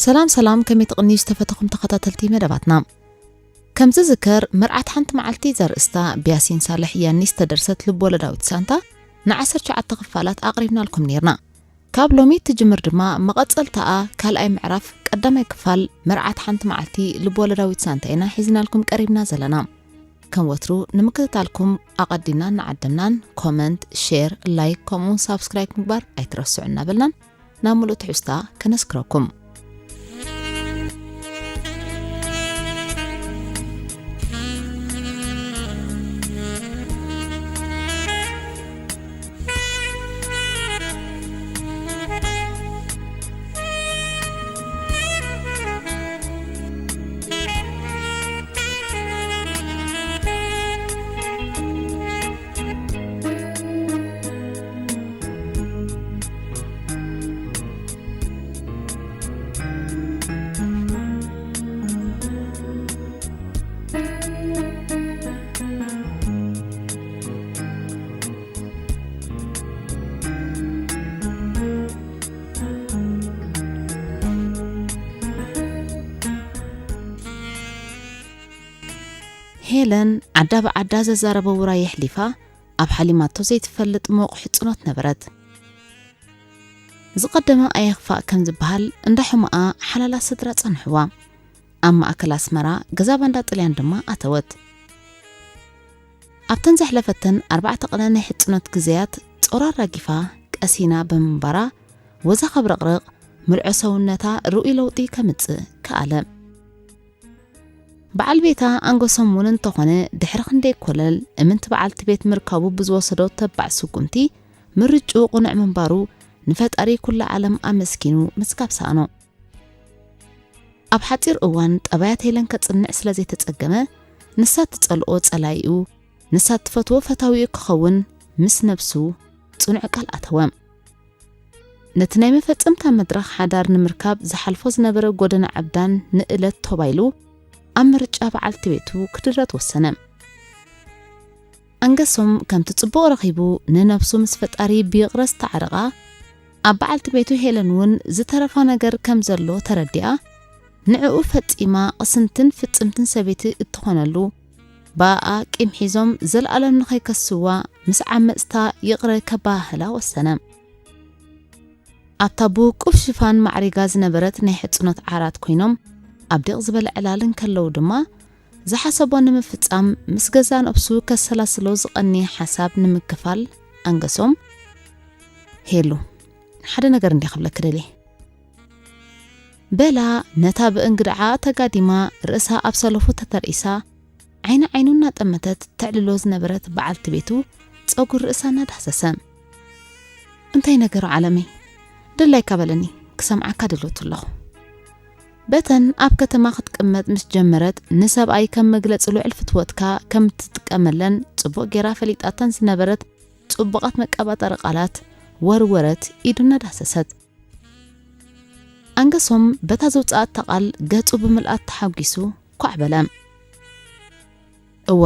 ሰላም ሰላም፣ ከመይ ትቕንዩ ዝተፈተኹም ተኸታተልቲ መደባትና? ከም ዝዝከር፣ መርዓት ሓንቲ መዓልቲ ዘርእስታ ብያሲን ሳልሕ ያኒ ዝተደርሰት ልብ-ወለዳዊት ሳንታ ንዓሰርተ ትሽዓተ ክፋላት ኣቕሪብናልኩም ነይርና። ካብ ሎሚ ትጅምር ድማ መቐጸልታኣ ካልኣይ ምዕራፍ ቀዳማይ ክፋል መርዓት ሓንቲ መዓልቲ ልብ-ወለዳዊት ሳንታ ኢና ሒዝናልኩም ቀሪብና ዘለና። ከም ወትሩ ንምክትታልኩም ኣቐዲምና እናዓደምናን ኮመንት፣ ሼር፣ ላይክ ከምኡውን ሳብስክራይብ ምግባር ኣይትረስዑ እናበልናን ናብ ምሉእ ትሕዝታ ከነስክረኩም። ሄለን ዓዳ ብዓዳ ዘዛረበ ውራይ የሕሊፋ ኣብ ሓሊማቶ ዘይትፈልጥ ምዉቕ ሕጽኖት ነበረት። ዝቐደመ ኣየኽፋእ ከም ዝበሃል፣ እንዳ ሕሙኣ ሓላላት ስድራ ጸንሕዋ። ኣብ ማእከል ኣስመራ ገዛ ባንዳ ጥልያን ድማ ኣተወት። ኣብተን ዘሕለፈተን ኣርባዕተ ቅነ ናይ ሕጽኖት ግዜያት ጾር ኣራጊፋ ቀሲና ብምንባራ፣ ወዛ ከብረቕርቕ፣ ምልዖ ሰውነታ ርኡይ ለውጢ ከምጽእ ከኣለ። በዓል ቤታ ኣንገሶም እውን እንተኾነ፣ ድሕሪ ክንደይ ኮለል እምንቲ በዓልቲ ቤት ምርካቡ ብዝወሰዶ ተባዕ ስጉምቲ፣ ምርጭኡ ቅኑዕ ምንባሩ ንፈጣሪ ኩላ ዓለም ኣመስጊኑ ምስጋብ ሰኣኖ። ኣብ ሓጺር እዋን ጠባያት ሄለን ከጽንዕ ስለ ዘይተጸገመ፣ ንሳ ትጸልኦ ጸላኢኡ፣ ንሳ ትፈትዎ ፈታዊኡ ክኸውን ምስ ነብሱ ጽኑዕ ቃል ኣተወ። ነቲ ናይ መፈጸምታ መድረኽ ሓዳር ንምርካብ ዝሓልፎ ዝነበረ ጎደና ዕብዳን ንእለት ቶባይሉ ኣብ ምርጫ በዓልቲ ቤቱ ክድረት ወሰነ። ኣንገሶም ከምቲ ጽቡቕ ረኺቡ ንነብሱ ምስ ፈጣሪ ብይቕረ ዝተዓረቓ፣ ኣብ በዓልቲ ቤቱ ሄለን እውን ዝተረፋ ነገር ከም ዘሎ ተረዲኣ፣ ንዕኡ ፈጺማ ቅስንትን ፍጽምትን ሰበይቲ እትኾነሉ፣ ብኣኣ ቂም ሒዞም ዘልኣለም ንኸይከስዋ ምስ ዓመጽታ ይቕረ ከባህላ ወሰነ። ኣብታ ብውቁብ ሽፋን ማዕሪጋ ዝነበረት ናይ ሕጽኖት ዓራት ኮይኖም ኣብ ዲቕ ዝበለ ዕላል እንከለዉ ድማ፣ ዝሓሰቦ ንምፍጻም ምስ ገዛእ ነብሱ ከሰላስሎ ዝቐንየ ሓሳብ ንምክፋል ኣንገሶም፣ "ሄሉ፣ ሓደ ነገር እንድየ ክብለኪ ደልየ?" በላ ነታ ብእንግድዓ ተጋዲማ ርእሳ ኣብ ሰለፉ ተተርኢሳ፣ ዓይኒ ዓይኑ እናጠመተት ተዕልሎ ዝነበረት በዓልቲ ቤቱ ጸጉሪ ርእሳ እናዳህሰሰ። "እንታይ ነገሩ ዓለመይ? ድላይካ በለኒ፣ ክሰምዓካ ድልውቲ ኣለኹ።" በተን ኣብ ከተማ ክትቅመጥ ምስ ጀመረት፣ ንሰብኣይ ከም መግለጺ ልዑል ፍትወትካ ከም እትጥቀመለን ጽቡቕ ጌራ ፈሊጣተን ዝነበረት ጽቡቓት መቀባጠሪ ቃላት ወርወረት፣ ኢዱ እናዳህሰሰት። ኣንገሶም በታ ዘውጽኣታ ቃል ገጹ ብምልኣት ተሓጒሱ ኳዕ በለ። "እወ፣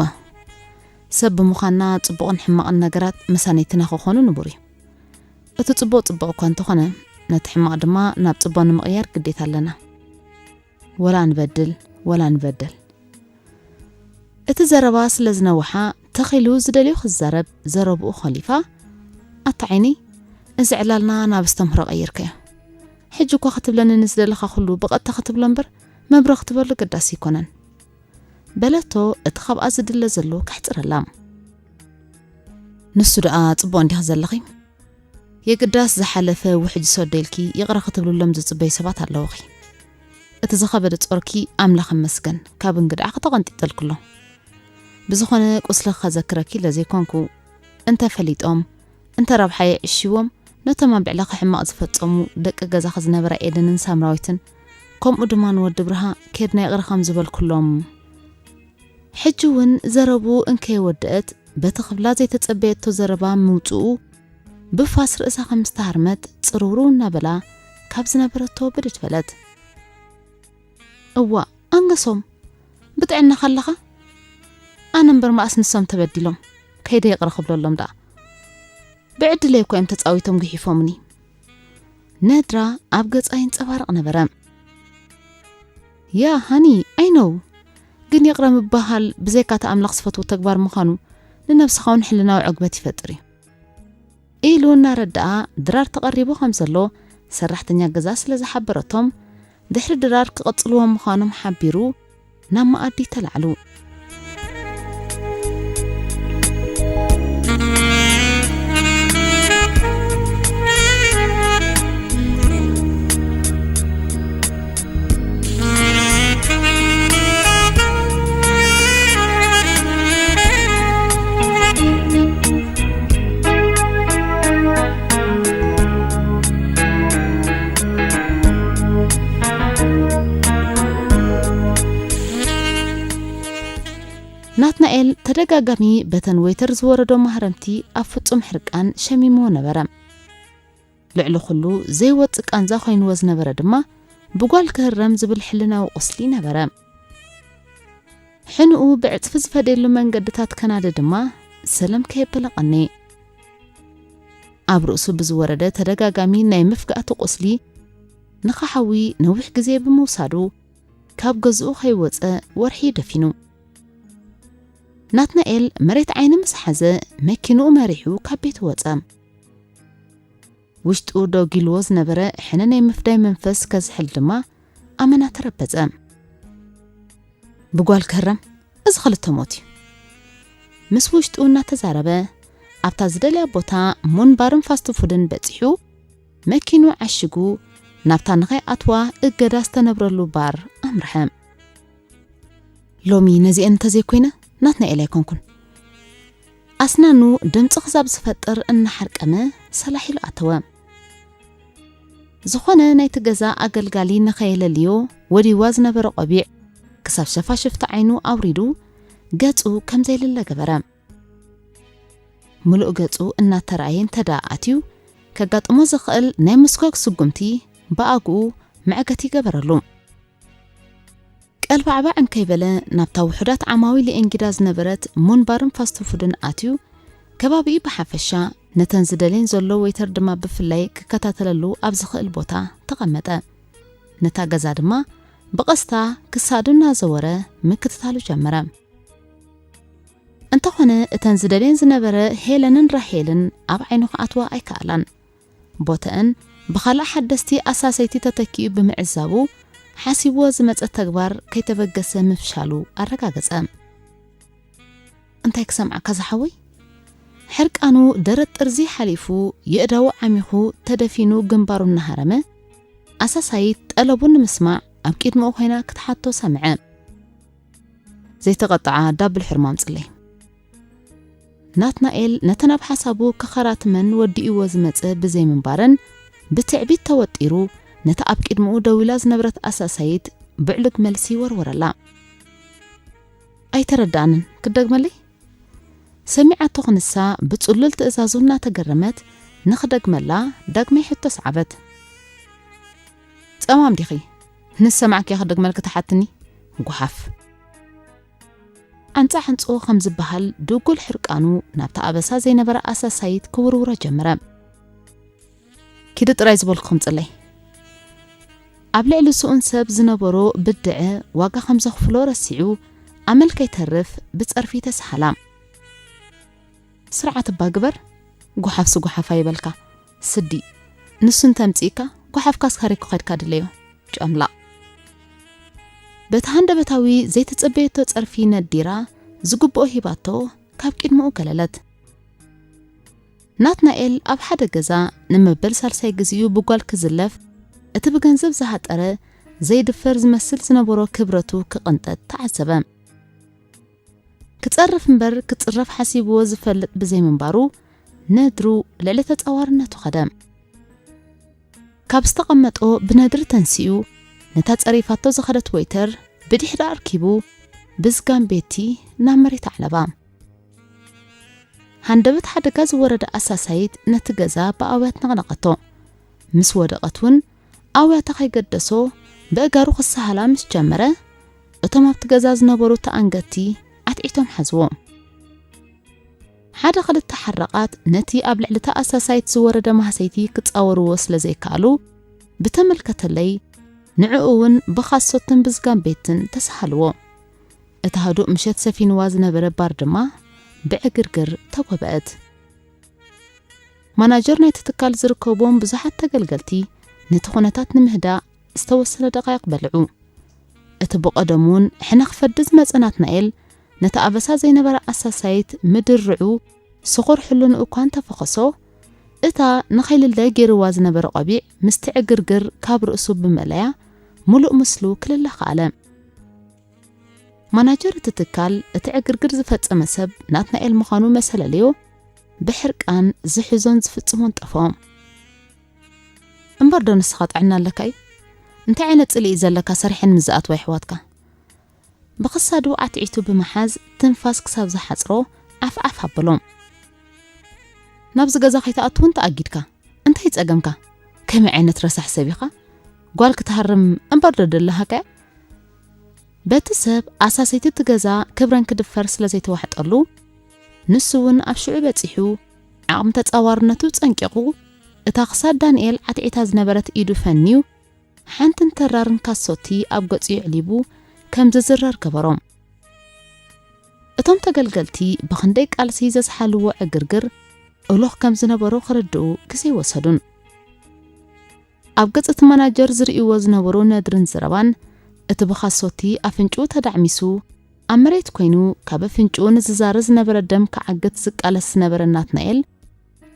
ሰብ ብምዃንና ጽቡቕን ሕማቕን ነገራት መሳነይትና ክኾኑ ንቡር እዩ። እቲ ጽቡቕ ጽቡቕ እኳ እንተኾነ፣ ነቲ ሕማቕ ድማ ናብ ጽቡቕ ንምቕያር ግዴታ ኣለና። ወላ ንበድል፣ ወላ ንበደል።" እቲ ዘረባ ስለ ዝነውሓ፣ ተኺሉ ዝደልዮ ክዛረብ ዘረብኡ ኾሊፋ፣ "ኣታ ዓይነይ፣ እዚ ዕላልና ናብ ኣስተምህሮ ቀይርካዮ። ሕጂ እኳ ክትብለኒ ንዝደለኻ ኩሉ ብቐጥታ ክትብሎ እምበር፣ መብርሂ ክትበሉ ኣገዳሲ ኣይኮነን።" በለቶ፣ እቲ ካብኣ ዝድለ ዘሎ ከሕጽረላ። "ንሱ ደኣ ጽቡቕ እንዲኺ ዘለኺ? የግዳስ ዝሓለፈ ውሕጅ ሰዶ ኢልኪ ይቕረ ክትብልሎም ዝጽበዩ ሰባት ኣለውኺ። እቲ ዝኸበደ ጾርኪ ኣምላኽ ይመስገን ካብ እንግድዓኺ ተቐንጢጠልክሎ። ብዝኾነ ቁስልኺ ከዘክረኪ ኢለ ዘይኮንኩ፣ እንተ ፈሊጦም፣ እንተ ረብሓ የዕሽዎም፣ ነቶም ኣብ ልዕለኺ ሕማቕ ዝፈጸሙ ደቂ ገዛኺ ዝነበራ ኤደንን ሳምራዊትን፣ ከምኡ ድማ ንወዲ ብርሃ ኬድና ይቕረ ከም ዝበልኩሎም።" ሕጂ እውን ዘረብኡ እንከየወደአት፣ በቲ ክብላ ዘይተጸበየቶ ዘረባ ምውጽኡ፣ ብፋስ ርእሳ ከም ዝተሃርመት ጽርውርው እናበላ ካብ ዝነበረቶ ብድድ በለት። "እዋእ፣ ኣንገሶም፣ ብጥዕናኻ ኣለኻ? ኣነ እምበር መኣስ ንሶም ተበዲሎም፣ ከይደ ይቕረ ክብለሎም ደኣ። ብዕድለይ እኮ እዮም ተጻዊቶም ግሒፎምኒ።" ነድራ ኣብ ገጻ ይንጸባረቕ ነበረ። ያ ሃኒ፣ I know፣ ግን ይቕረ ምባሃል ብዘይካ እቲ ኣምላኽ ዝፈትዎ ተግባር ምዃኑ ንነብስኻ እውን ሕልናዊ ዕግበት ይፈጥር እዩ። ኢሉ እናረድኣ ድራር ተቐሪቡ ከም ዘሎ ሰራሕተኛ ገዛ ስለ ዝሓበረቶም፣ ድሕሪ ድራር ክቕጽልዎ ምዃኖም ሓቢሩ ናብ መኣዲ ተላዕሉ። ናትናኤል ተደጋጋሚ በተን ወይተር ዝወረዶ ማህረምቲ ኣብ ፍጹም ሕርቃን ሸሚምዎ ነበረ። ልዕሊ ኩሉ ዘይወጽእ ቃንዛ ኮይንዎ ዝነበረ ድማ ብጓል ክህረም ዝብል ሕልናዊ ቁስሊ ነበረ። ሕንኡ ብዕጽፊ ዝፈደየሉ መንገድታት ከናደ ድማ ሰለም ከየበለ ቀኔ። ኣብ ርእሱ ብዝወረደ ተደጋጋሚ ናይ መፍጋእቲ ቁስሊ ንኸሓዊ ነዊሕ ግዜ ብምውሳዱ ካብ ገዝኡ ከይወጸ ወርሒ ደፊኑ። ናትናኤል መሬት ዓይኒ ምስ ሓዘ መኪንኡ መሪሑ ካብ ቤት ወጸ። ውሽጡ ደጊልዎ ዝነበረ ሕነ ናይ ምፍዳይ መንፈስ ከዝሕል ድማ ኣመና ተረበጸ። ብጓል ክህረም እዚ ክልተ ሞት እዩ። ምስ ውሽጡ እናተዛረበ ኣብታ ዝደልያ ቦታ ሙን ባርን ፋስት ፉድን በጺሑ መኪኑ ዓሽጉ ናብታ ንኸይኣትዋ እገዳ ዝተነብረሉ ባር ኣምርሐ። ሎሚ ነዚአን እንተዘይኮይነ ናትናኤል ኣይኮንኩን። ኣስናኑ ድምፂ ክዛብ ዝፈጥር እናሓርቀመ ሰላሕ ኢሉ ኣተወ። ዝኾነ ናይቲ ገዛ ኣገልጋሊ ንኸየለልዮ ወዲዋ ዝነበረ ቆቢዕ ክሳብ ሸፋሽፍቲ ዓይኑ ኣውሪዱ ገፁ ከም ዘይልለ ገበረ። ምሉእ ገፁ እናተራእየ እንተ ደኣ ኣትዩ ከጋጥሞ ዝኽእል ናይ ምስጓግ ስጉምቲ ብኣግኡ መዕገቲ ገበረሉ። ቀልባዕባዕ እንከይበለ ናብታ ውሑዳት ዓማዊል የእንጊዳ ዝነበረት ሙን ባርን ፋስት ፉድን ኣትዩ ከባቢኡ ብሓፈሻ ነተን ዝደልየን ዘሎ ዌይተር ድማ ብፍላይ ክከታተለሉ ኣብ ዝኽእል ቦታ ተቐመጠ። ነታ ገዛ ድማ ብቐስታ ክሳዱ እናዘወረ ምክትታሉ ጀመረ። እንተኾነ እተን ዝደልየን ዝነበረ ሄለንን ራሄልን ኣብ ዓይኑ ክኣትዋ ኣይከኣላን። ቦተአን ብኻልእ ሓደስቲ ኣሳሰይቲ ተተኪኡ ብምዕዛቡ ሓሲብዎ ዝመጸ ተግባር ከይተበገሰ ምፍሻሉ ኣረጋገጸ። እንታይ ክሰምዓካ ዝሓወይ? ሕርቃኑ ደረት ጥርዚ ሓሊፉ የእዳዉ ዓሚኹ ተደፊኑ ግንባሩ እናሃረመ ኣሳሳይት ጠለቡ ንምስማዕ ኣብ ቅድሚኡ ኮይና ክትሓቶ ሰምዐ። ዘይተቐጥዓ ዳብል ሕርማም ጽለይ። ናትናኤል ነተን ኣብ ሓሳቡ ክኸራትመን ወዲእዎ ዝመጸ ብዘይምንባረን ብትዕቢት ተወጢሩ ነታ ኣብ ቅድሚኡ ደው ኢላ ዝነበረት ኣሳሳይት ብዕሉግ መልሲ ወርወረላ። ኣይተረዳኣንን፣ ክደግመለይ? ሰሚዓቶ ክንሳ ብጽሉል ትእዛዙ እናተገረመት ንኽደግመላ ዳግማይ ሕቶ ሰዓበት። ጸማም ዲኺ? ንሰማዕኪ ክደግመልኪ ትሓትኒ? ጓሓፍ። ዓንጻ ዓንጾ ከም ዝበሃል ድጉል ሕርቃኑ ናብታ ኣበሳ ዘይነበረ ኣሳሳይት ክውርውሮ ጀመረ። ኪዲ ጥራይ ዝበልኩ ክምጽለይ። ኣብ ልዕሊ ስኡን ሰብ ዝነበሮ ብድዐ ዋጋ ከም ዘኽፍሎ ረሲዑ ኣመል ከይተርፍ ብጸርፊ ተሳሃላ። ስርዓት እባ ግበር፣ ጓሓፍሲ ጓሓፍ ኣይበልካ። ስዲ፣ ንሱ እንተምጺእካ ጓሓፍካ ኣስካሪኩ ከድካ ድለዮ። ጨምላቕ። በቲ ሃንደበታዊ ዘይተጸበየቶ ጸርፊ ነዲራ ዝግብኦ ሂባቶ ካብ ቅድሚኡ ገለለት። ናትናኤል ኣብ ሓደ ገዛ ንመበል ሳልሳይ ግዜኡ ብጓል ክዝለፍ፣ እቲ ብገንዘብ ዝሃጠረ ዘይድፈር ዝመስል ዝነበሮ ክብረቱ ክቕንጠጥ ተዓዘበ። ክጸርፍ እምበር ክጽረፍ ሓሲብዎ ዝፈልጥ ብዘይምንባሩ ነድሩ ልዕሊ ተጻዋርነቱ ኸደ። ካብ ዝተቐመጦ ብነድሪ ተንሲኡ ነታ ጸሪፋቶ ዝኸደት ወይተር ብድሕዳ ኣርኪቡ ብዝጋም ቤቲ ናብ መሬት ኣዕለባ። ሃንደበት ሓደጋ ዝወረደ ኣሳሳይት ነቲ ገዛ ብኣውያት ነቕነቐቶ። ምስ ወደቐት እውን ኣውያታ ከይገደሶ ብእጋሩ ክሰሃላ ምስ ጀመረ እቶም ኣብቲ ገዛ ዝነበሩ ተኣንገድቲ ዓትዒቶም ሓዝዎ። ሓደ ክልተ ሓራቓት ነቲ ኣብ ልዕሊ እታ ኣሳሳይት ዝወረደ ማህሰይቲ ክጻወርዎ ስለ ዘይከኣሉ ብተመልከተለይ ንዕኡ እውን ብኻሶትን ብዝጋም ቤትን ተሳሃልዎ። እታ ህዱእ ምሸት ሰፊንዋ ዝነበረ ባር ድማ ብዕግርግር ተጎበአት። ማናጀር ናይቲ ትካል ዝርከብዎም ብዙሓት ተገልገልቲ ነቲ ኩነታት ንምህዳእ ዝተወሰነ ደቃይቕ በልዑ። እቲ ብቐደሙ እውን ሕነ ክፈዲ ዝመጸ ናትናኤል ነቲ ኣበሳ ዘይነበረ ኣሳሳይት ምድርዑ ስኹር ሕልንኡ እኳ እንተፈኸሶ፣ እታ ንኸይልለ ገይርዋ ዝነበረ ቆቢዕ ምስቲ ዕግርግር ካብ ርእሱ ብምእለያ ምሉእ ምስሉ ክልለ ከኣለ። ማናጀር እቲ ትካል እቲ ዕግርግር ዝፈጸመ ሰብ ናትናኤል ምዃኑ መሰለለዮ ብሕርቃን ዝሕዞን ዝፍጽሞን ጠፍኦ። እምበር ዶ ንስኻ ጥዕና ኣለካ እዩ? እንታይ ዓይነት ጽልኢ ዘለካ ሰሪሐን ምስ ዝኣትዋ ይሕዋትካ? ብኽሳዱ ዓትዒቱ ብምሓዝ ትንፋስ ክሳብ ዝሓጽሮ ዓፍ ዓፍ ኣበሎ። ናብዚ ገዛ ከይትኣቱ እውን ተኣጊድካ። እንታይ ጸገምካ? ከመይ ዓይነት ረሳሕ ሰብ ኢኻ? ጓል ክትሃርም እምበር ዶ ደለኻካ? በቲ ሰብ ኣሳሰይቲ እቲ ገዛ ክብረን ክድፈር ስለ ዘይተዋሕጠሉ፣ ንሱ እውን ኣብ ሽዑ በጺሑ ዓቕሚ ተጻዋርነቱ ጸንቂቑ፣ እታ ክሳድ ዳንኤል ዓትዒታ ዝነበረት ኢዱ ፈንዩ፣ ሓንትን ተራርን ካሶቲ ኣብ ገጹ የዕሊቡ ከም ዝዝረር ገበሮ። እቶም ተገልገልቲ ብኽንደይ ቃልሲ ዘስሓልዎ ዕግርግር እሎኽ ከም ዝነበሮ ክርድኡ ግዜ ወሰዱን። ኣብ ገጽ እቲ ማናጀር ዝርእይዎ ዝነበሩ ነድርን ዘረባን፣ እቲ ብኻሶቲ ኣፍንጭኡ ተዳዕሚሱ ኣብ መሬት ኮይኑ ካብ ኣፍንጭኡ ንዝዛረ ዝነበረ ደም ክዓግት ዝቃለስ ዝነበረ ናትናኤል፣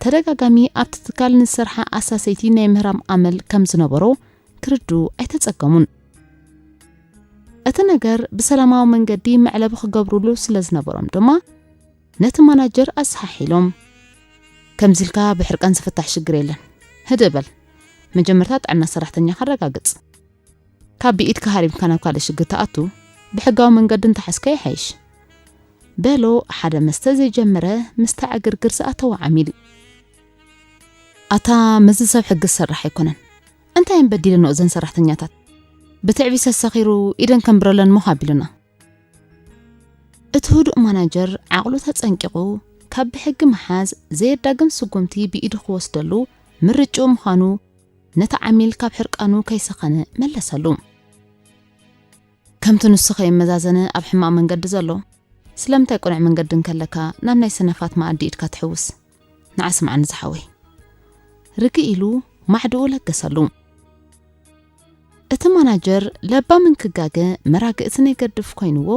ተደጋጋሚ ኣብቲ ትካል ንዝሰርሓ ኣሳሰይቲ ናይ ምህራም ኣመል ከም ዝነበሮ ክርድኡ ኣይተጸገሙን። እቲ ነገር ብሰላማዊ መንገዲ መዕለቢ ክገብሩሉ ስለ ዝነበሮም ድማ ነቲ ማናጀር ኣሰሓሒሎም፣ "ከምዚ ኢልካ ብሕርቃን ዝፍታሕ ሽግር የለን። ህድእ በል። መጀመርታ ጥዕና ሰራሕተኛኻ ኣረጋግጽ። ካብ ብኢድካ ሃሪምካ ናብ ካልእ ሽግር ትኣቱ፣ ብሕጋዊ መንገዲ እንተሓዝካ ይሓይሽ" በሎ ሓደ መስተ ዘይጀመረ ምስታ ዕግርግር ዝኣተወ ዓሚል። "ኣታ ምስዚ ሰብ ሕጊ ዝሰርሕ ኣይኮነን። እንታይ እየን በዲለንኦ እዘን ሰራሕተኛታት? ብትዕቢት ሰሰኺሩ ኢደን ከንብረለን ሞኽ ኣቢሉና." እቲ ህዱእ ማናጀር ዓቕሉ ተጸንቂቑ ካብ ብሕጊ ምሓዝ ዘየዳግም ስጉምቲ ብኢዱ ክወስደሉ ምርጭኡ ምዃኑ ነቲ ዓሚል ካብ ሕርቃኑ ከይሰኸነ መለሰሉ። "ከምቲ ንሱ ከየመዛዘነ ኣብ ሕማቕ መንገዲ ዘሎ፣ ስለምንታይ ቅኑዕ መንገዲ እንከለካ ናብ ናይ ሰነፋት መኣዲ ኢድካ ትሕውስ? ንዓ ስምዓኒ ዝሓወይ." ርግእ ኢሉ ማዕድኡ ለገሰሉ። እቲ ማናጀር ለባም እንክጋገ መራግእቲ ናይ ገድፍ ኮይንዎ፣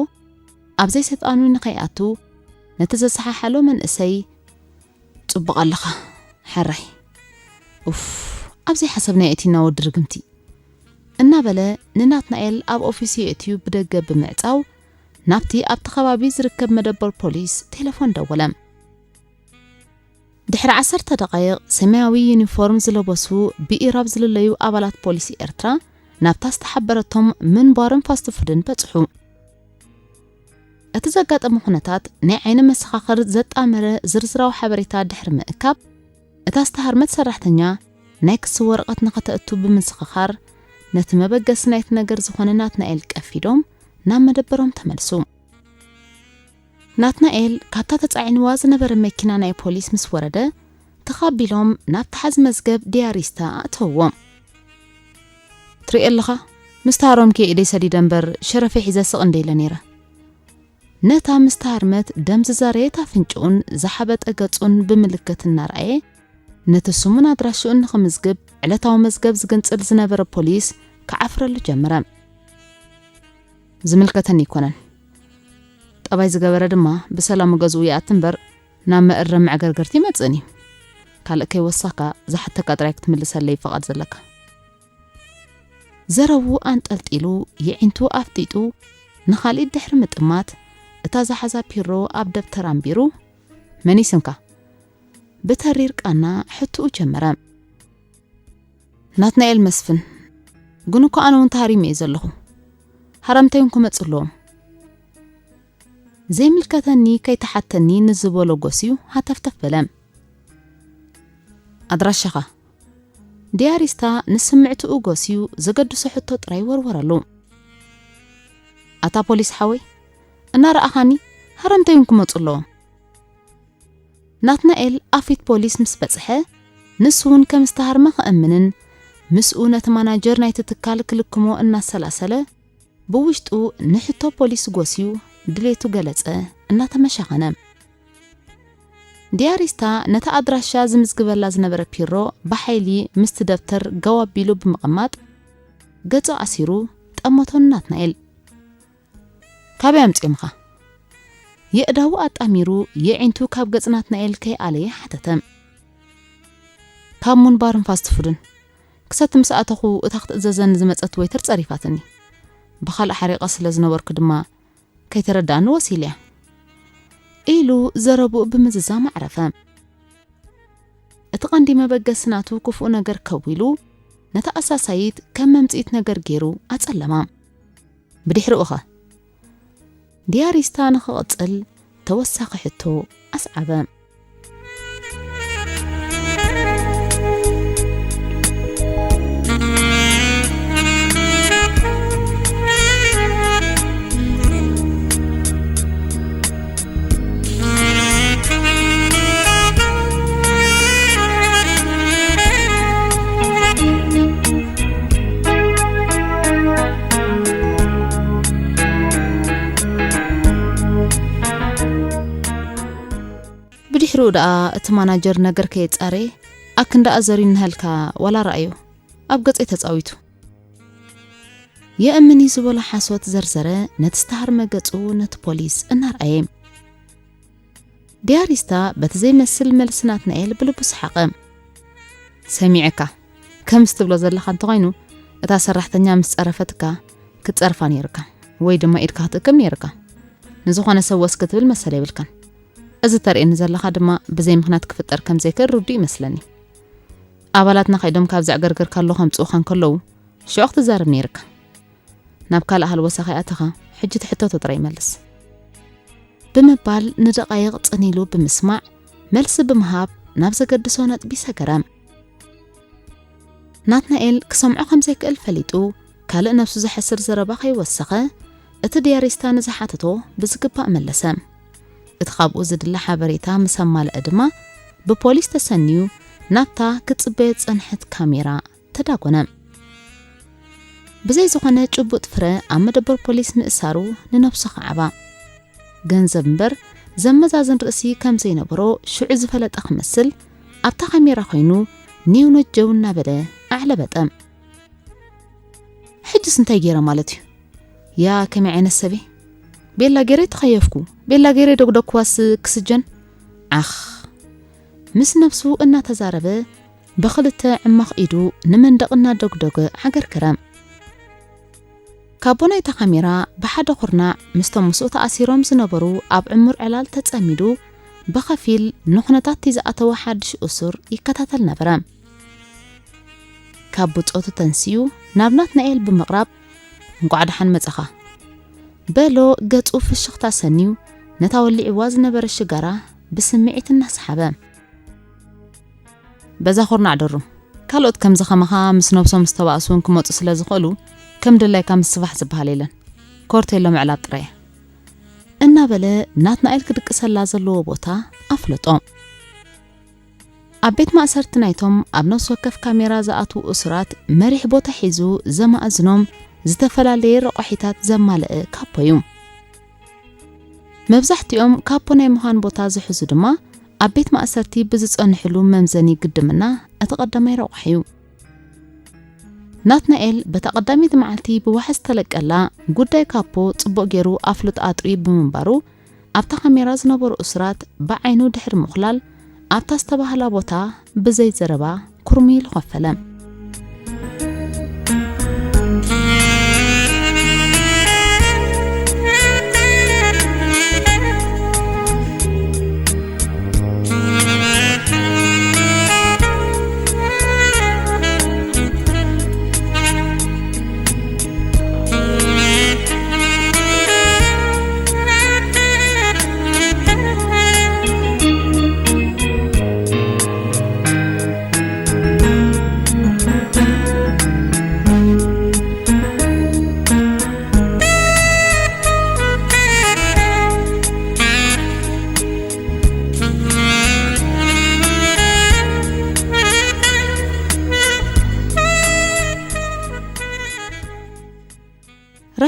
ኣብ ዘይሰይጣኑ ንኸይኣቱ ነቲ ዘሰሓሓሎ መንእሰይ፣ "ጽቡቕ ኣለኻ፣ ሕራይ። ኡፍ፣ ኣብ ዘይሓሰብናዮ ኣእቲና ወዲ ርግምቲ" እናበለ ንናትናኤል ኣብ ኦፊሱ የእትዩ ብደገ ብምዕጻው፣ ናብቲ ኣብቲ ከባቢ ዝርከብ መደበር ፖሊስ ቴሌፎን ደወለ። ድሕሪ ዓሰርተ ደቓይቕ፣ ሰማያዊ ዩኒፎርም ዝለበሱ ብኢራብ ዝልለዩ ኣባላት ፖሊስ ኤርትራ ናብታ ዝተሓበረቶም ምንባርን ፋስት ፉድን በጽሑ። እቲ ዘጋጠመ ኩነታት ናይ ዓይኒ መሰኻኽር ዘጣመረ ዝርዝራዊ ሓበሬታ ድሕሪ ምእካብ፣ እታ ዝተሃርመት ሰራሕተኛ ናይ ክሲ ወረቐት ንኸተእቱ ብምዝኽኻር፣ ነቲ መበገሲ ናይቲ ነገር ዝኾነ ናትናኤል ቀፊዶም ናብ መደበሮም ተመልሱ። ናትናኤል ካብታ ተጻዒንዋ ዝነበረ መኪና ናይ ፖሊስ ምስ ወረደ፣ ተኻቢሎም ናብቲ ሓዚ መዝገብ ዲያሪስታ ኣእተውዎ። "ትርኢ ኣለኻ፣ ምስ ተሃረምኩ ኢደይ ሰዲደ እምበር ሸረፈይ ሒዘ ስቕ እንደ ኢለ ነይረ" ነታ ምስ ተሃርመት ደም ዝዛረየት ኣፍንጭኡን ዝሓበጠ ገጹን ብምልክት እናረኣየ፣ ነቲ ስሙን ኣድራሽኡን ንኽምዝግብ ዕለታዊ መዝገብ ዝግንጽል ዝነበረ ፖሊስ ክዓፍረሉ ጀመረ። "ዝምልከተኒ ኣይኮነን። ጠባይ ዝገበረ ድማ ብሰላም ገዝኡ ይኣቲ እምበር ናብ መእረም መዕገርገርቲ ይመጽእን እዩ። ካልእ ከይወሳካ ዝሓተካ ጥራይ ክትምልሰለይ ፍቓድ ዘለካ?" ዘረቡ ኣንጠልጢሉ፣ የዒንቱ ኣፍጢጡ፣ ንኻልኢት ድሕሪ ምጥማት፣ እታ ዝሓዛ ፒሮ ኣብ ደብተር ኣንቢሩ፣ "መን እዩ ስምካ?" ብተሪር ቃና ሕትኡ ጀመረ። "ናትናኤል መስፍን። ግን እኮ ኣነ እውን ተሃሪመ እየ ዘለኹ። ሃረምተይ እውን ክመጹ ኣለዎም። ዘይምልከተኒ ከይተሓተኒ" ንዝበሎ ጎስዩ ሃተፍተፍ በለ። "ኣድራሻኻ?" ዲያሪስታ ንስምዕትኡ ጎስዩ ዘገድሶ ሕቶ ጥራይ ወርወረሉ። "ኣታ ፖሊስ ሓወይ፣ እናረኣኻኒ ሃረምተይ እውን ክመጹ ኣለዎም።" ናትናኤል ኣብ ፊት ፖሊስ ምስ በጽሐ፣ ንሱ እውን ከም ዝተሃርመ ክእምንን ምስኡ ነቲ ማናጀር ናይቲ ትካል ክልክሞ እናሰላሰለ፣ ብውሽጡ ንሕቶ ፖሊስ ጎስዩ ድሌቱ ገለጸ እናተመሻኸነ። ዲያሪስታ ነታ ኣድራሻ ዝምዝግበላ ዝነበረ ፒሮ ብሓይሊ ምስቲ ደብተር ገው ኣቢሉ ብምቕማጥ፣ ገጹ ኣሲሩ ጠመቶ ንናትናኤል። "ካበይ ኣምጺኦምኻ?" የእዳዉ ኣጣሚሩ የዒንቱ ካብ ገጽ ናትናኤል ከይኣለየ ሓተተ። "ካብ ሙን ባርን ፋስት ፉድን። ክሰቲ ምስ ኣተኹ እታ ክትእዘዘኒ ዝመጸት ወይተር ጸሪፋትኒ። ብኻልእ ሓሪቐ ስለ ዝነበርኩ ድማ ከይተረድኣኒ ወሲልያ" ኢሉ ዘረብኡ ብምዝዛም ኣዕረፈ። እቲ ቀንዲ መበገሲ ናቱ ክፉእ ነገር ከዊሉ፣ ነታ ኣሳሳይት ከም መምጽኢት ነገር ገይሩ ኣጸለማ። ብድሕሪኡኸ? ዲያሪስታ ንኽቕጽል ተወሳኺ ሕቶ ኣስዓበ። ብድሕሪኡ ደኣ እቲ ማናጀር ነገር ከየጻረየ፣ ኣክንዳ ኣዘርዩ እናሃልካ ዋላ ረኣዮ፣ ኣብ ገጸይ ተጻዊቱ። የእምን እዩ ዝበሎ ሓሶት ዘርዘረ፣ ነቲ ዝተሃርመ ገጹ ነቲ ፖሊስ እናርኣየ። ዲያሪስታ በቲ ዘይመስል መልሲ ናትናኤል ብልቡ ሰሓቐ። "ሰሚዐካ። ከምዚ ትብሎ ዘለኻ እንተኾይኑ፣ እታ ሰራሕተኛ ምስ ጸረፈትካ፣ ክትጸርፋ ነይርካ፣ ወይ ድማ ኢድካ ክትእክብ ነይርካ። ንዝኾነ ሰብ ወስ ክትብል መሰል የብልካን። እዚ ተርእየኒ ዘለኻ ድማ ብዘይ ምኽንያት ክፍጠር ከም ዘይክእል ርዱእ ይመስለኒ። ኣባላትና ከይዶም ካብዚ ዕገርገር ካሎ ከምጽኡኻ እንከለዉ፣ ሽዑ ክትዛረብ ነይርካ። ናብ ካልእ ሃልወሳ ከይኣተኻ፣ ሕጂ እቲ ሕቶቶ ጥራይ መልስ" ብምባል ንደቓይቕ ጽን ኢሉ ብምስማዕ፣ መልሲ ብምሃብ ናብ ዘገድሶ ነጥቢ ሰገረ። ናትናኤል ክሰምዖ ከም ዘይክእል ፈሊጡ፣ ካልእ ነብሱ ዘሐስር ዘረባ ከይወሰኸ፣ እቲ ዲያሪስታ ንዝሓተቶ ብዝግባእ መለሰ። እቲ ካብኡ ዝድለ ሓበሬታ ምስ ኣማልአ ድማ፣ ብፖሊስ ተሰንዩ ናብታ ክትጽበዮ ዝጸንሐት ካሜራ ተዳጎነ። ብዘይ ዝኾነ ጭቡጥ ፍረ ኣብ መደበር ፖሊስ ምእሳሩ ንነብሱ ከዓባ። ገንዘብ እምበር ዘመዛዝን ርእሲ ከም ዘይነበሮ ሽዑ ዝፈለጠ ክመስል፣ ኣብታ ካሜራ ኮይኑ ኔው ነጀው እናበለ ኣዕለበጠ። "ሕጅስ እንታይ ገይረ ማለት እዩ? ያ ከመይ ዓይነት ሰበይ? ቤላ ገይረ ተኸየፍኩ፣ ቤላ ገይረ ደጉደግኩዋስ ክስጀን? ዓኽ!" ምስ ነብሱ እናተዛረበ ብኽልተ ዕማኽ ኢዱ ንመንደቕ እናደጉደገ ዓገርገረ። ካቦ ናይታ ካሜራ ብሓደ ኩርናዕ ምስቶም ምስኡ ተኣሲሮም ዝነበሩ ኣብ ዕሙር ዕላል ተጸሚዱ ብኸፊል ንኹነታት እቲ ዝኣተወ ሓድሽ እሱር ይከታተል ነበረ። ካብ ብጾቱ ተንሲኡ ናብ ናትናኤል ብምቕራብ፣ "እንቋዕ ደሓን መጻኻ" በሎ፣ ገጹ ፍሽኽታ ሰንዩ ነታ ወሊዕዋ ዝነበረ ሽጋራ ብስምዒት እናሰሓበ። "በዛ ኩርናዕ ደሩ። ካልኦት ከምዚ ከማኻ ምስ ነብሶም ዝተባእሱ እውን ክመጹ ስለ ዝኽእሉ፣ ከም ድላይካ ምስፋሕ ዝበሃል የለን። ኮርቴሎ ምዕላብ ጥራይ እያ" እናበለ ናትናኤል ክድቅሰላ ዘለዎ ቦታ ኣፍለጦ። ኣብ ቤት ማእሰርቲ ናይቶም ኣብ ነፍሲ ወከፍ ካሜራ ዝኣትዉ እሱራት መሪሕ ቦታ ሒዙ ዘማእዝኖም ዝተፈላለየ ረቋሒታት ዘማልአ ካፖ እዩ። መብዛሕትኦም ካፖ ናይ ምዃን ቦታ ዝሕዙ ድማ ኣብ ቤት ማእሰርቲ ብዝጸንሕሉ መምዘኒ ግድምና እቲ ቀዳማይ ረቋሒ እዩ። ናትናኤል በታ ቀዳመይቲ መዓልቲ ብዋሕስ ዝተለቀላ ጉዳይ ካፖ ጽቡቕ ገይሩ ኣፍልጦ ኣጥርዩ ብምንባሩ፣ ኣብታ ካሜራ ዝነበሩ እሱራት ብዓይኑ ድሕሪ ምኹላል፣ ኣብታ ዝተባህላ ቦታ ብዘይ ዘረባ ኩርምይ ኢሉ ኸፈለ።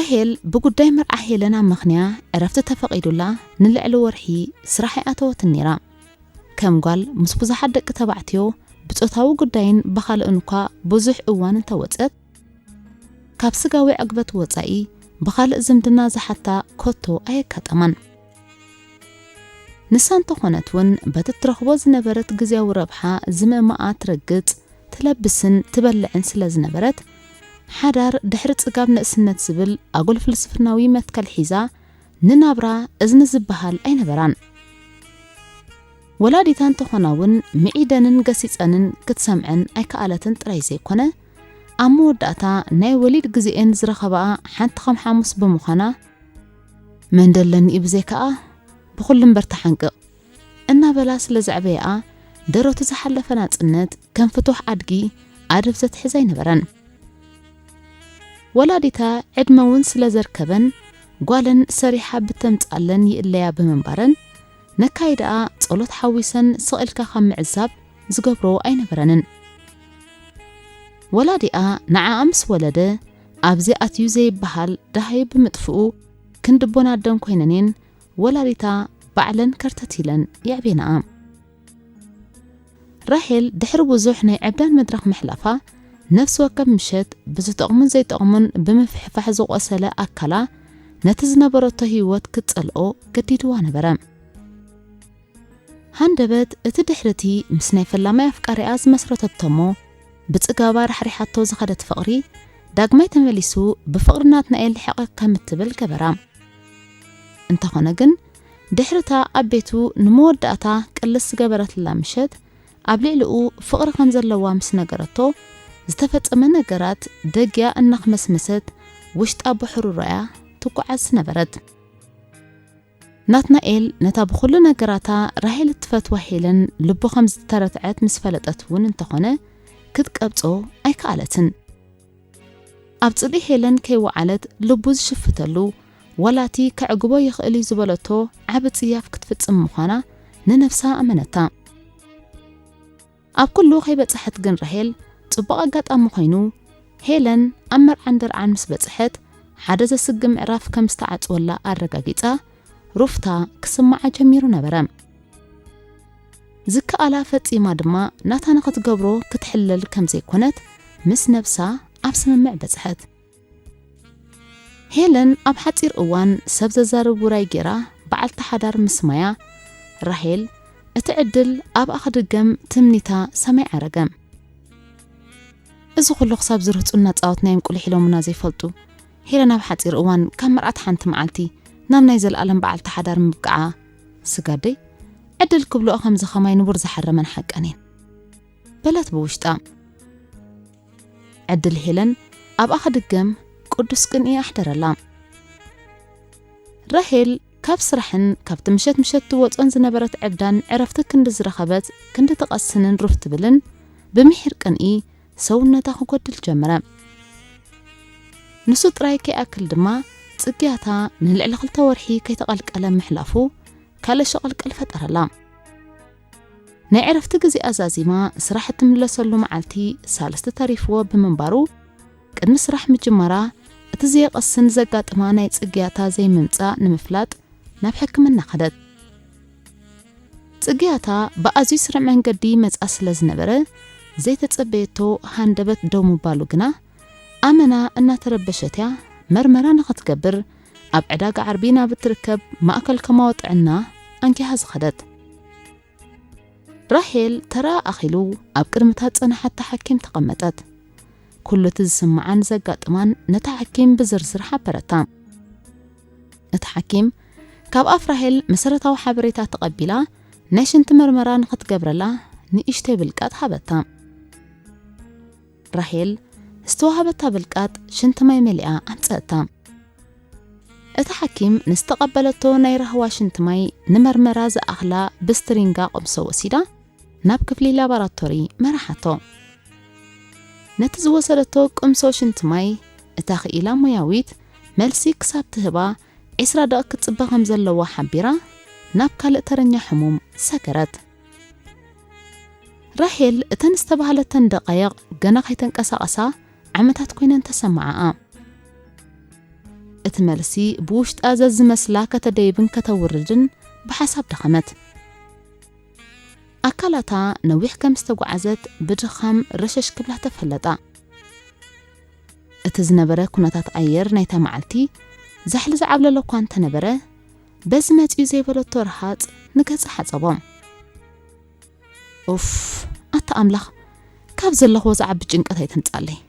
ራሄል ብጉዳይ መርዓ ሄለን ኣመኽንያ ዕረፍቲ ተፈቒዱላ ንልዕሊ ወርሒ ስራሕ ኣይኣተወትን ነይራ። ከም ጓል ምስ ብዙሓት ደቂ ተባዕትዮ ብጾታዊ ጉዳይን ብኻልእን እኳ ብዙሕ እዋን እንተወጸት፣ ካብ ስጋዊ ዕግበት ወጻኢ ብኻልእ ዝምድና ዝሓታ ኮቶ ኣየጋጠማን። ንሳ እንተኾነት እውን በቲ ትረኽቦ ዝነበረት ግዜያዊ ረብሓ ዝምእማኣ ትረግጽ፣ ትለብስን ትበልዕን ስለ ዝነበረት፣ ሓዳር ድሕሪ ጽጋብ ንእስነት ዝብል ኣጉል ፍልስፍናዊ መትከል ሒዛ ንናብራ እዝኒ ዝበሃል ኣይነበራን። ወላዲታ እንተኾና እውን ምዒደንን ገሲጸንን ክትሰምዐን ኣይከኣለትን ጥራይ ዘይኮነ፣ ኣብ መወዳእታ ናይ ወሊድ ግዜኤን ዝረኸባኣ ሓንቲ ከም ሓሙስ ብምዃና፣ "መን ደለኒ እዩ ብዘይካኣ፣ ብኹሉ እምበር ተሓንቅቕ" እናበላ ስለ ዘዕበያኣ፣ ደረቱ ዝሓለፈ ናጽነት ከም ፍቱሕ ኣድጊ ኣደብ ዘትሕዝ ኣይነበረን። ወላዲታ ዕድመ እውን ስለ ዘርከበን፣ ጓለን ሰሪሓ ብተምጻለን ይእለያ ብምንባረን፣ ነካይዳኣ ጸሎት ሓዊሰን ስቕ ኢልካ ካብ ምዕዛብ ዝገብሮ ኣይነበረንን። ወላዲኣ ንዓኣ ምስ ወለደ፣ ኣብዚ ኣትዩ ዘይበሃል ደሃዩ ብምጥፍኡ፣ ክንዲ ቦን ኣደን ኮይነን እየን ወላዲታ ባዕለን ከርተት ኢለን የዕቤናኣ። ራሄል ድሕሪ ብዙሕ ናይ ዕብዳን መድረኽ ምሕላፋ፣ ነፍሲ ወከፍ ምሸት ብዝጠቕሙን ዘይጠቕሙን ብምፍሕፋሕ ዝቖሰለ ኣካላ፣ ነቲ ዝነበረቶ ህይወት ክትጸልኦ ገዲድዋ ነበረ። ሃንደበት እቲ ድሕርቲ ምስ ናይ ፈላማይ ኣፍቃሪኣ ዝመስረተቶ እሞ ብጽጋባ ራሕሪሓቶ ዝኸደት ፍቕሪ፣ ዳግማይ ተመሊሱ ብፍቕሪ ናትናኤል ልሕቐ ከም እትብል ገበራ። እንተኾነ ግን፣ ድሕርታ ኣብ ቤቱ ንመወዳእታ ቅልስ ዝገበረትላ ምሸት፣ ኣብ ልዕሊኡ ፍቕሪ ከም ዘለዋ ምስ ነገረቶ፣ ዝተፈጸመ ነገራት ደግያ እናኽመስመሰት ውሽጣ ብሕሩራያ ትጓዓዝ ነበረት። ናትናኤል ነታ ብኹሉ ነገራታ ራሄል እትፈትዋ ሄለን ልቡ ከም ዝተረትዐት ምስ ፈለጠት እውን እንተኾነ፣ ክትቀብጾ ኣይከኣለትን። ኣብ ጽልኢ ሄለን ከይወዓለት ልቡ ዝሽፍተሉ፣ ዋላቲ ከዕግቦ ይኽእል እዩ ዝበለቶ ዓቢ ጽያፍ ክትፍጽም ምዃና ንነፍሳ ኣመነታ። ኣብ ኩሉ ከይበጽሐት ግን ራሄል፣ ጽቡቕ ኣጋጣሚ ኮይኑ፣ ሄለን ኣብ መርዓን ደርዓን ምስ በጽሐት፣ ሓደ ዘስግእ ምዕራፍ ከም ዝተዓጽወላ ኣረጋጊጻ፣ ሩፍታ ክስምዓ ጀሚሩ ነበረ። ዝከኣላ ፈጺማ ድማ ናታ ንኽትገብሮ ክትሕለል ከም ዘይኮነት ምስ ነብሳ ኣብ ስምምዕ በጽሐት። ሄለን ኣብ ሓጺር እዋን ሰብ ዘዛርብ ውራይ ጌራ በዓልቲ ሓዳር ምስ ማያ፣ ራሄል፣ እቲ ዕድል ኣብኣ ክድገም ትምኒታ ሰማይ ዓረገ። እዚ ኩሉ ክሳብ ዝርህጹ እናጻወትናዮም ቁሊሕ ኢሎምና ዘይፈልጡ፣ ሄለን ኣብ ሓጺር እዋን ካብ መርዓት ሓንቲ መዓልቲ ናብ ናይ ዘለኣለም በዓልቲ ሓዳር ምብቅዓ፣ ስጋደይ፣ ዕድል ክብልኦ ከምዚ ከማይ ንቡር ዝሓረመን ሓቀን እየን። በለት ብውሽጣ። ዕድል ሄለን ኣብኣ ክድገም ቅዱስ ቅንኢ ኣሕደረላ። ራሄል ካብ ስራሕን ካብቲ ምሸት ምሸት ትወጾን ዝነበረት ዕብዳን ዕረፍቲ ክንዲ ዝረኸበት ክንዲ ትቐስንን ሩፍ ትብልን ብምሒር ቅንኢ ሰውነታ ክጎድል ጀመረ። ንሱ ጥራይ ከይኣክል ድማ ጽግያታ ንልዕሊ ክልተ ወርሒ ከይተቐልቀለ ምሕላፉ ካልእ ሸቐልቀል ፈጠረላ። ናይ ዕረፍቲ ግዜኣ ዛዚማ ስራሕ እትምለሰሉ መዓልቲ ሳልስቲ ተሪፍዎ ብምንባሩ፣ ቅድሚ ስራሕ ምጅማራ እቲ ዘየቐስን ዘጋጥማ ናይ ጽግያታ ዘይምምጻእ ንምፍላጥ ናብ ሕክምና ከደት። ጽግያታ ብኣዝዩ ስሩዕ መንገዲ መጻ ስለ ዝነበረ፣ ዘይተጸበየቶ ሃንደበት ደው ምባሉ ግና ኣመና እናተረበሸት እያ መርመራ ንኽትገብር ኣብ ዕዳጋ ዓርቢ ናብ እትርከብ ማእከል ከማዊ ጥዕና ኣንጊሃ ዝኸደት። ራሄል ተራ ኣኺሉ ኣብ ቅድሚታ ዝጸንሓታ ሓኪም ተቐመጠት። ኩሉ እቲ ዝስምዓን ዘጋጥማን ነታ ሓኪም ብዝርዝር ሓበረታ። እቲ ሓኪም ካብ ኣፍ ራሄል መሰረታዊ ሓበሬታ ተቐቢላ ናይ ሽንቲ መርመራ ንኽትገብረላ ንእሽተይ ብልቃጥ ሃበታ። ራሄል ዝተዋህበታ ብልቃጥ ሽንቲ ማይ መሊኣ ኣምጸእታ። እቲ ሓኪም ንዝተቐበለቶ ናይ ራህዋ ሽንቲ ማይ ንመርመራ ዝኣኽላ ብስትሪንጋ ቅምሶ ወሲዳ ናብ ክፍሊ ላቦራቶሪ መራሓቶ። ነቲ ዝወሰደቶ ቅምሶ ሽንቲ ማይ እታ ክኢላ ሞያዊት መልሲ ክሳብ ትህባ ዒስራ ደቒቕ ክትጽበ ከም ዘለዋ ሓቢራ ናብ ካልእ ተረኛ ሕሙም ሰገረት። ራሄል እተን ዝተባህለተን ደቓይቕ ገና ከይተንቀሳቐሳ ዓመታት ኮይነን ተሰማዓኣ። እቲ መልሲ ብውሽጣ ዘዝመስላ ከተደይብን ከተውርድን ብሓሳብ ደኸመት። ኣካላታ ነዊሕ ከም ዝተጓዓዘት ብድኻም ረሸሽ ክብላ ተፈለጣ። እቲ ዝነበረ ኩነታት ኣየር ናይታ መዓልቲ ዛሕሊ ዝዓብለሎ እኳ እንተነበረ፣ በዚ መጺኡ ዘይበለቶ ረሃጽ ንገጻ ሓጸቦ። ኡፍ፣ ኣታ ኣምላኽ፣ ካብ ዘለኽዎ ዝዓቢ ጭንቀት ኣይተምጻለይ።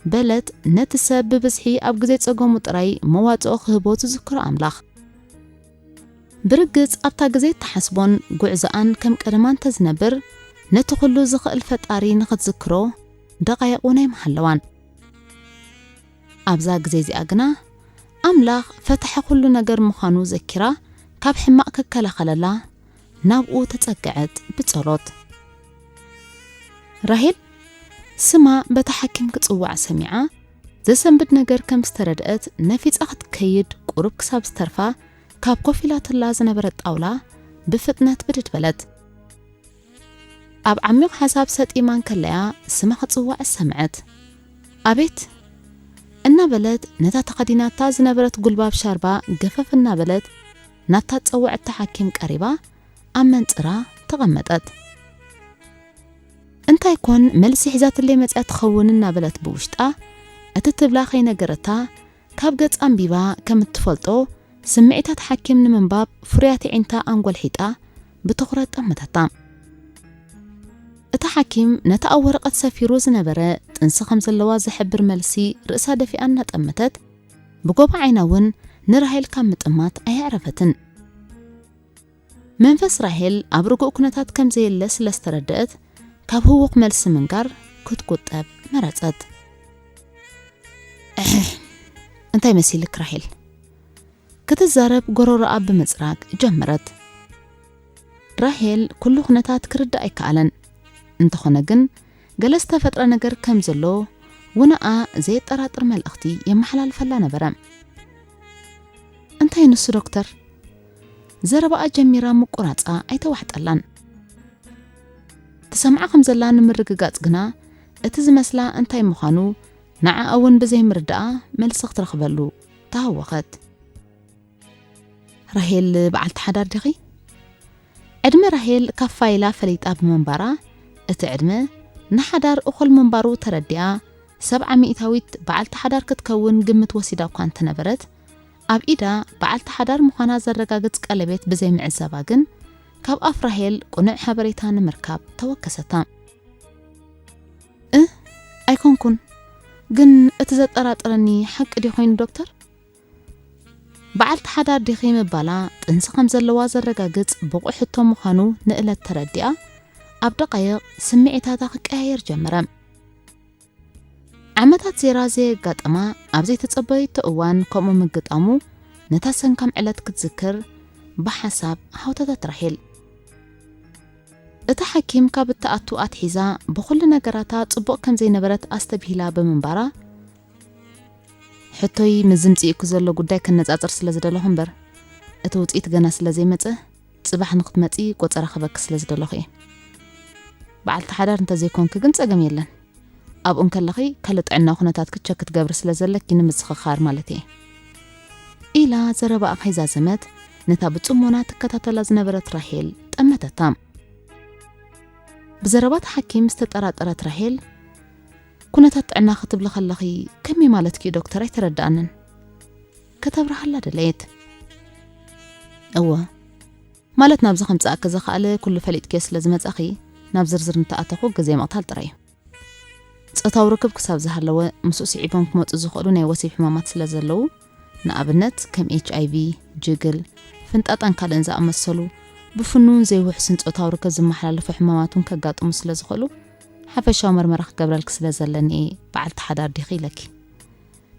በለት ነቲ ሰብ ብብዝሒ ኣብ ግዜ ጸገሙ ጥራይ መዋጽኦ ክህቦ ዝዝክሮ ኣምላኽ። ብርግጽ ኣብታ ግዜ እትሓስቦን ጉዕዞኣን ከም ቀደማ እንተዝነብር፣ ነቲ ኩሉ ዝኽእል ፈጣሪ ንኽትዝክሮ ደቓይቕ እውን ኣይምሃለዋን። ኣብዛ ግዜ እዚኣ ግና ኣምላኽ ፈታሒ ኩሉ ነገር ምዃኑ ዘኪራ፣ ካብ ሕማቕ ክከላኸለላ ናብኡ ተጸግዐት ብጸሎት። ራሄል ስማ በታ ሓኪም ክጽዋዕ ሰሚዓ፣ ዘሰንብድ ነገር ከም ዝተረድአት ነፊጻ ክትከይድ ቁሩብ ክሳብ ዝተርፋ፣ ካብ ኮፍ ኢላትላ ዝነበረት ጣውላ ብፍጥነት ብድድ በለት። ኣብ ዓሚቕ ሓሳብ ሰጢማ እንከለያ ስማ ክጽዋዕ ሰምዐት። "ኣቤት!" እናበለት ነታ ተኸዲናታ ዝነበረት ጉልባብ ሻርባ ገፈፍ እናበለት ናብታ ጸዋዕታ ሓኪም ቀሪባ ኣብ መንጽራ ተቐመጠት። እንታይ ኮን መልሲ ሒዛትለይ መጽያ ትኸውን እናበለት ብውሽጣ፣ እቲ ትብላ ከይነገረታ ካብ ገጻ ኣንቢባ ከም እትፈልጦ፣ ስምዒታት ሓኪም ንምንባብ ፍሩያት ኣዒንታ ኣንጎልሒጣ ብትኹረት ጠመተታ። እታ ሓኪም ነቲ ኣብ ወረቐት ሰፊሩ ዝነበረ ጥንሲ ከም ዘለዋ ዝሕብር መልሲ ርእሳ ደፊኣ እናጠመተት፣ ብጎባ ዓይና እውን ንራሄል ካብ ምጥማት ኣየዕረፈትን። መንፈስ ራሄል ኣብ ርጉእ ኩነታት ከም ዘየለ ስለ ዝተረደአት፣ ካብ ህዉኽ መልሲ ምንጋር ክትቁጠብ መረጸት። "እንታይ መሲልክ ራሄል?" ክትዛረብ ጎሮሮኣ ብምጽራግ ጀመረት። ራሄል ኩሉ ኩነታት ክርዳእ ኣይከኣለን። እንተኾነ ግን፣ ገለ ዝተፈጥረ ነገር ከም ዘሎ ውነኣ ዘየጠራጥር መልእኽቲ የመሓላልፈላ ነበረ። "እንታይ ንሱ ዶክተር?" ዘረባኣ ጀሚራ ምቁራጻ ኣይተዋሕጠላን። ትሰምዓ ከም ዘላ ንምርግጋጽ ግና፣ እቲ ዝመስላ እንታይ ምዃኑ ንዓኣ እውን ብዘይምርዳኣ፣ መልሲ ክትረኽበሉ ተሃወኸት። "ራሄል በዓልቲ ሓዳር ዲኺ?" ዕድመ ራሄል ካብ ፋይላ ፈሊጣ ብምንባራ፣ እቲ ዕድመ ንሓዳር እኹል ምንባሩ ተረዲኣ፣ ሰብዓ ሚእታዊት በዓልቲ ሓዳር ክትከውን ግምት ወሲዳ እኳ እንተነበረት፣ ኣብ ኢዳ በዓልቲ ሓዳር ምዃና ዘረጋግጽ ቀለቤት ብዘይምዕዛባ ግን፣ ካብ ኣፍ ራሄል ቅኑዕ ሓበሬታ ንምርካብ ተወከሰታ። "እ፣ ኣይኮንኩን። ግን እቲ ዘጠራጥረኒ ሓቂ ድዩ ኮይኑ ዶክተር?" በዓልቲ ሓዳር ዲኺ ምባላ ጥንሲ ከም ዘለዋ ዘረጋግጽ ብቑዕ ሕቶ ምዃኑ ንእለት ተረዲኣ፣ ኣብ ደቓይቕ ስምዒታታ ክቀያየር ጀመረ። ዓመታት ዜራ ዘየጋጠማ ኣብ ዘይተጸበየቶ እዋን ከምኡ ምግጣሙ፣ ነታ ሰንካም ዕለት ክትዝክር ብሓሳብ ሃውተተት ራሄል። እታ ሓኪም ካብ እትኣቱ ኣትሒዛ ብኹሉ ነገራታ ጽቡቕ ከም ዘይነበረት ኣስተብሂላ ብምንባራ፣ ሕቶይ ምስ ዝምጽእኩ ዘሎ ጉዳይ ከነጻጽር ስለ ዝደለኹ እምበር፣ እቲ ውጽኢት ገና ስለ ዘይመጸ፣ ጽባሕ ንክትመጺ ቆጸራ ክበኪ ስለ ዝደለኹ እየ። በዓልቲ ሓዳር እንተ ዘይኮንኪ ግን ጸገም የለን። ኣብኡ እንከለኺ ካልእ ጥዕና ኩነታትኪ ቸክ ክትገብሪ ስለ ዘለኪ ንምዝኽኻር ማለት እየ። ኢላ ዘረባኣ ከይዛዘመት፣ ነታ ብጽሞና ትከታተላ ዝነበረት ራሄል ጠመተታ። ብዘረባት ሓኪም ዝተጠራጠረት ራሄል፣ "ኩነታት ጥዕና ክትብሊ ከለኺ ከመይ ማለትኪ እዩ ዶክተር? ኣይተረድኣንን?" ከተብርሃላ ደለየት። "እወ፣ ማለት ናብዚ ከምጽኣኪ ዘኽኣለ ኩሉ ፈሊጥክዮ ስለ ዝመጻኺ፣ ናብ ዝርዝር እንተኣተኹ ግዜ ምቕታል ጥራይ እዩ። ጾታዊ ርክብ ክሳብ ዝሃለወ፣ ምስኡ ስዒቦም ክመጹ ዝኽእሉ ናይ ወሲብ ሕማማት ስለ ዘለዉ፣ ንኣብነት ከም ኤች ኣይ ቪ፣ ጅግል፣ ፍንጣጣን ካልእን ዝኣመሰሉ ብፍኑውን ዘይውሕስን ጾታዊ ርክብ ዝመሓላለፉ ሕማማት እውን ከጋጥሙ ስለ ዝኽእሉ፣ ሓፈሻዊ መርመራ ክገብረልኪ ስለ ዘለኒ እየ በዓልቲ ሓዳር ዲኺ ኢለኪ።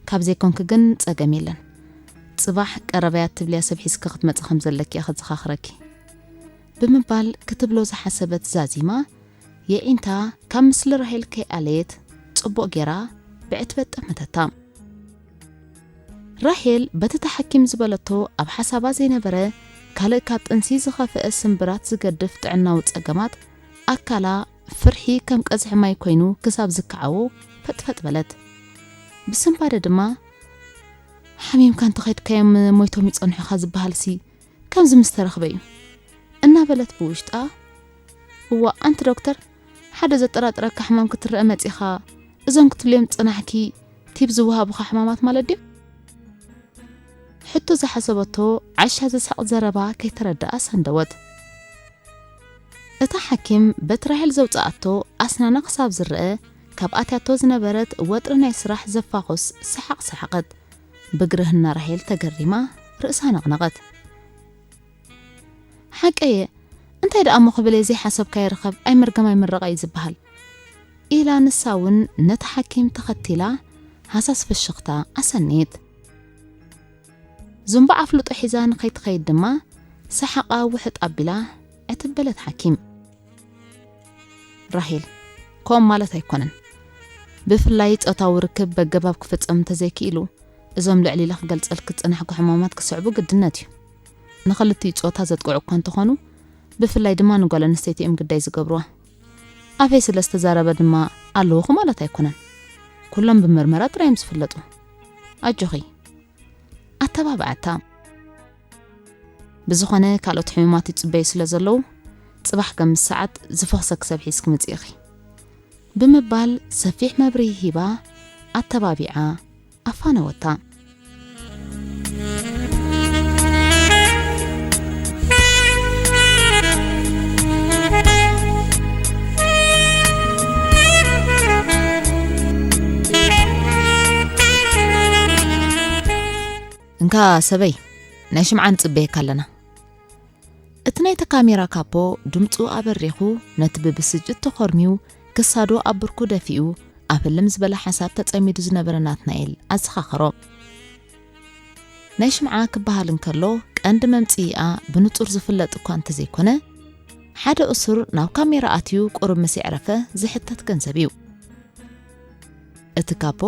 ካብ ዘይኮንኪ ግን ጸገም የለን። ጽባሕ ቀረበያ ትብልያ ሰብ ሒዝኪ ክትመጺ ከም ዘለኪ እየ ከዘኻኽረኪ" ብምባል ክትብሎ ዝሓሰበት ዛዚማ፣ የዒንታ ካብ ምስሊ ራሄል ከይኣለየት ጽቡቕ ጌራ ብዕትበት ጠመተታ። ራሄል በቲ ተሓኪም ዝበለቶ ኣብ ሓሳባ ዘይነበረ ካልእ ካብ ጥንሲ ዝኸፍአ ስምብራት ዝገድፍ ጥዕናዊ ጸገማት ኣካላ ፍርሒ ከም ቀዝሒ ማይ ኮይኑ ክሳብ ዝከዓዎ ፈጥፈጥ በለት። ብስንባደ ድማ፣ ሓሚምካ እንተኸድካዮም ሞይቶም ይጸንሑኻ ዝበሃልሲ ከምዚ ምስ ተረኽበ እዩ። እናበለት ብውሽጣ፣ እዋ ኣንቲ ዶክተር፣ ሓደ ዘጠራጥረካ ሕማም ክትረአ መጺኻ፣ እዞም ክትብልዮም ዝጸናሕኪ ቲብ ዝወሃቡኻ ሕማማት ማለት ድዮም? ሕቶ ዝሓሰበቶ ዓሻ ዘስሕቕ ዘረባ ከይተረድኣ ሰንደወት። እታ ሓኪም በቲ ራሄል ዘውጽኣቶ ኣስናና ክሳብ ዝረአ ካብ ኣትያቶ ዝነበረት ወጥሪ ናይ ስራሕ ዘፋኹስ ሰሓቕ ሰሓቐት። ብግርህና ራሄል ተገሪማ ርእሳ ነቕነቐት። ሓቀየ፣ እንታይ ደኣ እሞ ክብል እየ ዘይሓሰብካዮ ርኸብ ኣይምርገም ኣይምረቐ እዩ ዝበሃል። ኢላ ንሳ እውን ነታ ሓኪም ተኸቲላ ሃሳስ ፍሽኽታ ኣሰንየት። ዙምባ ኣፍልጦ ሒዛ ንኸይትኸይድ ድማ ሰሓቓ ውሕጥ ኣቢላ ዕትብ በለት ሓኪም። ራሄል፣ ከምኡ ማለት ኣይኮነን። ብፍላይ ጾታዊ ርክብ በገባብ ክፍጸም እንተዘይክኢሉ፣ እዞም ልዕል ኢለ ክገልጸልኪ ዝጸናሕኩ ሕማማት ክስዕቡ ግድነት እዩ። ንኽልቲኡ ጾታ ዘጥቅዑ እኳ እንተኾኑ፣ ብፍላይ ድማ ንጓል ኣንስተይቲ እዮም ግዳይ ዝገብርዋ። ኣፈይ ስለ ዝተዛረበ ድማ ኣለኹ ማለት ኣይኮነን። ኩሎም ብምርመራ ጥራይ እዮም ዝፍለጡ። ኣጆኺ። ኣተባብዓታ። ብዝኾነ ካልኦት ሕሙማት ይጽበዩ ስለ ዘለዉ፣ ጽባሕ ከም ምስ ሰዓት ዝፈኽሰ ክሰብ ሒዝኪ ምጽእ ኢኺ። ብምባል ሰፊሕ መብርሂ ሂባ ኣተባቢዓ ኣፋነወታ። እንካ ሰበይ፣ ናይ ሽምዓ ንጽበየካ ኣለና። እቲ ናይታ ካሜራ ካፖ ድምጹ ኣበሪኹ፣ ነቲ ብብስጭት ተኾርሚዩ ክሳዱ ኣብ ብርኩ ደፊኡ ኣብ ህልም ዝበለ ሓሳብ ተጸሚዱ ዝነበረ ናትናኤል ኣዘኻኸሮ። ናይ ሽምዓ ክበሃል እንከሎ ቀንዲ መምጽኢኣ ብንጹር ዝፍለጥ እኳ እንተዘይኮነ፣ ሓደ እሱር ናብ ካሜራ ኣትዩ ቁሩብ ምስ የዕረፈ ዝሕተት ገንዘብ እዩ። እቲ ካፖ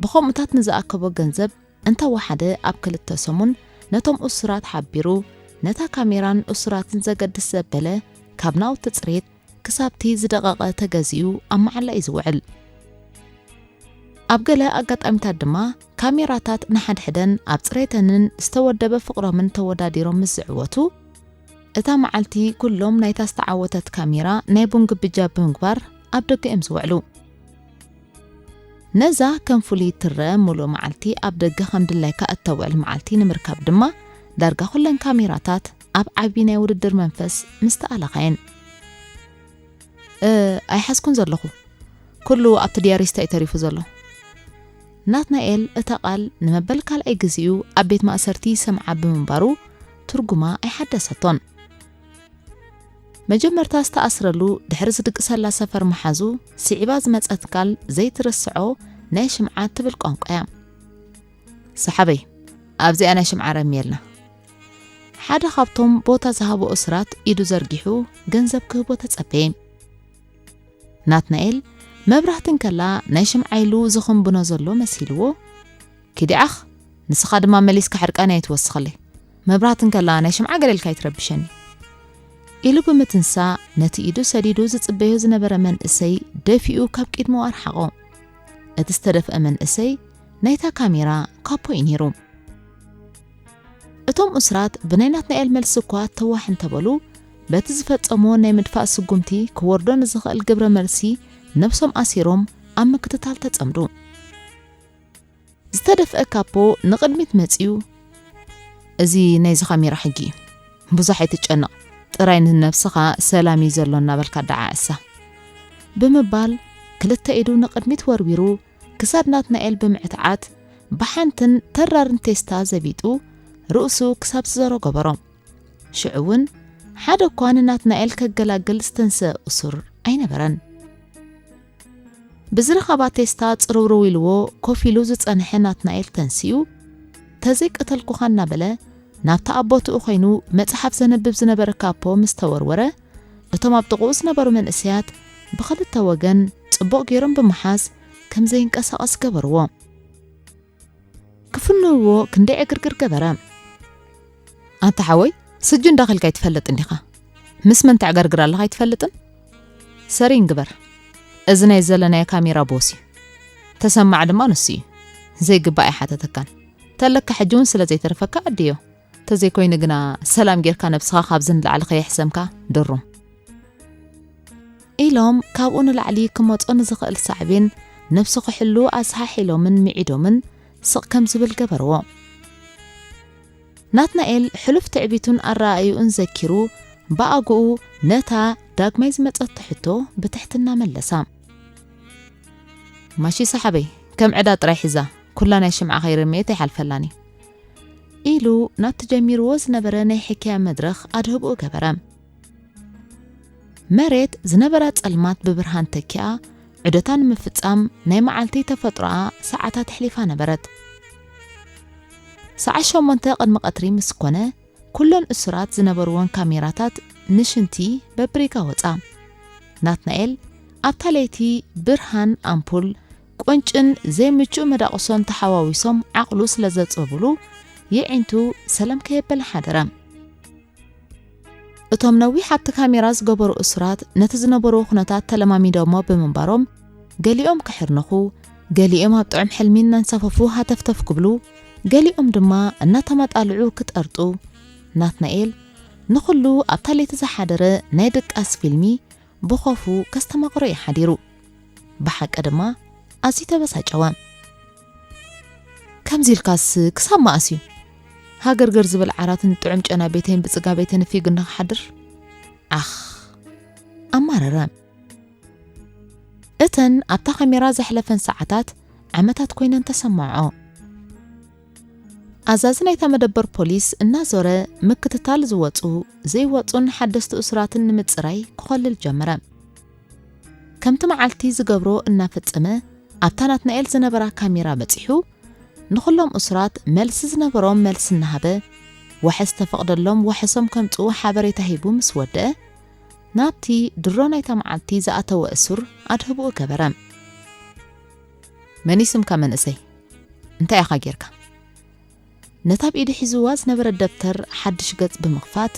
ብኸምኡታት ንዝኣከቦ ገንዘብ እንተወሓደ ኣብ ክልተ ሰሙን ነቶም እሱራት ሓቢሩ ነታ ካሜራን እሱራትን ዘገድስ ዘበለ ካብ ናውቲ ጽሬት ክሳብቲ ዝደቐቐ ተገዚኡ ኣብ መዓላ እዩ ዝውዕል። ኣብ ገለ ኣጋጣሚታት ድማ ካሜራታት ንሓድሕደን ኣብ ጽሬተንን ዝተወደበ ፍቕሮምን ተወዳዲሮም ምስ ዝዕወቱ፣ እታ መዓልቲ ኩሎም ናይታ ዝተዓወተት ካሜራ ናይ ቡን ግብጃ ብምግባር ኣብ ደገ እዮም ዝውዕሉ። ነዛ ከም ፍሉይ ትረአ ምሉእ መዓልቲ ኣብ ደገ ከም ድላይካ እተውዕል መዓልቲ ንምርካብ ድማ ዳርጋ ኩለን ካሜራታት ኣብ ዓቢ ናይ ውድድር መንፈስ ምስ ተኣለኻ እየን። እ፣ ኣይሓዝኩን ዘለኹ። ኩሉ ኣብቲ ዲያሪስታ እዩ ተሪፉ ዘሎ። ናትናኤል እታ ቃል ንመበል ካልኣይ ግዜኡ ኣብ ቤት ማእሰርቲ ይሰምዓ ብምንባሩ ትርጉማ ኣይሓደሰቶን። መጀመርታ ዝተኣስረሉ ድሕሪ ዝድቅሰላ ሰፈር ምሓዙ ስዒባ ዝመጸት ቃል ዘይትርስዖ ናይ ሽምዓ ትብል ቋንቋ እያ። ሰሓበይ፣ ኣብዚኣ ናይ ሽምዓ ረምየልና። ሓደ ካብቶም ቦታ ዝሃቦ እሱራት ኢዱ ዘርጊሑ ገንዘብ ክህቦ ተጸበየ። ናትናኤል መብራህቲ እንከላ ናይ ሽምዓ ኢሉ ዝኽንብኖ ዘሎ መሲልዎ፣ ኪዲ ዓኽ፣ ንስኻ ድማ መሊስካ ሕርቃን ኣይትወስኸለይ። መብራህቲ እንከላ ናይ ሽምዓ ገለ ኢልካ ኣይትረብሸኒ። ኢሉ ብምትንሳ ነቲ ኢዱ ሰዲዱ ዝጽበዮ ዝነበረ መንእሰይ ደፊኡ ካብ ቅድሚኡ ኣርሓቖ። እቲ ዝተደፍአ መንእሰይ ናይታ ካሜራ ካፖ እዩ ነይሩ። እቶም እሱራት ብናይ ናትናኤል መልሲ እኳ ተዋሕ እንተበሉ፣ በቲ ዝፈጸሞ ናይ ምድፋእ ስጉምቲ ክወርዶ ንዝኽእል ግብረ መልሲ ነብሶም ኣሲሮም ኣብ ምክትታል ተጸምዱ። ዝተደፍአ ካፖ ንቕድሚት መጺኡ፣ "እዚ ናይዚ ካሜራ ሕጊ እዩ። ብዙሕ ኣይትጨነቕ፣ ጥራይ ንነብስኻ ሰላም እዩ ዘሎ እናበልካ ደዓዕሳ" ብምባል ክልተ ኢዱ ንቕድሚት ወርዊሩ ክሳድ ናትናኤል ብምዕትዓት ብሓንትን ተራርን ቴስታ ዘቢጡ ርእሱ ክሳብ ዝዘሮ ገበሮ። ሽዑ እውን ሓደ እኳ ንናትናኤል ከገላግል ዝተንስአ እሱር ኣይነበረን። ብዝረኸባ ቴስታ ጽርውርው ኢልዎ ኮፍ ኢሉ ዝጸንሐ ናትናኤል ተንሲኡ፣ "ተዘይቀተልኩኻ" እናበለ ናብታ ኣብ ቦትኡ ኮይኑ መጽሓፍ ዘንብብ ዝነበረ ካፖ ምስ ተወርወረ፣ እቶም ኣብ ጥቕኡ ዝነበሩ መንእሰያት ብኽልተ ወገን ጽቡቕ ገይሮም ብምሓዝ ከም ዘይንቀሳቐስ ገበርዎ። ክፍንውዎ ክንደይ ዕግርግር ገበረ። "ኣንታ ሓወይ፣ ስጁ እንዳኸልካ ኣይትፈልጥን ዲኻ? ምስ መን ተዕገርግር ኣለኻ ኣይትፈልጥን? ሰሪን ግበር። እዚ ናይ ዘለናዮ ካሜራ ቦስ እዩ። ተሰማዕ ድማ ንሱ እዩ። ዘይግባእ ኣይሓተተካን። ተለካ ሕጂ እውን ስለ ዘይተርፈካ ኣድዮ። ተዘይኮይኑ ግና ሰላም ጌርካ ነብስኻ ካብዚ ንላዕሊ ከየሕሰምካ ድሩም። ኢሎም ካብኡ ንላዕሊ ክመጾ ንዝኽእል ሳዕቤን ነብሱ ክሕሉ ኣስሓሒሎምን ምዒዶምን ስቕ ከም ዝብል ገበርዎ። ናትናኤል ሕሉፍ ትዕቢቱን ኣረኣእዩኡን ዘኪሩ ብኣግኡ ነታ ዳግማይ ዝመጸቶ ሕቶ ብትሕትና መለሳ። ማሺ ሰሓበይ፣ ከም ዕዳ ጥራይ ሒዛ፣ ኩላ ናይ ሽምዓ ከይረመየት ኣይሓልፈላን እዩ። ኢሉ ናብቲ ጀሚርዎ ዝነበረ ናይ ሕክያ መድረኽ ኣድህብኡ ገበረ። መሬት ዝነበራ ጸልማት ብብርሃን ተኪኣ፣ ዑደታ ንምፍጻም ናይ መዓልቲ ተፈጥሮኣ ሰዓታት ኣሕሊፋ ነበረት። ሰዓት ሸሞንተ ቅድሚ ቀትሪ ምስ ኮነ፣ ኩለን እሱራት ዝነበርወን ካሜራታት ንሽንቲ በብሪጋ ወጻ። ናትናኤል ኣብታ ለይቲ ብርሃን ኣምፑል፣ ቁንጭን ዘይምቹእ መዳቕሶን ተሓዋዊሶም ዓቕሉ ስለ ዘጸቡሉ፣ የዒንቱ ሰለም ከየበለ ሓደረ። እቶም ነዊሕ ኣብቲ ካሜራ ዝገበሩ እሱራት ነቲ ዝነበርዎ ኩነታት ተለማሚዶሞ ብምንባሮም፣ ገሊኦም ክሕርንኹ፣ ገሊኦም ኣብ ጥዑም ሕልሚ እናንሳፈፉ ሃተፍተፍ ክብሉ፣ ገሊኦም ድማ እናተማጣልዑ ክጠርጡ፣ ናትናኤል ንኹሉ ኣብታ ለይቲ ዝሓደረ ናይ ድቃስ ፊልሚ ብኾፉ ከስተማቕሮ እዩ ሓዲሩ። ብሓቂ ድማ ኣዝዩ ተበሳጨወ። ከምዚ ኢልካስ ክሳብ መኣስ እዩ? ሃገርገር ዝብል ዓራትን ጥዑም ጨና ቤተይን ብጽጋ ቤተይን ንፊጉ ንኽሓድር? ዓኽ! ኣማረረ። እተን ኣብታ ካሜራ ዘሕለፈን ሰዓታት ዓመታት ኮይነን ተሰማዖ። ኣዛዚ ናይታ መደበር ፖሊስ እናዞረ ምክትታል ዝወጹ ዘይወጹን ሓደስቲ እሱራትን ንምጽራይ ክኾልል ጀመረ። ከምቲ መዓልቲ ዝገብሮ እናፈጸመ ኣብታ ናትናኤል ዝነበራ ካሜራ በጺሑ ንኹሎም እሱራት መልሲ ዝነበሮም መልሲ እናሃበ፣ ዋሕስ ተፈቕደሎም ዋሕሶም ከምጽኡ ሓበሬታ ሂቡ ምስ ወደአ፣ ናብቲ ድሮ ናይታ መዓልቲ ዝኣተወ እሱር ኣድህብኡ ገበረ። መን እዩ ስምካ መንእሰይ? እንታይ ኢኻ ጌርካ? ነታ ኣብ ኢዱ ሒዝዋ ዝነበረ ደብተር ሓድሽ ገጽ ብምኽፋት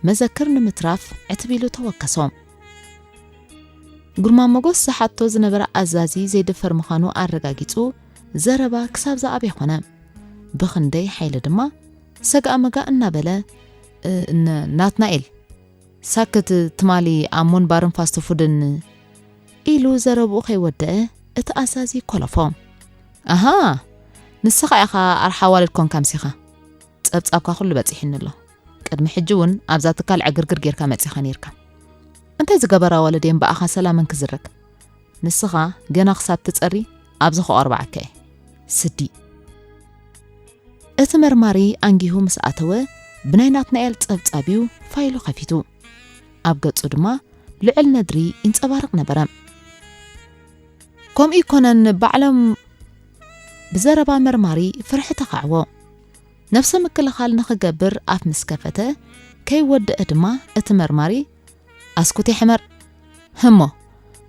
መዘክር ንምትራፍ ዕትብ ኢሉ ተወከሶ። ግርማ ሞገስ ዝሓቶ ዝነበረ ኣዛዚ ዘይድፈር ምዃኑ ኣረጋጊጹ ዘረባ ክሳብ ዝኣበየ ኾነ። ብኽንደይ ሓይሊ ድማ ሰጋእ መጋእ እናበለ፣ "እ፣ ነ-፣ ናትናኤል፣ ሳክት ትማሊ ኣብ ሞን ባርን ፋስት ፉድን" ኢሉ ዘረብኡ ከይወደአ እቲ ኣዛዚ ኮለፎ። "ኣሃ፣ ንስኻ ኢኻ ኣርሓ ኣዋልድ ኮንካ ኣምሲኻ። ጸብጻብካ ኩሉ በጺሕኒ ኣሎ። ቅድሚ ሕጂ እውን ኣብዛ ትካል ዕግርግር ጌርካ መጺኻ ኔርካ። እንታይ ዝገበራ ኣዋልድ እየን ብኣኻ ሰላመን ክዝረግ? ንስኻ ገና ክሳብ ትጸሪ ኣብዚ ክቆርብዓካ እየ። ስዲ!" እቲ መርማሪ ኣንጊሁ ምስ ኣተወ፣ ብናይ ናትናኤል ጸብጻብ እዩ ፋይሉ ከፊቱ። ኣብ ገጹ ድማ ልዑል ነድሪ ይንጸባረቕ ነበረ። ከምኡ ይኮነን ባዕሎም ብዘረባ መርማሪ ፍርሒ ተኻዕዎ። ነብሰ ምክልኻል ንኽገብር ኣፍ ምስ ከፈተ፣ ከይወደአ ድማ እቲ መርማሪ፣ "ኣስኩቲ ሕመር፣ ህሞ፣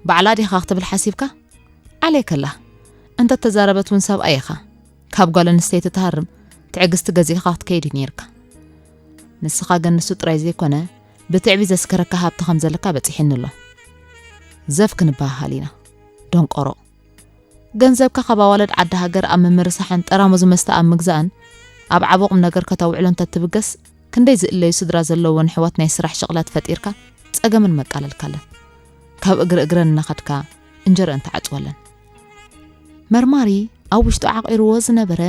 ባዕላ ዲኻ ክትብል ሓሲብካ? ዓለይከላ፣ እንተ ተዛረበት እውን ሰብኣይ ኢኻ። ካብ ጓል ኣንስተይቲ ትሃርም ትዕግስቲ ገዚእኻ ክትከይድ እዩ ነይርካ። ንስኻ ግን ንሱ ጥራይ ዘይኮነ፣ ብትዕቢት ዘስከረካ ሃብቲ ከም ዘለካ በጺሕኒ ኣሎ። ዘፍ ክንበሃሃል ኢና፣ ደንቆሮ። ገንዘብካ ካብ ኣዋልድ ዓዲ ሃገር ኣብ ምምርሳሕን ጠራሙዝ መስተ ኣብ ምግዛእን ኣብ ዓቢ ቁም ነገር ከተውዕሎ እንተትብገስ፣ ክንደይ ዝእለዩ ስድራ ዘለዎን ኣሕዋት ናይ ስራሕ ሽቕላት ፈጢርካ ጸገመን መቃለልካለን። ካብ እግሪ እግረን እናኸድካ እንጀረአን ትዓጽወለን።" መርማሪ ኣብ ውሽጡ ዓቒርዎ ዝነበረ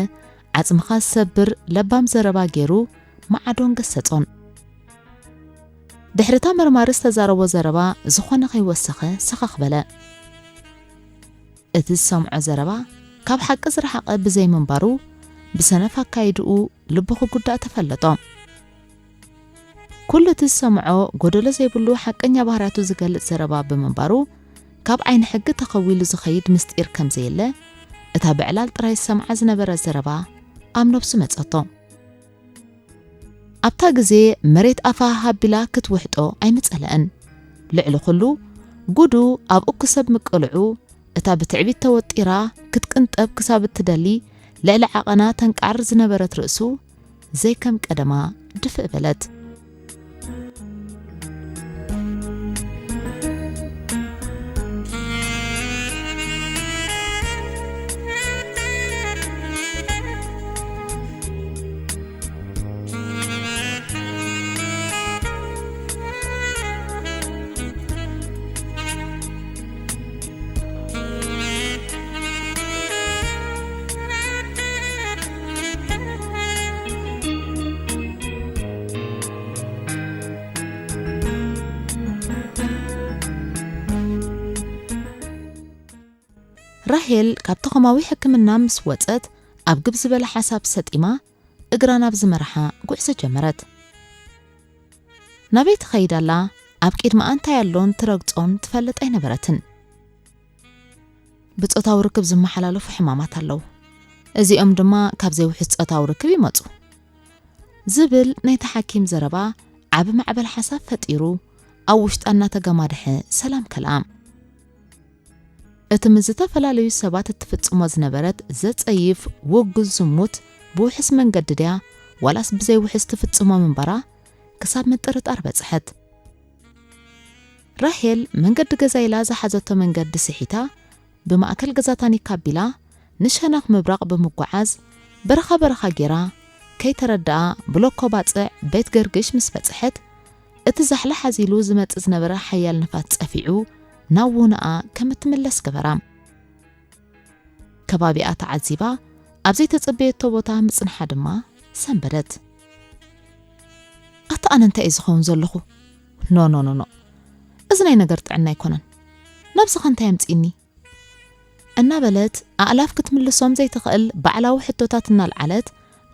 ዓጽምኻ ዝሰብር ለባም ዘረባ ገይሩ መዓዶን ገሰጾን። ድሕሪ እታ መርማሪ ዝተዛረቦ ዘረባ ዝኾነ ከይወሰኸ ሰኸኽ በለ። እቲ ዝሰምዖ ዘረባ ካብ ሓቂ ዝረሓቐ ብዘይምንባሩ፣ ብሰነፍ ኣካይድኡ ልቡ ክጉዳእ ተፈለጦ። ኩሉ እቲ ዝሰምዖ ጎደሎ ዘይብሉ ሓቀኛ ባህርያቱ ዝገልጽ ዘረባ ብምንባሩ፣ ካብ ዓይኒ ሕጊ ተኸዊሉ ዝኸይድ ምስጢር ከም ዘየለ፣ እታ ብዕላል ጥራይ ዝሰምዓ ዝነበረ ዘረባ ኣብ ነብሱ መጸቶ። ኣብታ ግዜ መሬት ኣፋ ሃቢላ ክትውሕጦ ኣይምጸለአን። ልዕሊ ኩሉ፣ ጉዱ ኣብ እኩ ሰብ ምቅልዑ፣ እታ ብትዕቢት ተወጢራ ክትቅንጠብ ክሳብ እትደሊ ልዕሊ ዓቐና ተንቃዕር ዝነበረት ርእሱ፣ ዘይከም ቀደማ ድፍእ በለት። ራሄል ካብ ተኾማዊ ሕክምና ምስ ወጸት፣ ኣብ ግብ ዝበለ ሓሳብ ሰጢማ፣ እግራ ናብ ዝመርሓ ጉዕዞ ጀመረት። ናበይ ትኸይድ ኣላ? ኣብ ቅድመኣ እንታይ ኣሎን ትረግጾን ትፈልጥ ኣይነበረትን። ብጾታዊ ርክብ ዝመሓላለፉ ሕማማት ኣለዉ። እዚኦም ድማ ካብ ዘይውሑስ ጾታዊ ርክብ ይመጹ። ዝብል ናይቲ ሓኪም ዘረባ ዓቢ ማዕበል ሓሳብ ፈጢሩ፣ ኣብ ውሽጣ እናተገማድሐ ሰላም ከልኣ። እቲ ምስ ዝተፈላለዩ ሰባት እትፍጽሞ ዝነበረት ዘጸይፍ ውጉዝ ዝሙት ብውሑስ መንገዲ ድያ ዋላስ ብዘይውሑስ ትፍጽሞ ምንባራ ክሳብ ምጥርጣር በጽሐት። ራሄል መንገዲ ገዛ ኢላ ዝሓዘቶ መንገዲ ስሒታ ብማእከል ገዛ ታኒካ ኣቢላ ንሸነኽ ምብራቕ ብምጓዓዝ በረኻ በረኻ ጌራ ከይተረድኣ ብሎኮ ባጽዕ ቤት ገርግሽ ምስ በጽሐት እቲ ዛሕሊ ሓዚሉ ዝመጽእ ዝነበረ ሓያል ንፋስ ጸፊዑ ናብ ውንኣ ከም እትምለስ ገበራ። ከባቢኣ ተዓዚባ ኣብ ዘይተጸበየቶ ቦታ ምጽንሓ ድማ ሰንበደት። ኣታ ኣነ እንታይ እየ ዝኸውን ዘለኹ? ኖ ኖ ኖ ኖ፣ እዚ ናይ ነገር ጥዕና ኣይኮነን። ናብዚ ኸ እንታይ ኣምጺእኒ? እናበለት ኣእላፍ ክትምልሶም ዘይትኽእል ባዕላዊ ሕቶታት እናልዓለት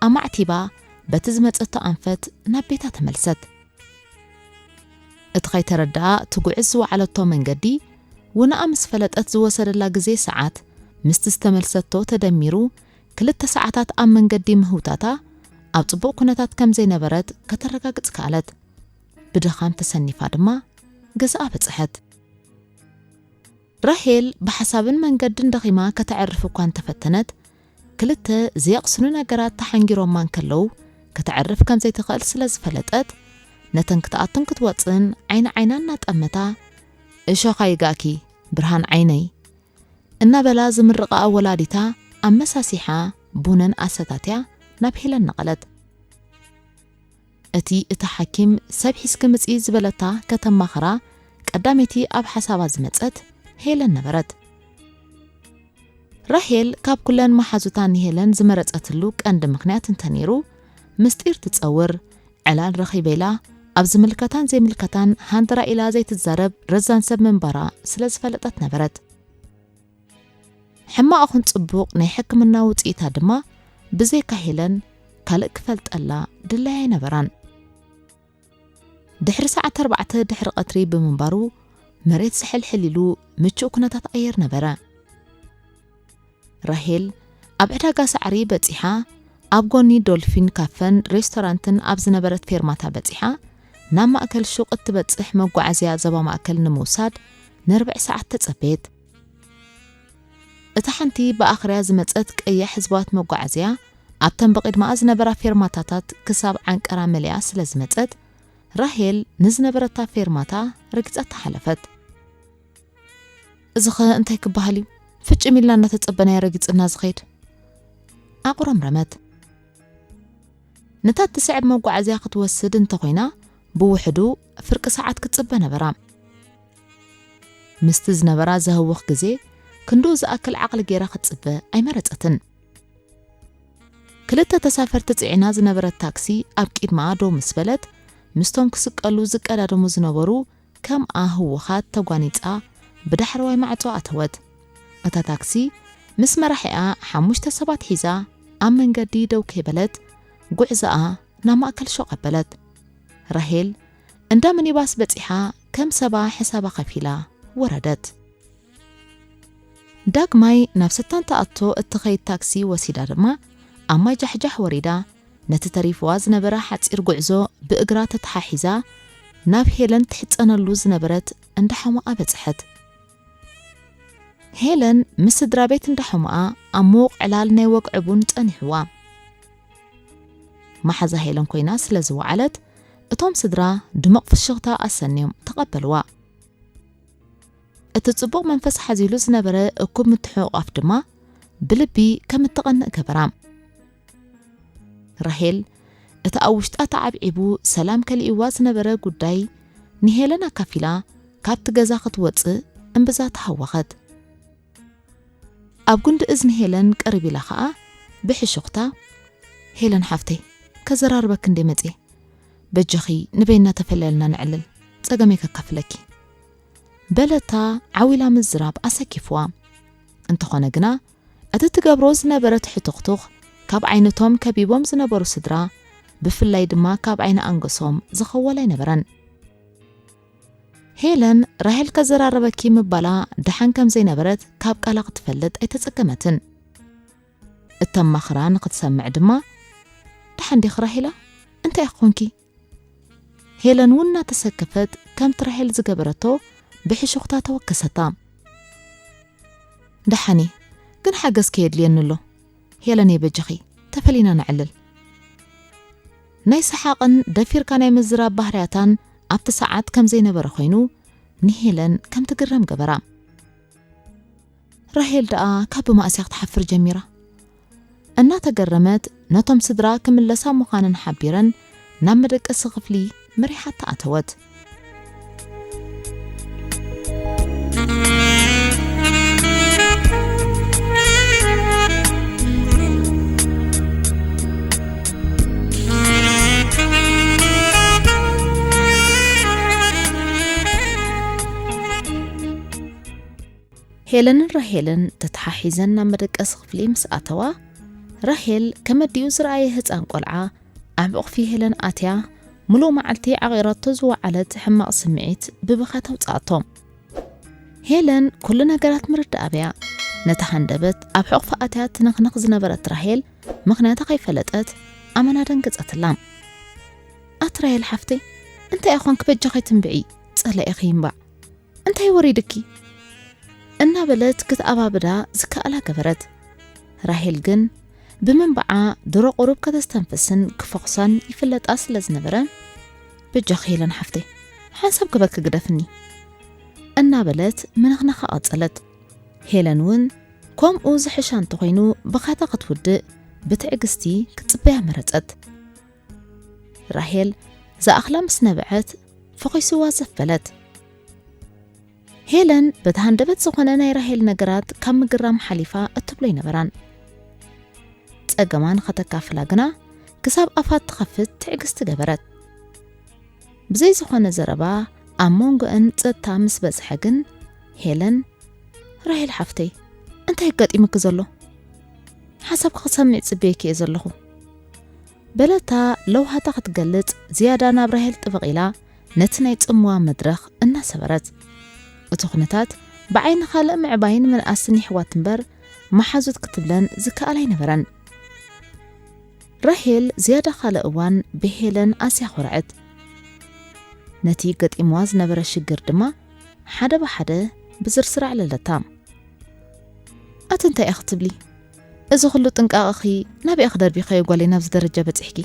ኣማዕቲባ በቲ ዝመጸቶ ኣንፈት ናብ ቤታ ተመልሰት። እቲ ኸይተረድኣ ትጉዕዝ ዝወዓለቶ መንገዲ ውንኣ ምስ ፈለጠት ዝወሰደላ ግዜ ሰዓት ምስቲ ዝተመልሰቶ ተደሚሩ ክልተ ሰዓታት ኣብ መንገዲ ምህውታታ ኣብ ጽቡቕ ኩነታት ከም ዘይነበረት ከተረጋግጽ ከኣለት። ብድኻም ተሰኒፋ ድማ ገዛኣ በጽሐት። ራሄል ብሓሳብን መንገድን ደኺማ ከተዕርፍ እኳ እንተፈተነት፣ ክልተ ዘየቕስኑ ነገራት ተሓንጊሮማ እንከለዉ፣ ከተዕርፍ ከም ዘይትኽእል ስለ ዝፈለጠት፣ ነተን ክትኣቱን ክትወጽእን ዓይኒ ዓይና እናጠመታ፣ "እሾኽ ኣይጋእኪ፣ ብርሃን ዓይነይ" እናበላ ዝምርቓኣ ወላዲታ ኣመሳሲሓ ቡነን ኣሰታትያ ናብ ሄለን ነቐለት። እቲ እታ ሓኪም ሰብ ሒዝኪ ምጺ ዝበለታ ከተማኽራ ቀዳመይቲ ኣብ ሓሳባ ዝመጸት ሄለን ነበረት። ራሄል ካብ ኩለን መሓዙታ ንሄለን ዝመረጸትሉ ቀንዲ ምኽንያት እንተነይሩ፣ ምስጢር ትጸውር፣ ዕላል ረኺበ ኢላ ኣብ ዝምልከታን ዘይምልከታን ሃንደራ ኢላ ዘይትዛረብ ረዛን ሰብ ምንባራ ስለ ዝፈለጠት ነበረት። ሕማቕ ኹን ጽቡቕ ናይ ሕክምና ውጽኢታ ድማ ብዘይካ ሄለን ካልእ ክፈልጠላ ድላይ ኣይነበራን። ድሕሪ ሰዓት ኣርባዕተ ድሕሪ ቀትሪ ብምንባሩ መሬት ዝሕልሕል ኢሉ ምቹእ ኩነታት ኣየር ነበረ። ራሄል ኣብ ዕዳጋ ሳዕሪ በጺሓ ኣብ ጎኒ ዶልፊን ካፈን ሬስቶራንትን ኣብ ዝነበረት ፌርማታ በጺሓ ናብ ማእከል ሹቕ እትበጽሕ መጓዓዝያ ዞባ ማእከል ንምውሳድ ንርብዒ ሰዓት ተጸበየት። እታ ሓንቲ ብኣኽርያ ዝመጸት ቀያሕ ህዝባዊት መጓዓዝያ ኣብተን ብቕድማኣ ዝነበራ ፌርማታታት ክሳብ ዓንቀራ መሊኣ ስለ ዝመጸት፣ ራሄል ንዝነበረታ ፌርማታ ረጊጻ ተሓለፈት። "እዚ ኸ እንታይ ክበሃል እዩ? ፍጭም ኢልና እናተጸበናዮ ረጊጽና ዝኸይድ?" ኣቑረምረመት። ነታ እትስዕብ መጓዓዝያ ክትወስድ እንተኾይና፣ ብውሕዱ ፍርቂ ሰዓት ክትጽበ ነበራ። ምስቲ ዝነበራ ዘህውኽ ግዜ፣ ክንድኡ ዝኣክል ዓቕሊ ገይራ ክትጽበ ኣይመረጸትን። ክልተ ተሳፈርቲ ጽዒና ዝነበረት ታክሲ ኣብ ቅድማኣ ደው ምስ በለት፣ ምስቶም ክስቀሉ ዝቀዳደሙ ዝነበሩ ከምኣ ህዉኻት ተጓኒጻ ብዳሕረዋይ ማዕጾ ኣተወት። እታ ታክሲ ምስ መራሒኣ ሓሙሽተ ሰባት ሒዛ ኣብ መንገዲ ደው ከይበለት ጉዕዞኣ ናብ ማእከል ሹቕ ኣበለት። ራሄል እንዳ ሚኒባስ በጺሓ ከም ሰባ ሕሳባ ከፊላ ወረደት። ዳግማይ ናብ ሰታን ትኣቶ እትኸይድ ታክሲ ወሲዳ ድማ ኣብ ማይ ጃሕጃሕ ወሪዳ ነቲ ተሪፍዋ ዝነበረ ሓጺር ጉዕዞ ብእግራ ተተሓሒዛ ናብ ሄለን ትሕጸነሉ ዝነበረት እንዳ ሓሙኣ በጽሐት። ሄለን ምስ ስድራ ቤት እንዳ ሓሙኣ ኣብ ምዉቕ ዕላል ናይ ወግዒ ቡን ጸኒሕዋ። መሓዛ ሄለን ኮይና ስለ ዝወዓለት፣ እቶም ስድራ ድሙቕ ፍሽኽታ ኣሰንዮም ተቐበልዋ። እቲ ጽቡቕ መንፈስ ሓዚሉ ዝነበረ እኩብ ምትሕቑቓፍ ድማ ብልቢ ከም እትቐንእ ገበራ። ራሄል፣ እቲ ኣብ ውሽጣ ተዓብዒቡ ሰላም ከሊእዋ ዝነበረ ጉዳይ ንሄለን ኣካፊላ ካብቲ ገዛ ክትወጽእ እምብዛ ተሃወኸት። ኣብ ጉንዲ እዝኒ ሄለን ቅርብ ኢላ ኸኣ ብሕሹኽታ፣ "ሄለን ሓፍተይ፣ ከዘራርበኪ እንዴ መጽየ? በጃኺ ንበይና ተፈለያልና ነዕልል፣ ጸገመይ ከካፍለኪ" በለታ ዓው ኢላ ምዝራብ ኣሰኪፍዋ። እንተኾነ ግና፣ እቲ ትገብሮ ዝነበረት ሕቱኽቱኽ ካብ ዓይነቶም ከቢቦም ዝነበሩ ስድራ፣ ብፍላይ ድማ ካብ ዓይኒ ኣንገሶም ዝኸወል ኣይነበረን። ሄለን፣ ራሄል ከዘራረበኪ ምባላ ደሓን ከም ዘይነበረት ካብ ቃላ ክትፈልጥ ኣይተጸገመትን። እተማኽራ ንኽትሰምዕ ድማ፣ "ደሓን ዲኺ ራሄላ? እንታይ ኢኺ ኮንኪ?" ሄለን እውን እናተሰከፈት ከምቲ ራሄል ዝገበረቶ ብሕሹኽታ ተወከሰታ። "ደሓን እየ፣ ግን ሓገዝ ከየድልየኒ ኣሎ። ሄለነይ በጃኺ፣ ተፈሊና ነዕልል።" ናይ ሰሓቕን ደፊርካ ናይ ምዝራብ ባህርያታን ኣብቲ ሰዓት ከም ዘይነበረ ኮይኑ፣ ንሄለን ከም ትግረም ገበራ። ራሄል ደኣ ካብ ማእስያ ክትሓፍር ጀሚራ። እናተገረመት ነቶም ስድራ ክምለሳ ምዃነን ሓቢረን ናብ መደቀሲ ክፍሊ መሪሓታ ኣተወት። ሄለንን ራሄልን ተተሓሒዘን ናብ መደቀሲ ክፍሊ ምስ ኣተዋ፣ ራሄል ከመዲኡ ዝረኣየ ህጻን ቆልዓ ኣብ ዕቕፊ ሄለን ኣትያ፣ ምሉእ መዓልቲ ዓቒራቶ ዝወዓለት ሕማቕ ስምዒት ብብኻ ተውጽኣቶ። ሄለን ኩሉ ነገራት ምርዳእ ኣብያ። ነታ ሃንደበት ኣብ ሕቑፋ ኣትያ ትነኽነኽ ዝነበረት ራሄል ምኽንያታ ከይፈለጠት ኣመና ደንገጸትላ። "ኣቲ ራሄል ሓፍተይ፣ እንታይ ኢኾንኪ? በጃኺ ትንብዒ፣ ጸላኢኺ ይንባዕ። እንታይ ወሪድኪ?" እናበለት ክትኣባብዳ ዝከኣላ ገበረት። ራሄል ግን ብምንባዓ ድሮ ቁሩብ ከተስተንፍስን ክፈኹሳን ይፍለጣ ስለ ዝነበረ፣ "በጃኺ ሄለን ሓፍተይ፣ ሓንሳብ ክበኪ ግደፍኒ" እናበለት ምንኽናኻ ቀጸለት። ሄለን እውን ከምኡ ዝሕሻ እንተኾይኑ ብኻታ ክትውድእ ብትዕግስቲ ክትጽበያ መረጸት። ራሄል ዝኣኽላ ምስ ነበዐት ፈኺስዋ ዘፍ በለት። ሄለን በቲ ሃንደበት ዝኾነ ናይ ራሄል ነገራት ካብ ምግራም ሓሊፋ እትብሎ ኣይነበራን። ጸገማ ንኸተካፍላ ግና ክሳብ ኣፋ ትኸፍት ትዕግስቲ ገበረት። ብዘይ ዝኾነ ዘረባ ኣብ መንጎአን ጸጥታ ምስ በጽሐ ግን ሄለን፣ "ራሄል ሓፍተይ፣ እንታይ ኣጋጢሙኪ ዘሎ? ሓሳብኪ ክሰምዕ ጽበየኪ እየ ዘለኹ" በለታ። ለውሃታ ክትገልጽ ዝያዳ ናብ ራሄል ጥብቕ ኢላ ነቲ ናይ ጽምዋ መድረኽ እናሰበረት። እቲ ኩነታት ብዓይኒ ካልእ ምዕባይን ምንኣስን የሕዋት እምበር መሓዙት ክትብለን ዝከኣል ኣይነበረን። ራሄል ዝያዳ ካልእ እዋን ብሄለን ኣዝያ ኮርዐት። ነቲ ገጢምዋ ዝነበረ ሽግር ድማ ሓደ ብሓደ ብዝርዝር ኣዕለለታ። "ኣቲ እንታይ ኢኺ ትብሊ? እዚ ኩሉ ጥንቃቐኺ ናበይ ኢኺ ደርቢኻዮ ጓለይ ናብዚ ደረጃ በጺሕኪ?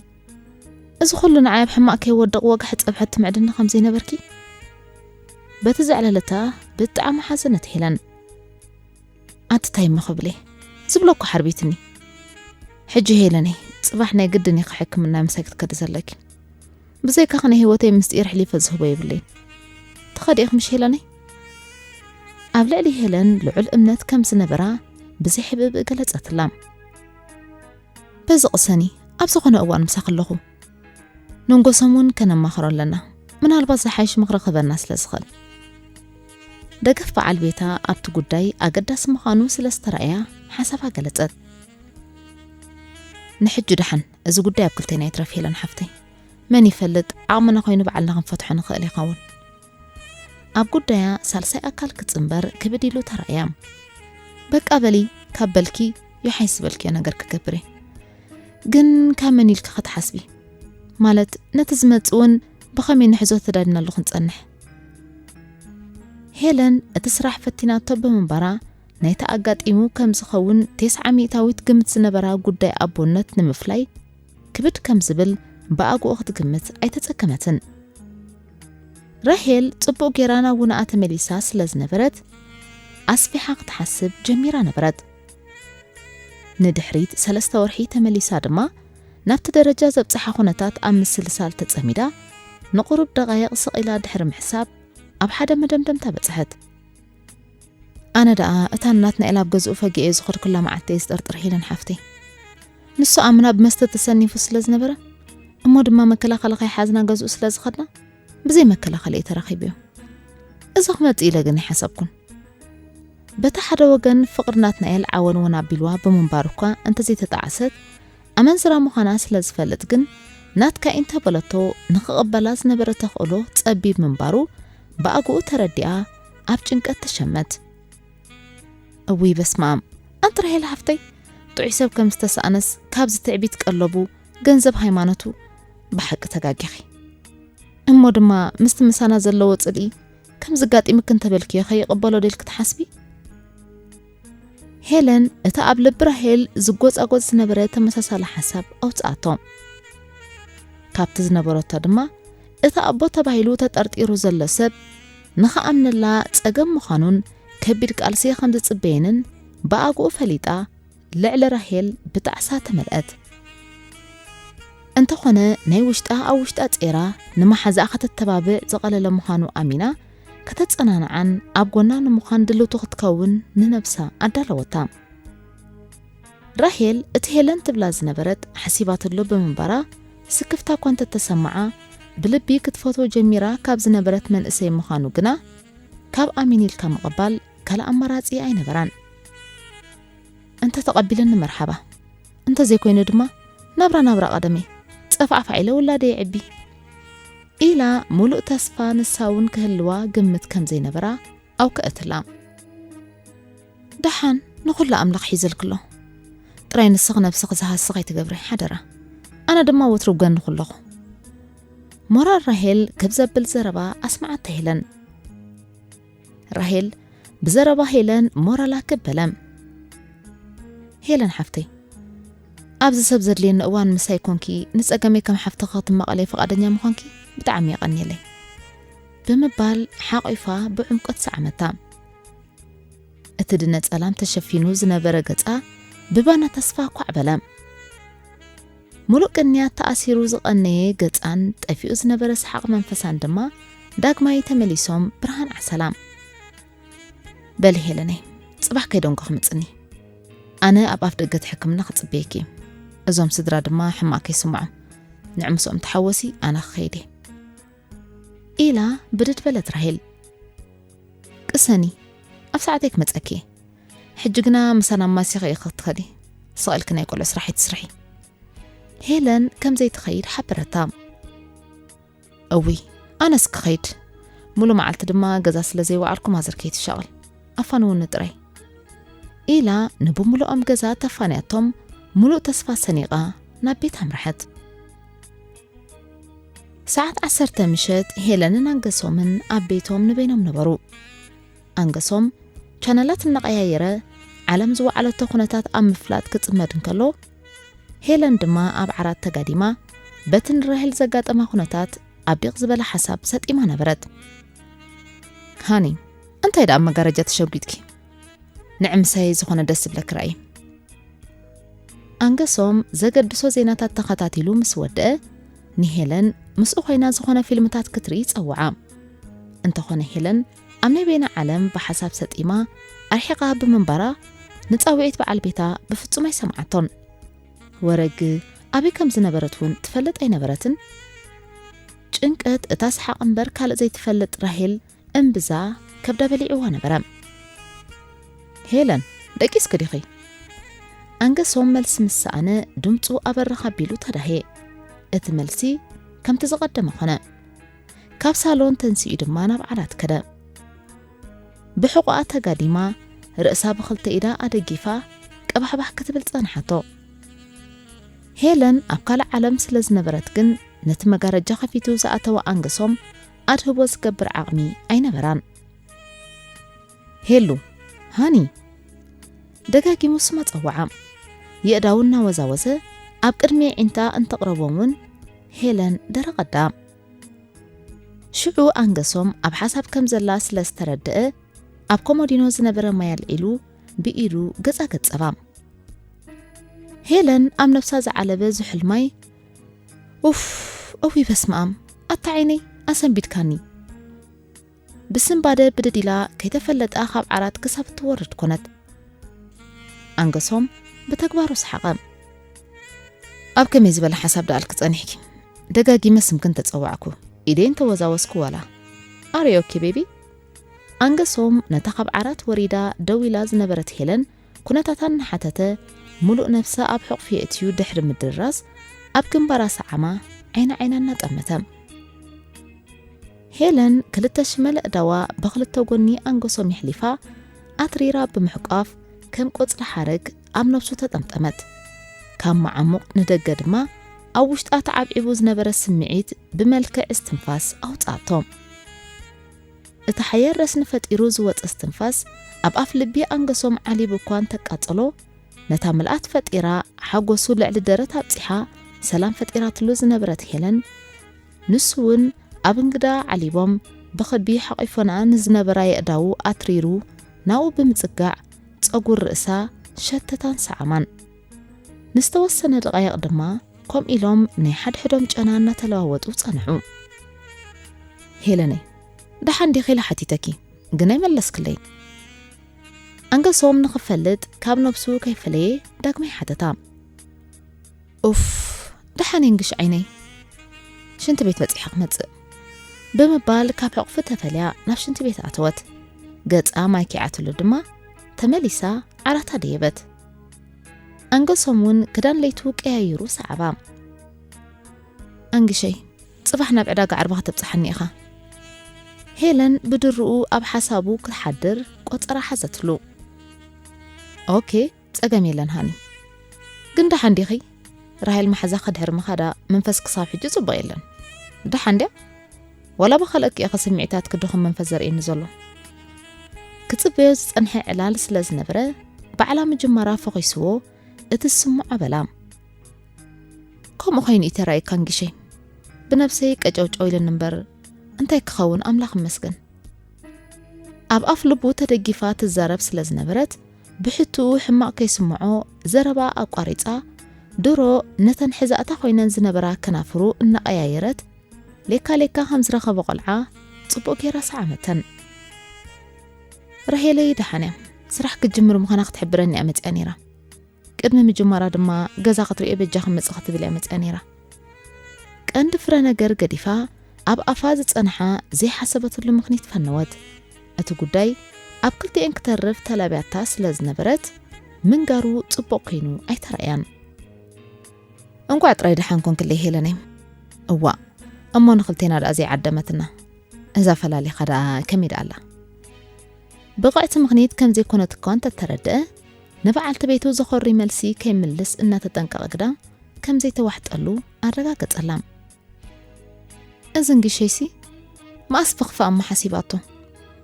እዚ ኩሉ ንዓይ ኣብ ሕማቕ ከይወድቕ ወግሒ ጸብሐት ትምዕድኒ ከም ዘይነበርኪ?" በቲ ዘዕለለታ ብጣዕሚ ሓዘነት ሄለን። "ኣቲ እንታይ እሞ ክብል እየ? ዝብሎ እኮ ሓርቢትኒ። ሕጂ ሄለነይ፣ ጽባሕ ናይ ግድን ኢኺ ሕክምና ምሳይ ክትከዲ ዘለኪ። ብዘይካኺ ናይ ህይወተይ ምስጢር ኣሕሊፈ ዝህቦ የብለይን። ትኸዲ ኢኺ ምሽ ሄለነይ?" ኣብ ልዕሊ ሄለን ልዑል እምነት ከም ዝነበራ ብዘይሕብእብእ ገለጸትላ። "በዚ ቅሰኒ፣ ኣብ ዝኾነ እዋን ምሳኺ ኣለኹ። ነንጎሶም እውን ከነማኽሮ ኣለና። ምናልባት ዝሓይሽ ምኽሪ ክህበና ስለ ዝኽእል።" ደገፍ በዓል ቤታ ኣብቲ ጉዳይ ኣገዳሲ ምዃኑ ስለ ዝተረኣያ ሓሳባ ገለጸት። "ንሕጂ ደሓን እዚ ጉዳይ ኣብ ክልቴና ይትረፍ ሄለን ሓፍተይ። መን ይፈልጥ፣ ዓቕምና ኮይኑ በዓልና ክንፈትሖ ንኽእል ይኸውን።" ኣብ ጉዳያ ሳልሳይ ኣካል ክጽንበር ክብድ ኢሉ ተራእያ። "በቃ በሊ፣ ካብ በልኪ ይሓይስ ዝበልክዮ ነገር ክገብር እየ። ግን ካብ መን ኢልኪ ክትሓስቢ? ማለት ነቲ ዝመጽእ እውን ብኸመይ ንሕዞ ተዳሊናሉ ክንጸንሕ?" ሄለን እቲ ስራሕ ፈቲናቶ ብምንባራ ናይቲ ኣጋጢሙ ከም ዝኸውን ተስዓ ሚእታዊት ግምት ዝነበራ ጉዳይ ኣቦነት ንምፍላይ ክብድ ከም ዝብል ብኣግኡ ክትግምት ኣይተጸገመትን። ራሄል ጽቡቕ ጌራ ናብ ውንኣ ተመሊሳ ስለ ዝነበረት ኣስፊሓ ክትሓስብ ጀሚራ ነበረት። ንድሕሪት ሰለስተ ወርሒ ተመሊሳ ድማ ናብቲ ደረጃ ዘብጽሓ ኩነታት ኣብ ምስልሳል ተጸሚዳ ንቁሩብ ደቓይቕ ስቕ ኢላ ድሕሪ ምሕሳብ ኣብ ሓደ መደምደምታ በጽሐት። ኣነ ደኣ እታ እናትና ኢላ ኣብ ገዝኡ ፈጊኤ ዝኸድኩላ መዓልቲ እየ ዝጥርጥር ሄለን ሓፍተይ። ንሱ ኣምና ብመስተ ተሰኒፉ ስለ ዝነበረ፣ እሞ ድማ መከላኸሊ ከይሓዝና ገዝኡ ስለ ዝኸድና፣ ብዘይ መከላኸሊ እየ ተረኺበዮ። እዚ ክመጽእ ኢለ ግን ኣይሓሰብኩን። በቲ ሓደ ወገን ፍቕሪ ናትናኤል ዓወን እውን ኣቢልዋ ብምንባሩ እኳ እንተዘይተጣዕሰት፣ ኣመንዝራ ምዃና ስለ ዝፈልጥ ግን፣ ናትካ እንተበለቶ ንኽቕበላ ዝነበረ ተኽእሎ ጸቢብ ምንባሩ ብኣግኡ ተረዲኣ ኣብ ጭንቀት ተሸመት። እውይ በስመኣም፣ ኣንቲ ራሄል ሓፍተይ፣ ጥዑይ ሰብ ከም ዝተሳእነስ ካብዚ ትዕቢት ቀለቡ ገንዘብ ሃይማኖቱ። ብሓቂ ተጋጊኺ። እሞ ድማ ምስቲ ምሳና ዘለዎ ጽልኢ ከም ዝጋጢምክ እንተበልክዮ ከይቕበሎ ደልክ ትሓስቢ? ሄለን እታ ኣብ ልቢ ራሄል ዝጎጻጎጽ ዝነበረ ተመሳሳሊ ሓሳብ ኣውጽኣቶ። ካብቲ ዝነበረቶ ድማ እቲ ኣቦ ተባሂሉ ተጠርጢሩ ዘሎ ሰብ ንኽኣምነላ ጸገም ምዃኑን ከቢድ ቃልሲ ከም ዝጽበየንን ብኣግኡ ፈሊጣ ልዕሊ ራሄል ብጣዕሳ ተመልአት። እንተኾነ ናይ ውሽጣ ኣብ ውሽጣ ጼራ ንመሓዛኣ ከተተባብዕ ዝቐለለ ምዃኑ ኣሚና ከተጸናንዓን ኣብ ጎና ንምዃን ድልውቲ ክትከውን ንነብሳ ኣዳለወታ። ራሄል እቲ ሄለን ትብላ ዝነበረት ሓሲባትሉ ብምንባራ ስክፍታ እኳ እንተተሰምዓ ብልቢ ክትፈትዎ ጀሚራ ካብ ዝነበረት መንእሰይ ምዃኑ ግና ካብ ኣሚን ኢልካ ምቕባል ካልእ ኣማራጺ ኣይነበራን። እንተ ተቐቢለኒ መርሓባ፣ እንተ ዘይኮይኑ ድማ ናብራ ናብራ ቀደመይ ጸፋዕፋዕ ኢለ ውላደ የዕቢ ኢላ ሙሉእ ተስፋ ንሳ እውን ክህልዋ ግምት ከም ዘይነበራ ኣውከአትላ። ደሓን ንኹሉ ኣምላኽ ሒዘልክሎ። ጥራይ ንስኺ ነብስኺ ዝሃስኽ ኣይትገብሪ ሓደራ። ኣነ ድማ ወትሩ ጎንኺ ኣለኹ። ሞራል ራሄል ክብ ዘብል ዘረባ ኣስመዓታ ሄለን። ራሄል ብዘረባ ሄለን ሞራላ ክብ በለ። ሄለን ሓፍተይ፣ ኣብዚ ሰብ ዘድልየኒ እዋን ምሳይ ኮንኪ ንጸገመይ ከም ሓፍትኺ ክትማቐለይ ፍቓደኛ ምዃንኪ ብጣዕሚ የቐንየለይ ብምባል ሓቒፋ ብዕምቆት ሰዓመታ። እቲ ድነ ጸላም ተሸፊኑ ዝነበረ ገጻ ብባና ተስፋ ኳዕ በለ። ሙሉእ ቅንያት ተኣሲሩ ዝቐነየ ገጻን ጠፊኡ ዝነበረ ሰሓቕ መንፈሳን ድማ ዳግማይ ተመሊሶም ብርሃን ዓሰላ። በሊ ሄለነይ፣ ጽባሕ ከይደንጎ ክምጽኒ። ኣነ ኣብ ኣፍ ደገ እቲ ሕክምና ክጽበየኪ። እዞም ስድራ ድማ ሕማቕ ከይስምዖም። ንዕ ምስኦም ተሓወሲ ኣነ ክኸይድ እየ። ኢላ ብድድ በለት ራሄል። ቅሰኒ፣ ኣብ ሰዓተይ ክመጸኪ። ሕጂ ግና ምሳና ኣማሲኺ ኢኺ ክትኸዲ። ስቕ ኢልኪ ናይ ቆልዑ ስራሕ ኣይትስርሒ። ሄለን ከም ዘይትኸይድ ሓበረታ። እውይ፣ ኣነስ ክኸይድ። ሙሉ መዓልቲ ድማ ገዛ ስለ ዘይወዓልኩ ማዘር ከይትሻቐል። ኣፋንውኒ ጥራይ። ኢላ ንብሙሉኦም ገዛ ተፋንያቶም ሙሉእ ተስፋ ሰኒቓ ናብ ቤት ኣምርሐት። ሰዓት ዓሰርተ ምሸት ሄለንን ኣንገሶምን ኣብ ቤቶም ንበይኖም ነበሩ። ኣንገሶም ቻነላት እናቐያየረ ዓለም ዝወዓለቶ ኩነታት ኣብ ምፍላጥ ክጽመድ እንከሎ፣ ሄለን ድማ ኣብ ዓራት ተጋዲማ በቲ ንራሄል ዘጋጠማ ኩነታት ኣብ ዲቕ ዝበለ ሓሳብ ሰጢማ ነበረት። ሃኒ፣ እንታይ ደኣ መጋረጃ ተሸጒጥኪ? ንዕ ምሳይ ዝኾነ ደስ ዝብለኪ ርኣዪ። ኣንገሶም ዘገድሶ ዜናታት ተኸታቲሉ ምስ ወደአ፣ ንሄለን ምስኡ ኮይና ዝኾነ ፊልምታት ክትርኢ ጸውዓ። እንተኾነ ሄለን ኣብ ናይ በይና ዓለም ብሓሳብ ሰጢማ ኣርሒቓ ብምንባራ፣ ንጻውዒት በዓል ቤታ ብፍጹም ኣይሰምዓቶን። ወረግ ኣበይ ከም ዝነበረት እውን ትፈልጥ ኣይነበረትን። ጭንቀት እታ ሰሓቕ እምበር ካልእ ዘይትፈልጥ ራሄል እምብዛ ከብዳ በሊዕዋ ነበረ። ሄለን፣ ደቂስኪ ዲኺ? ኣንገሶም መልሲ ምስ ሰኣነ ድምጹ ኣበርኽ ኣቢሉ ተዳህየ። እቲ መልሲ ከምቲ ዝቐደመ ኾነ። ካብ ሳሎን ተንሲኡ ድማ ናብ ዓራት ከደ። ብሕቖኣ ተጋዲማ ርእሳ ብኽልተ ኢዳ ኣደጊፋ ቀባሕባሕ ክትብል ጸንሓቶ። ሄለን ኣብ ካልእ ዓለም ስለ ዝነበረት ግን ነቲ መጋረጃ ከፊቱ ዝኣተወ ኣንገሶም ኣድህቦ ዝገብር ዓቕሚ ኣይነበራን። ሄሉ፣ ሃኒ፣ ደጋጊሙ ስማ ጸውዓ። የእዳዉ እናወዛወዘ ኣብ ቅድሚ ኣዒንታ እንተቕረቦም እውን ሄለን ደረቐ ኣዳ። ሽዑ ኣንገሶም ኣብ ሓሳብ ከም ዘላ ስለ ዝተረድአ ኣብ ኮሞዲኖ ዝነበረ ማይ ኣልዒሉ ብኢዱ ገጻ ገጸባ። ሄለን ኣብ ነብሳ ዝዓለበ ዝሑል ማይ፣ ኡፍ፣ እውይ በስመኣም፣ ኣታ ዓይነይ ኣሰንቢድካኒ። ብስንባደ ብድድ ኢላ ከይተፈለጣ ካብ ዓራት ክሳብ እትወርድ ኮነት። ኣንገሶም ብተግባሩ ሰሓቐ። ኣብ ከመይ ዝበለ ሓሳብ ደኣልኪ ጸኒሕኪ? ደጋጊመ ስምክን ተጸዋዕኩ፣ ኢደይን ተወዛወዝኩ ዋላ። ኣሬ ኦኬ ቤቢ? ኣንገሶም ነታ ካብ ዓራት ወሪዳ ደው ኢላ ዝነበረት ሄለን ኩነታታ እናሓተተ፣ ምሉእ ነብሳ ኣብ ሕቑፊ የእትዩ ድሕሪ ምድርራስ፣ ኣብ ግንባራ ሰዓማ፣ ዓይና ዓይና እናጠመተ። ሄለን ክልተ ሽመል ኣእዳዋ ብኽልተ ጎኒ ኣንገሶም የሕሊፋ፣ ኣትሪራ ብምሕቋፍ፣ ከም ቆጽሊ ሓረግ ኣብ ነብሱ ተጠምጠመት። ካብ መዓሙቕ ንደገ ድማ፣ ኣብ ውሽጣ ተዓብዒቡ ዝነበረ ስምዒት ብመልክዕ እስትንፋስ ኣውጽኣቶ። እቲ ሓያል ረስኒ ፈጢሩ ዝወጸ እስትንፋስ፣ ኣብ ኣፍ ልቢ ኣንገሶም ዓሊቡ እኳ እንተቃጸሎ፣ ነታ ምልኣት ፈጢራ፣ ሓጎሱ ልዕሊ ደረት ኣብጺሓ፣ ሰላም ፈጢራትሉ ዝነበረት ሄለን፣ ንሱ እውን ኣብ እንግዳ ዓሊቦም ብኽቢ ሓቒፎንኣ ንዝነበራ የእዳዉ ኣትሪሩ ናብኡ ብምጽጋዕ፣ ጸጉሪ ርእሳ ሸተታን ሰዓማን። ንዝተወሰነ ደቓይቕ ድማ ከምኡ ኢሎም ናይ ሓድሕዶም ጨና እናተለዋወጡ ጸንሑ። ሄለነይ፣ ደሓን ዲኺ ኢለ ሓቲተኪ፣ ግን ኣይመለስክለይ። ኣንገሶም ንኽፈልጥ ካብ ነብሱ ከይፈለየ ዳግማይ ሓተታ። ኡፍ፣ ደሓን እንግሽ ዓይነይ፣ ሽንቲ ቤት በጺሐ ክመጽእ፣ ብምባል ካብ ሕቑፉ ተፈልያ ናብ ሽንቲ ቤት ኣተወት። ገጻ ማይ ኪዓትሉ ድማ ተመሊሳ ዓራታ ደየበት። ኣንገሶም እውን ክዳን ለይቱ ቀያይሩ ሰዓባ። ኣንግሸይ፣ ጽባሕ ናብ ዕዳጋ ዓርቢ ከተብጽሓኒ ኢኻ። ሄለን ብድርኡ ኣብ ሓሳቡ ክትሓድር ቆጸራ ሓዘትሉ። ኦኬ፣ ጸገም የለን ሃኒ። ግን ደሓን ዲኺ? ራሄል መሓዛ ከድሕር ምኻዳ መንፈስ ክሳብ ሕጂ ጽቡቕ የለን። ደሓን ድያ? ዋላ ብኻልኣኪ ኢኻ ስምዒታት ክድኹም መንፈስ ዘርእየኒ ዘሎ። ክጽበዮ ዝጸንሐ ዕላል ስለ ዝነበረ፣ ባዕላ ምጅማራ ፈኺስዎ፣ እቲ ዝስምዖ በላ። ከምኡ ኮይኑ እዩ ተራእየካ ኣንግሸይ። ብነብሰይ ቀጨውጨው ኢለኒ እምበር፣ እንታይ ክኸውን ኣምላኽ ይመስገን። ኣብ ኣፍ ልቡ ተደጊፋ ትዛረብ ስለ ዝነበረት፣ ብሕትኡ ሕማቕ ከይስምዖ ዘረባ ኣቋሪጻ፣ ድሮ ነተን ሕዛእታ ኮይነን ዝነበራ ከናፍሩ እናቐያየረት፣ ሌካ ሌካ ከም ዝረኸበ ቆልዓ ጽቡቕ ጌራ ሰዓመተን። ራሄለይ ደሓን እያ። ስራሕ ክትጅምር ምዃና ክትሕብረኒ እያ መጺኣ ነይራ። ቅድሚ ምጅማራ ድማ ገዛ ክትርእዮ በጃኺ ምጺ ክትብል እያ መጺኣ ነይራ። ቀንዲ ፍረ ነገር ገዲፋ ኣብ ኣፋ ዝጸንሓ ዘይሓሰበትሉ ምኽኒት ፈነወት። እቲ ጉዳይ ኣብ ክልቲኤን ክተርፍ ተላብያታ ስለ ዝነበረት ምንጋሩ ጽቡቕ ኮይኑ ኣይተራእያን። እንቋዕ ጥራይ ደሓን ኮንክለይ ሄለነይ። እዋእ፣ እሞ ንኽልቴና ደኣ ዘይዓደመትና። እዛ ፈላሊኻ ደኣ ከመይ ደኣ ኣላ? ብቕዕቲ ምኽኒት ከም ዘይኮነት እኳ እንተተረድአ፣ ንበዓልቲ ቤቱ ዘኾሪ መልሲ ከይምልስ እናተጠንቀቐ ግዳ ከም ዘይተዋሕጠሉ ኣረጋገጸላ። እዚ እንግሸይሲ መኣስ ብኽፋእ እሞ ሓሲባቶ።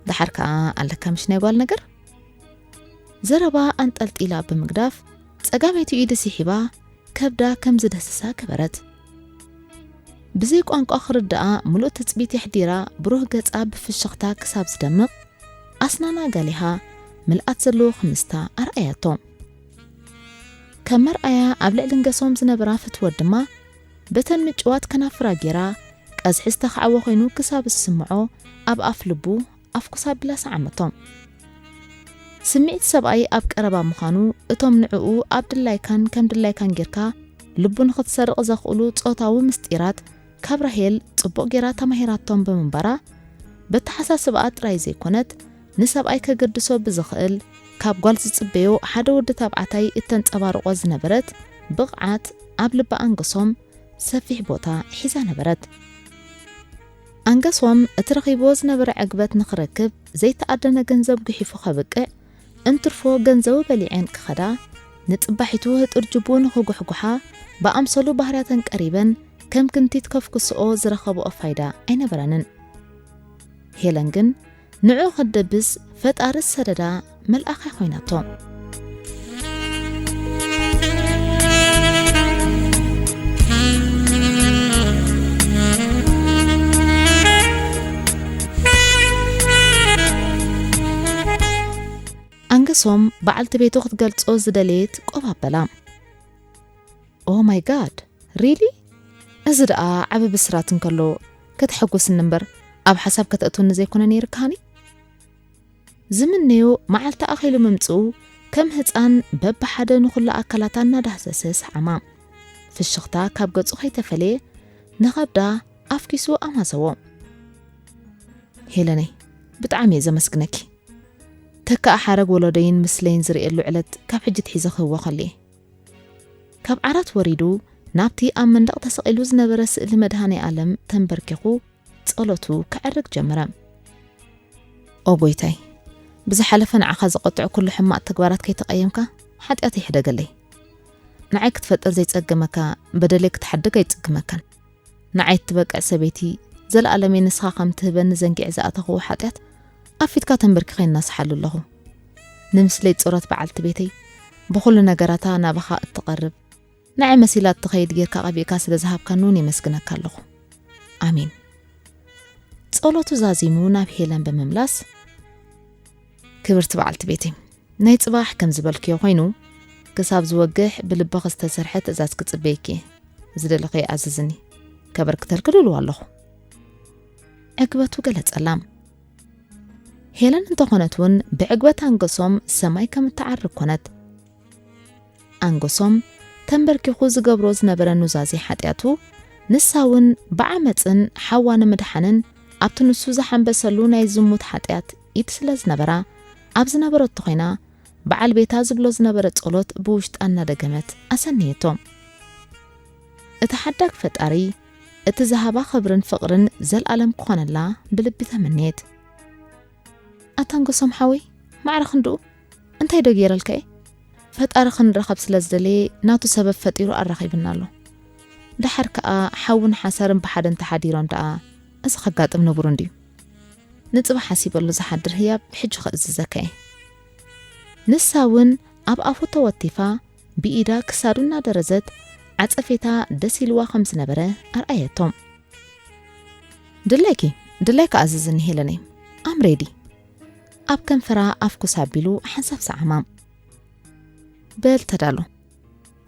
ደሓር ከኣ ኣለካ ምሽ ናይ ጓል ነገር? ዘረባ ኣንጠልጢላ ብምግዳፍ ጸጋመይቲ ኢዱ ስሒባ ከብዳ ከም ዝደስሳ ገበረት። ብዘይ ቋንቋ ክርድኣ ምሉእ ትጽቢት የሕዲራ ብሩህ ገጻ ብፍሽኽታ ክሳብ ዝደምቕ ኣስናና ጋሊሃ ምልኣት ዘለዎ ክምስታ ኣርኣያቶ። ከም መርኣያ ኣብ ልዕሊ ንገሶም ዝነበራ ፍትወት ድማ በተን ምጭዋት ከናፍራ ጌራ ቀዝሒ ዝተኻዕወ ኮይኑ ክሳብ ዝስምዖ ኣብ ኣፍ ልቡ ኣፍኩስ ኣቢላ ሰዓመቶ። ስምዒት ሰብኣይ ኣብ ቀረባ ምዃኑ እቶም ንዕኡ ኣብ ድላይካን ከም ድላይካን ጌርካ ልቡ ንኽትሰርቕ ዘኽእሉ ጾታዊ ምስጢራት ካብ ራሄል ጽቡቕ ጌራ ተማሂራቶም ብምንባራ፣ በተሓሳስባኣ ጥራይ ዘይኮነት፣ ንሰብኣይ ከገድሶ ብዝኽእል፣ ካብ ጓል ዝጽበዮ ሓደ ወዲ ተባዕታይ እተንጸባርቖ ዝነበረት ብቕዓት ኣብ ልቢ ኣንገሶም ሰፊሕ ቦታ ሒዛ ነበረት። ኣንገሶም እቲ ረኺብዎ ዝነበረ ዕግበት ንኽረክብ ዘይተኣደነ ገንዘብ ጉሒፉ ከብቅዕ፣ እንትርፎ ገንዘቡ በሊዐን ክኸዳ፣ ንጽባሒቱ ህጥር ጅቡ ንኽጉሕጉሓ ብኣምሰሉ ባህርያተን ቀሪበን ከም ክንቲት ከፍክስኦ ዝረኸብኦ ፋይዳ ኣይነበረንን። ሄለን ግን ንዕኡ ክትድብስ ፈጣሪ ዝሰደዳ መልኣኽ እያ ኮይናቶ። ኣንገሶም በዓልቲ ቤቱ ክትገልጾ ዝደለየት ቆብ ኣበላ። ኦ ማይ ጋድ፣ ሪሊ? እዚ ደኣ ዓቢ ብስራት እንከሎ ከተሐጉስኒ እምበር ኣብ ሓሳብ ከተእትውኒ ዘይኮነ ነይርካኒ። ዝምነዮ መዓልቲ ኣኺሉ ምምጽኡ ከም ህጻን በብሓደ ንኹሉ ኣካላታ እናዳህሰሰ ሰዓማ። ፍሽኽታ ካብ ገጹ ከይተፈለየ ንኸብዳ ኣፍኪሱ ኣማሰዎ። ሄለነይ፣ ብጣዕሚ እየ ዘመስግነኪ። ተካኣ ሓረግ ወለዶይን ምስለይን ዝርእየሉ ዕለት ካብ ሕጂ ትሒዘ ክህወኸሉ እየ። ካብ ዓራት ወሪዱ ናብቲ ኣብ መንደቕ ተሰቒሉ ዝነበረ ስእሊ መድሃኔ ኣለም ተንበርኪኹ ጸሎቱ ከዕርግ ጀመረ። ኦ ጎይታይ፣ ብዝሓለፈ ንዓኻ ዘቐጥዑ ኩሉ ሕማቕ ተግባራት ከይተቐየምካ ሓጢኣት ይሕደገለይ። ንዓይ ክትፈጥር ዘይጸገመካ በደለይ ክትሓድግ ኣይጽግመካን። ንዓይ እትበቅዕ ሰበይቲ ዘለኣለመይ ንስኻ ከም ትህበኒ ዘንጊዐ ዝኣተኽዎ ሓጢኣት ኣብ ፊትካ ተንበርኪኸ ይናስሓሉ ኣለኹ። ንምስለይ ጾረት በዓልቲ ቤተይ ብኹሉ ነገራታ ናባኻ እትቐርብ ንዓይ መሲላ እትኸይድ ጌርካ ቀቢእካ ስለ ዝሃብካኒ እውን የመስግነካ ኣለኹ። ኣሜን። ጸሎቱ ዛዚሙ ናብ ሄለን ብምምላስ፣ ክብርቲ በዓልቲ ቤተይ፣ ናይ ጽባሕ ከም ዝበልክዮ ኮይኑ፣ ክሳብ ዝወግሕ ብልብኺ ዝተሰርሐ ትእዛዝ ክጽበየኪ እየ። ዝደለኽዮ ኣዝዝኒ፣ ከበርክተልኪ ድልዋ ኣለኹ። ዕግበቱ ገለጸላ። ሄለን እንተኾነት እውን ብዕግበት ኣንገሶም ሰማይ ከም እትዓርግ ኮነት። ኣንገሶም ተንበርኪኹ ዝገብሮ ዝነበረ ኑዛዜ ሓጢኣቱ፣ ንሳ እውን ብዓመጽን ሓዋ ንምድሓንን ኣብቲ ንሱ ዝሓንበሰሉ ናይ ዝሙት ሓጢኣት ኢድ ስለ ዝነበራ፣ ኣብ ዝነበረቶ ኮይና በዓል ቤታ ዝብሎ ዝነበረ ጸሎት ብውሽጣ እናደገመት ኣሰነየቶ። እቲ ሓዳግ ፈጣሪ፣ እቲ ዝሃባ ክብርን ፍቕርን ዘልኣለም ክኾነላ ብልቢ ተመነየት። ኣታ ኣንገሶም ሓወይ፣ ማዕረ ክንድኡ እንታይ ዶ ገይረልካ እየ? ፈጣሪ ክንራኸብ ስለ ዝደለየ ናቱ ሰበብ ፈጢሩ ኣራኺብና ኣሎ። ደሓር ከኣ ሓውን ሓሰርን ብሓደ እንተሓዲሮም ደኣ እዚ ከጋጥም ንቡር እንድዩ። ንጽባሕ ሓሲበሉ ዝሓድር ህያብ ሕጂ ከእዝዘካ እየ። ንሳ እውን ኣብ ኣፉ ተወቲፋ ብኢዳ ክሳዱ እናደረዘት ዓጸፌታ ደስ ኢልዋ ከም ዝነበረ ኣርኣየቶም። ድላይኪ፣ ድላይካ ኣዝዝኒ ሄለነይ። ኣም ሬዲ። ኣብ ከንፈራ ኣፍኩስ ኣቢሉ ሓንሳብ ሰዓማ። በል ተዳሎ።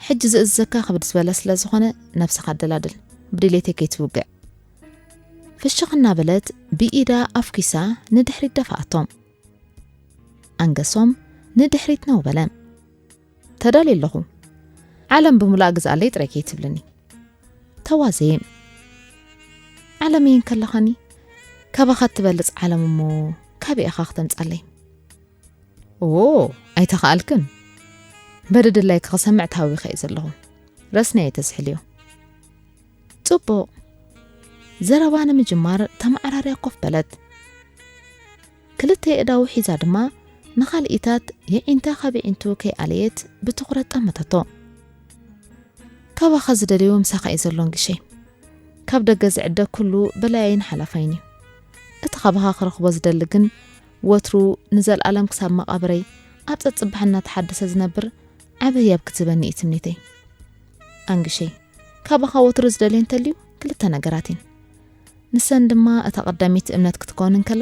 ሕጂ ዝእዝዘካ ክብድ ዝበለ ስለ ዝኾነ ነብስኻ ኣደላድል። ብድሌተይ ከይትውግዕ። ፍሽኽ እናበለት ብኢዳ ኣፍኪሳ ንድሕሪት ደፋኣቶ። ኣንገሶም ንድሕሪት ነው በለ። ተዳልየ ኣለኹ። ዓለም ብምሉኣ ግዝኣለይ ጥራይ ከይትብልኒ። ተዋዘየ። ዓለመይ እንከለኻኒ ካባኻ እትበልጽ ዓለም እሞ ካበይ ኢኻ ክተምጻለይ? ኦ፣ ኣይተኻኣልክን። በደድላይኪ ክሰምዕ ተሃዊኸ እየ ዘለኹ። ረስኒ ኣይተስሕልዮ። ጽቡቕ። ዘረባ ንምጅማር ተመዓራርያ ኮፍ በለት። ክልተ የእዳዉ ሒዛ ድማ ንኻልኢታት የዒንታ ካብ የዒንቱ ከይኣለየት ብትኹረት ጠመተቶ። ካባኻ ዝደልዮ ምሳኻ እዩ ዘሎ ኣንግሸይ። ካብ ደገ ዝዕደግ ኩሉ በላያይን ሓላፋይን እዩ። እቲ ካባኻ ክረኽቦ ዝደሊ ግን ወትሩ ንዘልኣለም ክሳብ መቓብረይ ኣብ ጸጽባሕ እናተሓደሰ ዝነብር ዓቢ ህያብ ክትህበኒ እዩ ትምኒተይ። ኣንግሸይ፣ ካባኻ ወትሩ ዝደልዮ እንተልዩ ክልተ ነገራት እየን። ንሰን ድማ እታ ቀዳመይቲ እምነት ክትከውን እንከላ፣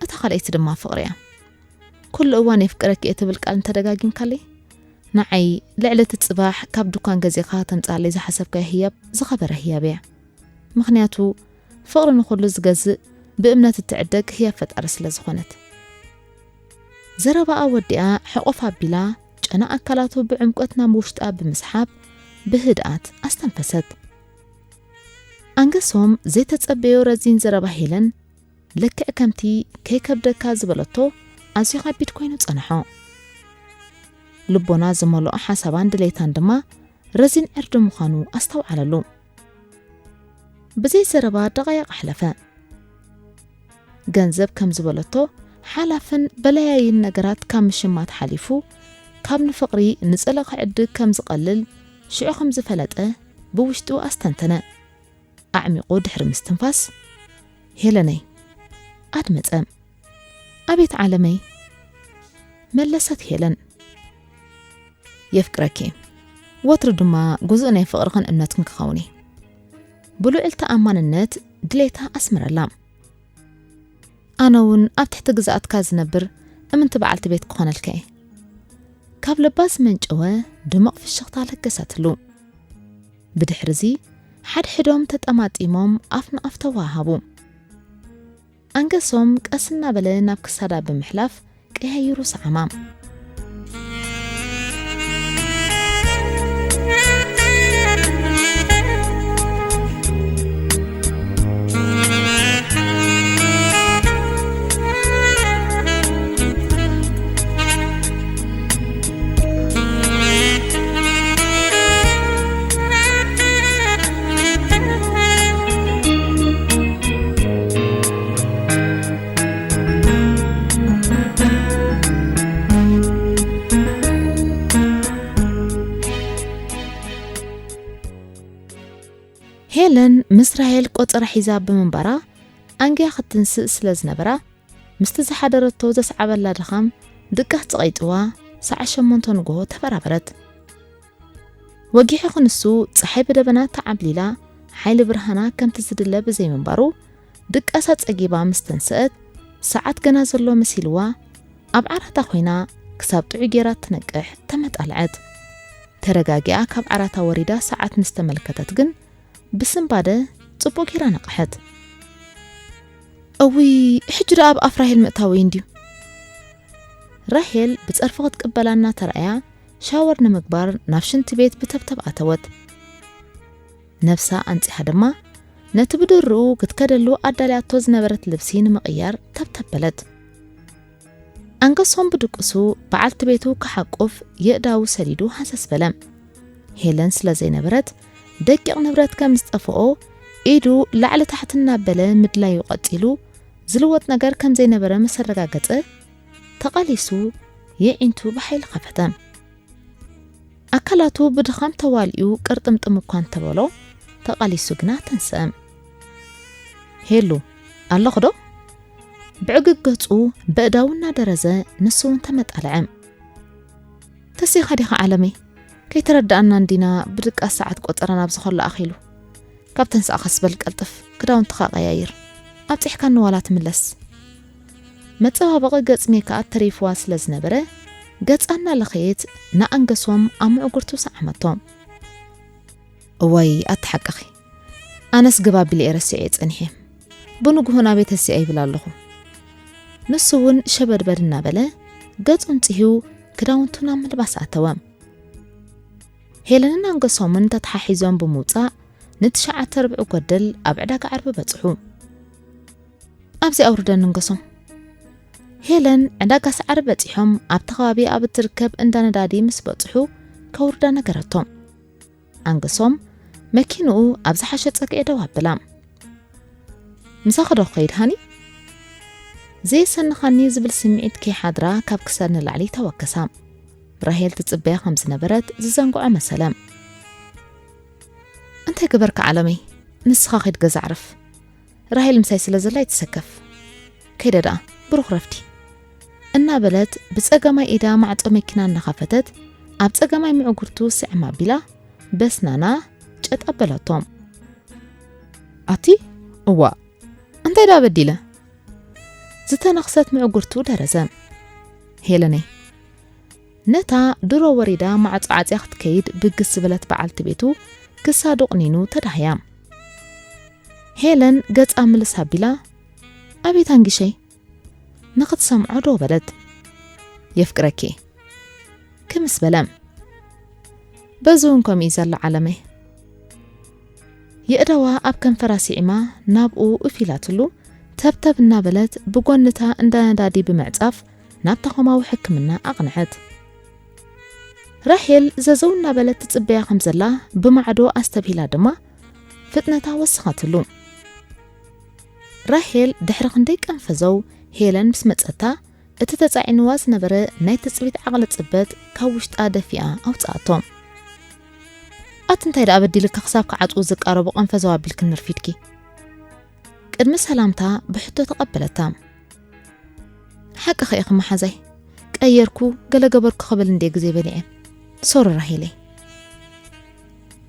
እታ ካልኣይቲ ድማ ፍቕሪ እያ። ኩሉ እዋን የፍቅረኪ እየ ትብል ቃል እንተደጋጊምካለይ፣ ንዓይ ልዕሊ እቲ ጽባሕ ካብ ድኳን ገዚእኻ ተምጽኣለይ ዝሓሰብካዮ ህያብ ዝኸበረ ህያብ እያ። ምኽንያቱ ፍቕሪ ንኹሉ ዝገዝእ ብእምነት እትዕደግ ህያብ ፈጣሪ ስለ ዝኾነት። ዘረባኣ ወዲኣ ሕቑፍ ኣቢላ ጨና ኣካላቱ ብዕምቆት ናብ ውሽጣ ብምስሓብ ብህድኣት ኣስተንፈሰት። ኣንገሶም ዘይተጸበዮ ረዚን ዘረባ ሄለን ልክዕ ከምቲ ከይከብደካ ዝበለቶ ኣዝዩ ከቢድ ኮይኑ ጸንሖ። ልቦና ዝመልኦ ሓሳባን ድሌታን ድማ ረዚን ዕርዲ ምዃኑ ኣስተውዓለሉ። ብዘይ ዘረባ ደቓይቕ ኣሕለፈ። ገንዘብ ከም ዝበለቶ ሓላፍን በላያይን ነገራት ካብ ምሽማት ሓሊፉ ካብ ንፍቕሪ ንጸልኢ ክዕድግ ከም ዝቐልል ሽዑ ከም ዝፈለጠ ብውሽጡ ኣስተንተነ። ኣዕሚቑ ድሕሪ ምስትንፋስ፣ ሄለነይ፣ ኣድመጸ። ኣቤት ዓለመይ፣ መለሰት ሄለን። የፍቅረኪ። ወትሩ ድማ ግዙእ ናይ ፍቕርኽን እምነትክን ክኸውን እየ። ብልዑል ተኣማንነት ድሌታ ኣስመረላ። ኣነ እውን ኣብ ትሕቲ ግዝኣትካ ዝነብር እምንቲ በዓልቲ ቤት ክኾነልካ እየ። ካብ ልባ ዝመንጨወ ድሙቕ ፍሽኽታ ለገሰትሉ። ብድሕርዚ ሓድሕዶም ተጠማጢሞም ኣፍ ንኣፍ ተወሃሃቡ። ኣንገሶም ቀስ እናበለ ናብ ክሳዳ ብምሕላፍ ቀያይሩ ሰዓማ። ሄለን ምስ ራሄል ቆጸራ ሒዛ ብምንባራ፣ ኣንግያ ክትንስእ ስለ ዝነበራ፣ ምስቲ ዝሓደረቶ ዘስዓበላ ድኻም ድቃስ ጸቒጥዋ፣ ሰዓት ሸሞንተ ንግሆ ተበራበረት። ወጊሑ ክንሱ፣ ጸሓይ ብደበና ተዓብሊላ፣ ሓይሊ ብርሃና ከምቲ ዝድለ ብዘይምንባሩ፣ ድቃሳ ጸጊባ ምስ ተንስአት፣ ሰዓት ገና ዘሎ መሲልዋ፣ ኣብ ዓራታ ኮይና ክሳብ ጥዑይ ጌራ ትነቅሕ ተመጣልዐት። ተረጋጊኣ ካብ ዓራታ ወሪዳ ሰዓት ምስ ተመልከተት ግን፣ ብስንባደ ጽቡቕ ጌራ ነቕሐት። እውይ፣ ሕጂ ደኣ ኣብ ኣፍ ራሄል ምእታው እዩ እንድዩ። ራሄል ብጸርፊ ክትቅበላ እናተራእያ፣ ሻወር ንምግባር ናብ ሽንቲ ቤት ብተብተብ ኣተወት። ነብሳ ኣንጺሃ ድማ፣ ነቲ ብድርኡ ክትከደሉ ኣዳልያቶ ዝነበረት ልብሲ ንምቕያር ተብተብ በለት። ኣንገሶም ብድቅሱ በዓልቲ ቤቱ ክሓቁፍ የእዳዉ ሰዲዱ ሃሰስ በለ። ሄለን ስለ ዘይነበረት፣ ደቂቕ ንብረት ከም ዝጠፍኦ ኢዱ ላዕሊ ታሕቲ እናበለ ምድላዩ ቀጺሉ፣ ዝልወጥ ነገር ከም ዘይነበረ ምስ ኣረጋገጸ፣ ተቓሊሱ የዒንቱ ብሓይሊ ከፈተ። ኣካላቱ ብድኻም ተዋሊኡ ቅርጥምጥም እኳ እንተበሎ፣ ተቓሊሱ ግና ተንስአ። "ሄሉ፣ ኣለኹ ዶ?" ብዕግግ ገጹ በእዳዉ እናደረዘ ንሱ እውን ተመጣልዐ። "ተሲኻ ዲኻ ዓለመይ? ከይተረዳኣና እንዲና ብድቃስ ሰዓት ቆጸራ ናብዚ ከሎ ኣኺሉ። ካብ ተንሳእኻስ በል ቀልጥፍ፣ ክዳውንትኻ ቀያይር። ኣብጺሕካኒ ዋላ ትምለስ።" መጸባበቒ ገጽ ሜክኣፕ ተሪፍዋ ስለ ዝነበረ፣ ገጻ እናለኸየት ንኣንገሶም ኣብ ምዕጉርቱ ሰዓመቶ። "እዋይ፣ ኣቲ ሓቅኺ። ኣነስ ግባ ኣቢለ እየ ረሲዐ ጸኒሐ። ብንግሆ ናበይ ተሲኣ ይብል ኣለኹ።" ንሱ እውን ሸበድበድ እናበለ፣ ገጹ እንጽሂው ክዳውንቱ ናብ ምልባስ ኣተወ። ሄለንን ኣንገሶምን ተተሓሒዞም ብምውጻእ፣ ንትሽዓተ ርብዒ ጎደል ኣብ ዕዳጋ ዓርቢ በጽሑ። "ኣብዚ ኣውርደኒ ኣንገሶም።" ሄለን ዕዳጋ ሳዕሪ በጺሖም ኣብቲ ከባቢ ኣብ እትርከብ እንዳ ነዳዲ ምስ በጽሑ፣ ከውርዳ ነገረቶም። ኣንገሶም መኪንኡ ኣብ ዝሓሸ ጸግዒ ደው ኣበላ። "ምሳኺ ዶ ክኸይድ ሃኒ?" ዘየሰንኻኒ ዝብል ስምዒት ከይሓድራ ካብ ክሳድ ንላዕሊ ተወከሳ። ራሄል ትጽበያ ከም ዝነበረት ዝዘንግዖ መሰለ። "እንታይ ገበርካ ዓለመይ? ንስኻ ኸይድ ገዛ ዕረፍ። ራሄል ምሳይ ስለ ዘላ ኣይትሰከፍ። ከይደ ደኣ፣ ብሩኽ ረፍዲ።" እናበለት ብጸጋማይ ኢዳ ማዕጾ መኪና እናኸፈተት፣ ኣብ ጸጋማይ ምዕጉርቱ ስዕም ኣቢላ፣ በስናና ጨጥ ኣበለቶ። "ኣቲ፣ እዋእ፣ እንታይ ደኣ በዲለ?" ዝተነኽሰት ምዕጉርቱ ደረዘ። "ሄለነይ፣ ነታ ድሮ ወሪዳ ማዕጾ ዓጽያ ክትከይድ ብግስ ዝበለት በዓልቲ ቤቱ ክሳዱ ቅኒኑ ተዳህያ። ሄለን ገጻ ምልስ ኣቢላ፣ "ኣቤት ኣንጊሸይ?" ንኽትሰምዖ ደው በለት። "የፍቅረኪ" ክምስ በለ። "በዚ እውን ከምኡ እዩ ዘሎ ዓለመይ።" የእዳዋ ኣብ ከንፈራ ስዒማ ናብኡ እፍ ኢላትሉ፣ ተብተብ እናበለት ብጎንታ እንዳ ነዳዲ ብምዕጻፍ ናብ ተቋማዊ ሕክምና ኣቕንዐት። ራሄል ዘዘው እናበለት ትጽበያ ከም ዘላ ብማዕዶ ኣስተብሂላ ድማ ፍጥነታ ወሰኸትሉ። ራሄል ድሕሪ ክንደይ ቀንፈዘው ሄለን ምስ መጸታ፣ እቲ ተጻዒንዋ ዝነበረ ናይ ትጽቢት ዓቕሊ ጽበት ካብ ውሽጣ ደፊኣ ኣውጽኣቶ። "ኣቲ እንታይ ደኣ በዲልካ ክሳብ ክዓጽዉ ዝቃረቡ ቀንፈዘው ኣቢልክኒ ኣርፊድኪ?" ቅድሚ ሰላምታ ብሕቶ ተቐበለታ። "ሓቅኺ ኢኺ መሓዛይ፣ ቀየርኩ፣ ገለ ገበርኩ ክብል እንድየ ግዜ በሊዐ። ሶሪ ራሄለይ።"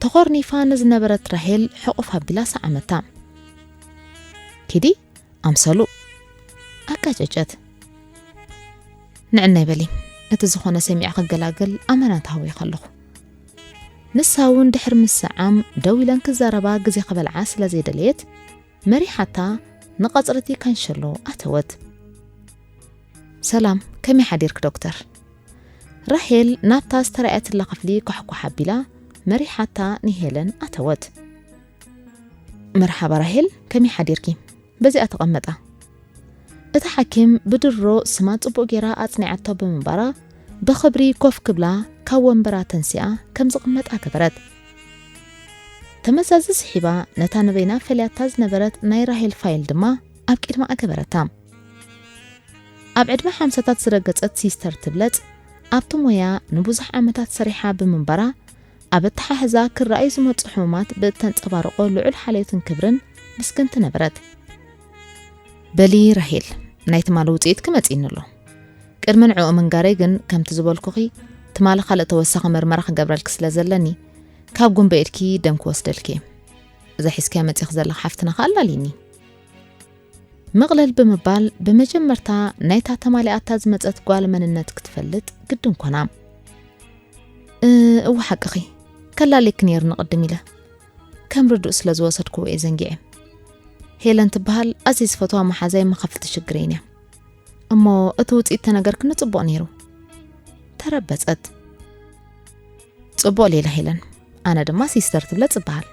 ተኾርኒፋ ንዝነበረት ራሄል ሕቑፍ ኣቢላ ሰዓመታ። "ኪዲ ኣምሰሉ" ኣጋጨጨት። "ንዕናይ በሊ፣ እቲ ዝኾነ ሰሚዐ ክገላገል ኣመና ተሃዊኸ ኣለኹ።" ንሳ እውን ድሕሪ ምስዓም ደው ኢለን ክዛረባ ግዜ ክበልዓ ስለ ዘይደለየት፣ መሪሓታ ንቐጽሪ እቲ ካንሸሎ ኣተወት። "ሰላም፣ ከመይ ሓዲርክ ዶክተር?" ራሄል ናብታ ዝተራእየትላ ክፍሊ ኳሕኳሕ ኣቢላ መሪሓታ ንሄለን ኣተወት። "መርሓባ ራሄል፣ ከመይ ሓዲርኪ? በዚኣ ተቐመጣ።" እታ ሓኪም ብድሮ ስማ ጽቡቕ ጌራ ኣጽኒዓቶ ብምንባራ፣ ብኽብሪ ኮፍ ክብላ ካብ ወንበራ ተንሲኣ ከም ዝቕመጣ ገበረት። ተመዛዚ ስሒባ ነታ ንበይና ፈልያታ ዝነበረት ናይ ራሄል ፋይል ድማ ኣብ ቅድማ ኣገበረታ። ኣብ ዕድመ ሓምሳታት ዝረገጸት ሲስተር ትብለጽ፣ ኣብቲ ሞያ ንብዙሕ ዓመታት ሰሪሓ ብምንባራ፣ ኣብ ኣተሓሕዛ ክረኣዩ ዝመጹ ሕሙማት ብእተንጸባረቖ ልዑል ሓልዮትን ክብርን ምስግንቲ ነበረት። በሊ ራሄል፣ ናይ ትማሊ ውጽኢትኪ መጺእኒ ኣሎ። ቅድሚ ንዕኡ ምንጋረይ ግን፣ ከምቲ ዝበልኩኺ፣ ትማሊ ካልእ ተወሳኺ መርመራ ክገብረልኪ ስለ ዘለኒ፣ ካብ ጉንበ ኢድኪ ደም ክወስደልኪ እየ። እዛ ሒዝኪያ መጺኺ ዘለኺ ሓፍትና ከኣ ኣላልይኒ። ምቕልል ብምባል፣ ብመጀመርታ ናይታ ተማሊኣታ ዝመጸት ጓል መንነት ክትፈልጥ ግድን ኮና። እ፣ እወ ሓቅኺ፣ ከላልየኪ ነይርኒ ቅድም ኢለ። ከም ርዱእ ስለ ዝወሰድክዎ እየ ዘንጊዐ። ሄለን ትበሃል፣ ኣዝየ ዝፈትዋ መሓዛይ መኻፍልቲ ሽግረይን እያ። እሞ እቲ ውጽኢት ተነገርክኒ ጽቡቕ ነይሩ። ተረበጸት። ጽቡቕ ሌላ ሄለን፣ ኣነ ድማ ሲስተር ትብለጽ እበሃል።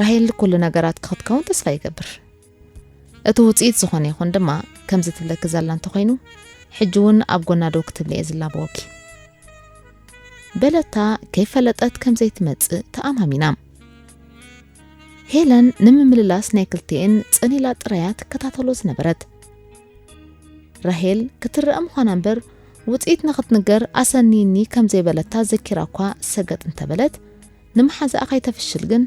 ራሄል ኩሉ ነገራት ክትከውን ተስፋ ይገብር። እቲ ውጽኢት ዝኾነ ይኹን ድማ ከምዚ ትብለኪ ዘላ እንተኾይኑ፣ ሕጂ እውን ኣብ ጎና ደው ክትብሊ እየ ዝላበወኪ። በለታ ከይፈለጠት ከም ዘይትመጽእ ተኣማሚና። ሄለን ንምምልላስ ናይ ክልቲኤን ጸኒላ ጥራያ ትከታተሎ ዝነበረት። ራሄል ክትረአ ምዃና እምበር ውጽኢት ንኽትንገር ኣሰንይኒ ከም ዘይበለታ ዘኪራ እኳ ሰገጥ እንተበለት፣ ንመሓዛኣ ከይተፍሽል ግን፣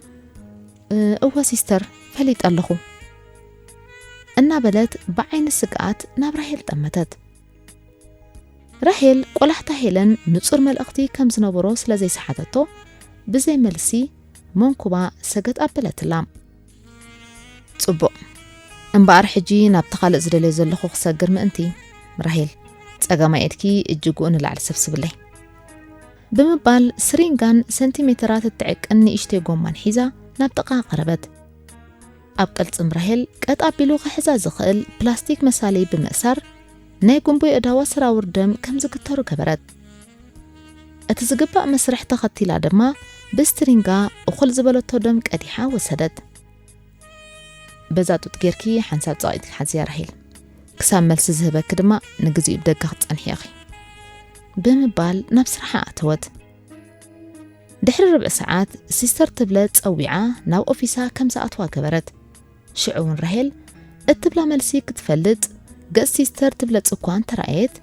"እ፣ እወ ሲስተር፣ ፈሊጠ ኣለኹ" እናበለት ብዓይኒ ስግኣት ናብ ራሄል ጠመተት። ራሄል ቆላሕታ ሄለን ንጹር መልእኽቲ ከም ዝነበሮ ስለ ዘይሰሓተቶ፣ ብዘይ መልሲ መንኩባ ሰገጥ ኣበለትላ። "ጽቡቕ። እምበኣር ሕጂ ናብቲ ካልእ ዝደልዮ ዘለኹ ክሰግር ምእንቲ፣ ራሄል፣ ጸጋማይ ኢድኪ እጅግኡ ንላዕሊ ሰብስብለይ" ብምባል ስሪንጋን ሰንቲሜተራት እትዕቅን ንእሽተይ ጎማን ሒዛ ናብ ጥቓ ቀረበት። ኣብ ቅልጽም ራሄል ቀጥ ኣቢሉ ክሕዛ ዝኽእል ፕላስቲክ መሳሊ ብምእሳር፣ ናይ ጉንቦ የእዳዋ ሰራውር ደም ከም ዝግተሩ ገበረት። እቲ ዝግባእ መስርሕ ተኸቲላ ድማ ብስትሪንጋ እኹል ዝበለቶ ደም ቀዲሓ ወሰደት። "በዛ ጡጥ ጌርኪ ሓንሳብ ጸቒጥኪ ሓዝያ ራሄል። ክሳብ መልሲ ዝህበኪ ድማ ንግዚኡ ብደገ ክትጸንሒ ኢኺ" ብምባል ናብ ስራሓ ኣተወት። ድሕሪ ርብዒ ሰዓት ሲስተር ትብለጽ ጸዊዓ ናብ ኦፊሳ ከም ዝኣትዋ ገበረት። ሽዑ እውን ራሄል እትብላ መልሲ ክትፈልጥ፣ ገጽ ሲስተር ትብለጽ እኳ እንተረኣየት፣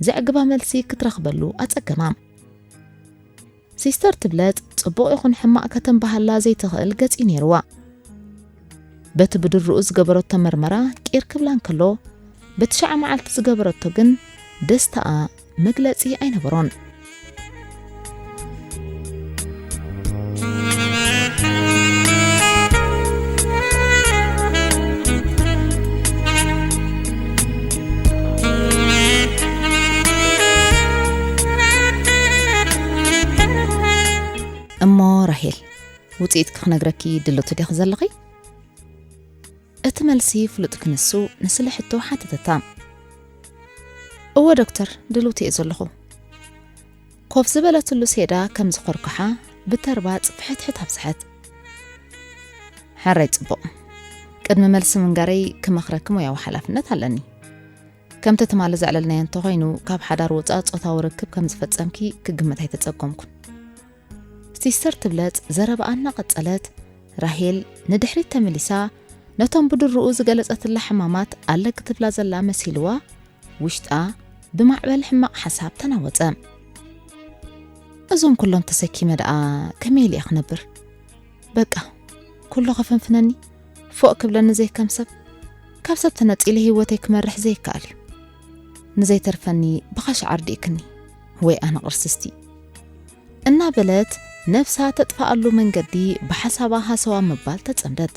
ዘዕግባ መልሲ ክትረኽበሉ ኣጸገማ። ሲስተር ትብለጽ ጽቡቕ ይኹን ሕማቕ ከተንባሃላ ዘይትኽእል ገጽ እዩ ነይርዋ። በቲ ብድርኡ ዝገበረቶ መርመራ ቂር ክብላ እንከሎ፣ በቲ ሸዓ መዓልቲ ዝገበረቶ ግን ደስታኣ መግለጺ ኣይነበሮን። "እሞ ራሄል፣ ውጽኢትኪ ክነግረኪ ድልውቲ ዲኺ ዘለኺ?" እቲ መልሲ ፍሉጥ ክንሱ ንስለ ሕቶ ሓተተታ። "እወ ዶክተር፣ ድልውቲ እየ ዘለኹ" ኮፍ ዝበለትሉ ሴዳ ከም ዝኾርኩሓ ብተርባጽ ፍሕትሕት ኣብዝሐት። "ሕራይ ጽቡቕ። ቅድሚ መልሲ ምንጋረይ ክመኽረኪ ሞያዊ ሓላፍነት ኣለኒ። ከምቲ ትማሊ ዘዕለልናዮ እንተኾይኑ፣ ካብ ሓዳር ወጻኢ ጾታዊ ርክብ ከም ዝፈጸምኪ ክግምት ኣይተጸገምኩን" ሲስተር ትብለጽ ዘረባኣ እናቐጸለት፣ ራሄል ንድሕሪት ተመሊሳ፣ ነቶም ብድርኡ ዝገለጸትላ ሕማማት ኣለግ ትብላ ዘላ መሲልዋ፣ ውሽጣ ብማዕበል ሕማቕ ሓሳብ ተናወጸ። "እዞም ኩሎም ተሰኪመ ደኣ ከመይ ኢለ እየ ክነብር? በቃ፣ ኩሉ ከፈንፍነኒ፣ ፎእ ክብለኒ ዘይከም ሰብ፣ ካብ ሰብ ተነጺለ ህይወተይ ክመርሕ ዘይከኣል እዩ። ንዘይተርፈኒ ብኻሻ ዓርዲእክኒ፣ ወይ ኣነ ቅርስስቲ" እናበለት ነብሳ ተጥፍኣሉ መንገዲ ብሓሳባ ሃሰዋ ምባል ተጸምደት።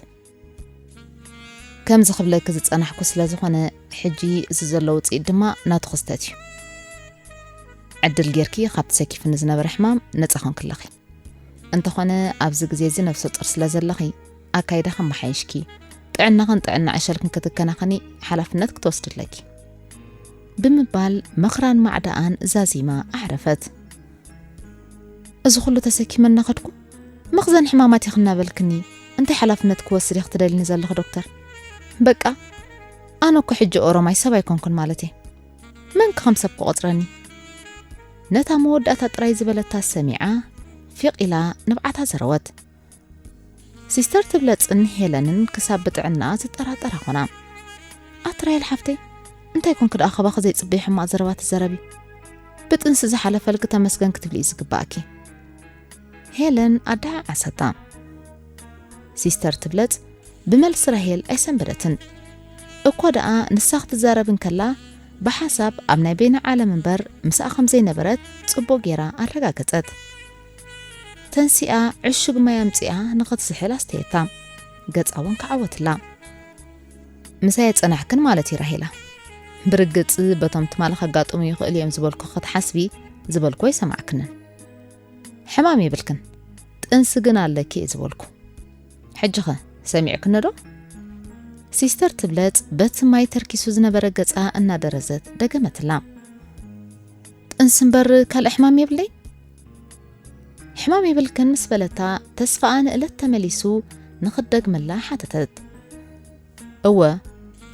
"ከምዚ ክብለኪ ዝጸናሕኩ ስለ ዝኾነ፣ ሕጂ እዚ ዘሎ ውጽኢት ድማ ናቱ ክስተት እዩ። ዕድል ጌርኪ ካብቲ ሰኪፍኒ ዝነበረ ሕማም ነጻ ኮንኪ ኣለኺ። እንተኾነ ኣብዚ ግዜ እዚ ነብሰ ጡር ስለ ዘለኺ፣ ኣካይዳኺ ኣመሓይሽኪ፣ ጥዕናኽን ጥዕና ዕሸልክን ክትከናኸኒ ሓላፍነት ክትወስዲ ኣለኪ" ብምባል ምኽራን ማዕዳኣን ዛዚማ ኣዕረፈት። "እዚ ኩሉ ተሰኪመ እናኸድኩ፣ መኽዘን ሕማማት ኢኺ እናበልክኒ፣ እንታይ ሓላፍነት ክወስድ ኢኺ ትደልኒ ዘለኺ ዶክተር? በቃ፣ ኣነ እኮ ሕጂ ኦሮማይ ሰብ ኣይኮንኩን ማለት እየ። መን ከ ከም ሰብ ክቖጽረኒ?" ነታ መወዳእታ ጥራይ ዝበለታ ሰሚዓ፣ ፊቕ ኢላ ንብዓታ ዘረወት። ሲስተር ትብለጽን ሄለንን ክሳብ ብጥዕናኣ ዝጠራጠራ ኾና። "ኣቲ ራሄል ሓፍተይ፣ እንታይ ኮንኪ ደኣ ካባኺ ዘይጽበዮ ሕማቕ ዘረባ ትዘረቢ? ብጥንሲ ዝሓለፈልኪ ተመስገን ክትብሊ እዩ ዝግባኣኪ" ሄለን ኣደዓዓሰታ። ሲስተር ትብለጽ ብመልሲ ራሄል ኣይሰንበደትን። እኳ ደኣ ንሳ ክትዛረብ እንከላ፣ ብሓሳብ ኣብ ናይ በይና ዓለም እምበር ምስኣ ከም ዘይነበረት ጽቡቕ ጌራ ኣረጋገጸት። ተንሲኣ ዕሹግ ማይ ኣምጺኣ ንኽትዝሕል ኣስተየታ። ገጻ እውን ከዓወትላ። "ምሳይ ጸናሕክን ማለት እዩ ራሄላ። ብርግጽ በቶም ትማሊ ከጋጥሙ ይኽእሉ እዮም ዝበልኩ ክትሓስቢ ዝበልኩ ኣይሰማዕክንን። ሕማም የብልክን፣ ጥንሲ ግን ኣለኪ እየ ዝበልኩ። ሕጂኸ ሰሚዕክኒ ዶ?" ሲስተር ትብለጽ በቲ ማይ ተርኪሱ ዝነበረ ገጻ እናደረዘት ደገመትላ። "ጥንሲ እምበር ካልእ ሕማም የብለይ?" "ሕማም የብልክን" ምስ በለታ፣ ተስፋኣ ንእለት ተመሊሱ ንኽትደግመላ ሓተተት። "እወ፣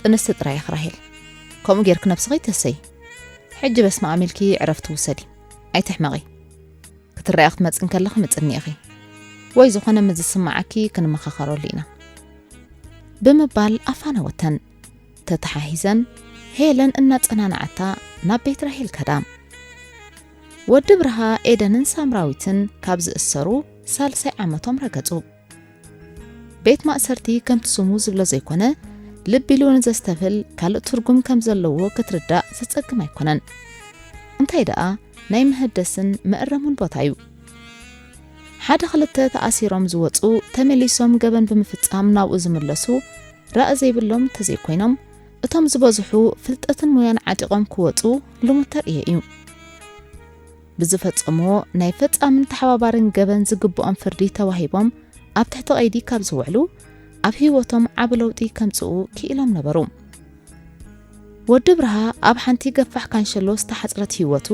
ጥንስቲ ጥራይ ኢኺ ራሄል። ከምኡ ጌርኪ ነብስኺ ኣይትህሰዪ። ሕጂ በስመ ኣም ኢልኪ ዕረፍቲ ውሰዲ። ኣይትሕመቒ። ክትረኣያ ክትመጺ እንከለኺ ምጽኒ ኢኺ። ወይ ዝኾነ ምስ ዝስምዓኪ ክንመኻኸረሉ ኢና" ብምባል ኣፋነወተን። ተተሓሂዘን ሄለን እናጸናንዓታ ናብ ቤት ራሄል ከዳ። ወዲ ብርሃ ኤደንን ሳምራዊትን ካብ ዝእሰሩ ሳልሳይ ዓመቶም ረገጹ። ቤት ማእሰርቲ ከምቲ ስሙ ዝብሎ ዘይኮነ፣ ልቢ ኢሉ ንዘስተብህል ካልእ ትርጉም ከም ዘለዎ ክትርዳእ ዘጸግም ኣይኮነን። እንታይ ደኣ ናይ መህደስን መእረሙን ቦታ እዩ። ሓደ ክልተ ተኣሲሮም ዝወጹ፣ ተመሊሶም ገበን ብምፍጻም ናብኡ ዝምለሱ፣ ራእ ዘይብሎም እንተዘይኮይኖም፣ እቶም ዝበዝሑ ፍልጠትን ሞያን ዓጢቖም ክወጹ ልሙድ ተርእዮ እዩ። ብዝፈጸምዎ ናይ ፈጻምን ተሓባባርን ገበን ዝግብኦም ፍርዲ ተዋሂቦም ኣብ ትሕቲ ቀይዲ ካብ ዝውዕሉ፣ ኣብ ህይወቶም ዓቢ ለውጢ ከምጽኡ ክኢሎም ነበሩ። ወዲ ብርሃ ኣብ ሓንቲ ገፋሕ ካንሸሎ ዝተሓጽረት ህይወቱ፣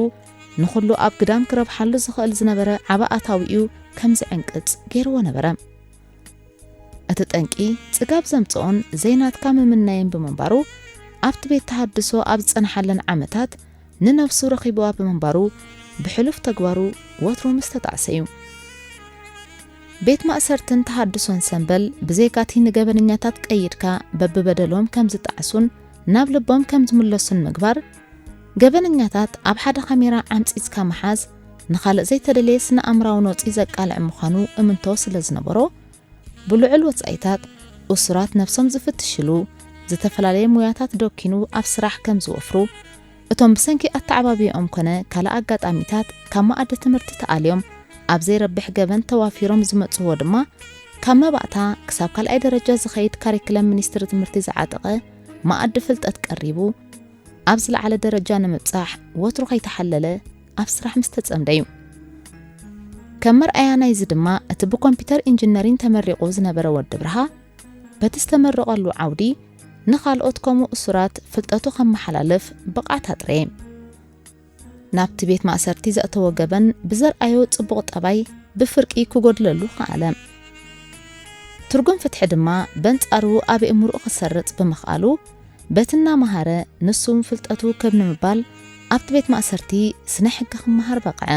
ንኹሉ ኣብ ግዳም ክረብሓሉ ዝኽእል ዝነበረ ዓቢ ኣታዊኡ ከም ዝዕንቅጽ ገይርዎ ነበረ። እቲ ጠንቂ ጽጋብ ዘምጽኦን ዘይናትካ ምምናይን ብምንባሩ፣ ኣብቲ ቤት ተሃድሶ ኣብ ዝጸንሓለን ዓመታት ንነብሱ ረኺብዋ ብምንባሩ፣ ብሕሉፍ ተግባሩ ወትሩ ምስ ተጣዕሰ እዩ። ቤት ማእሰርትን ተሃድሶን ሰምበል ብዘይካቲ ንገበነኛታት ቀይድካ በብበደሎም ከም ዝጣዕሱን ናብ ልቦም ከም ዝምለሱን ምግባር፣ ገበነኛታት ኣብ ሓደ ካሜራ ዓምጺጽካ ምሓዝ ንኻልእ ዘይተደልየ ስነ ኣእምራዊ ነውጺ ዘቃልዕ ምዃኑ እምንቶ ስለ ዝነበሮ፣ ብልዑል ወጻኢታት እሱራት ነብሶም ዝፍትሽሉ ዝተፈላለየ ሞያታት ደኪኑ ኣብ ስራሕ ከም ዝወፍሩ፣ እቶም ብሰንኪ ኣተዓባብያኦም ኮነ ካልእ ኣጋጣሚታት ካብ መኣዲ ትምህርቲ ተኣልዮም ኣብ ዘይረብሕ ገበን ተዋፊሮም ዝመጽዎ ድማ፣ ካብ መባእታ ክሳብ ካልኣይ ደረጃ ዝኸይድ ካሪክለም ሚኒስትሪ ትምህርቲ ዝዓጠቐ መኣዲ ፍልጠት ቀሪቡ፣ ኣብ ዝለዓለ ደረጃ ንምብጻሕ ወትሩ ከይተሓለለ ኣብ ስራሕ ምስ ተጸምደ እዩ። ከም መርኣያ ናይዚ ድማ፣ እቲ ብኮምፒውተር ኢንጂነሪን ተመሪቑ ዝነበረ ወዲ ብርሃ፣ በቲ ዝተመረቐሉ ዓውዲ ንኻልኦት ከምኡ እሱራት ፍልጠቱ ከመሓላልፍ ብቕዓት ኣጥረየ። ናብቲ ቤት ማእሰርቲ ዘእተዎ ገበን ብዘርኣዮ ጽቡቕ ጠባይ ብፍርቂ ክጎድለሉ ከኣለ። ትርጉም ፍትሒ ድማ በንጻሩ ኣብ ኣእምሮኡ ክሰርጽ ብምኽኣሉ፣ በቲ እናመሃረ ንሱ እውን ፍልጠቱ ክብ ንምባል ኣብቲ ቤት ማእሰርቲ ስነ ሕጊ ክመሃር በቕዐ።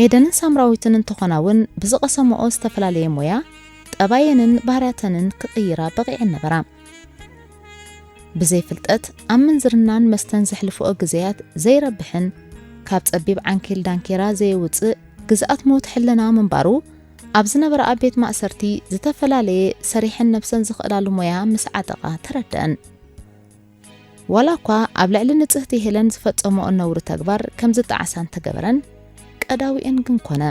ኤደንን ሳምራዊትን እንተኾና እውን ብዝቐሰምኦ ዝተፈላለየ ሞያ ጠባየንን ባህርያተንን ክቕይራ በቒዐን ነበራ። ብዘይ ፍልጠት ኣብ ምንዝርናን መስተን ዘሕልፍኦ ግዜያት ዘይረብሕን ካብ ጸቢብ ዓንኬል ዳንኬራ ዘየውጽእ ግዝኣት ሞት ሕልና ምንባሩ፣ ኣብ ዝነበራ ኣብ ቤት ማእሰርቲ ዝተፈላለየ ሰሪሐን ነብሰን ዝኽእላሉ ሞያ ምስ ዓጠቓ ተረድአን። ዋላ እኳ ኣብ ልዕሊ ንጽህቲ ሄለን ዝፈጸምኦ ነውሪ ተግባር ከም ዝጠዓሳ እንተገበረን፣ ቀዳዊኤን ግን ኮነ።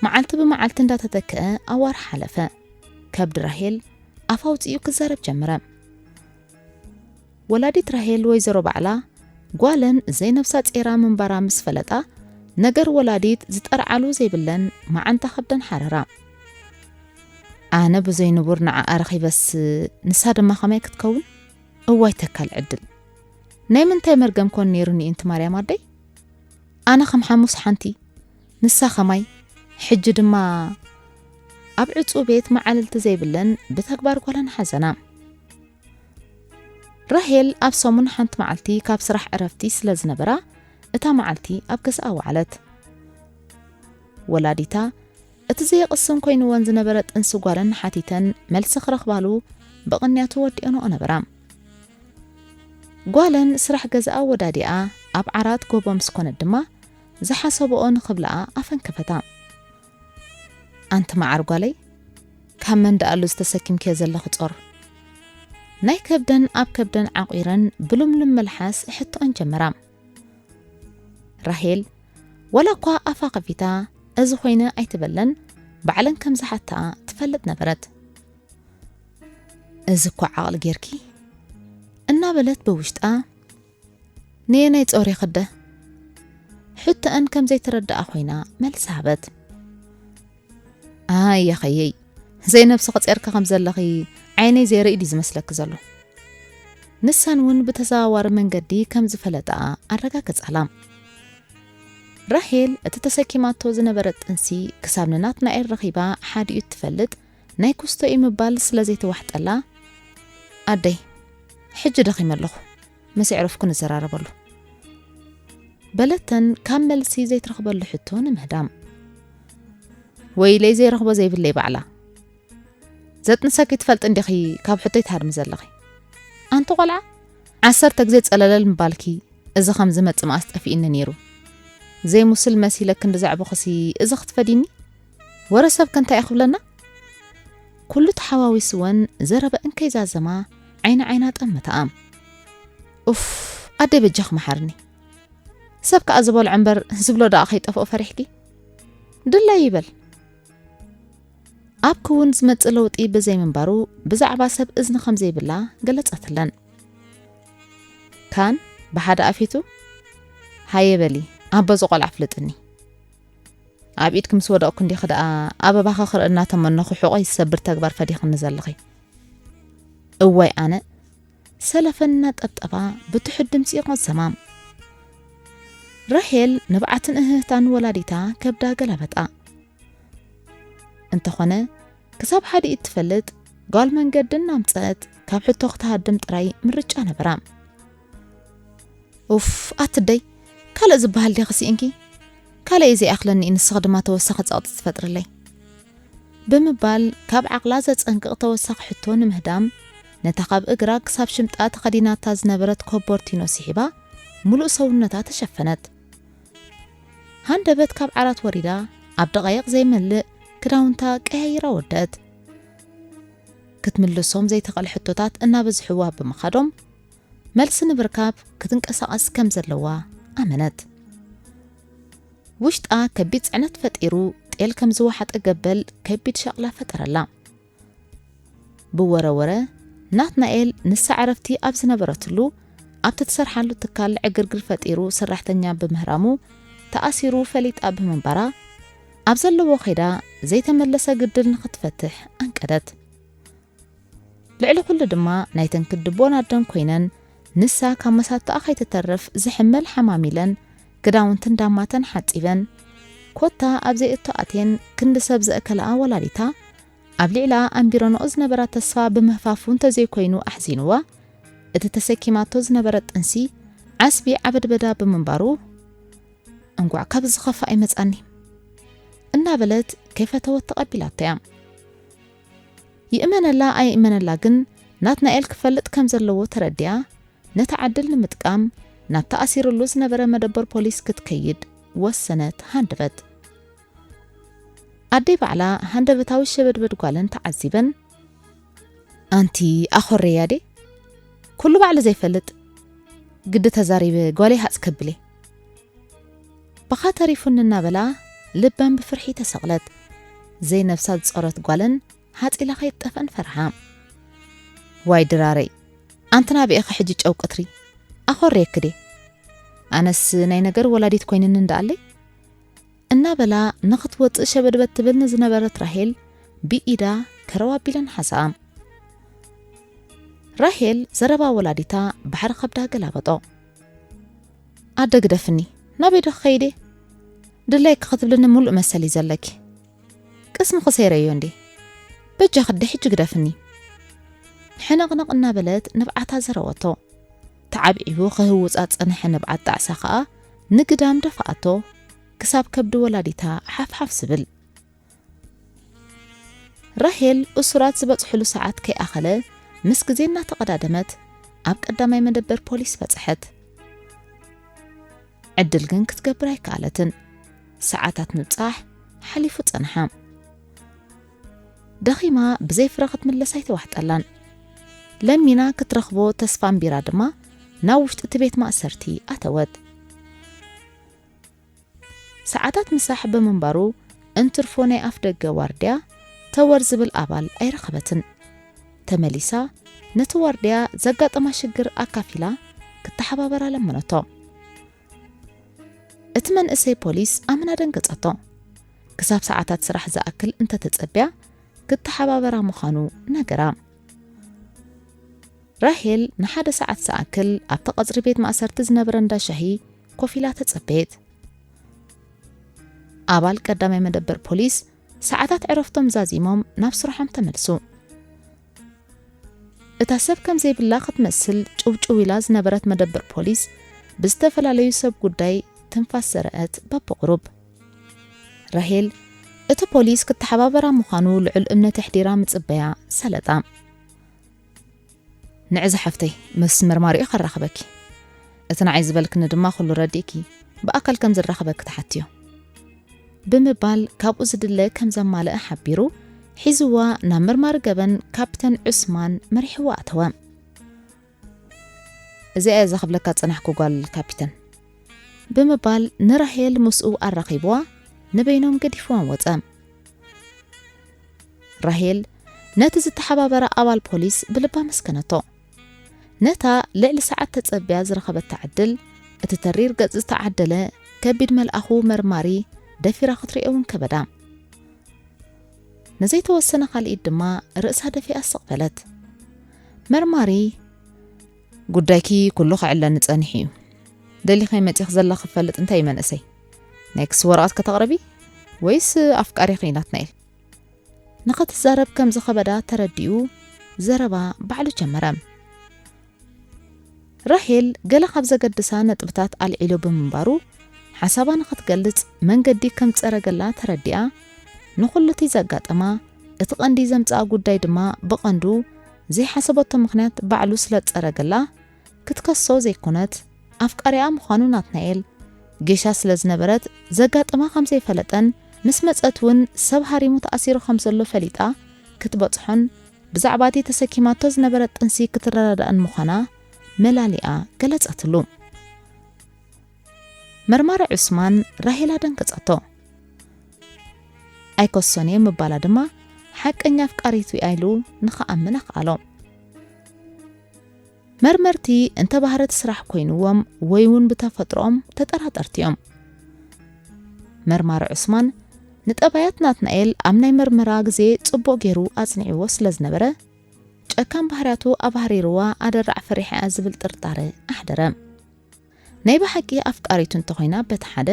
መዓልቲ ብመዓልቲ እንዳተተክአ ኣዋርሕ ሓለፈ። ከብዲ ራሄል ኣፍ ኣውጺኡ ክዛረብ ጀመረ። ወላዲት ራሄል ወይዘሮ ባዕላ ጓለን ዘይነብሳ ጼራ ምንባራ ምስ ፈለጣ፣ ነገር ወላዲት ዝጠርዓሉ ዘይብለን መዓንታ ከብደን ሓረራ። ኣነ ብዘይ ንቡር ንዓኣ ረኺበስ ንሳ ድማ ከመይ ክትከውን? እዋይ ተካል ዕድል። ናይ ምንታይ መርገም ኮን ነይሩኒ እንቲ ማርያም ኣደይ? ኣነ ከም ሓሙስ ሓንቲ፣ ንሳ ከማይ፣ ሕጂ ድማ ኣብ ዕጹው ቤት መዓልልቲ ዘይብለን ብተግባር ጓለን ሓዘና። ራሄል ኣብ ሰሙን ሓንቲ መዓልቲ ካብ ስራሕ ዕረፍቲ ስለ ዝነበራ፣ እታ መዓልቲ ኣብ ገዛኣ ወዓለት። ወላዲታ እቲ ዘይቕስን ኮይንወን ዝነበረ ጥንሲ ጓለን ሓቲተን መልሲ ክረኽባሉ ብቕንያቱ ወዲኦንኦ ነበራ። ጓለን ስራሕ ገዛኣ ወዳዲኣ ኣብ ዓራት ጎቦ ምስ ኮነት ድማ ዝሓሰብኦ ንኽብልኣ ኣፈንከፈታ። ኣንቲ መዓር ጓለይ፣ ካብ መን ደኣሉ ዝተሰኪምክዮ ዘለኺ ጾር? ናይ ከብደን ኣብ ከብደን ዓቑረን ብልምሉም መልሓስ ሕቶኣን ጀመራ። ራሄል ወላ እኳ ኣፋ ከፊታ እዚ ኮይነ ኣይትበለን፣ ባዕለን ከም ዝሓትኣ ትፈልጥ ነበረት። እዚ እኳ ዓቕሊ ጌርኪ እናበለት ብውሽጣ ነየናይ ጾር ይኽደ? ሕቶኣን ከም ዘይተረድኣ ኮይና መልሲ ሃበት። ኣይ የኸየይ፣ ዘይነብሲ ክጼርኪ ከም ዘለኺ ዓይነይ ዘይርኢ ድዩ ዝመስለኪ ዘሎ? ንሰን እውን ብተዘዋዋሪ መንገዲ ከም ዝፈለጣ ኣረጋገጻላ። ራሄል እቲ ተሰኪማቶ ዝነበረ ጥንሲ ክሳብ ንናትናኤል ረኺባ ሓዲኡ እትፈልጥ ናይ ኩስቶ እዩ ምባል ስለ ዘይተዋሕጠላ፣ ኣደይ፣ ሕጂ ደኺመ ኣለኹ፣ ምስ ኣዕረፍኩ ንዘራረበሉ። በለተን ካብ መልሲ ዘይትረኽበሉ ሕቶ ንምህዳም። ወይለይ ዘይረኽቦ ዘይብለይ ባዕላ። ዘጥንሰኪ ትፈልጢ እንዲኺ ካብ ሕቶይ ትሃድሚ ዘለኺ። ኣንቲ ቆልዓ፣ ዓሰርተ ግዜ ጸለለል ምባልኪ፣ እዚ ከም ዝመጽእ መኣስ ጠፊእኒ ነይሩ። ዘይሙስል መሲለ ክንዲ ዘዕበኹሲ እዚ ክትፈዲኒ? ወረ ሰብ ከ እንታይ እዩ ክብለና? ኩሉ ተሓዋዊስወን ዘረበ እንከይዛዘማ ዓይኒ ዓይና ጠመታኣ። ኡፍ፣ ኣደይ በጃኺ መሓርኒ። ሰብ ከኣ ዝበልዖ እምበር ዝብሎ ደኣ ከይጠፍኦ ፈሪሕኪ? ድላይ ይበል። ኣብ ክውን ዝመጽእ ለውጢ ብዘይምንባሩ ብዛዕባ ሰብ እዝኒ ከም ዘይብላ ገለጸትለን። ካን ብሓደ ኣፊቱ፣ ሃየ በሊ፣ ኣቦ እዚ ቆልዓ ፍለጥኒ። ኣብ ኢድኪ ምስ ወደቕኩ እንዲኺ ደኣ ኣበባኺ ክርኢ እናተመነኹ ሕቖይ ዝሰብር ተግባር ፈዲኽኒ ዘለኺ። እዋይ ኣነ፣ ሰለፈን እናጠብጠባ ብትሑት ድምጺ ይቖሰማ። ራሄል ንብዓትን እህህታን ወላዲታ ከብዳ ገላበጣ። እንተኾነ፣ ክሳብ ሓዲኡ እትፈልጥ ጓል መንገዲ እናምጸት ካብ ሕቶ ክትሃድም ጥራይ ምርጫ ነበራ። ኡፍ፣ ኣትደይ፣ ካልእ ዝበሃል ዲኺ ስኢንኪ? ካልእ እዩ ዘይኣኽለኒ፣ ንስኺ ድማ ተወሳኺ ጸቕጢ ትፈጥርለይ። ብምባል ካብ ዓቕላ ዘጸንቅቕ ተወሳኺ ሕቶ ንምህዳም፣ ነታ ካብ እግራ ክሳብ ሽምጣ ተኸዲናታ ዝነበረት ኮቦርቲኖ ስሒባ፣ ምሉእ ሰውነታ ተሸፈነት። ሃንደበት ካብ ዓራት ወሪዳ፣ ኣብ ደቓይቕ ዘይመልእ ክዳውንታ ቀያይራ ወደት። ክትምልሶም ዘይትኽእል ሕቶታት እናበዝሕዋ ብምኻዶም፣ መልሲ ንምርካብ ክትንቀሳቐስ ከም ዘለዋ ኣመነት። ውሽጣ ከቢድ ጽዕነት ፈጢሩ፣ ጤል ከም ዝወሓጠ ገበል ከቢድ ሻቕላ ፈጠረላ። ብወረ ወረ፣ ናትናኤል ንሳ ዕረፍቲ ኣብ ዝነበረትሉ፣ ኣብቲ ትሰርሓሉ ትካል ዕግርግር ፈጢሩ ሰራሕተኛ ብምህራሙ ተኣሲሩ ፈሊጣ ብምንባራ፣ ኣብ ዘለዎ ከይዳ ዘይተመለሰ ግድል ንኽትፈትሕ ኣንቀደት። ልዕሊ ኩሉ ድማ ናይተን ክድቦን ኣደን ኮይነን፣ ንሳ ካብ መሳትኣ ከይትተርፍ ዝሕመል ሓማሚለን፣ ክዳውንትን ዳማተን ሓጺበን፣ ኮታ ኣብ ዘይእቶ ኣትየን ክንዲ ሰብ ዘእከለኣ ወላዲታ፣ ኣብ ልዕላ ኣንቢረንኦ ዝነበራ ተስፋ ብምህፋፉ እንተዘይኮይኑ ኣሕዚንዋ፣ እቲ ተሰኪማቶ ዝነበረ ጥንሲ ዓስቢ ዓበድበዳ ብምንባሩ፣ እንቋዕ ካብ ዝኸፍእ ኣይመጻኒ እናበለት ከይፈተወት ተቐቢላቶ እያ። ይእመነላ ኣይእመነላ ግን ናትናኤል ክፈልጥ ከም ዘለዎ ተረዲኣ፣ ነቲ ዕድል ንምጥቃም ናብ ተኣሲሩሉ ዝነበረ መደበር ፖሊስ ክትከይድ ወሰነት ሃንደበት። ኣደይ ባዕላ ሃንደበታዊ ሸበድበድ ጓለን ተዓዚበን፣ ኣንቲ ኣኾረያ ዴ? ኩሉ ባዕሉ ዘይፈልጥ ግዲ ተዛሪበ ጓለይ ሃጽ ከብሌ። ብኻ ተሪፉኒ እናበላ ልበን ብፍርሒ ተሰቕለት። ዘይነብሳ ዝጸረት ጓለን ሃጺላ ከይትጠፍአን ፈርሓ። ዋይ ድራረይ፣ ኣንቲ ናበይ ኢኺ ሕጂ ጨው ቅትሪ? ኣኾርየኪ ድየ? ኣነስ ናይ ነገር ወላዲት ኮይንኒ እንዳኣለይ። እናበላ ንኽትወጽእ ሸበድበት ትብል ንዝነበረት ራሄል ብኢዳ ከረው ኣቢለን ሓዝኣ። ራሄል ዘረባ ወላዲታ ባሕሪ ከብዳ ገላበጦ። ኣደ ግደፍኒ፣ ናበይ ዶ ክኸይድ እየ? ድላይኪ ክትብልኒ ምሉእ መሰል እዩ ዘለኪ። ቅስምኺ ሰይረዮ እንዴ? በጃኺ ኣደ ሕጂ ግደፍኒ። ሕንቕንቕ እናበለት ንብዓታ ዘረወቶ። ተዓብዒቡ ክህውጻ ዝጸንሐ ንብዓት ጣዕሳ ኸኣ ንግዳም ደፍኣቶ። ክሳብ ከብዲ ወላዲታ ሓፍሓፍ ዝብል። ራሄል እሱራት ዝበጽሕሉ ሰዓት ከይኣኸለ ምስ ግዜ እናተቐዳደመት ኣብ ቀዳማይ መደበር ፖሊስ በጽሐት። ዕድል ግን ክትገብር ኣይከኣለትን። ሰዓታት ምብጻሕ ሓሊፉ ጸንሓ። ደኺማ ብዘይ ፍረ ክትምለስ ኣይተዋሕጠላን። ለሚና ክትረኽቦ ተስፋ ኣንቢራ ድማ ናብ ውሽጢ እቲ ቤት ማእሰርቲ ኣተወት። ሰዓታት ምሳሕ ብምንባሩ እንትርፎ ናይ ኣፍ ደገ ዋርድያ ተወር ዝብል ኣባል ኣይረኸበትን። ተመሊሳ ነቲ ዋርድያ ዘጋጠማ ሽግር ኣካፊላ ክተሓባበራ ለመነቶ። እቲ መንእሰይ ፖሊስ ኣመና ደንገጸቶ። ክሳብ ሰዓታት ስራሕ ዝኣክል እንተተጸብያ ክተሓባበራ ምዃኑ ነገራ። ራሄል ንሓደ ሰዓት ዝኣክል ኣብቲ ቀጽሪ ቤት ማእሰርቲ ዝነበረ እንዳ ሻሂ ኮፍ ኢላ ተጸበየት። ኣባል ቀዳማይ መደበር ፖሊስ ሰዓታት ዕረፍቶም ዛዚሞም ናብ ስርሖም ተመልሱ። እታ ሰብ ከም ዘይብላ ክትመስል ጭውጭው ኢላ ዝነበረት መደበር ፖሊስ ብዝተፈላለዩ ሰብ ጉዳይ ትንፋስ ዘርአት በብቕሩብ። ራሄል እቲ ፖሊስ ክተሓባበራ ምዃኑ ልዑል እምነት ኣሕዲራ ምጽበያ ሰለጣ። ንዒ ዝሓፍተይ፣ ምስ መርማሪኡ ከራኽበኪ። እቲ ንዓይ ዝበልክኒ ድማ ኩሉ ረዲእኪ፣ ብኣካል ከም ዝራኸበኪ ተሓትዮ። ብምባል ካብኡ ዝድለ ከም ዘማልአ ሓቢሩ፣ ሒዝዋ ናብ መርማሪ ገበን ካፕተን ዑስማን መሪሕዋ ኣተወ። እዚኣ እየ እዛ ክብለካ ዝጸናሕኩ ጓል ካፒተን። ብምባል ንራሄል ምስኡ ኣራኺብዋ ንበይኖም ገዲፍዎም ወጸ። ራሄል ነቲ ዝተሓባበረ ኣባል ፖሊስ ብልባ መስከነቶ። ነታ ልዕሊ ሰዓት ተጸብያ ዝረኸበታ ዕድል፣ እቲ ተሪር ገጽ ዝተዓደለ ከቢድ መልኣኹ መርማሪ ደፊራ ክትርእዮ እውን ከበዳ። ንዘይተወሰነ ካልኢት ድማ ርእሳ ደፊኣ ስቕ በለት። መርማሪ፣ ጉዳይኪ ኩሉ ክዕለኒ ጸኒሑ እዩ። ደሊኺ መጺኺ ዘለኺ ክፈልጥ እንታይ እዩ መንእሰይ? ናይ ክሲ ወረቐት ከተቕርቢ ወይስ ኣፍቃሪኺ ናትናኤል? ንኽትዛረብ ከም ዝኸበዳ ተረዲኡ ዘረባ ባዕሉ ጀመረ። ራሄል ገለ ካብ ዘገድሳ ነጥብታት ኣልዒሉ ብምንባሩ ሓሳባ ንኽትገልጽ መንገዲ ከም ዝጸረገላ ተረዲኣ፣ ንኹሉ እቲ ዘጋጠማ፣ እቲ ቀንዲ ዘምጽኣ ጉዳይ ድማ ብቐንዱ ዘይሓሰበቶ ምኽንያት ባዕሉ ስለ ዝጸረገላ፣ ክትከሶ ዘይኮነት፣ ኣፍቃሪኣ ምዃኑ ናትናኤል ጌሻ ስለ ዝነበረት ዘጋጠማ ከም ዘይፈለጠን ምስ መጸት እውን ሰብ ሃሪሙ ተኣሲሩ ከም ዘሎ ፈሊጣ ክትበጽሖን ብዛዕባ እቲ ተሰኪማቶ ዝነበረት ጥንሲ ክትረዳዳእን ምዃና መላሊኣ ገለጸትሉ። መርማሪ ዑስማን ራሄላ ደንገጸቶ። ኣይከሶን እየ ምባላ ድማ ሓቀኛ ኣፍቃሪቱ እያ ኢሉ ንኽኣምን ኣኽኣሎ። መርመርቲ እንተ ባህሪ እቲ ስራሕ ኮይንዎም ወይ እውን ብተፈጥሮኦም ተጠራጠርቲ እዮም። መርማሪ ዑስማን ንጠባያት ናትናኤል ኣብ ናይ መርመራ ግዜ ጽቡቕ ገይሩ ኣጽኒዕዎ ስለ ዝነበረ፣ ጨካን ባህርያቱ ኣብሃሪርዋ ኣደራዕ ፈሪሓ እያ ዝብል ጥርጣረ ኣሕደረ። ናይ ብሓቂ ኣፍቃሪቱ እንተኾይና በቲ ሓደ፣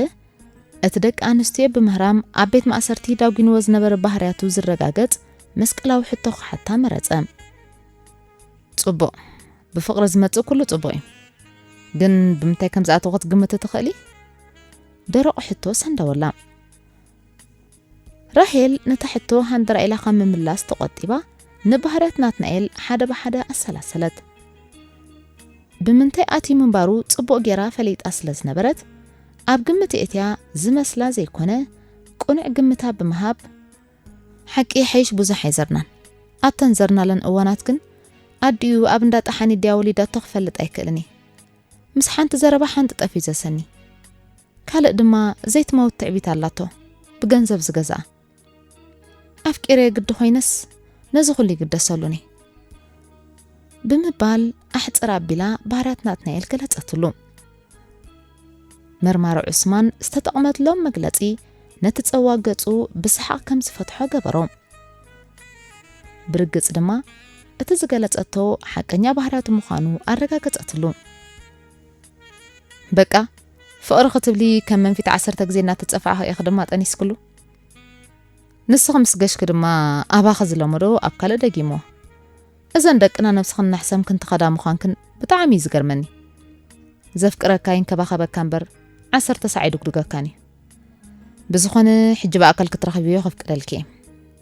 እቲ ደቂ ኣንስትዮ ብምህራም ኣብ ቤት ማእሰርቲ ዳጒንዎ ዝነበረ ባህርያቱ ዝረጋገጽ መስቀላዊ ሕቶ ክሓታ መረጸ። ጽቡቕ፣ ብፍቕሪ ዝመጽእ ኩሉ ጽቡቕ እዩ። ግን ብምንታይ ከም ዝኣተወ ክትግምቲ ትኽእሊ? ደረቕ ሕቶ ሰንደወላ። ራሄል ነታ ሕቶ ሃንደራ ኢላ ካብ ምምላስ ተቖጢባ፣ ንባህርያት ናትናኤል ሓደ ብሓደ ኣሰላሰለት። ብምንታይ ኣትዩ ምንባሩ ጽቡቕ ጌራ ፈሊጣ ስለ ዝነበረት፣ ኣብ ግምት የእትያ ዝመስላ ዘይኮነ፣ ቅኑዕ ግምታ ብምሃብ፣ ሓቂ ይሓይሽ ብዙሕ ኣይዘርናን። ኣብተን ዘርናለን እዋናት ግን፣ ኣዲኡ ኣብ እንዳ ጠሓኒ ድያ ወሊዳቶ ክፈልጥ ኣይክእልን እየ። ምስ ሓንቲ ዘረባ ሓንቲ ጠፊዘሰኒ። ካልእ ድማ ዘይትመውት ትዕቢት ኣላቶ፣ ብገንዘብ ዝገዝኣ። ኣፍቂረ ግዲ ኮይነስ ነዚ ኩሉ ይግደሰሉኒ። ብምባል ኣሕጽር ኣቢላ ባህርያት ናትናኤል ገለጸትሉ። መርማሪ ዑስማን ዝተጠቕመትሎም መግለጺ ነቲ ጸዋግ ገጹ ብሰሓቕ ከም ዝፈትሖ ገበሮ። ብርግጽ ድማ እቲ ዝገለጸቶ ሓቀኛ ባህርያቱ ምዃኑ ኣረጋገጸትሉ። በቃ፣ ፍቕሪ ክትብሊ ከም መንፊት ዓሰርተ ግዜ እናተጸፋዕኺ ኢኺ ድማ ጠኒስክሉ። ንስኺ ምስ ገሽኪ ድማ ኣባኺ ዝለመዶ ኣብ ካልእ ደጊሞ። እዘን ደቅና ነብስኽን ነሕሰምክን ትኸዳ ምዃንክን ብጣዕሚ እዩ ዝገርመኒ። ዘፍቅረካ ይንከባኸበካ እምበር ዓሰርተ ሳዕ ኣይድጉድገካን እዩ። ብዝኾነ፣ ሕጂ ብኣካል ክትረኽብዮ ከፍቅደልኪ እየ።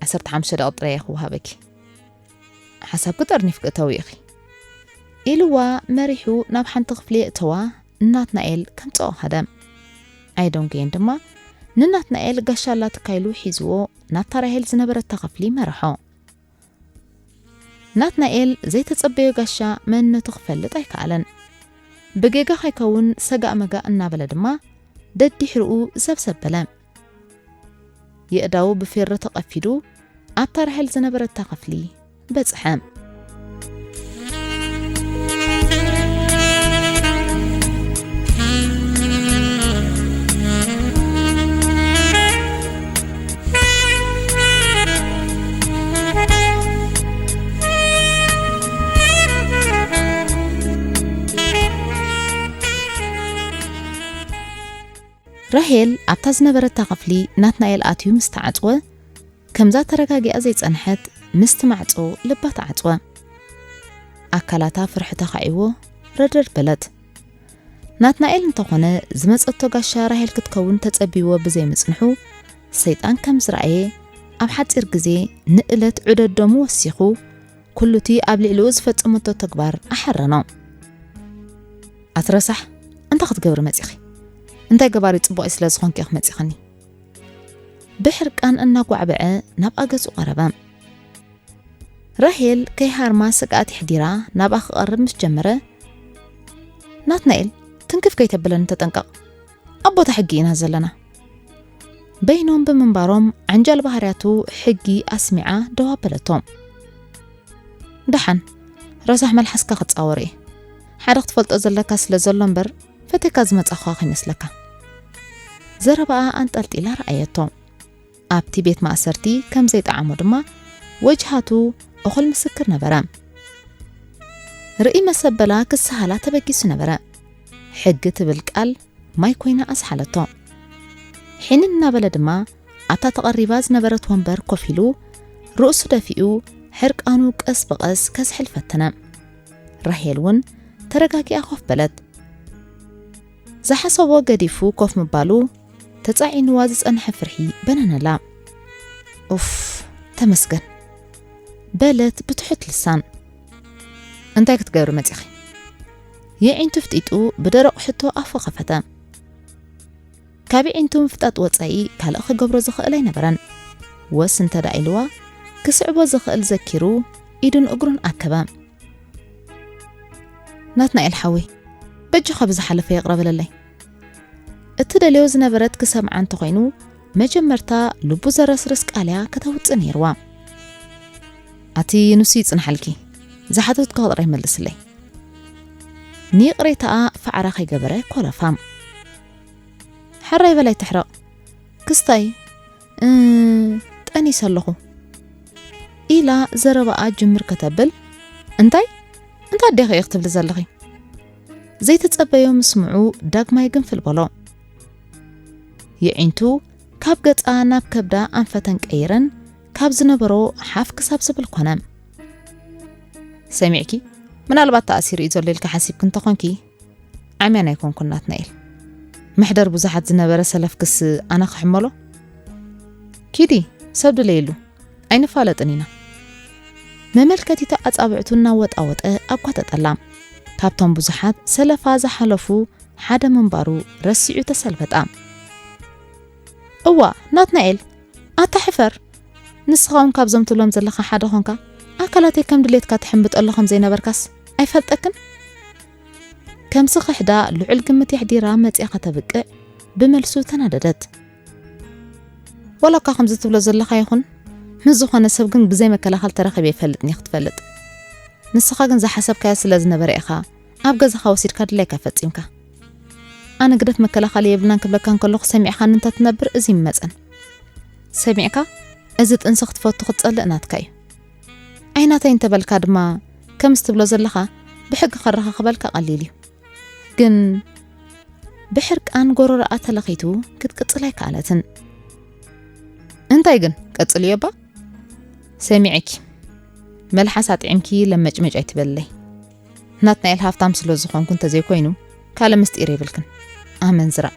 ዓሰርተ ሓሙሽተ ደቂቕ ጥራይ እየ ክወሃበኪ። ሓሳብኪ ጠርኒፍኪ እተዊ ኢኺ። ኢልዋ መሪሑ ናብ ሓንቲ ክፍሊ የእተዋ፣ ናትናኤል ከምጽኦ ኸደ። ኣይደንጎየን ድማ ንናትናኤል ጋሻ ኣላትካ ኢሉ ሒዝዎ ናብታ ራሄል ዝነበረታ ክፍሊ መርሖ። ናትናኤል ዘይተጸበዮ ጋሻ መንነቱ ክፈልጥ ኣይከኣለን። ብጌጋ ከይከውን ሰጋእ መጋእ እናበለ ድማ ደድሕሪኡ ሰብሰብ በለ። የእዳዉ ብፌሮ ተቐፊዱ ኣብታ ራሄል ዝነበረታ ክፍሊ በጽሐ። ራሄል ኣብታ ዝነበረታ ክፍሊ ናትናኤል ኣትዩ ምስ ተዓጽወ፣ ከምዛ ተረጋጊኣ ዘይጸንሐት ምስቲ ማዕጾ ልባ ተዓጽወ። ኣካላታ ፍርሒ ተኻዒዎ ረድረድ በለት። ናትናኤል እንተኾነ ዝመጸቶ ጋሻ ራሄል ክትከውን ተጸቢዎ ብዘይምጽንሑ፣ ሰይጣን ከም ዝረኣየ ኣብ ሓጺር ግዜ ንእለት ዕደዶሙ ወሲኹ፣ ኩሉቲ ኣብ ልዕሊኡ ዝፈጸመቶ ተግባር ኣሐረኖ። ኣትረሳሕ፣ እንታይ ክትገብሪ መጺኺ? እንታይ ገባሪ ጽቡቕ ስለ ዝኾንኪ ኢኺ መጺኽኒ? ብሕርቃን እናጓዕበዐ ናብ ኣገጹ ቀረበ። ራሄል ከይሃርማ ስግኣት የሕዲራ ናብኣ ክቐርብ ምስ ጀመረ፣ ናትናኤል፣ ትንክፍ ከይተብለኒ ተጠንቀቕ። ኣብ ቦታ ሕጊ ኢና ዘለና። በይኖም ብምንባሮም ዓንጃል ባህርያቱ ሕጊ ኣስሚዓ ደው ኣበለቶ። ደሓን፣ ረሳሕ መልሓስካ ክጻወር እየ። ሓደ ክትፈልጦ ዘለካ ስለ ዘሎ እምበር፣ ፈቴካ ዝመጻኹኻ ከይመስለካ። ዘረባኣ ኣንጠልጢላ ረኣየቶ። ኣብቲ ቤት ማእሰርቲ ከም ዘይጠዓሞ ድማ ወጅሃቱ እኹል ምስክር ነበረ። ርእይ መሰበላ ክሰሃላ ተበጊሱ ነበረ። ሕጊ ትብል ቃል ማይ ኮይና ኣስሓለቶ። ሒንን እናበለ ድማ ኣብታ ተቐሪባ ዝነበረት ወንበር ኮፍ ኢሉ ርእሱ ደፊኡ ሕርቃኑ ቀስ ብቐስ ከዝሕል ፈተነ። ራሄል እውን ተረጋጊኣ ኮፍ በለት። ዝሓሰቦ ገዲፉ ኮፍ ምባሉ ተጻዒንዋ ዝጸንሐ ፍርሒ በነነላ። ኡፍ፣ ተመስገን፣ በለት ብትሑት ልሳን። እንታይ ክትገብሪ መጺኺ? የዒንቱ ፍጢጡ ብደረቕ ሕቶ ኣፉ ከፈተ። ካብ የዒንቱ ምፍጣጥ ወጻኢ ካልእ ክገብሮ ዝኽእል ኣይነበረን። ወስ እንተ ደኣ ኢልዋ፣ ክስዕቦ ዝኽእል ዘኪሩ ኢዱን እግሩን ኣከበ። ናትናኤል ሓወይ፣ በጃኻ ብዝሓለፈ ይቕረ በለለይ። እትደልዮ ዝነበረት ክሰምዓ እንተኾይኑ፣ መጀመርታ ልቡ ዘረስርስ ቃልያ ከተውጽእ ነይርዋ። ኣቲ ንሱ ይጽንሓልኪ፣ ዝሓተትኩ ጥራይ መልስለይ። ንይቕሬታኣ ፋዕራ ከይገበረ ኮለፋ። ሕራይ በላይ ትሕረቕ። ክስታይ፣ እ፣ ጠኒሰ ኣለኹ። ኢላ ዘረባኣ ጅምር ከተብል፣ እንታይ? እንታይ ኣዴኺ ኢኺ ክትብሊ ዘለኺ? ዘይተጸበዮ ምስምዑ ዳግማይ ግንፍል በሎ። የዒንቱ ካብ ገጻ ናብ ከብዳ ኣንፈተን ቀይረን ካብ ዝነበሮ ሓፍ ክሳብ ዝብል ኮነ። ሰሚዕኪ? ምናልባት ተኣሲሩ እዩ ዘሎ ኢልኪ ሓሲብኪ እንተኾንኪ፣ ዓምያን ኣይኮንኩን ናትናኤል። መሕደር ብዙሓት ዝነበረ ሰለፍክስ ኣነ ክሕመሎ? ኪዲ፣ ሰብ ድለይሉ፣ ኣይንፋለጥን ኢና። መመልከቲታ ኣጻብዕቱ እናወጣወጠ ኣጓጠጠላ። ካብቶም ብዙሓት ሰለፋ ዝሓለፉ ሓደ ምንባሩ ረሲዑ ተሰልበጣ። እዋ፣ ናትናኤል፣ ኣታ ሕፈር! ንስኻ እውን ካብዞም ትብሎም ዘለኻ ሓደ ኾንካ፣ ኣካላተይ ከም ድሌትካ ትሕምብጠሉ ከም ዘይነበርካስ ኣይፈልጠክን? ከም ዝኽሕዳ ልዑል ግምት የሕዲራ መጺኣ ከተብቅዕ ብመልሱ ተናደደት። ዋላ እኳ ከምዚ ትብሎ ዘለኻ ይኹን፣ ምስ ዝኾነ ሰብ ግን ብዘይ መከላኸል ተራኺበ ይፈልጥን እየ ክትፈልጥ። ንስኻ ግን ዝሓሰብካዮ ስለ ዝነበረ ኢኻ ኣብ ገዛኻ ወሲድካ ድላይካ ፈጺምካ። ኣነ ግደፍ መከላኸሊ የብልናን ክብለካ እንከለኹ ሰሚዕኻኒ እንተትነብር እዚ ይመጸን። ሰሚዕካ፣ እዚ ጥንሲ ክትፈቱ ክትጸልእ ናትካ እዩ። ኣይናተይ እንተበልካ ድማ፣ ከምዚ ትብሎ ዘለኻ ብሕጊ ከረኻኽበልካ ቀሊል እዩ። ግን ብሕርቃን ጎረሮኣ ተለኺቱ ክትቅጽል ኣይከኣለትን። እንታይ ግን? ቀጽልዮ እባ። ሰሚዐኪ። መልሓስ ኣጥዒምኪ ለመጭመጭ ኣይትበልለይ። ናትናኤል ሃፍታም ስለ ዝኾንኩ እንተዘይኮይኑ፣ ካልእ ምስጢር የብልክን። ኣመንዝራ።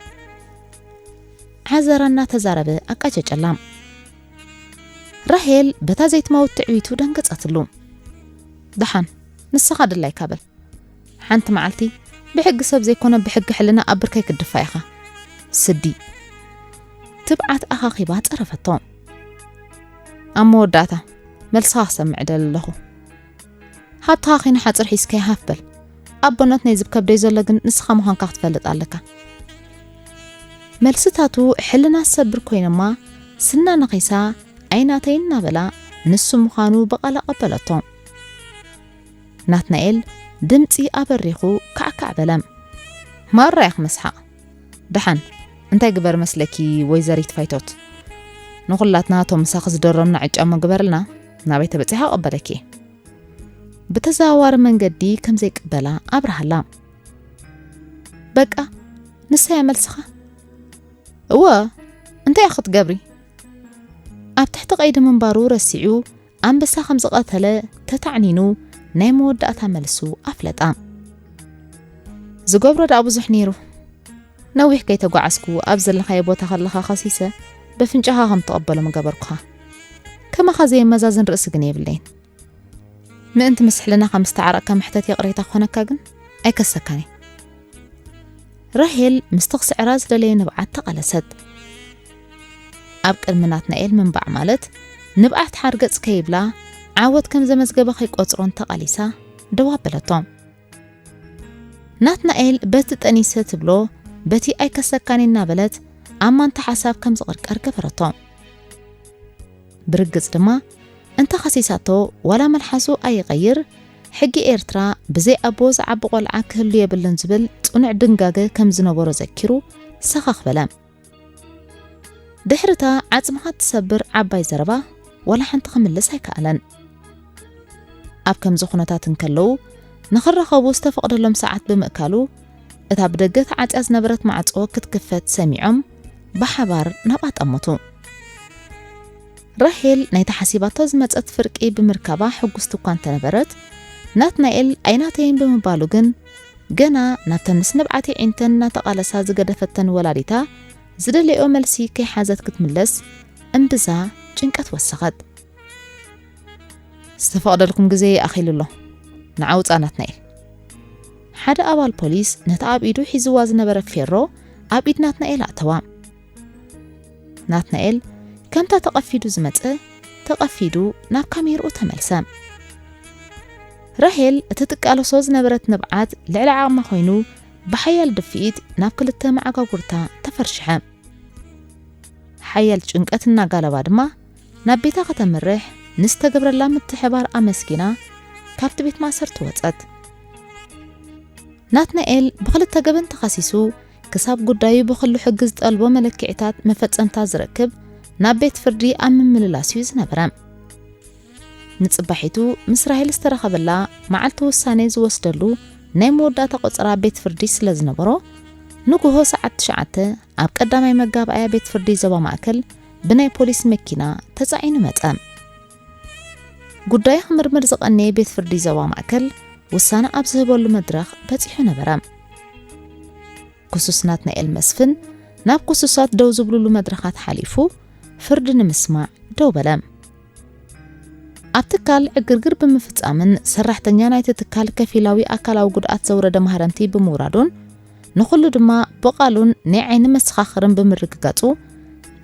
ዓዘራ እናተዛረበ ኣቃጨጨላ። ራሄል በታ ዘይትመውት ትዕቢቱ ደንገጸትሉ። ደሓን፣ ንስኻ ድላይካ በል። ሓንቲ መዓልቲ ብሕጊ ሰብ ዘይኮነ ብሕጊ ሕልና ኣብ ብርከይ ክትድፋ ኢኻ። ስዲ። ትብዓት ኣኻኺባ ጸረፈቶ። ኣብ መወዳእታ መልስኻ ክሰምዕ እደሊ ኣለኹ። ሃብትኻ ኺኑ ሓጽር ሒዝካዮ ሃፍ በል። ኣቦነት ናይዚ ከብደይ ዘሎ ግን ንስኻ ምዃንካ ክትፈልጥ ኣለካ። መልስታቱ ሕልና ዝሰብር ኮይኖማ፣ ስና ነኺሳ ኣይናተይ እናበላ ንሱ ምዃኑ ብቓል ኣቐበለቶ። ናትናኤል ድምጺ ኣበሪኹ ካዕካዕ በለ። ማራ ኢኺ መስሓቕ። ደሓን እንታይ ግበር መስለኪ ወይዘሪት ፋይቶት? ንኹላትና እቶም ምሳኺ ዝደረምና ዕጫ እሞ ግበርልና፣ ናበይ ተበጺሓ ክቕበለኪ። ብተዘዋዋሪ መንገዲ ከም ዘይቅበላ ኣብርሃላ። በቃ ንሳ እያ መልስኻ? እወ፣ እንታይ ኢኺ ክትገብሪ? ኣብ ትሕቲ ቀይዲ ምንባሩ ረሲዑ ኣንበሳ ከም ዝቐተለ ተታዕኒኑ ናይ መወዳእታ መልሱ ኣፍለጣ። ዝገብሮ ደኣ ብዙሕ ነይሩ። ነዊሕ ከይተጓዓዝኩ ኣብ ዘለኻዮ ቦታ ከለኻ ከሲሰ በፍንጫኻ ከም ትቐበሎ ምገበርኩኻ። ከማኻ ዘየመዛዝን ርእሲ ግን የብለይን። ምእንቲ ምስ ሕልና ከም ዝተዓረቕካ መሕተት ይቕሬታ ክኾነካ ግን ኣይከሰካን እየ። ራሄል ምስቲ ክስዕራ ዝደለየ ንብዓት ተቓለሰት። ኣብ ቅድሚ ናትናኤል ምንባዕ ማለት ንብዓት ሓርገጽ ከይብላ ዓወት ከም ዘመዝገበ ከይቆጽሮን ተቓሊሳ ደው ኣበለቶ። ናትናኤል በቲ ጠኒሰ ትብሎ በቲ ኣይከሰካን እናበለት ኣማንታ ሓሳብ ከም ዝቕርቀር ገበረቶ። ብርግጽ ድማ እንተ ኸሲሳቶ ዋላ መልሓሱ ኣይቐይር፣ ሕጊ ኤርትራ ብዘይ ኣቦ ዝዓቢ ቆልዓ ክህሉ የብልን ዝብል ጽኑዕ ድንጋገ ከም ዝነበሮ ዘኪሩ ሰኸኽ በለ። ድሕርታ ዓጽምኻ ትሰብር ዓባይ ዘረባ ዋላ ሓንቲ ክምልስ ኣይከኣለን። ኣብ ከምዚ ኩነታት እንከለዉ ንኽራኸቡ ዝተፈቕደሎም ሰዓት ብምእካሉ እታ ብደገ ተዓጽያ ዝነበረት ማዕጾ ክትክፈት ሰሚዖም ብሓባር ናብኣ ጠመቱ። ራሄል ናይታ ሓሲባቶ ዝመጸት ፍርቂ ብምርካባ ሕጉስቲ እኳ እንተነበረት፣ ናትናኤል ኣይናተይን ብምባሉ ግን ገና ናብተን ምስ ንብዓት የዒንተን እናተቓለሳ ዝገደፈተን ወላዲታ ዝደለዮ መልሲ ከይሓዘት ክትምለስ እምብዛ ጭንቀት ወሰኸት። ዝተፈቕደልኩም ግዜ ኣኺሉ ኣሎ። ንዓ ውጻእ ናትናኤል። ሓደ ኣባል ፖሊስ ነቲ ኣብ ኢዱ ሒዝዋ ዝነበረ ፌሮ ኣብ ኢድ ናትናኤል ኣእተዋ። ናትናኤል ከምታ ተቐፊዱ ዝመጸ ተቐፊዱ ናብ ካሜርኡ ተመልሰ። ራሄል እቲ ትቃለሶ ዝነበረት ንብዓት ልዕሊ ዓቕማ ኮይኑ ብሓያል ድፍኢት ናብ ክልተ መዓጋጉርታ ተፈርሽሐ። ሓያል ጭንቀት እናጋለባ ድማ ናብ ቤታ ከተምርሕ ንዝተገብረላ ምትሕባር ኣመስጊና ካብቲ ቤት ማእሰርቲ ወጸት። ናትናኤል ብኽልተ ገበን ተኸሲሱ ክሳብ ጉዳዩ ብኹሉ ሕጊ ዝጠልቦ መለክዒታት መፈጸምታ ዝረክብ ናብ ቤት ፍርዲ ኣብ ምምልላስ እዩ ዝነበረ። ንጽባሒቱ ምስ ራሄል ዝተረኸበላ መዓልቲ ውሳኔ ዝወስደሉ ናይ መወዳእታ ቆጸራ ቤት ፍርዲ ስለ ዝነበሮ፣ ንግሆ ሰዓት ትሽዓተ ኣብ ቀዳማይ መጋባእያ ቤት ፍርዲ ዞባ ማእከል ብናይ ፖሊስ መኪና ተጻዒኑ መጸ። ጉዳዩ ክምርምር ዝቐነየ ቤት ፍርዲ ዞባ ማእከል ውሳነ ኣብ ዝህበሉ መድረኽ በጺሑ ነበረ። ክሱስ ናትናኤል መስፍን ናብ ክሱሳት ደው ዝብሉሉ መድረኻት ሓሊፉ ፍርዲ ንምስማዕ ደው በለ። ኣብ ትካል ዕግርግር ብምፍጻምን ሰራሕተኛ ናይቲ ትካል ከፊላዊ ኣካላዊ ጉድኣት ዘውረደ ማህረምቲ ብምውራዱን ንኹሉ ድማ ብቓሉን ናይ ዓይኒ መሰኻኽርን ብምርግጋጹ፣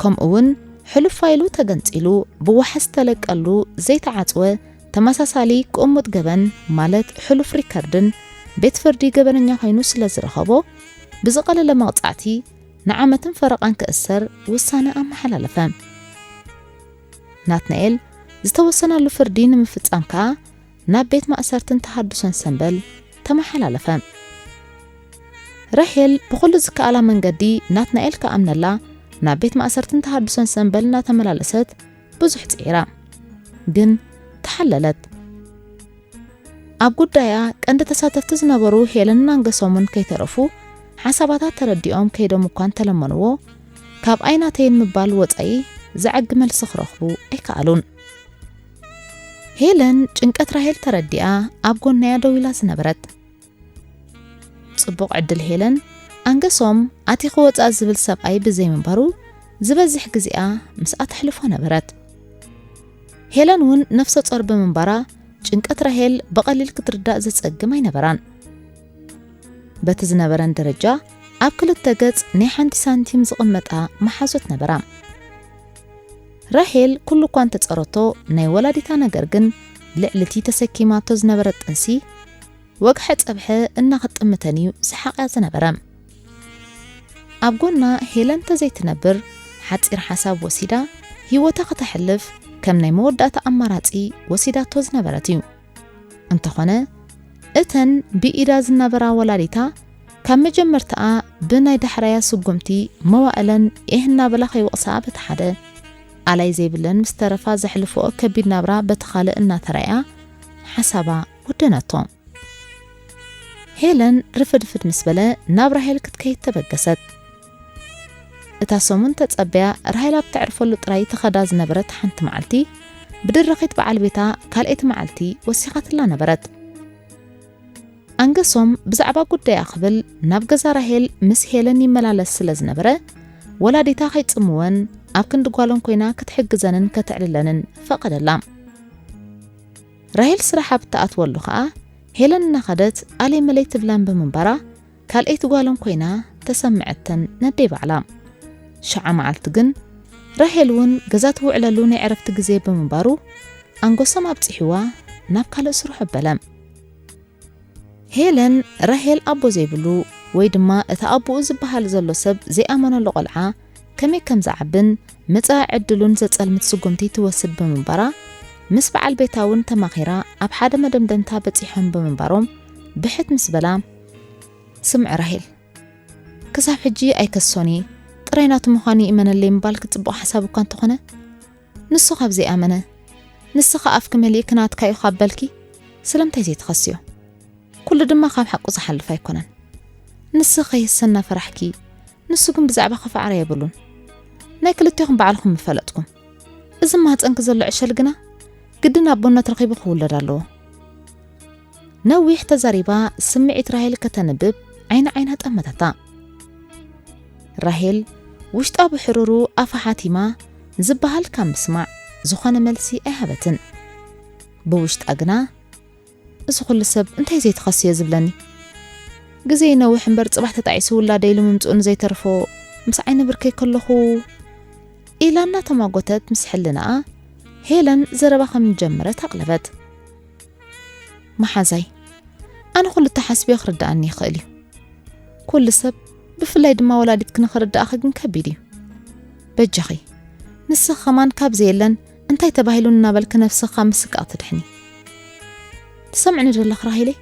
ከምኡ እውን ሕሉፍ ፋይሉ ተገንጺሉ ብዋሕስ ዝተለቀሉ ዘይተዓጽወ ተመሳሳሊ ቅሙጥ ገበን ማለት ሕሉፍ ሪከርድን ቤት ፍርዲ ገበነኛ ኮይኑ ስለ ዝረኸቦ ብዝቐለለ መቕጻዕቲ ንዓመትን ፈረቓን ክእሰር ውሳነ ኣመሓላለፈ። ናትናኤል ዝተወሰነሉ ፍርዲ ንምፍጻም ከኣ ናብ ቤት ማእሰርትን ተሃድሶን ሰምበል ተመሓላለፈ። ራሄል ብኹሉ ዝከኣላ መንገዲ ናትናኤል ክኣምነላ ናብ ቤት ማእሰርትን ተሃድሶን ሰምበል እናተመላለሰት ብዙሕ ጽዒራ፣ ግን ተሓለለት። ኣብ ጉዳያ ቀንዲ ተሳተፍቲ ዝነበሩ ሄለንን ኣንገሶምን ከይተረፉ ሓሳባታ ተረዲኦም ከይዶም እኳ እንተለመንዎ፣ ካብ ኣይናተይን ምባል ወጻኢ ዘዕጊ መልሲ ክረኽቡ ኣይከኣሉን። ሄለን ጭንቀት ራሄል ተረዲኣ ኣብ ጎናያ ደው ኢላ ዝነበረት። ጽቡቕ ዕድል ሄለን፣ ኣንገሶም ኣቲኺ ወጻእ ዝብል ሰብኣይ ብዘይምንባሩ ዝበዝሕ ግዜኣ ምስኣ ተሕልፎ ነበረት። ሄለን እውን ነፍሰ ጾር ብምንባራ፣ ጭንቀት ራሄል ብቐሊል ክትርዳእ ዘጸግም ኣይነበራን። በቲ ዝነበረን ደረጃ፣ ኣብ ክልተ ገጽ ናይ ሓንቲ ሳንቲም ዝቕመጣ መሓዞት ነበራ። ራሄል ኩሉ እኳ እንተጸረቶ፣ ናይ ወላዲታ ነገር ግን ልዕሊ እቲ ተሰኪማቶ ዝነበረት ጥንሲ፣ ወግሐ ጸብሐ እናኸጠመተን እዩ ዝሓቕያ ዝነበረ። ኣብ ጎና ሄለን ተዘይትነብር፣ ሓጺር ሓሳብ ወሲዳ ህይወታ ከተሕልፍ ከም ናይ መወዳእታ ኣማራጺ ወሲዳቶ ዝነበረት እዩ። እንተኾነ፣ እተን ብኢዳ ዝናበራ ወላዲታ፣ ካብ መጀመርታኣ ብናይ ዳሕራያ ስጉምቲ መዋእለን ኤህ እናበላ ከይወቕሳ በቲ ሓደ፣ ኣላይ ዘይብለን ምስ ተረፋ ዘሕልፍኦ ከቢድ ናብራ በቲ ካልእ እናተራእያ፣ ሓሳባ ወደነቶ። ሄለን ርፍድፍድ ምስ በለ ናብ ራሄል ክትከይድ ተበገሰት። እታ ሰሙን ተጸበያ ራሄል ኣብ ተዕርፈሉ ጥራይ ተኸዳ ዝነበረት ሓንቲ መዓልቲ፣ ብድርኺት በዓል ቤታ ካልኣይቲ መዓልቲ ወሲኻትላ ነበረት። ኣንገሶም ብዛዕባ ጉዳያ ክብል ናብ ገዛ ራሄል ምስ ሄለን ይመላለስ ስለ ዝነበረ፣ ወላዲታ ከይጽምወን ኣብ ክንዲ ጓለን ኮይና ክትሕግዘንን ከተዕልለንን ፈቐደላ። ራሄል ስራሕ ኣብ እትኣትወሉ ኸኣ፣ ሄለን እናኸደት ኣለይ መለይ ትብላን ብምንባራ፣ ካልኣይቲ ጓለን ኮይና ተሰምዐተን ነደይ ባዕላ። ሽዓ መዓልቲ ግን፣ ራሄል እውን ገዛ ትውዕለሉ ናይ ዕረፍቲ ግዜ ብምንባሩ፣ ኣንጎሶም ኣብጺሕዋ ናብ ካልእ ስርሑ ኣበለ። ሄለን፣ ራሄል ኣቦ ዘይብሉ ወይ ድማ እቲ ኣቦኡ ዝበሃል ዘሎ ሰብ ዘይኣመነሉ ቆልዓ ከመይ ከም ዝዓብን መጻኢ ዕድሉን ዘጸልምት ስጉምቲ ትወስድ ብምንባራ፣ ምስ በዓል ቤታ እውን ተማኺራ ኣብ ሓደ መደምደምታ በጺሖም ብምንባሮም፣ ብሕት ምስ በላ፣ ስምዒ ራሄል፣ ክሳብ ሕጂ ኣይከሶን እየ፣ ጥራይ ናቱ ምዃኑ ይእመነለይ ምባልኪ ጽቡቕ ሓሳብ እኳ እንተኾነ፣ ንሱ ካብ ዘይኣመነ፣ ንስኺ ኣፍኪ መሊእኪ ናትካ እዩ ካብ በልኪ፣ ስለምንታይ ዘይትኸስዮ? ኩሉ ድማ ካብ ሓቁ ዝሓልፍ ኣይኮነን። ንስኺ ከይህሰ እናፈራሕኪ፣ ንሱ ግን ብዛዕባኺ ፋዕራ የብሉን። ናይ ክልቴኹም ባዕልኹም ምፈለጥኩም። እዚ ማህጸንኪ ዘሎ ዕሸል ግና፣ ግድን ኣቦነት ረኺቡ ክውለድ ኣለዎ። ነዊሕ ተዛሪባ ስምዒት ራሄል ከተንብብ ዓይኒ ዓይና ጠመተታ። ራሄል ውሽጣ ብሕሩሩ ኣፋ ሓቲማ ዝበሃል ካብ ምስማዕ ዝኾነ መልሲ ኣይሃበትን። ብውሽጣ ግና፣ "እዚ ኩሉ ሰብ እንታይ ዘይተኸስዮ ዝብለኒ? ግዜ ይነውሕ እምበር ጽባሕ ተጣዒሱ ውላደይ ኢሉ ምምጽኡ ንዘይተርፎ ምስ ዓይኒ ብርከይ ከለኹ?" ኢላ እናተማጎተት ምስ ሕልናኣ ሄለን ዘረባ ከም ጀመረት ኣቕለበት። መሓዛይ፣ ኣነ ኩሉ ተሓስብዮ ክርድኣኒ ይኽእል እዩ። ኩሉ ሰብ፣ ብፍላይ ድማ ወላዲትኪ ንኽርድኣኺ ግን ከቢድ እዩ። በጃኺ፣ ንስኺ ከማን ካብ ዘየለን እንታይ ተባሂሉ እናበልኪ ነብስኺ ካብ ምስቃቕ ትድሕኒ። ትሰምዕኒ ዶ ኣለኺ ራሂለይ?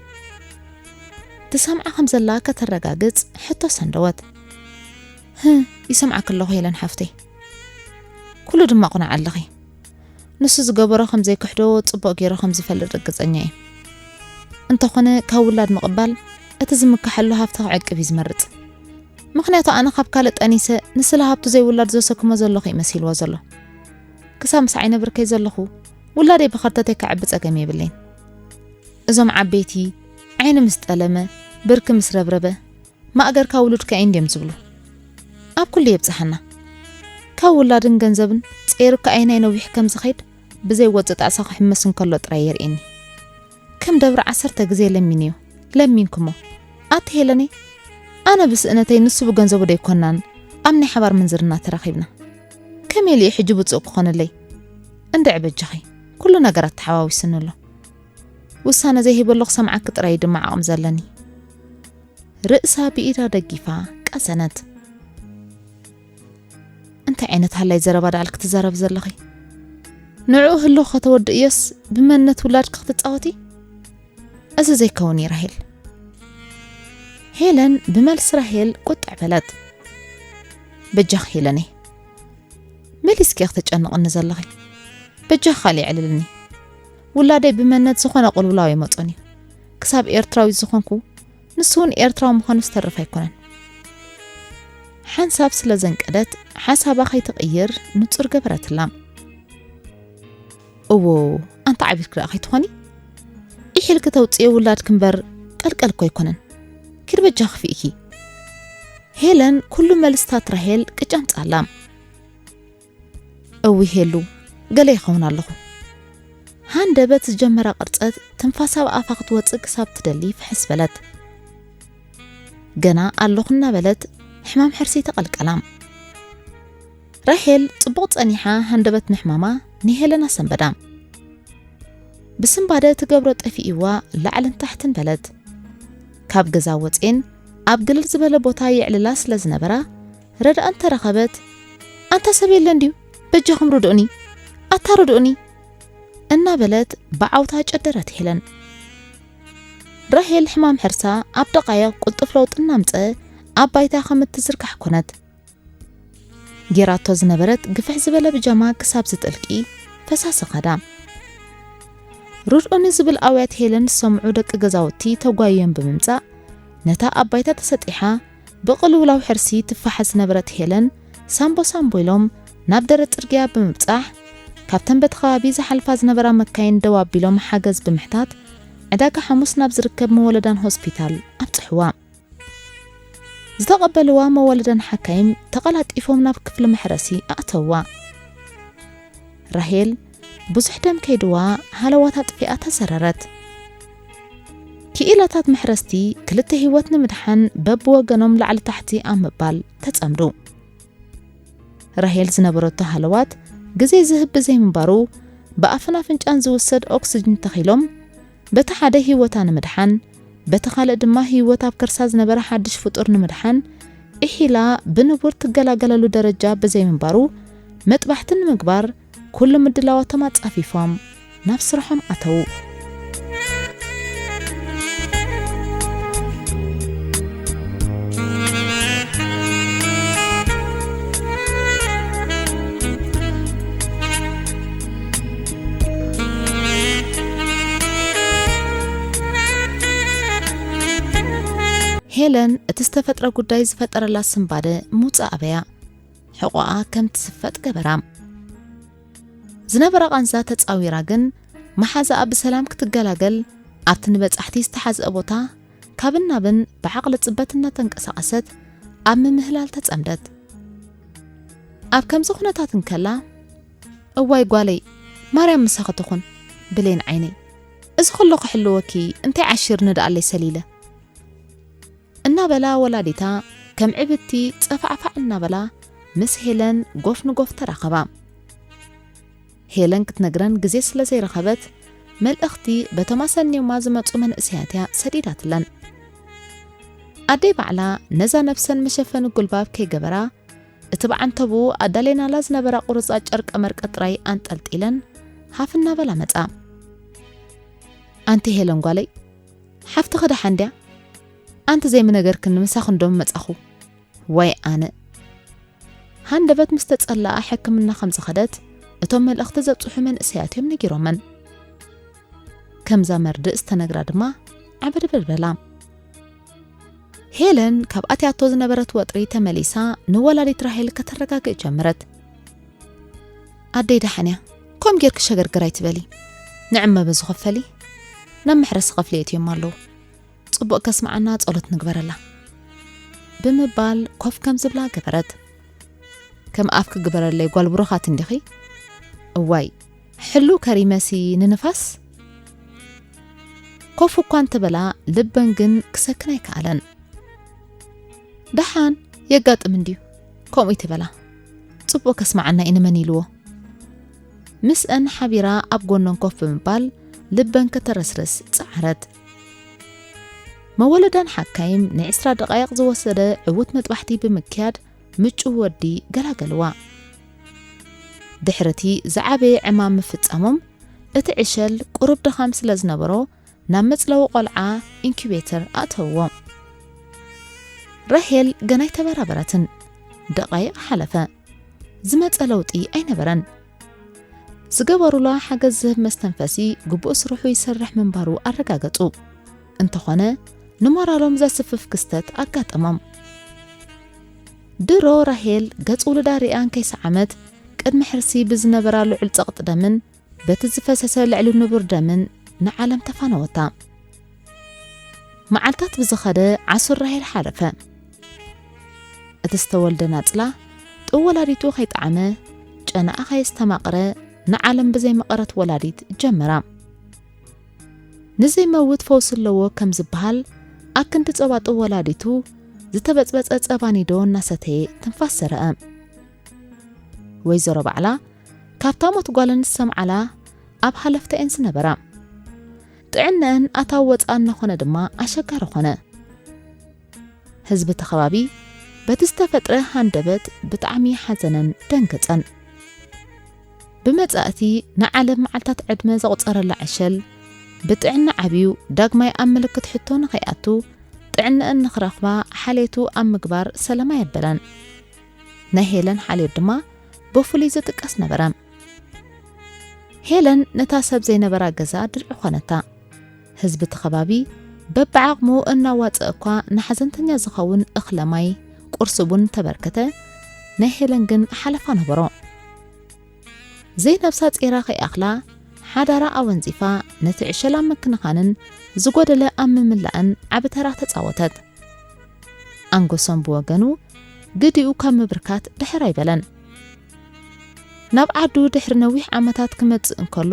ትሰምዓ ከም ዘላ ከተረጋግጽ ሕቶ ሰንደወት። "ህህ፣ ይሰምዓኪ ኣለኹ ሄለን ሓፍተይ። ኩሉ ድማ ቁኑዕ ኣለኺ። ንሱ ዝገበሮ ከም ዘይክሕዶ ጽቡቕ ገይሩ ከም ዝፈልጥ ርግጸኛ እየ። እንተኾነ ካብ ውላድ ምቕባል እቲ ዝምከሐሉ ሃብቲ ክዕቅብ እዩ ዝመርጽ። ምኽንያቱ ኣነ ካብ ካልእ ጠኒሰ ንስለ ሃብቱ ዘይውላድ ዘሰክሞ ዘለኹ እዩ መሲልዎ ዘሎ። ክሳብ ምስ ዓይነ ብርከይ ዘለኹ ውላደይ ብኸርተተይ ከዕቢ ጸገም የብለይን። እዞም ዓበይቲ ዓይኒ ምስ ጠለመ፣ ብርኪ ምስ ረብረበ፣ ማእገርካ ውሉድካ እዩ እንድዮም ዝብሉ። ኣብ ኩሉ የብጽሓና። ካብ ውላድን ገንዘብን ጸይሩካ ኣይናይ ነዊሕ ከም ዝኸይድ ብዘይ ወጽእ ጣዕሳ ክሕመስ እንከሎ ጥራይ የርእየኒ። ከም ደብሪ ዓሰርተ ግዜ ለሚንዮ፣ ለሚንኩሞ። ኣቲ ሄለነይ፣ ኣነ ብስእነተይ ንሱ ብገንዘቡ ደይኮናን ኣብ ናይ ሓባር ምንዝርና ተራኺብና። ከመይ ኢሉ እዩ ሕጂ ብጹእ ክኾነለይ? እንድዒ በጃኺ፣ ኩሉ ነገራት ተሓዋዊስኒ ኣሎ። ውሳነ ዘይህበሉ ክሰምዓኪ ጥራይ እዩ ድማ ዓቕሚ ዘለኒ። ርእሳ ብኢዳ ደጊፋ ቀሰነት። እንታይ ዓይነት ሃላይ ዘረባ ደኣል ክትዛረቢ ዘለኺ? ንዕኡ ህልው ከተወድእዮስ ብመንነት ውላድኪ ክትጻወቲ? እዚ ዘይከውን እዩ ራሄል። ሄለን ብመልሲ ራሄል ቁጥዕ በለት። በጃኺ ሄለነይ፣ መሊስኪ ኢኺ ተጨንቕኒ ዘለኺ። በጃኺ ካልእ የዕልልኒ። ውላደይ ብመንነት ዝኾነ ቅልውላው ኣይመጾን እዩ። ክሳብ ኤርትራዊት ዝኾንኩ፣ ንሱ እውን ኤርትራዊ ምዃኑ ዝተርፍ ኣይኮነን። ሓንሳብ ስለ ዘንቀደት፣ ሓሳባ ከይትቕይር ንጹር ገበረትላ። እዎ፣ ኣንታ ዓቢድኪ ደኣ ከይትኾኒ? ኢሒልኪ ተውጽዮ ውላድኪ እምበር ቀልቀል እኮ ኣይኮነን። ኪዲ በጃኺ ክፍኢኪ። ሄለን ኩሉ መልስታት ራሄል ቅጭ ኣምጻላ። እዊ ሄሉ፣ ገለ ይኸውን ኣለኹ። ሃንደበት ዝጀመራ ቅርጸት ትንፋሳ ብኣፋ ክትወጽእ ክሳብ ትደሊ ፍሕስ በለት። ገና ኣለኹ እናበለት ሕማም ሕርሲ ተቐልቀላ። ራሄል ጽቡቕ ጸኒሓ ሃንደበት ምሕማማ ንሄለን ኣሰንበዳ። ብስንባደ ትገብሮ ጠፊእዋ ላዕልን ታሕትን በለት። ካብ ገዛ ወጼን ኣብ ግልል ዝበለ ቦታ የዕልላ ስለ ዝነበራ ረድኣ እንተረኸበት፣ "ኣንታ ሰብ የለ እንድዩ፣ በጃኹም ርድኡኒ፣ ኣታ ርድኡኒ" እናበለት ብዓውታ ጨደረት ሄለን። ራሄል ሕማም ሕርሳ ኣብ ደቓይቕ ቅልጡፍ ለውጢ እናምጸ ኣብ ባይታ ከም እትዝርጋሕ ኮነት። ጌራቶ ዝነበረት ግፍሕ ዝበለ ብጃማ ክሳብ ዝጥልቂ ፈሳሲ ኸዳ። ርድኡኒ ዝብል ኣውያት ሄለን ዝሰምዑ ደቂ ገዛውቲ ተጓይዮም ብምምጻእ፣ ነታ ኣብ ባይታ ተሰጢሓ ብቕልውላው ሕርሲ ትፋሓስ ዝነበረት ሄለን ሳምቦ ሳምቦ ኢሎም ናብ ደረት ጽርግያ ብምብጻሕ፣ ካብተን በቲ ከባቢ ዝሓልፋ ዝነበራ መካይን ደው ኣቢሎም ሓገዝ ብምሕታት፣ ዕዳጋ ሓሙስ ናብ ዝርከብ መወለዳን ሆስፒታል ኣብጽሕዋ። ዝተቐበልዋ መወለዳን ሓካይም ተቐላጢፎም ናብ ክፍሊ መሕረሲ ኣእተውዋ። ራሄል ብዙሕ ደም ከይድዋ ሃለዋታ ጥፊኣ ተዘረረት። ክኢላታት መሕረስቲ ክልተ ህይወት ንምድሓን በብወገኖም ላዕሊ ታሕቲ ኣብ ምባል ተጸምዱ። ራሄል ዝነበረቶ ሃለዋት ግዜ ዝህብ ብዘይምንባሩ፣ ብኣፍን ኣፍንጫን ዝውሰድ ኦክስጅን ተኺሎም፣ በቲ ሓደ ህይወታ ንምድሓን፣ በቲ ካልእ ድማ ህይወት ኣብ ከርሳ ዝነበረ ሓድሽ ፍጡር ንምድሓን፣ ኢሒላ ብንቡር ትገላገለሉ ደረጃ ብዘይምንባሩ፣ መጥባሕቲ ንምግባር ኩሉ ምድላዋቶም ኣጻፊፎም ናብ ስርሖም ኣተዉ። ሄለን እቲ ዝተፈጥረ ጉዳይ ዝፈጠረላ ስንባደ ምውጻእ ኣበያ። ሕቖኣ ከም ትስፈጥ ገበራ። ዝነበራ ቃንዛ ተጻዊራ ግን፣ መሓዛኣ ብሰላም ክትገላገል ኣብቲ ንበጻሕቲ ዝተሓዝአ ቦታ ካብን ናብን ብዓቕሊ ጽበት እናተንቀሳቐሰት ኣብ ምምህላል ተጸምደት። ኣብ ከምዚ ኩነታት እንከላ፣ "እዋይ ጓለይ፣ ማርያም ምሳኺ ትኹን ብሌን ዓይነይ፣ እዚ ኩሉ ክሕልወኪ እንታይ ዓሺርኒ ደኣለይ ሰሊለ?" እናበላ ወላዲታ ከም ዕብቲ ጸፋዕፋዕ እናበላ ምስ ሄለን ጎፍ ንጎፍ ተራኸባ። ሄለን ክትነግረን ግዜ ስለ ዘይረኸበት፣ መልእኽቲ በቶም ኣሰንዮማ ዝመጹ መንእሰያት እያ ሰዲዳትለን። ኣደይ ባዕላ ነዛ ነብሰን መሸፈኒ ጉልባብ ከይገበራ፣ እቲ ብዓንተብኡ ኣዳሌናላ ዝነበራ ቁርጻ ጨርቀ መርቀ ጥራይ ኣንጠልጢለን ሃፍ እናበላ መጻ። "ኣንቲ ሄለን ጓለይ፣ ሓፍትኺ ደሓን ድያ? ኣንቲ ዘይምነገርክኒ ምሳኺ እንዶ መጻኹ። ዋይ ኣነ!" ሃንደበት ምስ ተጸለኣ ሕክምና ከም ዝኸደት እቶም መልእኽቲ ዘብጽሑ መንእሰያት እዮም ነጊሮመን። ከምዛ መርድእ ዝተነግራ ድማ ዓበድበድ በላ። ሄለን ካብ ኣትያቶ ዝነበረት ወጥሪ ተመሊሳ ንወላዲት ራሄል ከተረጋግእ ጀመረት። "ኣደይ ደሓን እያ፣ ከምኡ ጌርኪ ሸገርገር ኣይትበሊ። ንዕመ በዚ ክፈሊ፣ ናብ መሕረሲ ክፍሊ የእትዮም ኣለዉ። ጽቡቕ ከስምዓና ጸሎት ንግበረላ" ብምባል ኮፍ ከም ዝብላ ገበረት። "ከም ኣፍኪ ግበረለይ ጓል ብሩኻት እንዲኺ። እዋይ፣ ሕሉ ከሪመሲ ንንፋስ?" ኮፍ እኳ እንተበላ ልበን ግን ክሰክን ኣይከኣለን። "ደሓን የጋጥም እንድዩ፣ ከምኡ ይትበላ። ጽቡቕ ከስምዓና እዩ ንመን ኢልዎ?" ምስአን ሓቢራ ኣብ ጎነን ኮፍ ብምባል ልበን ከተረስርስ ጸዓረት። መወለዳን ሓካይም ንዕስራ ደቓይቕ ዝወሰደ ዕዉት መጥባሕቲ ብምክያድ ምጩው ወዲ ገላገልዋ። ድሕሪ እቲ ዝዓበየ ዕማም ምፍጻሞም፣ እቲ ዕሸል ቁሩብ ድኻም ስለ ዝነበሮ፣ ናብ መጽለዊ ቆልዓ ኢንኩቤተር ኣእተውዎ። ራሄል ገና ኣይተበራበረትን። ደቓይቕ ሓለፈ። ዝመጸ ለውጢ ኣይነበረን። ዝገበሩላ ሓገዝ ዝህብ መስተንፈሲ ግቡእ ስርሑ ይሰርሕ ምንባሩ ኣረጋገጹ። እንተኾነ፣ ንሞራሎም ዘስፍፍ ክስተት ኣጋጠሞም። ድሮ ራሄል ገጽ ውሉዳ ሪኣ እንከይሰዓመት፣ ቅድሚ ሕርሲ ብዝነበራ ልዑል ጸቕጢ ደምን በቲ ዝፈሰሰ ልዕሊ ንቡር ደምን ንዓለም ተፋነወታ። መዓልታት ብዝኸደ ዓሱር ራሄል ሓለፈ። እቲ ዝተወልደ ናጽላ ጥብ ወላዲቱ ከይጠዓመ፣ ጨናኣ ከየስተማቕረ ንዓለም ብዘይመቐረት ወላዲት ጀመራ። ንዘይመውት ፈውሲ ኣለዎ ከም ዝበሃል ኣክንዲ ጸባጡ ወላዲቱ ዝተበጽበጸ ጸባ ኒዶ እናሰተየ ትንፋስ ዘረአ። ወይዘሮ ባዕላ ካብታ ሞት ጓለን ዝሰምዓላ ኣብ ሃለፍተኤን ዝነበራ። ጥዕነአን ኣታዊ ወጻ እናኾነ ድማ ኣሸጋሪ ኾነ። ህዝቢ እቲ ከባቢ በቲ ዝተፈጥረ ሃንደበት ብጣዕሚ ሓዘነን ደንገጸን። ብመጻእቲ ንዓለም መዓልታት ዕድመ ዘቑጸረላ ዕሸል ብጥዕና ዓብዩ ዳግማይ ኣብ ምልክት ሕቶ ንኸይኣቱ ጥዕነአን ንኽረኽባ ሓልየቱ ኣብ ምግባር ሰለማ የበለን። ናይ ሄለን ሓልዮት ድማ ብፍሉይ ዝጥቀስ ነበረ። ሄለን ነታ ሰብ ዘይነበራ ገዛ ድርዒ ኾነታ። ህዝቢ እቲ ኸባቢ በብዓቕሙ እናዋፀ እኳ ንሓዘንተኛ ዝኸውን እኽለ ማይ፣ ቁርሲ ቡን ተበርከተ፣ ናይ ሄለን ግን ሓለፋ ነበሮ። ዘይነብሳ ጼራ ከይኣኽላ ሓዳራ ኣወንዚፋ ነቲ ዕሸል ኣብ ምክንኻንን ዝጎደለ ኣብ ምምላእን ዓቢ ተራ ተጻወተት። ኣንገሶም ብወገኑ ግዲኡ ካብ ምብርካት ድሕር ኣይበለን። ናብ ዓዱ ድሕሪ ነዊሕ ዓመታት ክመጽእ እንከሎ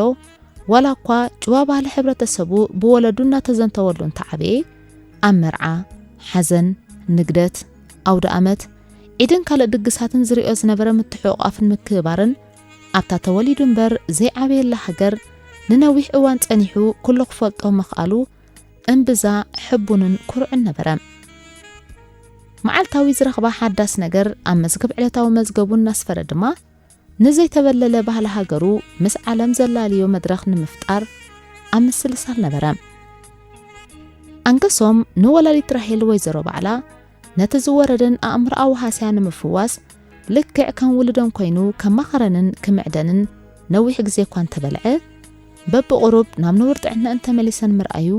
ዋላ እኳ ጭዋ ባህሊ ሕብረተሰቡ ብወለዱ እናተዘንተወሉ እንተዓበየ ኣብ መርዓ፣ ሓዘን፣ ንግደት፣ ኣውደ ኣመት፣ ዒድን ካልእ ድግሳትን ዝሪኦ ዝነበረ ምትሕቑቓፍን ምክብባርን ኣብታ ተወሊዱ እምበር ዘይዓበየላ ሃገር ንነዊሕ እዋን ጸኒሑ ኩሉ ክፈልጦ ምኽኣሉ እምብዛ ሕቡንን ኩሩዕን ነበረ። መዓልታዊ ዝረኽባ ሓዳስ ነገር ኣብ መዝገብ ዕለታዊ መዝገቡ እናስፈረ ድማ ንዘይተበለለ ባህሊ ሃገሩ ምስ ዓለም ዘላልዮ መድረኽ ንምፍጣር ኣብ ምስልሳል ነበረ። ኣንገሶም ንወላዲት ራሄል ወይዘሮ ባዕላ ነቲ ዝወረደን ኣእምሮኣዊ ሃስያ ንምፍዋስ ልክዕ ከም ውሉደን ኮይኑ ከማኸረንን ክምዕደንን ነዊሕ ግዜ እኳ እንተበልዐ በብቑሩብ ናብ ንቡር ጥዕናኣን ተመሊሰን ምርኣዩ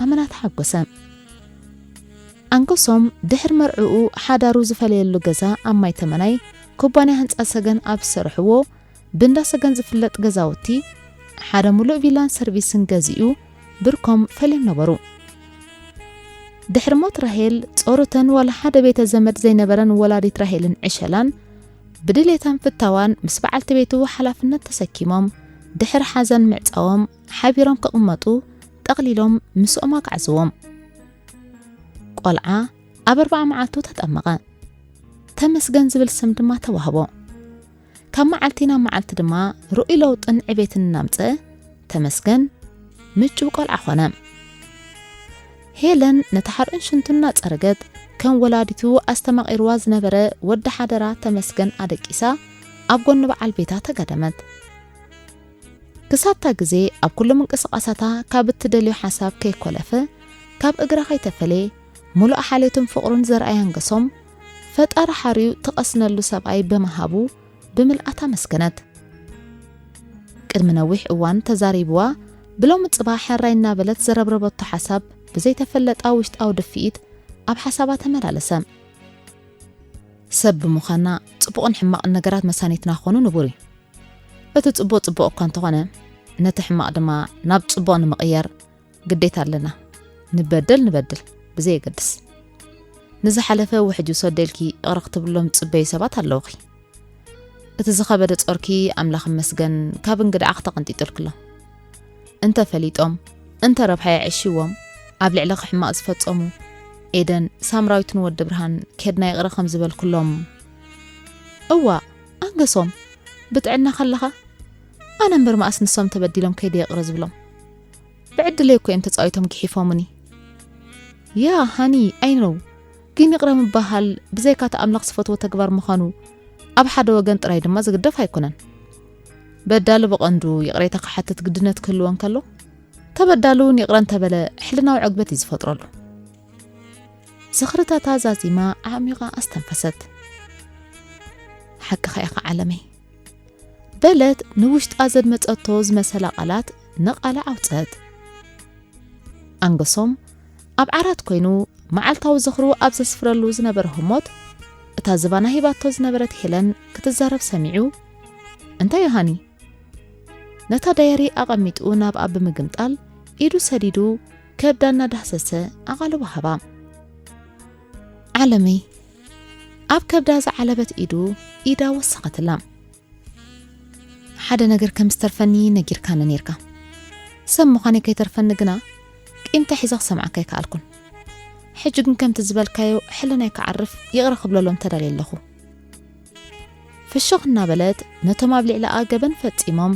ኣመና ተሓጎሰ። ኣንገሶም ድሕሪ መርዕኡ ሓዳሩ ዝፈለየሉ ገዛ ኣብ ማይ ተመናይ ኩባንያ ህንጻ ሰገን ኣብ ዝሰርሕዎ ብእንዳ ሰገን ዝፍለጥ ገዛውቲ ሓደ ሙሉእ ቪላን ሰርቪስን ገዚኡ ብርኮም ፈልዮም ነበሩ። ድሕሪ ሞት ራሄል ጾሩተን ዋላ ሓደ ቤተ ዘመድ ዘይነበረን ወላዲት ራሄልን ዕሸላን ብድሌታን ፍታዋን ምስ በዓልቲ ቤቱ ሓላፍነት ተሰኪሞም ድሕሪ ሓዘን ምዕጻዎም ሓቢሮም ክቕመጡ ጠቕሊሎም ምስኦም ኣግዓዝዎም። ቆልዓ ኣብ ኣርብዓ መዓልቱ ተጠመቐ። ተመስገን ዝብል ስም ድማ ተዋህቦ። ካብ መዓልቲ ናብ መዓልቲ ድማ ርኡይ ለውጥን ዕቤትን እናምፀ ተመስገን ምጩው ቆልዓ ኾነ። ሄለን ነቲ ሓርኡን ሽንቱን እናፀረገት ከም ወላዲቱ ኣስተማቒርዋ ዝነበረ ወዲ ሓደራ ተመስገን ኣደቂሳ ኣብ ጎኒ በዓል ቤታ ተጋደመት። ክሳብታ ግዜ ኣብ ኩሉ ምንቅስቓሳታ ካብ እትደልዮ ሓሳብ ከይኮለፈ ካብ እግራ ከይተፈለየ ሙሉእ ሓልዮትን ፍቕሩን ዘርኣያ ኣንገሶም ፈጣሪ ሓርዩ ትቐስነሉ ሰብኣይ ብምሃቡ ብምልኣት ኣመስገነት። ቅድሚ ነዊሕ እዋን ተዛሪብዋ ብሎሚ ጽባሕ ሕራይ እናበለት ዘረብረበቶ ሓሳብ ብዘይተፈለጣ ውሽጣዊ ድፍኢት ኣብ ሓሳባ ተመላለሰ። ሰብ ብምዃንና ጽቡቕን ሕማቕን ነገራት መሳኒትና ክኾኑ ንቡር እዩ። እቲ ጽቡቕ ጽቡቕ እኳ እንተኾነ ነቲ ሕማቕ ድማ ናብ ጽቡቕ ንምቕያር ግዴታ ኣለና። ንበደል ንበድል ብዘየገድስ። ንዝሓለፈ ውሕጅ ውሰደልኪ ይቕረ ክትብሎም ዝጽበዩ ሰባት ኣለውኺ። እቲ ዝኸበደ ጾርኪ ኣምላኽ ይመስገን ካብ እንግድዓ ክተቐንጢጡልክሎ። እንተ ፈሊጦም እንተ ረብሓ የዕሽዎም ኣብ ልዕለኺ ሕማቕ ዝፈጸሙ ኤደን ሳምራዊትን ወዲ ብርሃን ኬድና ይቕረ ከም ዝበልኩሎም። እዋ ኣንገሶም ብጥዕና ከለኻ ኣነ እምበር መኣስ ንሶም ተበዲሎም ከይደ ይቕረ ዝብሎም። ብዕድለይ እኮ እዮም ተጻዊቶም ግሒፎምኒ። ያ ሃኒ ኣይነው ግን ይቕረ ምባሃል ብዘይካ እቲ ኣምላኽ ዝፈትዎ ተግባር ምዃኑ ኣብ ሓደ ወገን ጥራይ ድማ ዝግደፍ ኣይኮነን። በዳሊ ብቐንዱ ይቕሬታ ክሓትት ግድነት ክህልዎ እንከሎ ተበዳሊ እውን ይቕረ እንተበለ ሕልናዊ ዕግበት እዩ ዝፈጥረሉ። ዝኽርታታ ዛዚማ ኣዕሚቓ ኣስተንፈሰት። ሓቅኻ ኢኻ ዓለመይ በለት ንውሽጣ ዘድመጸቶ ዝመሰላ ቃላት ንቓላ ኣውጸት። ኣንገሶም ኣብ ዓራት ኮይኑ መዓልታዊ ዝኽሩ ኣብ ዘስፍረሉ ዝነበረ ህሞት እታ ዝባና ሂባቶ ዝነበረት ሄለን ክትዛረብ ሰሚዑ እንታይ ዮሃኒ ነታ ዳየሪ ኣቐሚጡ ናብኣ ብምግምጣል ኢዱ ሰዲዱ ከብዳ እናዳህሰሰ ኣቓልቦ ሃባ። ዓለመይ ኣብ ከብዳ ዝዓለበት ኢዱ ኢዳ ወሰኸትላ። ሓደ ነገር ከም ዝተርፈኒ ነጊርካኒ ነይርካ። ሰብ ምዃነይ ከይተርፈኒ ግና ቂምታ ሒዘ ክሰምዓካ ኣይከኣልኩን። ሕጂ ግን ከምቲ ዝበልካዮ ሕልናይ ክዓርፍ ይቕረ ክብለሎም ተዳልየ ኣለኹ። ፍሽኽ እናበለት ነቶም ኣብ ልዕሊኣ ገበን ፈጺሞም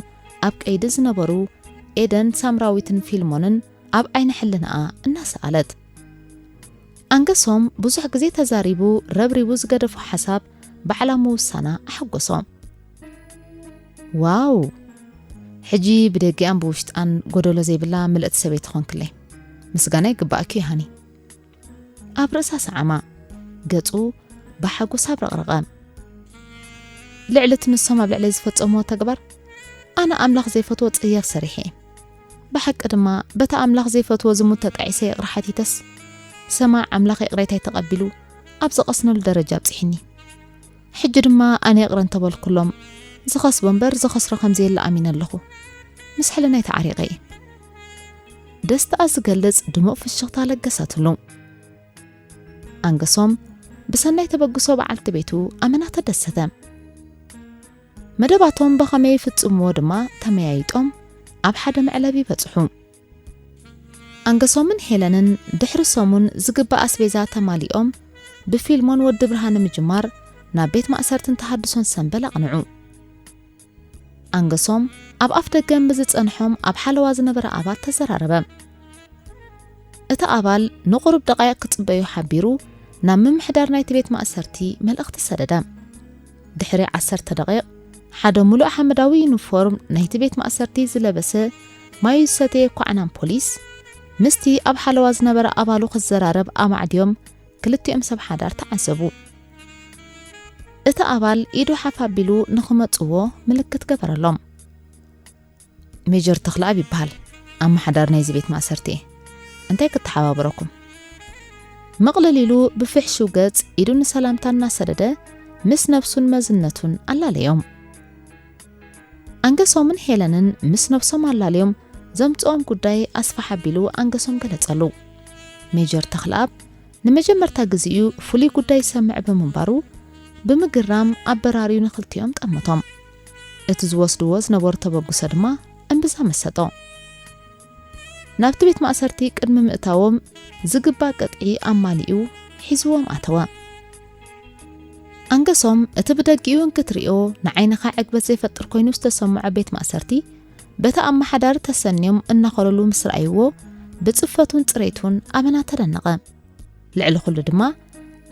ኣብ ቀይዲ ዝነበሩ ኤደን፣ ሳምራዊትን ፊልሞንን ኣብ ዓይኒ ሕልናኣ እናሰኣለት። ኣንገሶም ብዙሕ ግዜ ተዛሪቡ ረብሪቡ ዝገደፎ ሓሳብ ባዕላ ምውሳና ኣሐጎሶ። ዋው! ሕጂ ብደጊኣን ብውሽጣን ጎደሎ ዘይብላ ምልእቲ ሰበይቲ ኾንክለይ። ምስጋና ይግባኣኪ እዩ ሃኒ። ኣብ ርእሳ ሰዓማ፣ ገጹ ብሓጎስ ኣብረቕረቐ። ልዕሊ እቲ ንሶም ኣብ ልዕለይ ዝፈጸምዎ ተግባር ኣነ ኣምላኽ ዘይፈትዎ ጽያፍ ሰሪሐ እየ። ብሓቂ ድማ በቲ ኣምላኽ ዘይፈትዎ ዝሙት ተጣዒሰ ይቕረ ሓቲተስ፣ ሰማዕ ኣምላኽ ይቕሬታይ ተቐቢሉ ኣብ ዝቐስነሉ ደረጃ ኣብጺሕኒ። ሕጂ ድማ ኣነ ይቕረ እንተበልኩሎም፣ ዝኸስቦ እምበር ዝኸስሮ ከም ዘየለ ኣሚነ ኣለኹ። ምስ ሕልናይ ተዓሪቐ እየ። ደስታኣ ዝገልጽ ድሙቕ ፍሽኽታ ለገሰትሉ። ኣንገሶም ብሰናይ ተበግሶ በዓልቲ ቤቱ ኣመና ተደሰተ። መደባቶም ብኸመይ ይፍጽምዎ ድማ ተመያይጦም ኣብ ሓደ መዕለቢ በጽሑ። ኣንገሶምን ሄለንን ድሕሪ ሰሙን ዝግባእ ኣስቤዛ ተማሊኦም ብፊልሞን ወዲ ብርሃን ንምጅማር ናብ ቤት ማእሰርትን ተሃድሶን ሰምበል ኣቕንዑ። ኣንገሶም ኣብ ኣፍ ደገ ብዝጸንሖም ኣብ ሓለዋ ዝነበረ ኣባል ተዘራረበ። እቲ ኣባል ንቑሩብ ደቓይቕ ክጽበዩ ሓቢሩ ናብ ምምሕዳር ናይቲ ቤት ማእሰርቲ መልእኽቲ ሰደደ። ድሕሪ ዓሰርተ ደቒቕ ሓደ ሙሉእ ሓመዳዊ ዩኒፎርም ናይቲ ቤት ማእሰርቲ ዝለበሰ ማዩ ዝሰተየ ኳዕናን ፖሊስ ምስቲ ኣብ ሓለዋ ዝነበረ ኣባሉ ክዘራረብ ኣማዕድዮም ክልቲኦም ሰብ ሓዳር ተዓዘቡ። እቲ ኣባል ኢዱ ሓፍ ኣቢሉ ንኽመጽዎ ምልክት ገበረሎም። ሜጀር ተኽለኣብ ይበሃል፣ ኣመሓዳሪ ናይዚ ቤት ማእሰርቲ እየ። እንታይ ክተሓባበረኩም? ምቕልል ኢሉ ብፍሕሹው ገጽ ኢዱ ንሰላምታ እናሰደደ ምስ ነብሱን መዝነቱን ኣላለዮም። ኣንገሶምን ሄለንን ምስ ነብሶም ኣላለዮም ዘምጽኦም ጉዳይ ኣስፋሕ ኣቢሉ ኣንገሶም ገለጸሉ። ሜጀር ተኽለኣብ ንመጀመርታ ግዜኡ ፍሉይ ጉዳይ ይሰምዕ ብምንባሩ ብምግራም ኣበራርዩ ንኽልቲኦም ጠመቶም። እቲ ዝወስድዎ ዝነበሩ ተበግሶ ድማ እምብዛ መሰጦ። ናብቲ ቤት ማእሰርቲ ቅድሚ ምእታዎም ዝግባእ ቅጥዒ ኣማሊኡ ሒዝዎም ኣተወ። ኣንገሶም እቲ ብደጊኡ እንክትሪኦ ንዓይንኻ ዕግበት ዘይፈጥር ኮይኑ ዝተሰምዖ ቤት ማእሰርቲ በቲ ኣመሓዳሪ ተሰንዮም እናኸለሉ ምስ ረኣይዎ ብጽፈቱን ጽሬቱን ኣመና ተደነቐ። ልዕሊ ኩሉ ድማ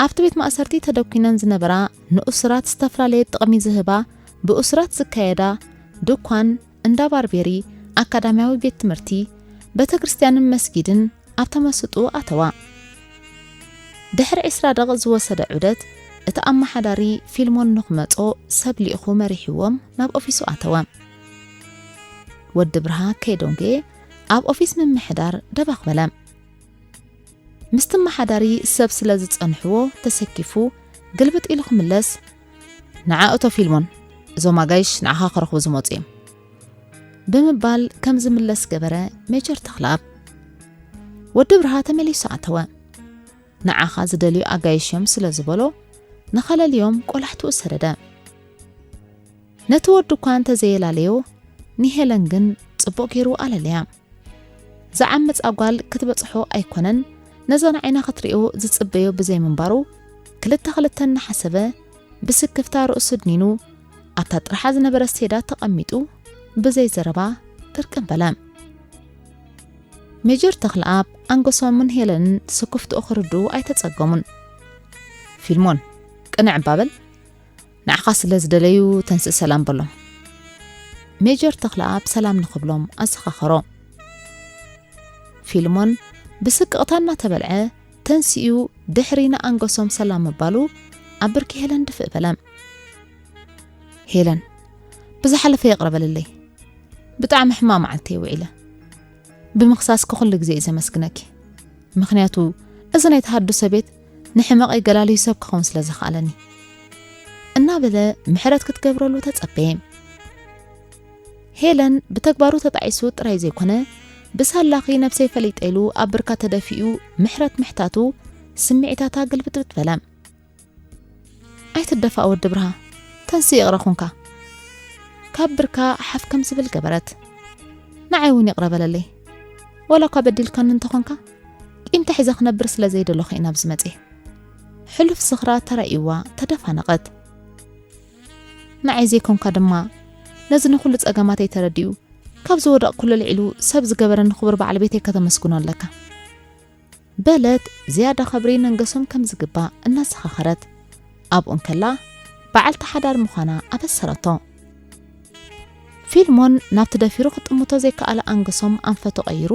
ኣብቲ ቤት ማእሰርቲ ተደኲነን ዝነበራ ንእሱራት ዝተፈላለየ ጥቕሚ ዝህባ ብእሱራት ዝካየዳ ድኳን፣ እንዳ ባርቤሪ፣ ኣካዳሚያዊ ቤት ትምህርቲ፣ ቤተ ክርስቲያንን መስጊድን ኣብ ተመስጦ ኣተዋ። ድሕሪ ዕስራ ደቂቕ ዝወሰደ ዑደት እቲ ኣመሓዳሪ ፊልሞን ንኽመጾ ሰብ ልኢኹ መሪሕዎም ናብ ኦፊሱ ኣተወ። ወዲ ብርሃ ከይዶንጌ ኣብ ኦፊስ ምምሕዳር ደባኽ በለ። ምስቲ ኣመሓዳሪ ሰብ ስለ ዝጸንሕዎ ተሰኪፉ ግልብጥ ኢሉ ክምለስ፣ "ንዓ እቶ ፊልሞን፣ እዞም ኣጋይሽ ንዓኻ ክረኽቡ ዝመጹ እዮም" ብምባል ከም ዝምለስ ገበረ ሜጀር ተኽለኣብ። ወዲ ብርሃ ተመሊሱ ኣተወ። "ንዓኻ ዝደልዩ ኣጋይሽ እዮም" ስለ ዝበሎ ንኸለልዮም ቆላሕትኡ ሰደደ። ነቲ ወዲ እኳ እንተዘየላለዮ ንሄለን ግን ጽቡቕ ገይሩ ኣለለያ። ዝዓመጻ ጓል ክትበጽሖ ኣይኮነን፣ ነዛ ንዓይና ክትሪኦ ዝጽበዮ ብዘይምንባሩ ክልተ ክልተ እናሓሰበ ብስክፍታ ርእሱ ድኒኑ ኣብታ ጥርሓ ዝነበረት ሴዳ ተቐሚጡ ብዘይ ዘረባ ጥርቅም በለ። ሜጀር ተኽለኣብ ኣንገሶምን ሄለንን ስክፍትኡ ክርድኡ ኣይተጸገሙን። "ፊልሞን፣ ቅንዕ እባ በል፣ ንዓኻ ስለ ዝደለዩ ተንስእ ሰላም በሎም" ሜጀር ተኽለኣብ ሰላም ንኽብሎም ኣዘኻኸሮ። ፊልሞን ብስቅቕታ እናተበልዐ ተንሲኡ ድሕሪ ንኣንገሶም ሰላም ምባሉ ኣብ ብርኪ ሄለን ድፍእ በለ። "ሄለን፣ ብዝሓለፈ ይቕረ በልለይ። ብጣዕሚ ሕማቕ መዓልቲ እየ ውዒለ። ብምኽሳስኪ ኩሉ ግዜ እየ ዘመስግነኪ። ምኽንያቱ እዚ ናይ ተሃድሶ ቤት ንሕመቐይ ገላልዩ ሰብ ክኸውን ስለ ዘኽኣለኒ" እናበለ ምሕረት ክትገብረሉ ተጸበየ። ሄለን ብተግባሩ ተጣዒሱ ጥራይ ዘይኮነ፣ "ብሳላኺ ነብሰይ ፈሊጠ" ኢሉ ኣብ ብርካ ተደፊኡ ምሕረት ምሕታቱ ስምዒታታ ግልብጥብጥ በለ። "ኣይትደፋእ ወዲ ብርሃ፣ ተንስእ ይቕረ ኩንካ። ካብ ብርካ ሓፍ ከም ዝብል ገበረት። ንዓይ እውን ይቕረ በለለይ። ዋላ እኳ በዲልካኒ እንተኾንካ፣ ቂምታ ሒዘ ክነብር ስለ ዘይደለኹ ኢና ኣብዚ መጽየ። ሕሉፍ ዝኽራ ተራእይዋ ተደፋነቐት። ንዓይ ዘይኮንካ ድማ፣ ነዚ ንኹሉ ጸገማተይ ተረዲኡ፣ ካብ ዝወደቕኩሉ ልዒሉ ሰብ ዝገበረኒ ክቡር በዓል ቤተይ ከተመስግኖ ኣለካ። በለት ዝያዳ ኸብሪ ነንገሶም ከም ዝግባእ እናዘኻኸረት። ኣብኡ እንከላ በዓልቲ ሓዳር ምዃና ኣበሰረቶ። ፊልሞን ናብቲ ደፊሩ ክጥምቶ ዘይከኣለ ኣንገሶም ኣንፈቱ ቀይሩ፣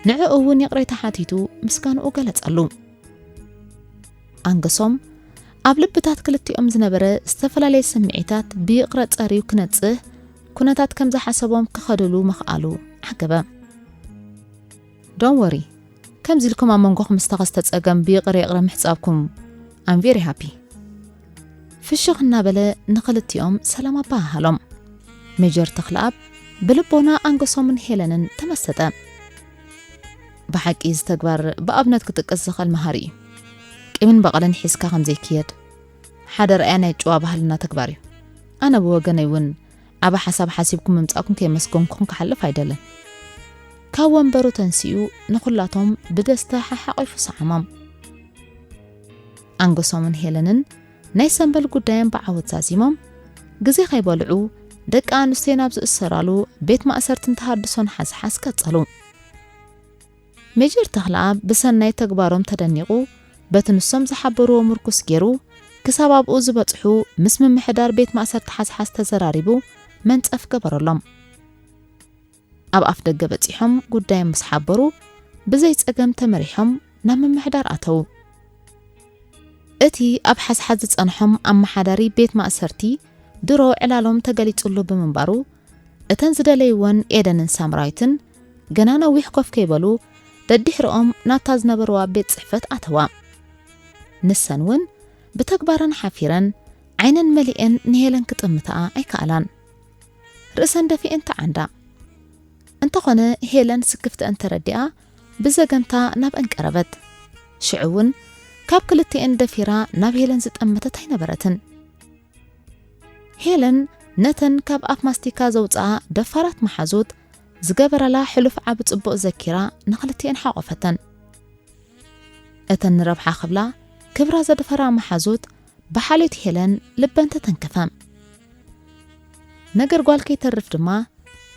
ንዕኡ እውን ይቕሬታ ሓቲቱ ምስጋንኡ ገለጸሉ። ኣንገሶም ኣብ ልብታት ክልቲኦም ዝነበረ ዝተፈላለየ ስምዒታት ብይቕረ ጸርዩ ክነጽህ፣ ኩነታት ከም ዝሓሰቦም ክኸድሉ ምኽኣሉ ዓገበ። Don't worry፣ ከምዚ ኢልኩም ኣብ መንጎኹም ዝተኸስተ ጸገም ብይቕረ ይቕረ ምሕጻብኩም፣ I'm very happy። ፍሽኽ እናበለ ንኽልቲኦም ሰላም ኣበሃሃሎም። ሜጀር ተኽለኣብ ብልቦና ኣንገሶምን ሄለንን ተመሰጠ። ብሓቂ እዚ ተግባር ብኣብነት ክጥቀስ ዝኽእል መሃሪ እዩ። ቂምን በቐልን ሒዝካ ከም ዘይክየድ ሓደ ረኣያ ናይ ጭዋ ባህልና ተግባር እዩ። ኣነ ብወገነይ እውን ኣብ ሓሳብ ሓሲብኩም ምምጻእኩም ከየመስገንኩም ክሓልፍ ኣይደልን። ካብ ወንበሩ ተንሲኡ ንኹላቶም ብደስታ ሓሓቒፉ ሰዓሞም። ኣንገሶምን ሄለንን ናይ ሰንበል ጉዳዮም ብዓወት ዛዚሞም፣ ግዜ ከይበልዑ ደቂ ኣንስትዮ ናብ ዝእሰራሉ ቤት ማእሰርትን ተሃድሶን ሓዝሓዝ ቀጸሉ። ሜጀር ተኽለኣብ ብሰናይ ተግባሮም ተደኒቑ፣ በቲ ንሶም ዝሓበርዎ ምርኩስ ገይሩ፣ ክሳብ ኣብኡ ዝበጽሑ ምስ ምምሕዳር ቤት ማእሰርቲ ሓዝሓዝ ተዘራሪቡ መንጸፍ ገበረሎም። ኣብ ኣፍ ደገ በጺሖም ጉዳዮም ምስ ሓበሩ፣ ብዘይ ጸገም ተመሪሖም ናብ ምምሕዳር ኣተዉ። እቲ ኣብ ሓዝሓዝ ዝጸንሖም ኣመሓዳሪ ቤት ማእሰርቲ ድሮ ዕላሎም ተገሊጹሉ ብምንባሩ፣ እተን ዝደለይወን ኤደንን ሳምራዊትን ገና ነዊሕ ኮፍ ከይበሉ ደድሕሪኦም ናብታ ዝነበርዋ ቤት ጽሕፈት ኣተዋ። ንሰን እውን ብተግባረን ሓፊረን ዓይነን መሊኤን ንሄለን ክጥምትኣ ኣይከኣላን። ርእሰን ደፊኤን ተዓንዳ። እንተኾነ ሄለን ስክፍተአን ተረዲኣ ብዘገምታ ናብአን ቀረበት። ሽዑ እውን ካብ ክልቲኤን ደፊራ ናብ ሄለን ዝጠመተት ኣይነበረትን። ሄለን ነተን ካብ ኣፍ ማስቲካ ዘውፅኣ ደፋራት መሓዙት ዝገበረላ ሕሉፍ ዓቢ ጽቡቕ ዘኪራ ንኽልቲኤን ሓቖፈተን። እተን ንረብሓ ክብላ ክብራ ዘድፈራ መሓዙት ብሓልዮት ሄለን ልበን ተተንከፈ። ነገር ጓል ከይተርፍ ድማ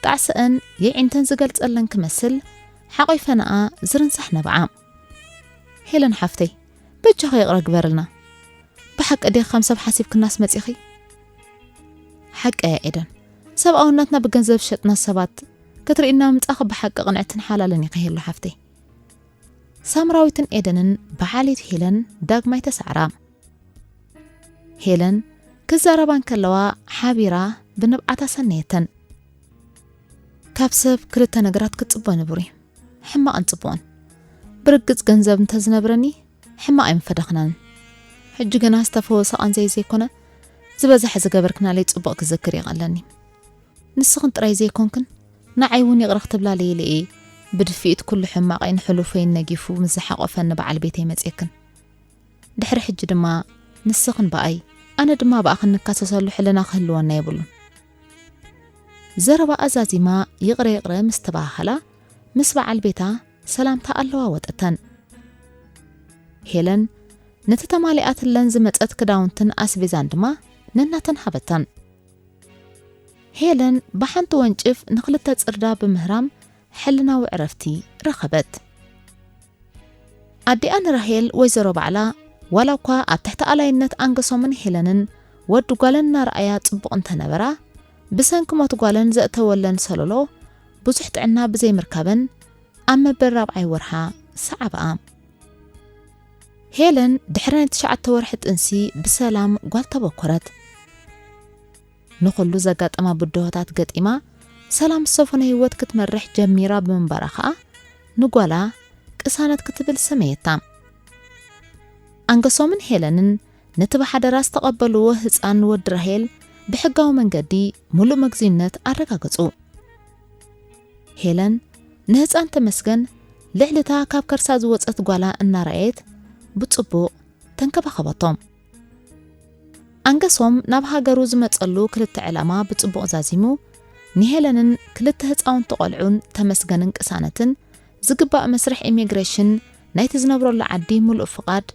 ጣዕሰአን የዒንተን ዝገልጸለን ክመስል ሓቒፈንኣ ዝርንሳሕ ነብዓ። ሄለን ሓፍተይ፣ በጃኺ ይቕረ ግበርልና። ብሓቂ ዲኺ ከም ሰብ ሓሲብክናስ መጺኺ? ሓቂ እያ ኤደን። ሰብኣውነትና ብገንዘብ ዝሸጥና ሰባት ክትርእይና ምምጻእኺ ብሓቂ ቅንዕትን ሓላልን ኢኺ ሄሉ ሓፍተይ። ሳምራዊትን ኤደንን ብሓልዮት ሄለን ዳግማይ ተሳዕራ። ሄለን ክዛረባ እንከለዋ ሓቢራ ብንብዓት ኣሰነየተን። ካብ ሰብ ክልተ ነገራት ክትጽበ ንቡር እዩ፣ ሕማቕን ጽቡቕን። ብርግጽ ገንዘብ እንተዝነብረኒ ሕማቕ ኣይምፈደኽናን። ሕጂ ግና ዝተፈወሰ ቃንዘይ ዘይኮነ ዝበዝሐ ዝገበርክናለይ ጽቡቕ ክዝክር ይቐለኒ። ንስኽን ጥራይ ዘይኮንክን ንዓይ እውን ይቕረ ክትብላለይ ኢለ እየ ብድፍኢት ኩሉ ሕማቐይን ሕሉፈይን ነጊፉ ምስ ዝሓቖፈኒ በዓል ቤተይ መጽየክን። ድሕሪ ሕጂ ድማ ንስኽን ብኣይ ኣነ ድማ ብኣኽን ንካሰሰሉ ሕልና ክህልወና የብሉን። ዘረባ ኣዛዚማ ይቕረ ይቕረ ምስ ተባሃሃላ ምስ በዓል ቤታ ሰላምታ ኣለዋወጠተን። ሄለን ነቲ ተማሊኣትለን ዝመጸት ክዳውንትን ኣስቤዛን ድማ ነናተን ሃበተን። ሄለን ብሓንቲ ወንጭፍ ንኽልተ ጽርዳ ብምህራም ሕልናዊ ዕረፍቲ ረኸበት። ኣዲኣ ንራሄል ወይዘሮ ባዕላ ዋላ እኳ ኣብ ትሕቲ ኣላይነት ኣንገሶምን ሄለንን ወዲ ጓለን እናረኣያ ጽቡቕ እንተነበራ፣ ብሰንኪ ሞት ጓለን ዘእተወለን ሰለሎ ብዙሕ ጥዕና ብዘይምርካበን ኣብ መበል ራብዓይ ወርሓ ሰዓብኣ። ሄለን ድሕሪ ናይ ትሽዓተ ወርሒ ጥንሲ ብሰላም ጓል ተበኮረት። ንኹሉ ዘጋጠማ ብድሆታት ገጢማ ሰላም ዝሰፈኖ ህይወት ክትመርሕ ጀሚራ ብምንባራ ኸኣ ንጓላ ቅሳነት ክትብል ሰመየታ። ኣንገሶምን ሄለንን ነቲ ብሓደራ ዝተቐበልዎ ህጻን ወዲ ራሄል ብሕጋዊ መንገዲ ሙሉእ መግዚነት ኣረጋገጹ። ሄለን ንህጻን ተመስገን ልዕልታ ካብ ከርሳ ዝወጸት ጓላ እናረኣየት ብጽቡቕ ተንከባኸበቶ። ኣንገሶም ናብ ሃገሩ ዝመጸሉ ክልተ ዕላማ ብጽቡቕ ዛዚሙ፣ ንሄለንን ክልተ ህጻውንቲ ቆልዑን ተመስገንን ቅሳነትን ዝግባእ መስርሕ ኢሚግሬሽን ናይቲ ዝነብረሉ ዓዲ ምሉእ ፍቓድ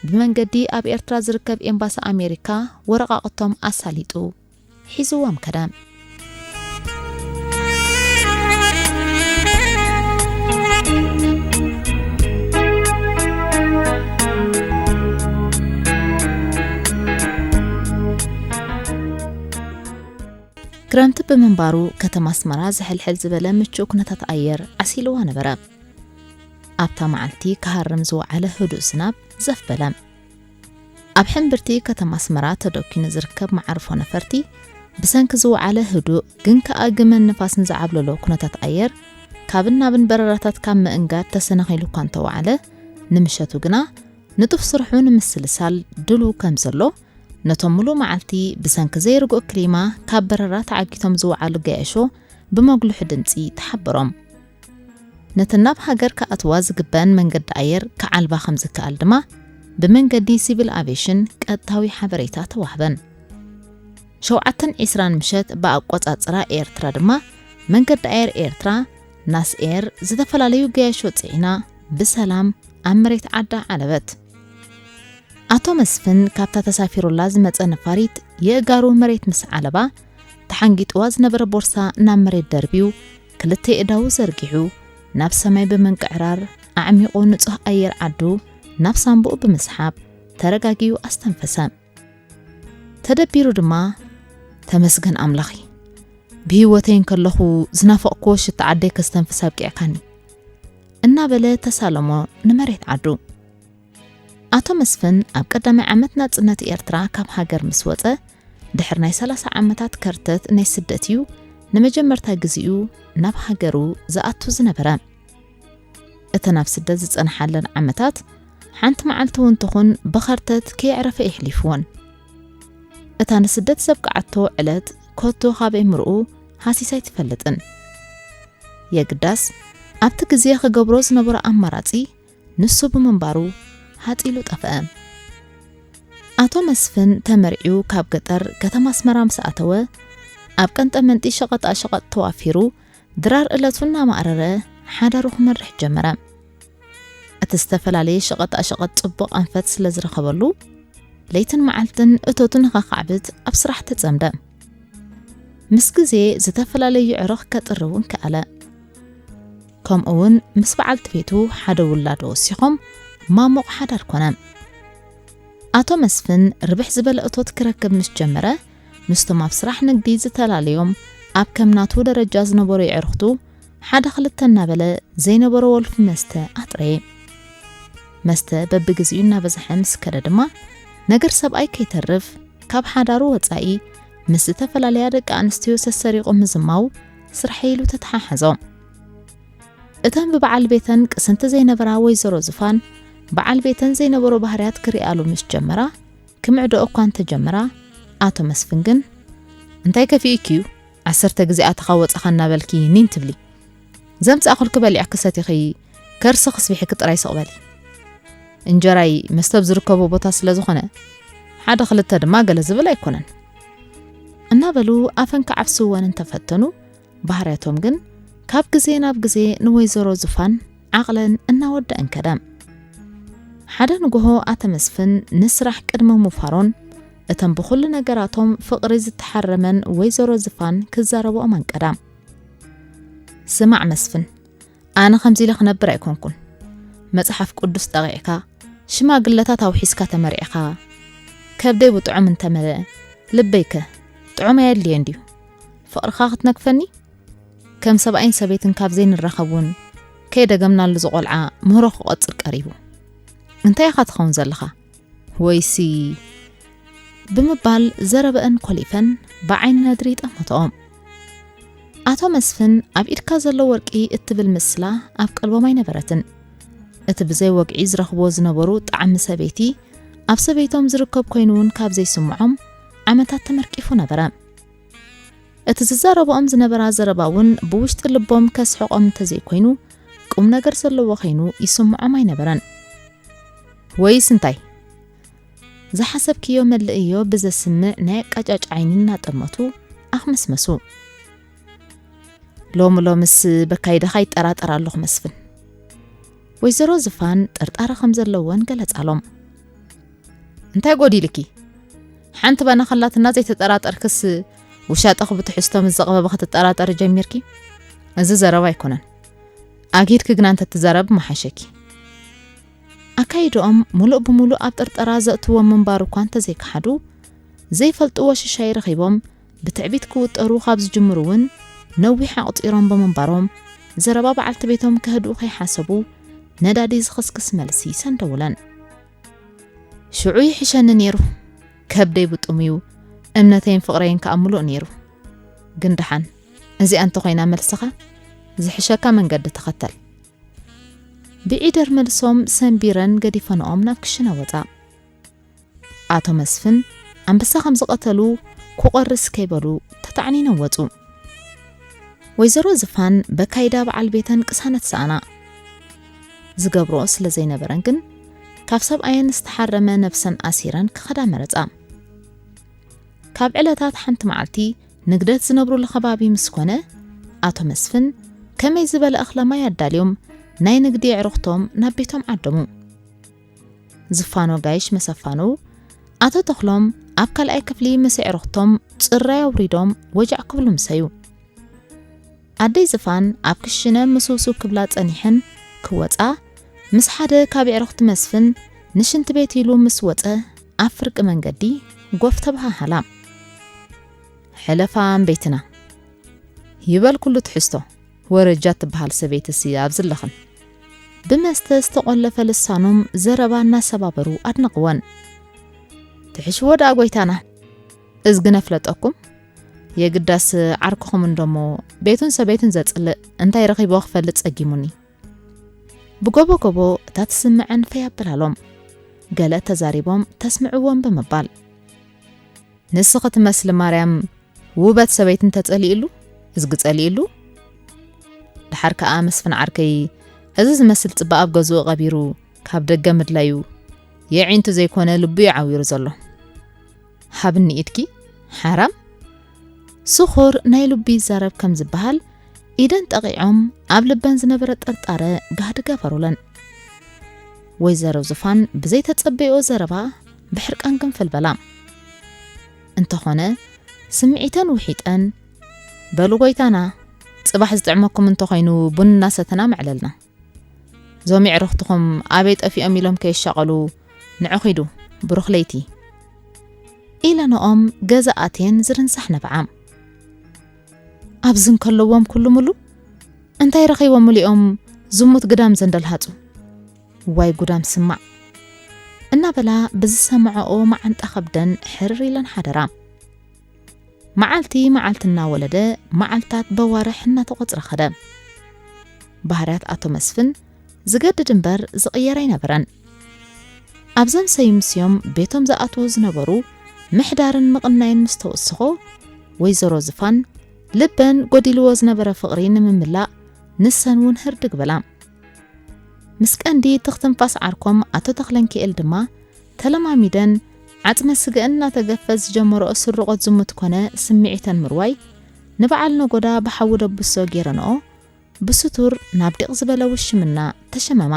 ብመንገዲ ኣብ ኤርትራ ዝርከብ ኤምባሲ ኣሜሪካ ወረቓቕቶም ኣሳሊጡ ሒዝዎም ከደ። ክረምቲ ብምንባሩ ከተማ ኣስመራ ዝሕልሕል ዝበለ ምቹእ ኩነታት ኣየር ዓሲልዋ ነበረ። ኣብታ መዓልቲ ክሃርም ዝወዓለ ህዱእ ዝናብ ዘፍ በለ። ኣብ ሕምብርቲ ከተማ ኣስመራ ተደኪኑ ዝርከብ መዓርፎ ነፈርቲ ብሰንኪ ዝወዓለ ህዱእ ግን ከኣ ግመን ንፋስን ዝዓብለሎ ኩነታት ኣየር ካብን ናብን በረራታት ካብ ምእንጋድ ተሰናኺሉ እኳ እንተወዓለ፣ ንምሸቱ ግና ንጡፍ ስርሑ ንምስልሳል ድሉው ከም ዘሎ ነቶም ምሉእ መዓልቲ ብሰንኪ ዘይርጉእ ክሊማ ካብ በረራ ተዓጊቶም ዝወዓሉ ገያሾ ብመጉልሒ ድምጺ ተሓበሮም። ነተን ናብ ሃገር ክኣትዋ ዝግበኣን መንገዲ ኣየር ክዓልባ ከም ዝከኣል ድማ ብመንገዲ ሲቪል ኣቪየሽን ቀጥታዊ ሓበሬታ ተዋህበን። ሸውዓተን ዒስራን ምሸት ብኣቆጻጽራ ኤርትራ ድማ መንገዲ ኣየር ኤርትራ ናስ ኤር ዝተፈላለዩ ገያሾ ጽዒና ብሰላም ኣብ መሬት ዓዳ ዓለበት። ኣቶ መስፍን ካብታ ተሳፊሩላ ዝመጸ ነፋሪት የእጋሩ መሬት ምስ ዓለባ፣ ተሓንጊጥዋ ዝነበረ ቦርሳ ናብ መሬት ደርቢዩ፣ ክልተ የእዳዉ ዘርጊሑ፣ ናብ ሰማይ ብምንቅዕራር፣ ኣዕሚቑ ንጹህ ኣየር ዓዱ ናብ ሳንቡኡ ብምስሓብ፣ ተረጋጊኡ ኣስተንፈሰ። ተደቢሩ ድማ፣ "ተመስገን ኣምላኺ፣ ብህይወተይ እንከለኹ ዝናፈቕክዎ ሽታ ዓደይ ከስተንፍስ ኣብቂዕካኒ" እናበለ ተሳለሞ ንመሬት ዓዱ። ኣቶ መስፍን ኣብ ቀዳማይ ዓመት ናጽነት ኤርትራ ካብ ሃገር ምስ ወጸ፣ ድሕሪ ናይ ሰላሳ ዓመታት ከርተት ናይ ስደት እዩ ንመጀመርታ ግዜኡ ናብ ሃገሩ ዝኣቱ ዝነበረ። እተን ኣብ ስደት ዝጸንሓለን ዓመታት፣ ሓንቲ መዓልቲ እውን ትኹን ብኸርተት ከየዕረፈ የሕሊፍወን። እታ ንስደት ዘብቅዓቶ ዕለት ኮቶ ካበይ ምርኡ ሃሲሳ ኣይትፈልጥን። የግዳስ፣ ኣብቲ ግዜ ክገብሮ ዝነበሮ ኣማራጺ ንሱ ብምንባሩ ሃጺሉ ጠፍአ። ኣቶ መስፍን ተመርዕዩ ካብ ገጠር ከተማ ኣስመራ ምስ ኣተወ፣ ኣብ ቀንጠመንጢ ሸቐጣ ሸቐጥ ተዋፊሩ፣ ድራር ዕለቱ እናማእረረ ሓዳሩ ክመርሕ ጀመረ። እቲ ዝተፈላለየ ሸቐጣ ሸቐጥ ጽቡቕ ኣንፈት ስለ ዝረኸበሉ፣ ለይትን መዓልትን እቶቱ ንኸኻዕብት ኣብ ስራሕ ተጸምደ። ምስ ግዜ ዝተፈላለዩ ኣዕሩኽ ከጥሪ እውን ከኣለ። ከምኡ እውን ምስ በዓልቲ ቤቱ ሓደ ውላዶ ወሲኾም ማሙቕ ሓዳር ኮነ። ኣቶ መስፍን ርብሕ ዝበለ እቶት ክረክብ ምስ ጀመረ፣ ምስቶም ኣብ ስራሕ ንግዲ ዝተላለዮም ኣብ ከም ናቱ ደረጃ ዝነበሩ የዕሩኽቱ ሓደ ክልተ እናበለ ዘይነበሮ ወልፊ መስተ ኣጥረየ። መስተ በብግዜኡ እናበዝሐ ምስ ከደ ድማ፣ ነገር ሰብኣይ ከይተርፍ ካብ ሓዳሩ ወጻኢ ምስ ዝተፈላለያ ደቂ ኣንስትዮ ሰሰሪቑ ምዝማው ስርሐይ ኢሉ ተተሓሓዞ። እተን ብበዓል ቤተን ቅስንቲ ዘይነበራ ወይዘሮ ዙፋን፣ በዓል ቤተን ዘይነበሮ ባህርያት ክሪኣሉ ምስ ጀመራ፣ ክምዕደኦ እኳ እንተጀመራ፣ ኣቶ መስፍን ግን፣ "እንታይ ከፊኡኪ እዩ? ዓሰርተ ግዜ ኣተኻ ወጻኻ እናበልኪ ኒን ትብሊ። ዘምጻእኹልኪ በሊዕኪ ሰቲኺ ከርሲ ክስቢሕኪ ጥራይ ስቕ በሊ። እንጀራይ መስተ ኣብ ዝርከቦ ቦታ ስለ ዝኾነ፣ ሓደ ክልተ ድማ ገለ ዝብል ኣይኮነን" እናበሉ ኣፈን ክዓፍስወን እንተፈተኑ፣ ባህርያቶም ግን ካብ ግዜ ናብ ግዜ ንወይዘሮ ዙፋን ዓቕለን እናወደአን ከደ። ሓደ ንግሆ ኣቶ መስፍን ንስራሕ ቅድሚ ምፋሮን፣ እተን ብኹሉ ነገራቶም ፍቕሪ ዝተሓረመን ወይዘሮ ዙፋን ክዛረብኦም ኣንቀዳ። "ስማዕ መስፍን፣ ኣነ ከምዚ ኢለ ክነብር ኣይኮንኩን። መጽሓፍ ቅዱስ ጠቒዕካ፣ ሽማግለታት ኣውሒስካ ተመሪዕኻ፣ ከብደይ ብጥዑም እንተመልአ፣ ልበይከ ጥዑም ኣየድልዮን ድዩ? ፍቕርኻ ክትነግፈኒ? ከም ሰብኣይን ሰበይትን ካብ ዘይንራኸብ እውን ከይደገምናሉ ዝቖልዓ ምህሮ ክቖጽር ቀሪቡ። እንታይ ኢኻ ትኸውን ዘለኻ? ወይሲ?" ብምባል ዘረበአን ኮሊፈን ብዓይኒ ነድሪ ጠመተኦ። ኣቶ መስፍን ኣብ ኢድካ ዘሎ ወርቂ እትብል ምስላ ኣብ ቀልቦም ኣይነበረትን። እቲ ብዘይ ወግዒ ዝረኽብዎ ዝነበሩ ጣዕሚ ሰበይቲ ኣብ ሰበይቶም ዝርከብ ኮይኑ እውን ካብ ዘይስምዖም ዓመታት ተመርቂፉ ነበረ። እቲ ዝዛረብኦም ዝነበራ ዘረባ እውን ብውሽጢ ልቦም ከስሕቖም እንተዘይኮይኑ ቁም ነገር ዘለዎ ኮይኑ ይስምዖም ኣይነበረን። ወይስ እንታይ? ዝሓሰብክዮ መልእዮ ብዘስምዕ ናይ ኣቃጫጭ ዓይኒ እናጠመቱ ኣኽመስመሱ። ሎሚ ሎምስ በካይዳኻ ይጠራጠር ኣለኹ መስፍን። ወይዘሮ ዝፋን ጥርጣረ ከም ዘለወን ገለጻሎም። እንታይ ጎዲልኪ? ሓንቲ ባና ከላትና ዘይተጠራጠርክስ ውሻጠኽ ብትሕዝቶ ምስ ዘቕበበ ክትጠራጠሪ ጀሚርኪ? እዚ ዘረባ ኣይኮነን። ኣጊድኪ ግና እንተትዛረቢ ምሓሸኪ። ኣካይድኦም ሙሉእ ብሙሉእ ኣብ ጥርጠራ ዘእትዎም ምንባሩ እኳ እንተዘይከሓዱ፣ ዘይፈልጥዎ ሽሻይ ረኺቦም ብትዕቢት ክውጠሩ ካብ ዝጅምሩ እውን ነዊሕ ኣቑጺሮም ብምንባሮም፣ ዘረባ በዓልቲ ቤቶም ከህድኡ ከይሓሰቡ ነዳዲ ዝኽስክስ መልሲ ሰንደውለን። ሽዑ ይሕሸኒ ነይሩ። ከብደይ ብጥሙዩ እምነተይን ፍቕረይን ከኣ ምሉእ ነይሩ። ግን ደሓን እዚኣ እንተኾይና መልስኻ፣ ዝሕሸካ መንገዲ ተኸተል። ብዒደር መልሶም ሰንቢረን ገዲፈንኦም ናብ ክሽነ ወጻ። ኣቶ መስፍን ኣንበሳ ከም ዝቐተሉ ኩቐርስ ከይበሉ ተታዕኒኖም ወጹ። ወይዘሮ ዝፋን በካይዳ በዓል ቤተን ቅሳነት ሰኣና። ዝገብርኦ ስለ ዘይነበረን ግን ካብ ሰብኣየን ዝተሓረመ ነብሰን ኣሲረን ክኸዳ መረጻ። ካብ ዕለታት ሓንቲ መዓልቲ ንግደት ዝነብሩሉ ከባቢ ምስ ኮነ ኣቶ መስፍን ከመይ ዝበለ እኽለ ማይ ኣዳልዮም ናይ ንግዲ ኣዕሩኽቶም ናብ ቤቶም ዓደሙ። ዝፋኖ ጋይሽ መሰፋኑ ኣቶ ተኽሎም ኣብ ካልኣይ ክፍሊ ምስ ኣዕሩኽቶም ጽራይ ኣውሪዶም ወጃዕ ክብሉ ምሰዩ። ኣደይ ዝፋን ኣብ ክሽነ ምስውስው ክብላ ጸኒሐን ክወጻ ምስ ሓደ ካብ ኣዕሩኽቲ መስፍን ንሽንቲ ቤት ኢሉ ምስ ወጸ ኣብ ፍርቂ መንገዲ ጎፍ ተበሃሃላ። ሕለፋ እምበይትና ይበል ኩሉ ትሕዝቶ። ወረጃ ትበሃል ሰበይትሲ ኣብዚ ኣለኽን። ብመስተ ዝተቖለፈ ልሳኖም ዘረባ እናሰባበሩ ኣድነቕወን። ትሕሽዎ ደኣ ጎይታና። እዝግነ ፍለጠኩም። የግዳስ ዓርክኹም እንዶሞ ቤቱን ሰበይቱን ዘጽልእ እንታይ ረኺብዎ ክፈልጥ ጸጊሙኒ። ብጎቦ ጎቦ እታ ትስምዐን ፈይ ኣብላሎም። ገለ ተዛሪቦም ተስምዕዎም ብምባል። ንስኺ ትመስሊ ማርያም ውበት ሰበይትን ተጸሊእሉ፣ እዝጊ ጸሊእሉ። ደሓር ከኣ መስፍን ዓርከይ እዚ ዝመስል ጽባእ ኣብ ገዝኡ ቀቢሩ ካብ ደገ ምድላዩ የዒንቱ ዘይኮነ ልቡ እዩ ዓዊሩ ዘሎ። ሃብኒ ኢድኪ ሓራም። ስኹር ናይ ልቡ ይዛረብ ከም ዝበሃል ኢደን ጠቒዖም ኣብ ልበን ዝነበረ ጥርጣረ ጋህዲ ገበሩለን። ወይዘሮ ዙፋን ብዘይተጸበይኦ ዘረባ ብሕርቃን ግንፍል በላ። እንተኾነ ስምዒተን ውሒጠን፣ በሉ ጎይታና፣ ጽባሕ ዝጥዕመኩም እንተኾይኑ ቡን እናሰተና መዕለልና። ዞም የዕሩኽትኹም ኣበይ ጠፊኦም ኢሎም ከይሻቐሉ ንዑ ኺዱ፣ ብሩኽ ለይቲ። ኢለንኦም ገዛ ኣትየን ዝርንሳሕ ነብዓ። ኣብዚ እንከለዎም ኩሉ ምሉ እንታይ ረኺቦም እሊኦም ዝሙት ግዳም ዘንደልሃጹ? ዋይ ጉዳም ስማዕ እናበላ ብዝሰምዐኦ መዓንጣ ከብደን ሕርር ኢለን ሓደራ። መዓልቲ መዓልቲ እናወለደ መዓልታት በዋርሕ እናተቖጽረ ኸደ። ባህርያት ኣቶ መስፍን ዝገድድ እምበር ዝቕየር ኣይነበረን። ኣብዘም ሰይምስዮም ቤቶም ዝኣትዉ ዝነበሩ ምሕዳርን ምቕናይን ምስ ተወስኾ፣ ወይዘሮ ዝፋን ልበን ጎዲልዎ ዝነበረ ፍቕሪ ንምምላእ ንሰን እውን ህርድግ በላ። ምስ ቀንዲ ትኽትንፋስ ዓርኮም ኣቶ ተኽለንኪኤል ድማ ተለማሚደን ዓጽመ ስገአን እናተገፈ ዝጀመረኦ ስርቆት ዝሙት ኮነ ስምዒተን ምርዋይ ንበዓል ነጎዳ ብሓዊ ደብሶ ገይረንኦ ብስቱር ናብ ዲቕ ዝበለ ውሽምና ተሸመማ።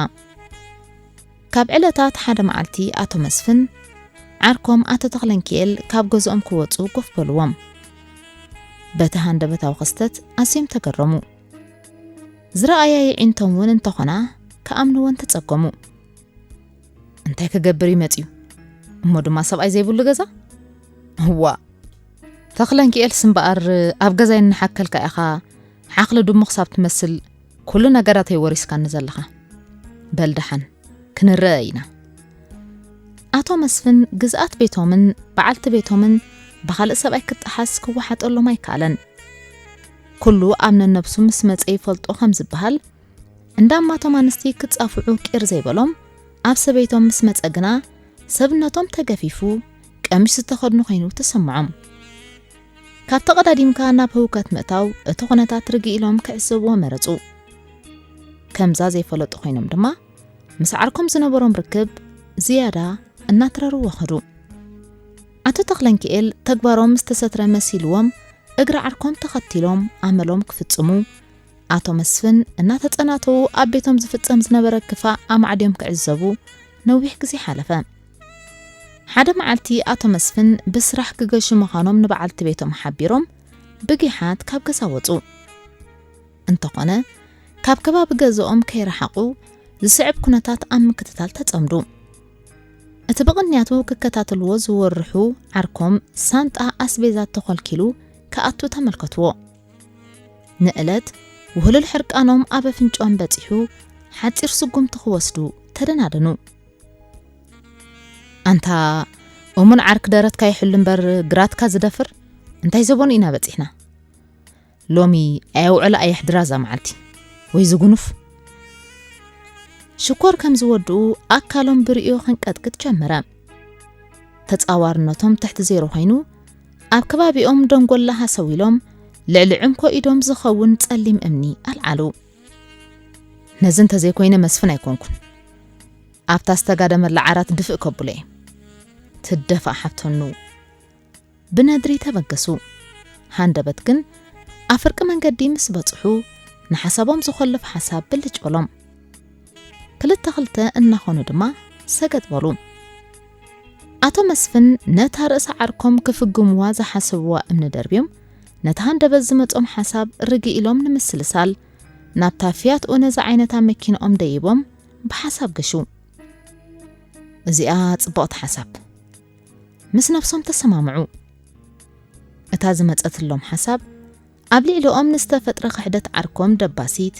ካብ ዕለታት ሓደ መዓልቲ ኣቶ መስፍን ዓርኮም ኣቶ ተኽለንኪኤል ካብ ገዝኦም ክወጹ ጎፍ በልዎም። በቲ ሃንደበታዊ ክስተት ኣዝዮም ተገረሙ። ዝረኣያ የዒንቶም እውን እንተኾና ክኣምንወን ተጸገሙ። እንታይ ክገብር እዩ መጺኡ? እሞ ድማ ሰብኣይ ዘይብሉ ገዛ? እዋ ተኽለንኪኤልስ እምበኣር ኣብ ገዛይ እናሓከልካ ኢኻ ሓኽሊ ድሙ ክሳብ ትመስል ኩሉ ነገራተይ ወሪስካኒ ዘለኻ። በል ደሓን ክንረአ ኢና። ኣቶ መስፍን ግዝኣት ቤቶምን በዓልቲ ቤቶምን ብኻልእ ሰብኣይ ክጠሓስ ክወሓጠሎም ኣይከኣለን። ኩሉ ኣብ ነነብሱ ምስ መጸ ይፈልጦ ከም ዝበሃል፣ እንዳ እማቶም ኣንስቲ ክጻፍዑ ቂር ዘይበሎም፣ ኣብ ሰበይቶም ምስ መጸ ግና ሰብነቶም ተገፊፉ ቀሚሽ ዝተኸድኑ ኮይኑ ተሰምዖም። ካብ ተቐዳዲምካ ናብ ህውከት ምእታው እቲ ኩነታት ርግእ ኢሎም ክዕዘብዎ መረጹ። ከምዛ ዘይፈለጡ ኮይኖም ድማ ምስ ዓርኮም ዝነበሮም ርክብ ዝያዳ እናትረርዎ ኸዱ። ኣቶ ተኽለንኪኤል ተግባሮም ዝተሰትረ መሲልዎም እግሪ ዓርኮም ተኸቲሎም ኣመሎም ክፍጽሙ፣ ኣቶ መስፍን እናተጸናተዉ ኣብ ቤቶም ዝፍጸም ዝነበረ ክፋእ ኣማዕድዮም ክዕዘቡ ነዊሕ ግዜ ሓለፈ። ሓደ መዓልቲ ኣቶ መስፍን ብስራሕ ክገሹ ምዃኖም ንበዓልቲ ቤቶም ሓቢሮም ብጊሓት ካብ ገዛ ወጹ። እንተኾነ ካብ ከባቢ ገዝኦም ከይረሓቑ ዝስዕብ ኩነታት ኣብ ምክትታል ተጸምዱ። እቲ ብቕንያቱ ክከታተልዎ ዝወርሑ ዓርኮም ሳንጣ ኣስቤዛ ተኾልኪሉ ክኣቱ ተመልከትዎ። ንእለት ውህሉል ሕርቃኖም ኣብ ኣፍንጫኦም በጺሑ ሓጺር ስጉምቲ ክወስዱ ተደናደኑ። ኣንታ እሙን ዓርክ ደረትካ ይሕሉ እምበር ግራትካ ዝደፍር እንታይ ዘበኑ ኢና በጺሕና? ሎሚ ኣየውዕላ ኣየሕድራ እዛ መዓልቲ ወይ ዝጉኑፍ። ሽኮር ከም ዝወድኡ ኣካሎም ብርእዮ ከንቀጥቅጥ ጀመረ። ተጻዋርነቶም ትሕቲ ዜሮ ኮይኑ ኣብ ከባቢኦም ደንጎላ ሃሰው ኢሎም ልዕሊ ዕንኮ ኢዶም ዝኸውን ጸሊም እምኒ ኣልዓሉ። ነዚ እንተዘይኮይነ መስፍን ኣይኮንኩን። ኣብታ ዝተጋደመላ ዓራት ድፍእ ከብሎ እየ። ትደፋእ ሓብተኑ። ብነድሪ ተበገሱ። ሃንደበት ግን ኣብ ፍርቂ መንገዲ ምስ በጽሑ ንሓሳቦም ዝኾልፍ ሓሳብ ብልጭ በሎም። ክልተ ክልተ እናኾኑ ድማ ሰገጥ በሉ። ኣቶ መስፍን ነታ ርእሲ ዓርኮም ክፍግምዋ ዝሓሰብዋ እምኒ ደርብዮም ነቲ ሃንደበት ዝመጾም ሓሳብ ርግእ ኢሎም ንምስልሳል ናብታ ፊያት ኡነ ዝዓይነታ መኪንኦም ደይቦም ብሓሳብ ገሹ። እዚኣ ጽብቕቲ ሓሳብ። ምስ ነብሶም ተሰማምዑ። እታ ዝመጸትሎም ሓሳብ ኣብ ልዕሊኦም ንዝተፈጥረ ክሕደት ዓርኮም ደባሲት፣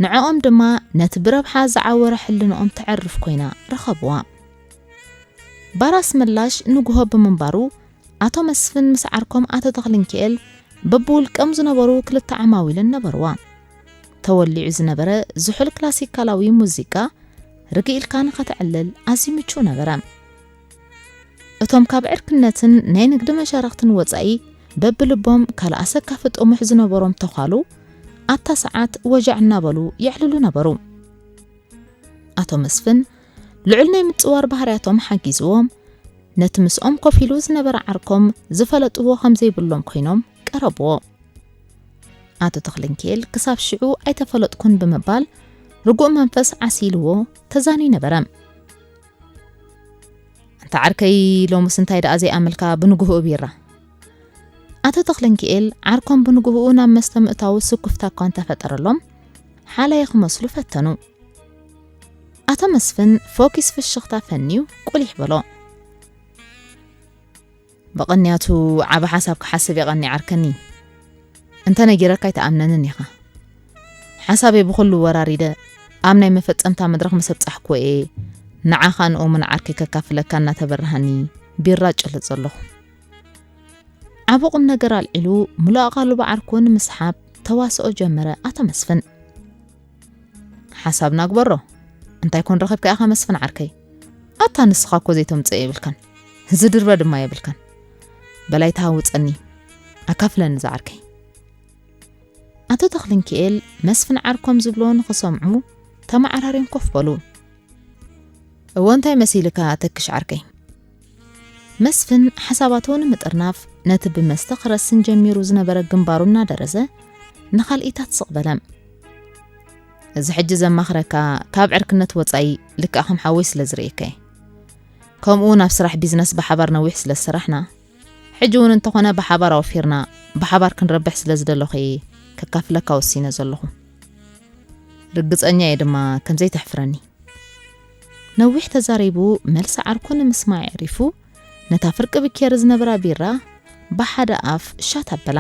ንዕኦም ድማ ነቲ ብረብሓ ዝዓወረ ሕልንኦም ተዕርፍ ኮይና ረኸብዋ። ባራስ ምላሽ ንግሆ ብምንባሩ ኣቶ መስፍን ምስ ዓርኮም ኣቶ ተኽልንኪኤል በብውልቀም ዝነበሩ ክልተ ዓማዊልን ነበርዋ። ተወሊዑ ዝነበረ ዝሑል ክላሲካላዊ ሙዚቃ ርግእ ኢልካ ንኸተዕልል ኣዝዩ ምቹእ ነበረ። እቶም ካብ ዕርክነትን ናይ ንግዲ መሻርኽትን ወጻኢ በብልቦም ካልእ ኣሰካፊ ጥሙሕ ዝነበሮም ተዃሉ ኣብታ ሰዓት ወጃዕ እናበሉ የዕልሉ ነበሩ። ኣቶ መስፍን ልዑል ናይ ምጽዋር ባህርያቶም ሓጊዝዎም ነቲ ምስኦም ኮፍ ኢሉ ዝነበረ ዓርኮም ዝፈለጥዎ ከም ዘይብሎም ኮይኖም ቀረብዎ። ኣቶ ተኽለንኪኤል ክሳብ ሽዑ ኣይተፈለጥኩን ብምባል ርጉእ መንፈስ ዓሲልዎ ተዛንዩ ነበረ። ኣንታ ዓርከይ ሎምስ እንታይ ደኣ ዘይኣመልካ ብንግሆኡ ቢራ? ኣቶ ተኽለንኪኤል ዓርኮም ብንግሆኡ ናብ መስተ ምእታዉ ስኩፍታ እኳ እንተፈጠረሎም ሓላዪ ክመስሉ ፈተኑ። ኣቶ መስፍን ፎኪስ ፍሽኽታ ፈንዩ ቁሊሕ በሎ። ብቕንያቱ ዓቢ ሓሳብ ክሓስብ የቐኒ ዓርከኒ። እንተ ነጊረካ ኣይትኣምነንን ኢኻ። ሓሳበይ ብኹሉ ወራሪደ ኣብ ናይ መፈጸምታ መድረኽ ምስ ኣብጻሕኩዎ እየ ንዓኻ ንእሙን ዓርከይ ከካፍለካ እናተበራሃኒ ቢራ ጭልጥ ዘለኹ። ዓቢ ቁም ነገር ኣልዒሉ ምሉእ ኣቓልቦ ዓርኩ ንምስሓብ ተዋስኦ ጀመረ ኣቶ መስፍን። ሓሳብና ግበሮ። እንታይ ኮን ረኺብካ ኢኻ መስፍን ዓርከይ? ኣታ ንስኻ እኮ ዘይተምጽኦ የብልካን። ዝድርበ ድማ የብልካን። በላይ ተሃውጸኒ። ኣካፍለኒ ዝዓርከይ። ኣቶ ተኽልንኪኤል መስፍን ዓርኮም ዝብሎ ንኽሰምዑ ተመዓራርዮም ኮፍ በሉ። እዎ እንታይ መሲልካ ተክሽ ዓርከይ? መስፍን ሓሳባቱ ንምጥርናፍ ነቲ ብመስተ ክረስን ጀሚሩ ዝነበረ ግንባሩ እናደረዘ ንኻልኢታት ስቕ በለ። እዚ ሕጂ ዘማኽረካ ካብ ዕርክነት ወጻኢ ልክዕ ከም ሓወይ ስለ ዝርእየካ እየ። ከምኡ ናብ ስራሕ ቢዝነስ ብሓባር ነዊሕ ስለ ዝሰራሕና፣ ሕጂ እውን እንተኾነ ብሓባር ኣወፊርና ብሓባር ክንረብሕ ስለ ዝደለኹ እየ ከካፍለካ ወሲነ ዘለኹ። ርግጸኛ እየ ድማ ከም ዘይተሕፍረኒ። ነዊሕ ተዛሪቡ መልሲ ዓርኩ ንምስማዕ የዕሪፉ፣ ነታ ፍርቂ ብኬሪ ዝነበራ ቢራ ብሓደ ኣፍ ሻት ኣበላ።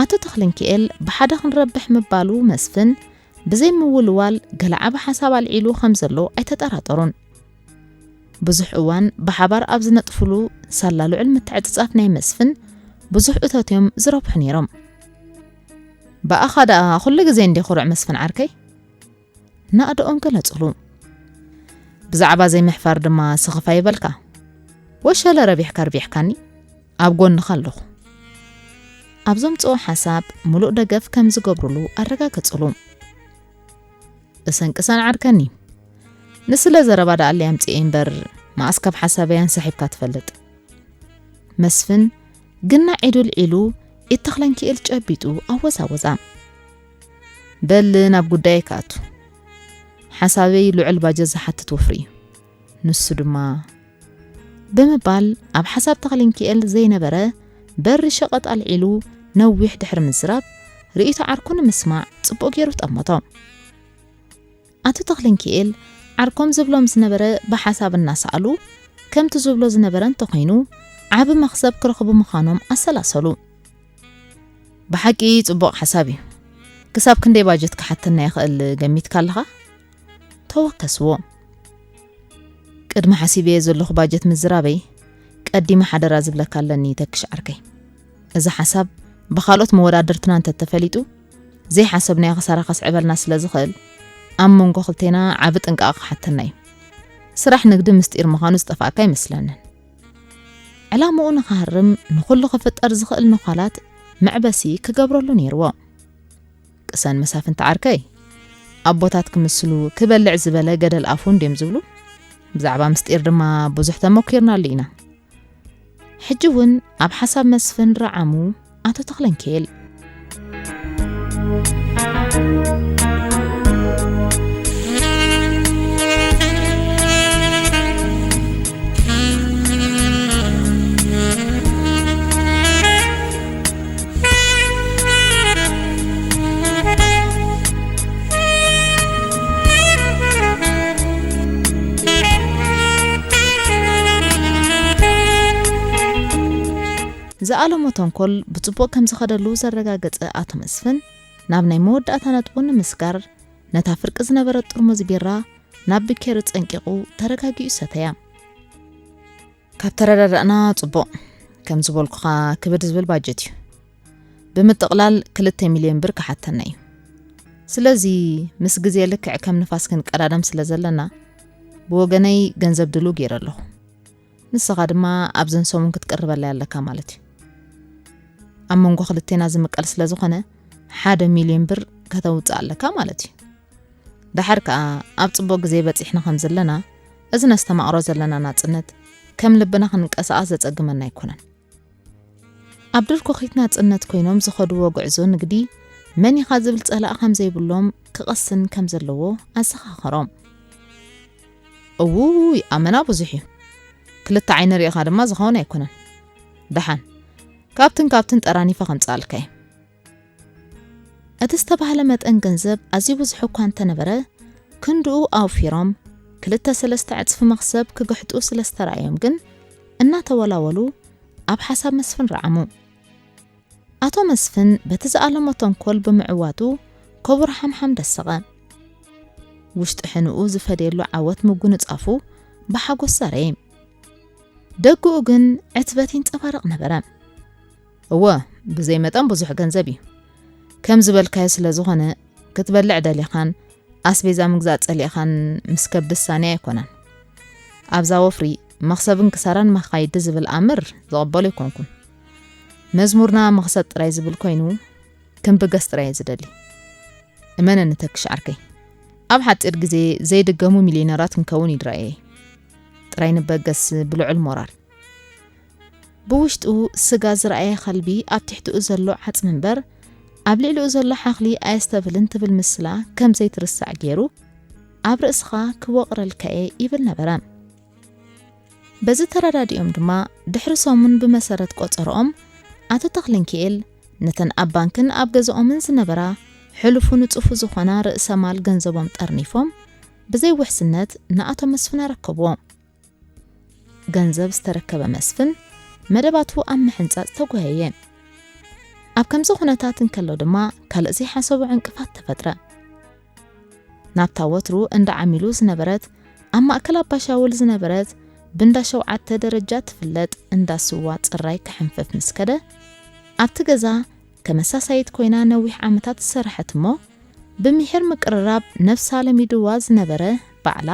ኣቶ ተኽልንኪኤል ብሓደ ክንረብሕ ምባሉ መስፍን ብዘይ ምውልዋል ገለ ዓቢ ሓሳብ ኣልዒሉ ከም ዘሎ ኣይተጠራጠሩን። ብዙሕ እዋን ብሓባር ኣብ ዝነጥፍሉ ሳላ ልዑል ምትዕጽጻፍ ናይ መስፍን ብዙሕ እቶት እዮም ዝረብሑ ነይሮም። ብኣኻ ደኣ ኩሉ ግዜ እንዲ ኩሩዕ መስፍን ዓርከይ? ናእድኦም ገለጹሉ። ብዛዕባ ዘይምሕፋር ድማ ስኽፍ ኣይበልካ። ወሸለ ረቢሕካ ርቢሕካኒ፣ ኣብ ጎንኻ ኣለኹ። ኣብ ዘምጽኦ ሓሳብ ምሉእ ደገፍ ከም ዝገብሩሉ ኣረጋገጹሉ። እሰን ቅሰን ዓርከኒ። ንስለ ዘረባ ደኣለይ ኣምጽኤ እምበር፣ መኣስ ካብ ሓሳበይ ኣንሳሒብካ ትፈልጥ። መስፍን ግና ዒዱ ኣልዒሉ ኢድ ተኽለንኪኤል ጨቢጡ ኣወዛወዛ። በል ናብ ጉዳይ ክኣቱ። ሓሳበይ ልዑል ባጀት ዝሓትት ወፍሪ እዩ። ንሱ ድማ ብምባል ኣብ ሓሳብ ተኽለንኪኤል ዘይነበረ በሪ ሸቐጥ ኣልዒሉ ነዊሕ ድሕሪ ምዝራብ ርእይቶ ዓርኩ ንምስማዕ ጽቡቕ ገይሩ ጠመቶ። ኣቶ ተኽለንኪኤል ዓርኮም ዝብሎም ዝነበረ ብሓሳብ እናሰኣሉ ከምቲ ዝብሎ ዝነበረ እንተኾይኑ ዓቢ መኽሰብ ክረኽቡ ምዃኖም ኣሰላሰሉ። ብሓቂ ጽቡቕ ሓሳብ እዩ። ክሳብ ክንደይ ባጀት ክሓተና ይኽእል ገሚትካ ኣለኻ? ተወከስዎ። ቅድሚ ሓሲበዮ ዘለኹ ባጀት ምዝራበይ ቀዲመ ሓደራ ዝብለካ ኣለኒ ተክሽ ዓርከይ። እዚ ሓሳብ ብኻልኦት መወዳድርትና እንተተፈሊጡ ዘይሓሰብናዮ ክሳራ ከስዕበልና ስለ ዝኽእል ኣብ መንጎ ክልቴና ዓቢ ጥንቃቐ ክሓተና እዩ። ስራሕ ንግዲ ምስጢር ምዃኑ ዝጠፍኣካ ኣይመስለንን። ዕላምኡ ንኽሃርም ንኹሉ ክፍጠር ዝኽእል ነዃላት መዕበሲ ክገብረሉ ነይርዎ። ቅሰን መሳፍንቲ ዓርከይ ኣቦታት ክምስሉ ክበልዕ ዝበለ ገደል ኣፉ እንድዮም ዝብሉ። ብዛዕባ ምስጢር ድማ ብዙሕ ተመኪርናሉ ኢና። ሕጂ እውን ኣብ ሓሳብ መስፍን ረዓሙ ኣቶ ተኽለንኪኤል። ዝኣለሞ ተንኮል ብጽቡቕ ከም ዝኸደሉ ዘረጋገጸ ኣቶ መስፍን፣ ናብ ናይ መወዳእታ ነጥቡ ንምስጋር፣ ነታ ፍርቂ ዝነበረት ጥርሙዝ ቢራ ናብ ብኬሪ ጸንቂቑ ተረጋጊኡ ሰተያ። ካብ ተረዳዳእና ጽቡቕ፣ ከም ዝበልኩኻ ክብድ ዝብል ባጀት እዩ። ብምጥቕላል ክልተ ሚልዮን ብር ክሓተና እዩ። ስለዚ ምስ ግዜ ልክዕ ከም ንፋስ ክንቀዳደም ስለ ዘለና፣ ብወገነይ ገንዘብ ድሉው ገይረ ኣለኹ። ንስኻ ድማ ኣብዘን ሰሙን ክትቅርበለይ ኣለካ ማለት እዩ። ኣብ መንጎ ክልቴና ዝምቀል ስለ ዝኾነ፣ ሓደ ሚልዮን ብር ከተውጽእ ኣለካ ማለት እዩ። ደሓር ከኣ ኣብ ጽቡቕ ግዜ በጺሕና ከም ዘለና፣ እዚ ነስተማቕሮ ዘለና ናጽነት ከም ልብና ክንንቀሳቐስ ዘጸግመና ኣይኮነን። ኣብ ድርኩኺት ናጽነት ኮይኖም ዝኸድዎ ጉዕዞ ንግዲ መን ኢኻ ዝብል ጸላኢ ከም ዘይብሎም ክቐስን ከም ዘለዎ ኣዘኻኸሮም። እውይ፣ ኣመና ብዙሕ እዩ። ክልተ ዓይኒ ርኢኻ ድማ ዝኸውን ኣይኮነን። ደሓን፣ ካብትን ካብትን ጠራኒፈ ከምጽኣልካ እየ። እቲ ዝተባህለ መጠን ገንዘብ ኣዝዩ ብዙሕ እኳ እንተነበረ፣ ክንድኡ ኣውፊሮም ክልተ ሰለስተ ዕጽፊ መኽሰብ ክግሕጡ ስለ ዝተራእዮም ግን፣ እናተወላወሉ ኣብ ሓሳብ መስፍን ረዓሙ። ኣቶ መስፍን በቲ ዝኣለሞ ተንኮል ብምዕዋቱ፣ ከቡር ሓምሓም ደሰቐ። ውሽጢ ሕንኡ ዝፈደየሉ ዓወት ምጉንጻፉ ብሓጎስ ዘረየ። ደግኡ ግን ዕትበት ይንጸባረቕ ነበረ። እወ፣ ብዘይ መጠን ብዙሕ ገንዘብ እዩ። ከም ዝበልካዮ ስለ ዝኾነ፣ ክትበልዕ ደሊኻን ኣስቤዛ ምግዛእ ጸሊእኻን ምስ ከብድ ሳኒ ኣይኮነን። ኣብዛ ወፍሪ መኽሰብን ክሳራን መኻይዲ ዝብል ኣምር ዝቕበሎ ኣይኮንኩን። መዝሙርና መኽሰብ ጥራይ ዝብል ኮይኑ፣ ክንብገስ ጥራይ እየ ዝደሊ። እመነኒ ተክሽ ዓርከይ፣ ኣብ ሓጺር ግዜ ዘይድገሙ ሚልዮነራት ክንከውን ይድረኣየ። ጥራይ ንበገስ ብልዑል ሞራል። ብውሽጡ ስጋ ዝረኣየ ከልቢ ኣብ ትሕቲኡ ዘሎ ዓጽሚ እምበር፣ ኣብ ልዕሊኡ ዘሎ ሓኽሊ ኣየስተብህልን ትብል ምስላ ከም ዘይትርሳዕ ገይሩ፣ ኣብ ርእስኻ ክወቕረልካ'የ ይብል ነበረ። በዚ ተረዳዲኦም ድማ፣ ድሕሪ ሰሙን ብመሰረት ቆጸርኦም፣ ኣቶ ተኽለንኪኤል ነተን ኣብ ባንክን ኣብ ገዛኦምን ዝነበራ ሕሉፉ ንጹፉ ዝኾና ርእሰ ማል ገንዘቦም ጠርኒፎም፣ ብዘይ ውሕስነት ንኣቶ መስፍን ኣረከብዎ። ገንዘብ ዝተረከበ መስፍን፣ መደባቱ ኣብ ምሕንጻጽ ተጓየየ። ኣብ ከምዚ ኩነታት እንከሎ ድማ፣ ካልእ ዘይሓሰቦ ዕንቅፋት ተፈጥረ። ናብታ ወትሩ እንዳ ዓሚሉ ዝነበረት፣ ኣብ ማእከል ኣባሻውል ዝነበረት፣ ብእንዳ ሸውዓተ ደረጃ ትፍለጥ እንዳ ስዋ ጽራይ ክሕንፍፍ ምስ ከደ፣ ኣብቲ ገዛ ከመሳሳይት ኮይና ነዊሕ ዓመታት ዝሰርሐት እሞ፣ ብምሒር ምቅርራብ ነብሳ ለሚድዋ ዝነበረ ባዕላ፣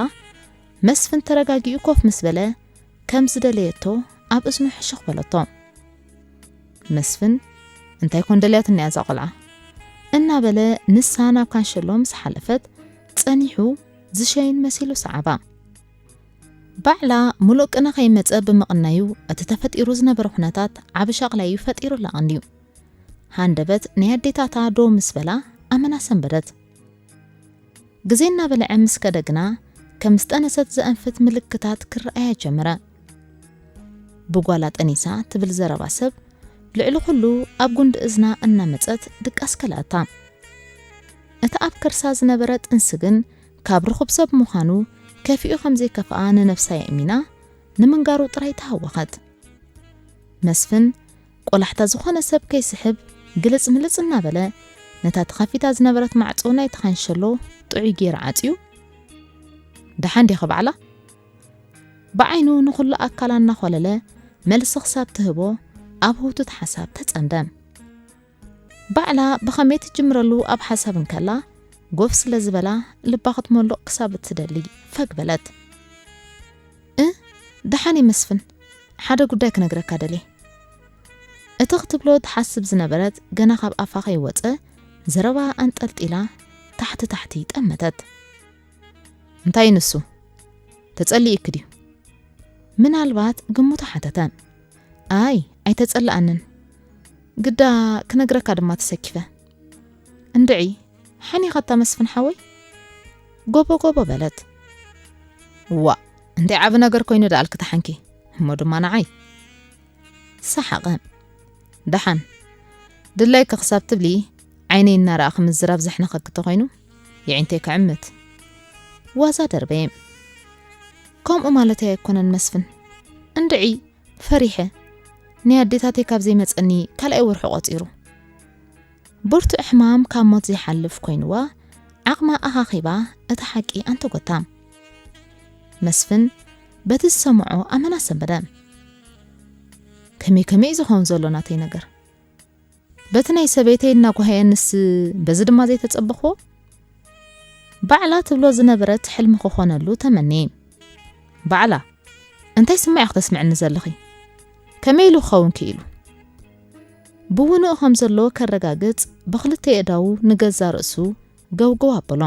መስፍን ተረጋጊኡ ኮፍ ምስ በለ፣ ከም ዝደለየቶ ኣብ እዝኑ ሕሹኽ በለቶ። መስፍን፣ "እንታይ ኮን ደልያትኒ እያ እዛ ቆልዓ?" እናበለ ንሳ ናብ ካንሸሎ ምስ ሓለፈት፣ ጸኒሑ ዝሸይን መሲሉ ሰዓባ። ባዕላ ሙሉእ ቅነ ከይመጸ ብምቕናዩ፣ እቲ ተፈጢሩ ዝነበረ ኩነታት ዓቢ ሻቕላ እዩ ፈጢሩላ ቀንድዩ። ሃንደበት ናይ ኣዴታታ ዶ ምስ በላ ኣመና ሰንበደት። ግዜ እናበልዐ ምስ ከደ ግና፣ ከም ዝጠነሰት ዘእንፍት ምልክታት ክረኣያ ጀመረ። ብጓላ ጠኒሳ ትብል ዘረባ ሰብ፣ ልዕሊ ኩሉ ኣብ ጉንዲ እዝና እናመጸት ድቃስ ከልኣታ። እቲ ኣብ ከርሳ ዝነበረ ጥንሲ ግን፣ ካብ ርኹብ ሰብ ምዃኑ ከፊኡ ከም ዘይከፍኣ ንነብሳ የእሚና፣ ንምንጋሩ ጥራይ ተሃወኸት። መስፍን፣ ቆላሕታ ዝኾነ ሰብ ከይስሕብ፣ ግልጽ ምልጽ እናበለ፣ ነታ ተኸፊታ ዝነበረት ማዕጾ ናይቲ ካንሸሎ ጥዑይ ገይሩ ዓጽዩ፣ "ደሓን ዲኺ ባዕላ?" ብዓይኑ ንኹሉ ኣካላ እናኾለለ፣ መልሲ ክሳብ ትህቦ፣ ኣብ ህውትት ሓሳብ ተጸምደ። ባዕላ ብኸመይ ትጅምረሉ ኣብ ሓሳብ እንከላ፣ ጎፍ ስለ ዝበላ፣ ልባ ክትመልቕ ክሳብ እትደሊ ፈግ በለት። "እ፣ ደሓን እየ መስፍን፣ ሓደ ጉዳይ ክነግረካ ደልየ።" እቲ ክትብሎ ትሓስብ ዝነበረት ገና ካብ ኣፋ ከይወጸ፣ ዘረባ ኣንጠልጢላ ታሕቲ ታሕቲ ጠመተት። "እንታይ ንሱ? ተጸሊእኪ ድዩ?" ምናልባት ግምቱ ሓተተ። "ኣይ፣ ኣይተጸልኣንን። ግዳ ክነግረካ ድማ ተሰኪፈ።" "እንድዒ፣ ሓኒኻታ መስፍን ሓወይ?" ጎቦ ጎቦ በለት። "ዋእ፣ እንታይ ዓቢ ነገር ኮይኑ ደኣልኪ ተሓንኪ? እሞ ድማ ንዓይ?" ሰሓቐ። "ደሓን፣ ድላይኪ ክሳብ ትብሊ፣ ዓይነይ እናረኣኺ ምዝራብ ዘሕንኸኪ ተኾይኑ፣ የዒንተይ ክዕምት።" ዋዛ ደርበየ። "ከምኡ ማለተይ ኣይኮነን መስፍን። እንድዒ፣ ፈሪሐ። ናይ ኣዴታተይ ካብ ዘይመጸኒ ካልኣይ ወርሑ ቆጺሩ።" ብርቱዕ ሕማም ካብ ሞት ዘይሓልፍ ኮይንዋ፣ ዓቕማ ኣኻኺባ እቲ ሓቂ ኣንተጎታ። መስፍን በቲ ዝሰምዖ ኣመና ሰንበደ። "ከመይ ከመይ እዩ ዝኸውን ዘሎ ናተይ ነገር? በቲ ናይ ሰበይተይ እናጓሃየንስ በዚ ድማ ዘይተጸበኽዎ?" ባዕላ ትብሎ ዝነበረት ሕልሚ ክኾነሉ ተመንየ። "ባዕላ፣ እንታይ ስምዒ ክተስምዕኒ ዘለኺ? ከመይ ኢሉ ክኸውን ክኢሉ?" ብውኑኡ ከም ዘሎ ከረጋግጽ ብኽልተ የእዳዉ ንገዛ ርእሱ ገውገው ኣበሎ።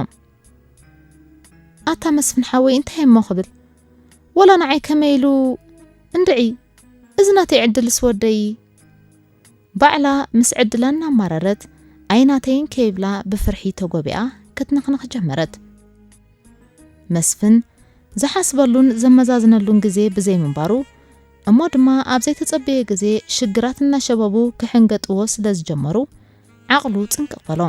"ኣታ መስፍን ሓወይ፣ እንታይ እሞ ክብል? ወላ ንዓይ ከመይ ኢሉ? እንድዒ፣ እዚ ናተይ ዕድልስ ወደይ?" ባዕላ ምስ ዕድላ እናማረረት፣ "ኣይናተይን" ከይብላ ብፍርሒ ተጎቢኣ ክትንኽንኽ ጀመረት። መስፍን ዝሓስበሉን ዘመዛዝነሉን ግዜ ብዘይምንባሩ፣ እሞ ድማ ኣብ ዘይተጸበየ ግዜ ሽግራት እናሸበቡ ክሕንገጥዎ ስለ ዝጀመሩ፣ ዓቕሉ ጽንቅቕ በሎ።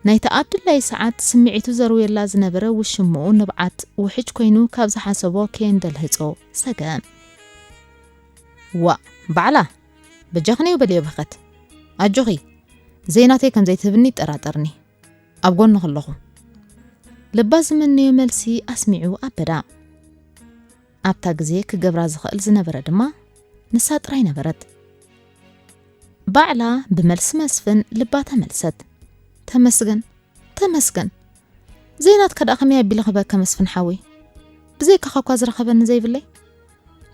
ናይቲ ኣብ ድላዩ ሰዓት ስምዒቱ ዘርውየላ ዝነበረ ውሽምኡ ንብዓት ውሕጅ ኮይኑ ካብ ዝሓሰቦ ከየንደልህጾ ሰግአ። "ዋእ፣ ባዕላ፣ በጃኽንዮ በልዮ ብኸት። ኣጆኺ፣ ዘይናተይ ከም ዘይትህብኒ ይጠራጠርኒ፣ ኣብ ጎንኺ ኣለኹ።" ልባ ዝመነዮ መልሲ ኣስሚዑ ኣበዳ። ኣብታ ግዜ ክገብራ ዝኽእል ዝነበረ ድማ ንሳ ጥራይ ነበረት። ባዕላ ብመልሲ መስፍን ልባ ተመልሰት። "ተመስገን፣ ተመስገን። ዘይናትካ ደኣ ከመይ ኣቢለ ክበካ መስፍን ሓወይ? ብዘይካኻ እኳ ዝረኸበኒ ዘይብለይ።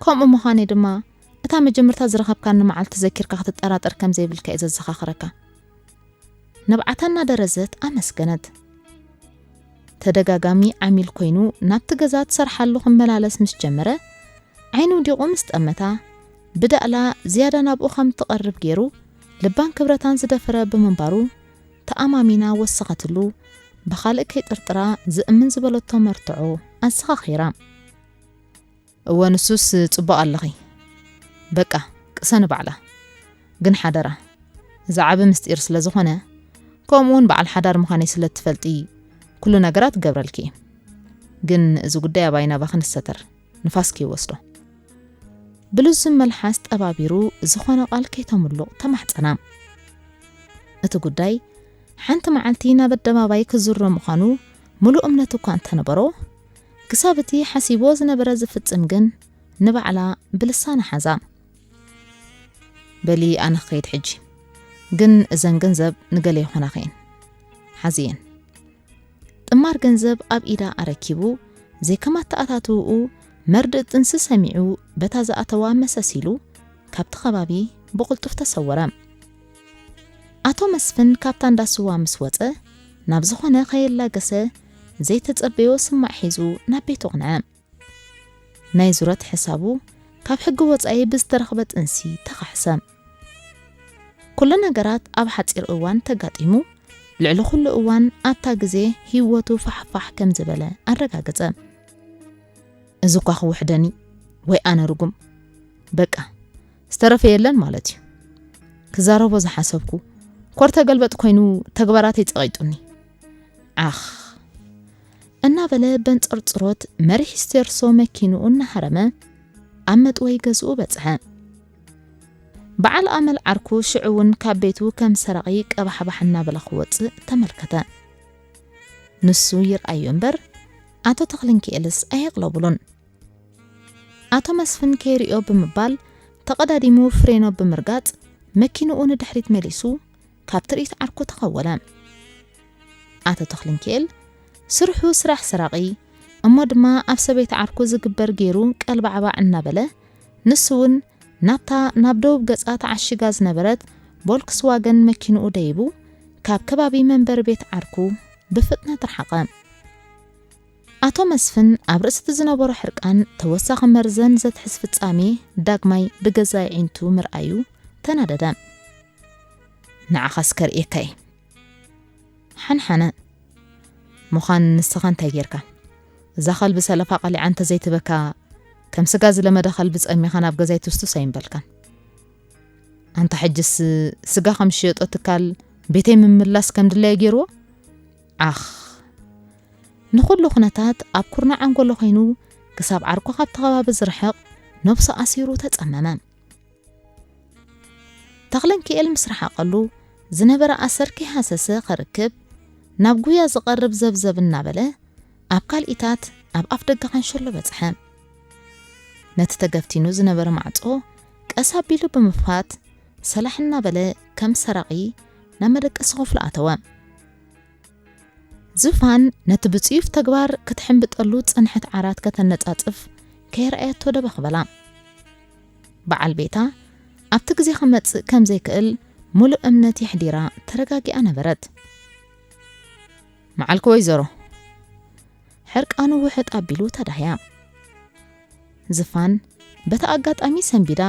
ከምኡ ምዃነይ ድማ እታ መጀመርታ ዝረኸብካኒ መዓልቲ ዘኪርካ ክትጠራጠር ከም ዘይብልካ እየ ዘዘኻኽረካ።" ንብዓታ እናደረዘት ኣመስገነት። ተደጋጋሚ ዓሚል ኮይኑ ናብቲ ገዛ ትሰርሓሉ ክመላለስ ምስ ጀመረ፣ ዓይኑ ውዲቑ ምስ ጠመታ፣ ብዳእላ ዝያዳ ናብኡ ከም ትቐርብ ገይሩ ልባን ክብረታን ዝደፈረ ብምንባሩ፣ ተኣማሚና ወሰኸትሉ፣ ብኻልእ ከይጥርጥራ ዝእምን ዝበለቶ መርትዖ ኣዘኻኺራ። "እወ፣ ንሱስ ጽቡቕ ኣለኺ። በቃ፣ ቅሰኒ ባዕላ። ግን ሓደራ፣ እዚ ዓቢ ምስጢር ስለ ዝኾነ፣ ከምኡውን በዓል ሓዳር ምዃነይ ስለ እትፈልጢ፣ ኩሉ ነገራት ክገብረልኪ እየ። ግን እዚ ጉዳይ ኣባይ ናባኺ ንሰተር፣ ንፋስ ከይወስዶ።" ብልዙብ መልሓስ ጠባቢሩ ዝኾነ ቃል ከይተምሉቕ ተማሕጸና። እቲ ጉዳይ ሓንቲ መዓልቲ ናብ ኣደባባይ ክዝሮ ምዃኑ ምሉእ እምነት እኳ እንተነበሮ፣ ክሳብ እቲ ሓሲብዎ ዝነበረ ዝፍጽም ግን ንባዕላ ብልሳና ሓዛ። "በሊ ኣነ ክኸይድ ሕጂ፣ ግን እዘን ገንዘብ ንገለ ይኾናኺ እየን፣ ሓዝየን።" ጥማር ገንዘብ ኣብ ኢዳ ኣረኪቡ፣ ዘይከም ኣተኣታትውኡ መርድእ ጥንሲ ሰሚዑ፣ በታ ዝኣተዋ መሰስ ኢሉ ካብቲ ከባቢ ብቕልጡፍ ተሰወረ። ኣቶ መስፍን ካብታ እንዳ ስዋ ምስ ወጸ፣ ናብ ዝኾነ ከየላገሰ ዘይተጸበዮ ስማዕ ሒዙ ናብ ቤቱ ኣቕንዐ። ናይ ዙረት ሕሳቡ ካብ ሕጊ ወጻኢ ብዝተረኽበ ጥንሲ ተኻሕሰ። ኩሉ ነገራት ኣብ ሓጺር እዋን ተጋጢሙ፣ ልዕሊ ኩሉ እዋን ኣብታ ግዜ ህይወቱ ፋሕፋሕ ከም ዝበለ ኣረጋገጸ። እዚ እኳ ክውሕደኒ ወይ ኣነ ርጉም። በቃ፣ ዝተረፈ የለን ማለት እዩ። ክዛረቦ ዝሓሰብኩ፣ ኮርተ ገልበጥ ኮይኑ ተግባራተይ ጸቒጡኒ። ዓኽ። እናበለ በንጸርጽሮት መሪሕ ስቴርሶ መኪንኡ እናሃረመ ኣብ መጥወይ ገዝኡ በጽሐ። በዓል ኣመል ዓርኩ ሽዑ እውን ካብ ቤቱ ከም ሰራቒ ቀባሕባሕ እናበለ ክወጽእ ተመልከተ። ንሱ ይርኣዮ እምበር፣ ኣቶ ተኽለንኪኤልስ ኣየቕለቡሉን። ኣቶ መስፍን ከይርእዮ ብምባል፣ ተቐዳዲሙ ፍሬኖ ብምርጋጽ፣ መኪንኡ ንድሕሪት መሊሱ፣ ካብ ትርኢት ዓርኩ ተኸወለ። ኣቶ ተኽለንኪኤል፣ ስርሑ ስራሕ ሰራቒ፣ እሞ ድማ ኣብ ሰበይቲ ዓርኩ ዝግበር ገይሩ ቀልባዕባዕ እናበለ፣ ንሱ እውን ናብታ ናብ ደቡብ ገጻ ተዓሺጋ ዝነበረት ቮልክስዋገን መኪንኡ ደይቡ፣ ካብ ከባቢ መንበሪ ቤት ዓርኩ ብፍጥነት ረሓቐ። ኣቶ መስፍን ኣብ ርእሲ እቲ ዝነበሮ ሕርቃን ተወሳኺ መርዘን ዘትሕዝ ፍጻሜ ዳግማይ ብገዛእ ኣዒንቱ ምርኣዩ ተናደደ። ንዓኻስ ከርእየካ እየ። ሓንሓነ። ምዃን ንስኻ እንታይ ጌርካ? እዛ ከልቢ ሰለፋ ቀሊዓ እንተዘይትበካ፣ ከም ስጋ ዝለመደ ከልቢ ጸሚኻ ናብ ገዛይ ትስቱስ ኣይምበልካን። ኣንታ ሕጅስ ስጋ ከም ዝሽየጦ ትካል ቤተይ ምምላስ ከም ድለየ ገይርዎ? ዓኽ። ንኹሉ ኩነታት ኣብ ኩርናዕ ኣንጎሎ ኮይኑ ክሳብ ዓርኩ ካብቲ ከባቢ ዝርሕቕ ነብሱ ኣሲሩ ተጸመመ። ተኽለንኪኤል ምስ ረሓቐሉ ዝነበረ ኣሰር ከይሃሰሰ ከርክብ ናብ ጉያ ዝቐርብ ዘብዘብ እናበለ ኣብ ካልኢታት ኣብ ኣፍ ደገ ካንሸሎ በጽሐ። ነቲ ተገፍቲኑ ዝነበረ ማዕጾ ቀስ ኣቢሉ ብምኽፋት ሰላሕ እናበለ ከም ሰራቒ ናብ መደቀሲ ክፍሉ ኣተወ። ዝፋን ነቲ ብጽዩፍ ተግባር ክትሕምብጠሉ ዝጸንሐት ዓራት ከተነጻጽፍ ከይረኣየቶ ደበኽ በላ። በዓል ቤታ ኣብቲ ግዜ ክመጽእ ከም ዘይክእል ምሉእ እምነት የሕዲራ ተረጋጊኣ ነበረት። መዓልኪ ወይዘሮ። ሕርቃኑ ውሕጥ ኣቢሉ ተዳህያ። ዝፋን በቲ ኣጋጣሚ ሰንቢዳ፣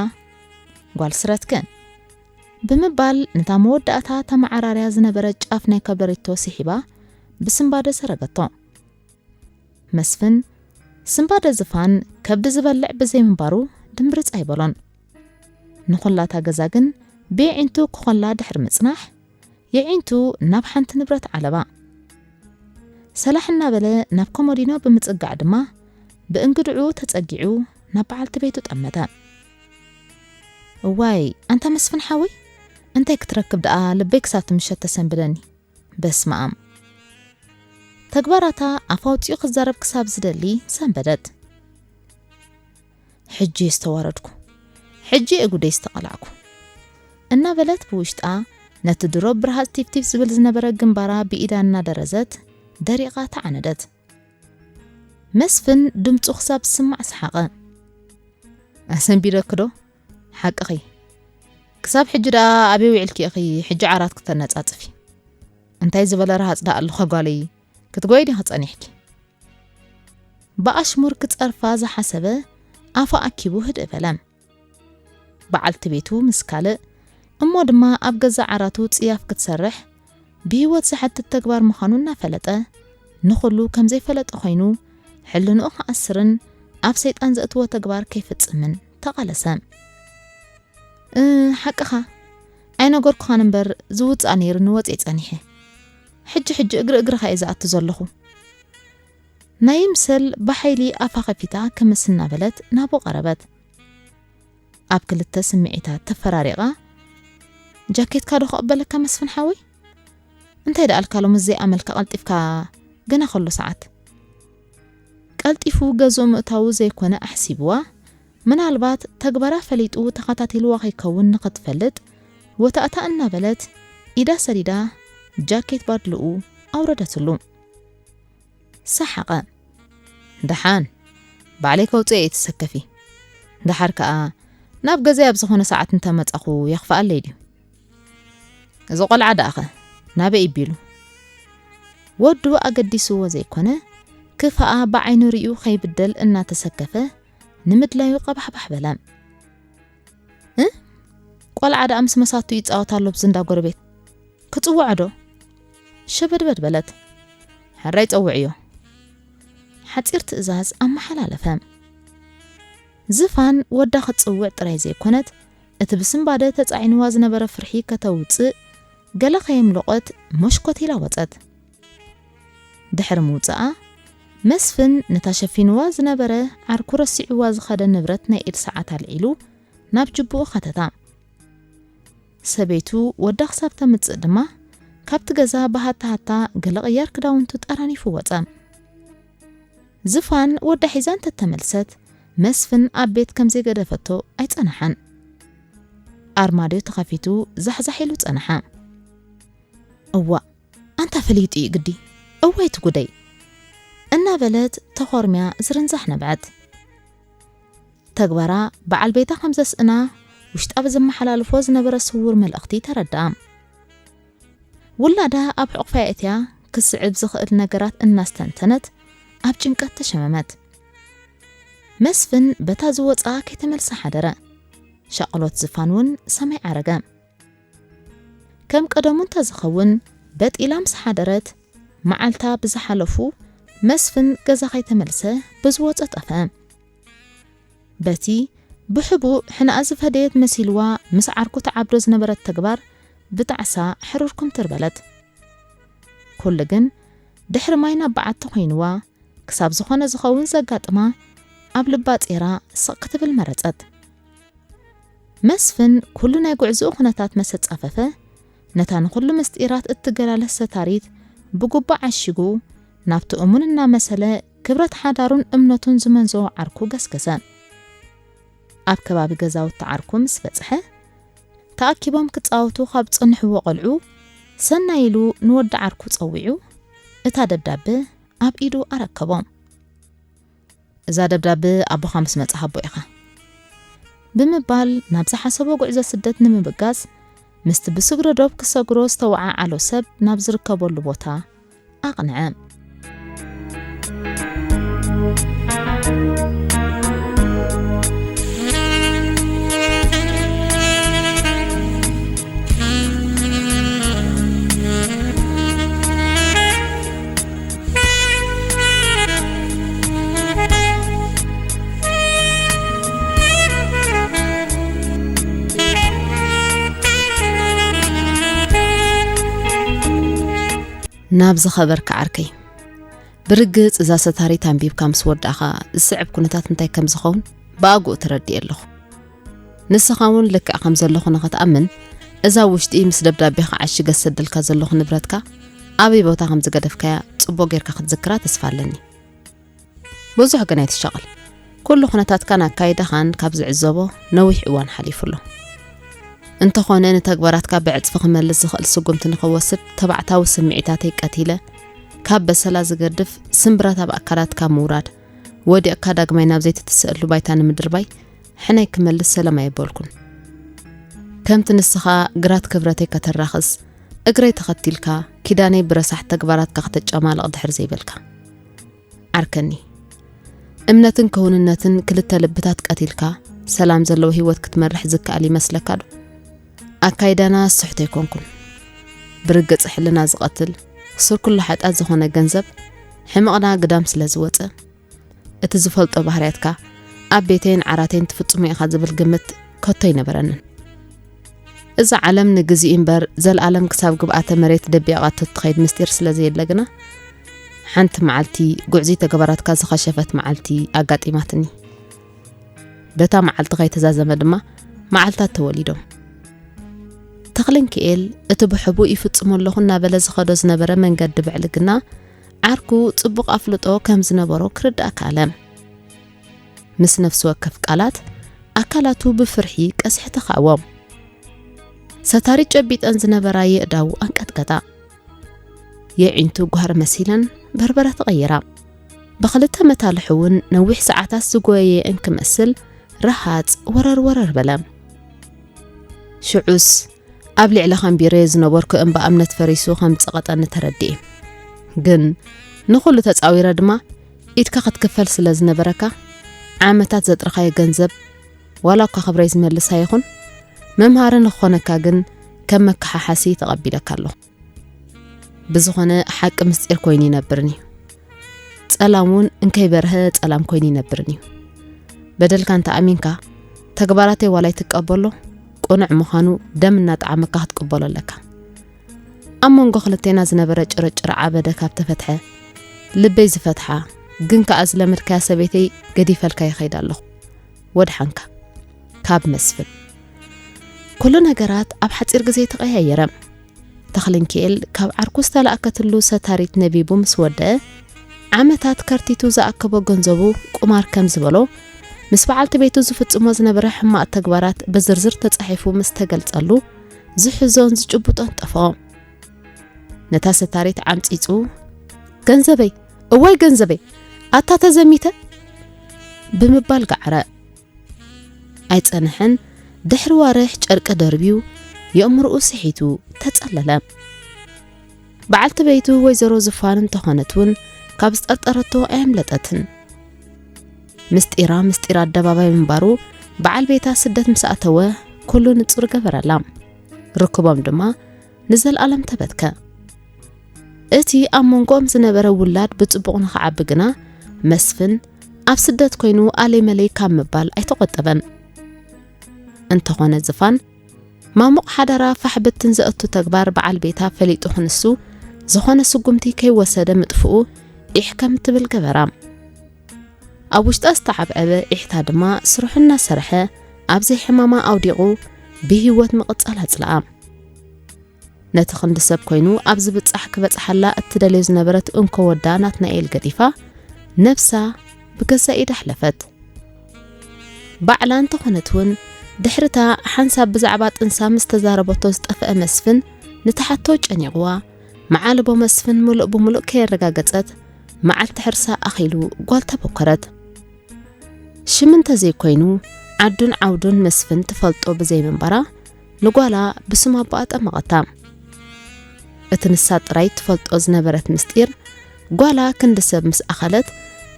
"ጓል ስረትከ?" ብምባል ነታ መወዳእታ ተመዓራርያ ዝነበረት ጫፍ ናይ ከበሬቶ ስሒባ ብስንባደ ሰረገቶ። መስፍን ስንባደ ዝፋን ከብዲ ዝበልዕ ብዘይምንባሩ ድምብርጽ ኣይበሎን። ንኹላታ ገዛ ግን ብየዒንቱ ክኾላ ድሕሪ ምጽናሕ፣ የዒንቱ ናብ ሓንቲ ንብረት ዓለባ። ሰላሕ እናበለ ናብ ኮሞዲኖ ብምጽጋዕ ድማ ብእንግድዑ ተጸጊዑ ናብ በዓልቲ ቤቱ ጠመተ። "እዋይ፣ ኣንታ መስፍን ሓወይ፣ እንታይ ክትረክብ ደኣ ልበይ ክሳብ ትምሸት ተሰንብደኒ። በስመ ኣብ!" ተግባራታ ኣፍ ኣውጺኡ ክዛረብ ክሳብ ዝደሊ ሰንበደት። "ሕጂ እየ ዝተዋረድኩ፣ ሕጂ እየ ጉደይ ዝተቐላዕኩ" እናበለት ብውሽጣ ነቲ ድሮ ብርሃጽ ቲፍቲፍ ዝብል ዝነበረ ግንባራ ብኢዳ እናደረዘት ደሪቓ ተዓነደት። መስፍን ድምጹ ክሳብ ዝስማዕ ሰሓቐ። "ኣሰንቢደኪ ዶ? ሓቅኺ። ክሳብ ሕጂ ደኣ ኣበይ ውዒልኪ ኢኺ ሕጂ ዓራት ክተነጻጽፊ? እንታይ ዝበለ ረሃጽ ደኣ ኣለኹ ጓለይ? ክትጎይ ዲኺ ጸኒሕኪ?" ብኣሽሙር ክጸርፋ ዝሓሰበ ኣፉ ኣኪቡ ህድእ በለ። በዓልቲ ቤቱ ምስ ካልእ እሞ ድማ ኣብ ገዛ ዓራቱ ጽያፍ ክትሰርሕ ብህይወት ዘሕትት ተግባር ምዃኑ እናፈለጠ፣ ንኹሉ ከም ዘይፈለጠ ኮይኑ ሕልንኡ ክኣስርን ኣብ ሰይጣን ዘእትዎ ተግባር ከይፍጽምን ተቓለሰ። "እ፣ ሓቅኻ፣ ኣይነገርኩኻን እምበር ዝውጻእ ነይሩኒ ወጽየ ጸኒሐ። ሕጂ ሕጂ እግሪ እግርኻ እየ ዝኣቱ ዘለኹ" ናይ ምሰል ብሓይሊ ኣፋ ኸፊታ ክምስ እናበለት ናብኡ ቀረበት። ኣብ ክልተ ስምዒታት ተፈራሪቓ፣ "ጃኬትካ ዶ ክቕበለካ መስፍን ሓወይ? እንታይ ደኣልካ ሎምስ ዘይኣመልካ ቀልጢፍካ ገና ከሎ ሰዓት?" ቀልጢፉ ገዝኡ ምእታዉ ዘይኮነ ኣሕሲብዋ፣ ምናልባት ተግባራ ፈሊጡ ተኸታቲልዋ ከይከውን ንኽትፈልጥ፣ ወታእታ እናበለት ኢዳ ሰዲዳ ጃኬት ባድልኡ ኣውረደትሉ። ሰሓቐ። "ደሓን፣ ባዕለይ ከውፅእ እየ፣ ተሰከፊ። ደሓር ከኣ ናብ ገዛይ ኣብ ዝኾነ ሰዓት እንተመጻኹ የኽፍኣለይ ድዩ? እዚ ቆልዓ ደኣኸ ናበይ ቢሉ?" ወዱ ኣገዲስዎ ዘይኮነ፣ ክፋኣ ብዓይኑ ሪኡ ከይብደል እናተሰከፈ፣ ንምድላዩ ቀባሕባሕ በለ። "እ? ቆልዓ ደኣ ምስ መሳቱ ይጻወት ኣሎ ኣብዚ እንዳ ጎረቤት። ክጽውዖ ዶ?" ሸበድበድ በለት። "ሕራይ ጸውዕዮ።" ሓጺር ትእዛዝ ኣመሓላለፈ። ዝፋን ወዳ ክትጽውዕ ጥራይ ዘይኮነት፣ እቲ ብስንባደ ተጻዒንዋ ዝነበረ ፍርሒ ከተውጽእ፣ ገለ ከየምለቖት መሽኮት ኢላ ወጸት። ድሕሪ ምውጽኣ፣ መስፍን ነታ ሸፊንዋ ዝነበረ ዓርኩ ረሲዕዋ ዝኸደ ንብረት ናይ ኢድ ሰዓት ኣልዒሉ ናብ ጅቡኡ ኸተታ። ሰበይቱ ወዳ ክሳብ ተምጽእ ድማ፣ ካብቲ ገዛ ብሃታ ሃታ ገለ ቅያር ክዳውንቱ ጠራኒፉ ወጸ። ዝፋን ወዳ ሒዛ እንተተመልሰት፣ መስፍን ኣብ ቤት ከም ዘይገደፈቶ ኣይጸንሓን። ኣርማድዮ ተኸፊቱ ዛሕዛሕ ኢሉ ጸንሓ። "እዋእ፣ ኣንታ ፈሊጡ እዩ ግዲ፣ እዋይ እቲ ጉደይ!" እናበለት ተኾርምያ ዝርንዛሕ ነብዐት። ተግባራ በዓል ቤታ ከም ዘስእና ውሽጣ ብዘመሓላልፎ ዝነበረ ስዉር መልእኽቲ ተረድኣ። ውላዳ ኣብ ሕቑፋ የእትያ ክስዕብ ዝኽእል ነገራት እናስተንተነት ኣብ ጭንቀት ተሸመመት። መስፍን በታ ዝወጽኣ ከይተመልሰ ሓደረ። ሻቕሎት ዝፋን እውን ሰማይ ዓረገ። ከም ቀደሙ እንተዝኸውን በጥ ኢላ ምስ ሓደረት፣ መዓልታ ብዝሓለፉ መስፍን ገዛ ከይተመልሰ ብዝወጾ ጠፍአ። በቲ ብሕቡእ ሕናኣ ዝፈደየት መሲልዋ ምስ ዓርኩ ትዓብዶ ዝነበረት ተግባር ብጣዕሳ ሕሩር ኩምትር በለት። ኩሉ ግን ድሕሪ ማይ ናብ በዓቲ ኮይንዋ፣ ክሳብ ዝኾነ ዝኸውን ዘጋጥማ ኣብ ልባ ጼራ ስቕ ክትብል መረጸት። መስፍን ኩሉ ናይ ጉዕዝኡ ኩነታት መሰ ጻፈፈ፣ ነታ ንኹሉ ምስጢራት እትገላለስ ሰታሪት ብጉባእ ዓሺጉ፣ ናብቲ እሙን እናመሰለ ክብረት ሓዳሩን እምነቱን ዝመንዘዎ ዓርኩ ገስገሰ። ኣብ ከባቢ ገዛውቲ ዓርኩ ምስ በጽሐ፣ ተኣኪቦም ክጻወቱ ካብ ዝጸንሕዎ ቆልዑ፣ ሰናይ ኢሉ ንወዲ ዓርኩ ጸዊዑ፣ እታ ደብዳበ ኣብ ኢዱ ኣረከቦ። "እዛ ደብዳበ ኣቦኻ ምስ መጽእ ሃቦ ኢኻ" ብምባል ናብ ዝሓሰቦ ጉዕዞ ስደት ንምብጋስ፣ ምስቲ ብስግረ ዶብ ክሰግሮ ዝተወዓዓሎ ሰብ ናብ ዝርከበሉ ቦታ ኣቕንዐ። ናብ ዝኸበርካ ዓርከይ፣ ብርግጽ እዛ ሰታሪት ኣንቢብካ ምስ ወዳእኻ ዝስዕብ ኩነታት እንታይ ከም ዝኸውን ብኣግኡ ተረዲኤ ኣለኹ። ንስኻ እውን ልክዕ ከም ዘለኹ ንኽትኣምን፣ እዛ ውሽጢ ምስ ደብዳቤኻ ዓሺገ ዝሰደልካ ዘለኹ ንብረትካ ኣበይ ቦታ ከም ዝገደፍካያ ጽቡቕ ጌርካ ክትዝክራ ተስፋ ኣለኒ። ብዙሕ ግን ኣይትሻቐል። ኩሉ ኩነታትካን ኣካይዳኻን ካብ ዝዕዘቦ ነዊሕ እዋን ሓሊፉ ኣሎ። እንተኾነ፣ ንተግባራትካ ብዕጽፊ ክመልስ ዝኽእል ስጉምቲ ንኽወስድ ተባዕታዊ ስምዒታተይ ቀቲለ፣ ካብ በሰላ ዝገድፍ ስምብራት ኣብ ኣካላትካ ምውራድ፣ ወዲቕካ ዳግማይ ናብ ዘይትትስእሉ ባይታ ንምድርባይ ሕነይ ክመልስ ሰለም ኣየበልኩን። ከምቲ ንስኻ ግራት ክብረተይ ከተራኽስ፣ እግረይ ተኸቲልካ፣ ኪዳነይ ብረሳሕ ተግባራትካ ከተጨማልቕ ድሕር ዘይበልካ። ዓርከኒ፣ እምነትን ክውንነትን ክልተ ልብታት ቀቲልካ፣ ሰላም ዘለዎ ህይወት ክትመርሕ ዝከኣል ይመስለካ ዶ? ኣካይዳና ስሕቶ ኣይኮንኩን። ብርግጽ ሕልና ዝቐትል፣ ስር ኩሉ ሓጢኣት ዝኾነ ገንዘብ፣ ሕመቕና ግዳም ስለ ዝወጸ፣ እቲ ዝፈልጦ ባህርያትካ ኣብ ቤተይን ዓራተይን ትፍጽሞ ኢኻ ዝብል ግምት ከቶ ኣይነበረንን። እዛ ዓለም ንግዚኡ እምበር፣ ዘልኣለም ክሳብ ግብኣተ መሬት ደቢቓቶ እትኸይድ ምስጢር ስለ ዘየለ ግና፣ ሓንቲ መዓልቲ ጉዕዙይ ተግባራትካ ዝኸሸፈት መዓልቲ ኣጋጢማትኒ። በታ መዓልቲ ከይተዛዘመ ድማ መዓልታት ተወሊዶም። ተኽለንክኤል እቲ ብሕቡእ ይፍጽሞ ኣለኹ እናበለ ዝኸዶ ዝነበረ መንገዲ ብዕልግና ዓርኩ ጽቡቕ ኣፍልጦ ከም ዝነበሮ ክርዳእ ከኣለ። ምስ ነፍሲ ወከፍ ቃላት ኣካላቱ ብፍርሒ ቀስሒ ተኻእዎም። ሰታሪት ጨቢጠን ዝነበራ የእዳዉ ኣንቀጥቀጣ። የዒንቱ ጓህሪ መሲለን በርበረ ተቐይራ። ብኽልተ መታልሑ እውን ነዊሕ ሰዓታት ዝጎየየ እንክመስል ረሃጽ ወረር ወረር በለ። ሽዑስ ኣብ ልዕሊ ከንቢረዮ ዝነበርኩ እምባ እምነት ፈሪሱ ከም ዝጸቐጠኒ ተረዲኤ። ግን ንኹሉ ተጻዊረ ድማ ኢድካ ክትክፈል ስለ ዝነበረካ፣ ዓመታት ዘጥረኻዮ ገንዘብ ዋላ እኳ ክብረይ ዝመልስ ኣይኹን፣ መምሃሪ ንክኾነካ ግን ከም መከሓሓሲ ተቐቢለካ ኣለኹ። ብዝኾነ ሓቂ ምስጢር ኮይኑ ይነብርን እዩ። ጸላም እውን እንከይበርሀ ጸላም ኮይኑ ይነብርን እዩ። በደልካ እንተ ኣሚንካ፣ ተግባራተይ ዋላ ኣይትቀበሎ፣ ቅኑዕ ምዃኑ ደም እናጠዓመካ ክትቅበሎ ኣለካ። ኣብ መንጎ ክልቴና ዝነበረ ጭርጭር ዓበደ ካብ ተፈትሐ፣ ልበይ ዝፈትሓ፣ ግን ከኣ ዝለመድካያ ሰበይተይ ገዲፈልካ ይኸይድ ኣለኹ። ወድሓንካ። ካብ መስፍን። ኩሉ ነገራት ኣብ ሓጺር ግዜ ተቐያየረ። ተኽልንኪኤል ካብ ዓርኩ ዝተላእከትሉ ሰታሪት ነቢቡ ምስ ወደአ፣ ዓመታት ከርቲቱ ዝኣከቦ ገንዘቡ ቁማር ከም ዝበሎ፣ ምስ በዓልቲ ቤቱ ዝፍጽሞ ዝነበረ ሕማቕ ተግባራት ብዝርዝር ተጻሒፉ ምስ ተገልጸሉ፣ ዝሕዞን ዝጭብጦን ጠፍኦ። ነታ ሰታሪት ዓምጺጹ፣ "ገንዘበይ፣ እዋይ ገንዘበይ፣ ኣታ ተዘሚተ?" ብምባል ገዓረ። ኣይጸንሐን፣ ድሕሪ ዋርሕ ጨርቂ ደርብዩ፣ የእምርኡ ስሒቱ ተጸለለ። በዓልቲ ቤቱ ወይዘሮ ዝፋን እንተኾነት እውን፣ ካብ ዝጠርጠረቶ ኣየምለጠትን። ምስጢራ ምስጢር ኣደባባይ ምንባሩ፣ በዓል ቤታ ስደት ምስ ኣተወ፣ ኩሉ ንጹር ገበረላ። ርክቦም ድማ ንዘለኣለም ተበትከ። እቲ ኣብ መንጎኦም ዝነበረ ውላድ ብጽቡቕ ንኽዓቢ ግና፣ መስፍን ኣብ ስደት ኮይኑ ኣለይ መለይ ካብ ምባል ኣይተቖጠበን። እንተኾነ ዝፋን፣ ማሙቕ ሓዳራ ፋሕ ብትን ዘእቱ ተግባር በዓል ቤታ ፈሊጡ ክንሱ፣ ዝኾነ ስጉምቲ ከይወሰደ ምጥፍኡ ኢሕ ከም ትብል ገበራ። ኣብ ውሽጣ ዝተዓብዐበ ኢሕታ ድማ ስርሑ እናሰርሐ፣ ኣብ ዘይሕማማ ኣውዲቑ ብህይወት ምቕጻል ኣጽልኣ። ነቲ ክንዲ ሰብ ኮይኑ ኣብ ዝብጻሕ ክበጽሓላ እትደልዮ ዝነበረት እንኮ ወዳ ናትናኤል ገዲፋ፣ ነብሳ ብገዛእ ኢዳ ኣሕለፈት። ባዕላ እንተኾነት እውን፣ ድሕርታ ሓንሳብ ብዛዕባ ጥንሳ ምስ ተዛረበቶ ዝጠፍአ መስፍን፣ ንትሓቶ ጨኒቕዋ፣ መዓልቦ መስፍን ምሉእ ብምሉእ ከየረጋገጸት፣ መዓልቲ ሕርሳ ኣኺሉ ጓል ተበኮረት። ሽም እንተዘይኮይኑ፣ ዓዱን ዓውዱን መስፍን ትፈልጦ ብዘይምንባራ፣ ንጓላ ብስም ኣቦኣ ጠመቐታ። እቲ ንሳ ጥራይ ትፈልጦ ዝነበረት ምስጢር፣ ጓላ ክንዲ ሰብ ምስ ኣኸለት፣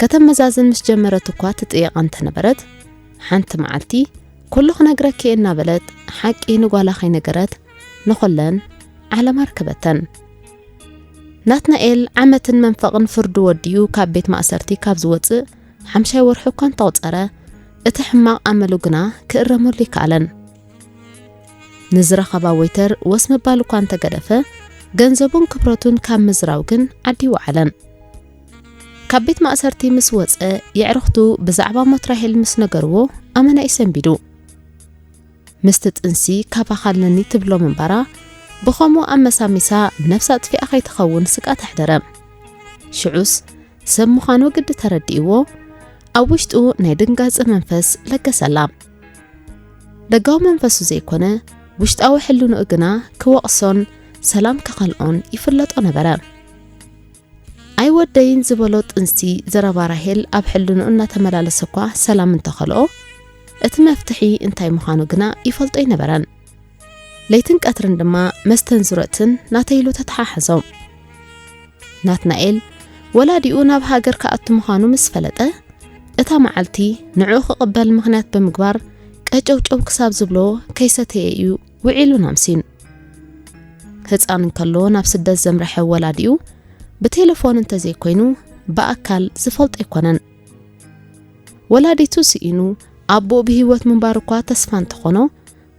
ከተመዛዝን ምስ ጀመረት እኳ ትጥየቓ እንተነበረት፣ ሓንቲ መዓልቲ፣ "ኩሉ ክነግረኪ እየ" እናበለት፣ ሓቂ ንጓላ ከይነገረት፣ ንኹለን ዓለም ኣርከበተን። ናትናኤል ዓመትን መንፈቕን ፍርዱ ወዲኡ ካብ ቤት ማእሰርቲ ካብ ዝወጽእ ሓምሻይ ወርሒ እኳ እንተቑጸረ፣ እቲ ሕማቕ ኣመሉ ግና ክእረመሉ ኣይከኣለን። ንዝረኸባ ወይተር ወስ ምባል እኳ እንተገደፈ፣ ገንዘቡን ክብረቱን ካብ ምዝራው ግን ዓዲ ኣይወዓለን። ካብ ቤት ማእሰርቲ ምስ ወጸ፣ የዕርኽቱ ብዛዕባ ሞት ራሄል ምስ ነገርዎ፣ ኣመና እዩ ሰንቢዱ። ምስቲ ጥንሲ ካባኻ ኣለኒ ትብሎ ምንባራ፣ ብኸምኡ ኣመሳሚሳ ነብሳ ኣጥፊኣ ከይትኸውን ስግኣት ኣሕደረ። ሽዑስ ሰብ ምዃኑ ግዲ ተረዲእዎ፣ ኣብ ውሽጡ ናይ ድንጋጸ መንፈስ ለገሰላ። ደጋዊ መንፈሱ ዘይኮነ፣ ውሽጣዊ ሕልንኡ ግና ክወቕሶን ሰላም ክኸልኦን ይፍለጦ ነበረ። ኣይወደይን ዝበሎ ጥንሲ ዘረባ ራሄል ኣብ ሕልንኡ እናተመላለሰ እኳ ሰላም እንተኸልኦ፣ እቲ መፍትሒ እንታይ ምዃኑ ግና ይፈልጦ ኣይነበረን። ለይትን ቀትርን ድማ መስተን ዙረትን ናተይ ኢሉ ተተሓሓዞ። ናትናኤል ወላዲኡ ናብ ሃገር ክኣቱ ምዃኑ ምስ ፈለጠ፣ እታ መዓልቲ ንዕኡ ክቕበል ምኽንያት ብምግባር፣ ቀጨውጨው ክሳብ ዝብሎ ከይሰተየ እዩ ውዒሉን ኣምስዩን። ህጻን እንከሎ ናብ ስደት ዘምረሐ ወላዲኡ፣ ብቴሌፎን እንተዘይኮይኑ ብኣካል ዝፈልጦ ኣይኮነን። ወላዲቱ ስኢኑ፣ ኣቦኡ ብህይወት ምንባር እኳ ተስፋ እንተኾኖ፣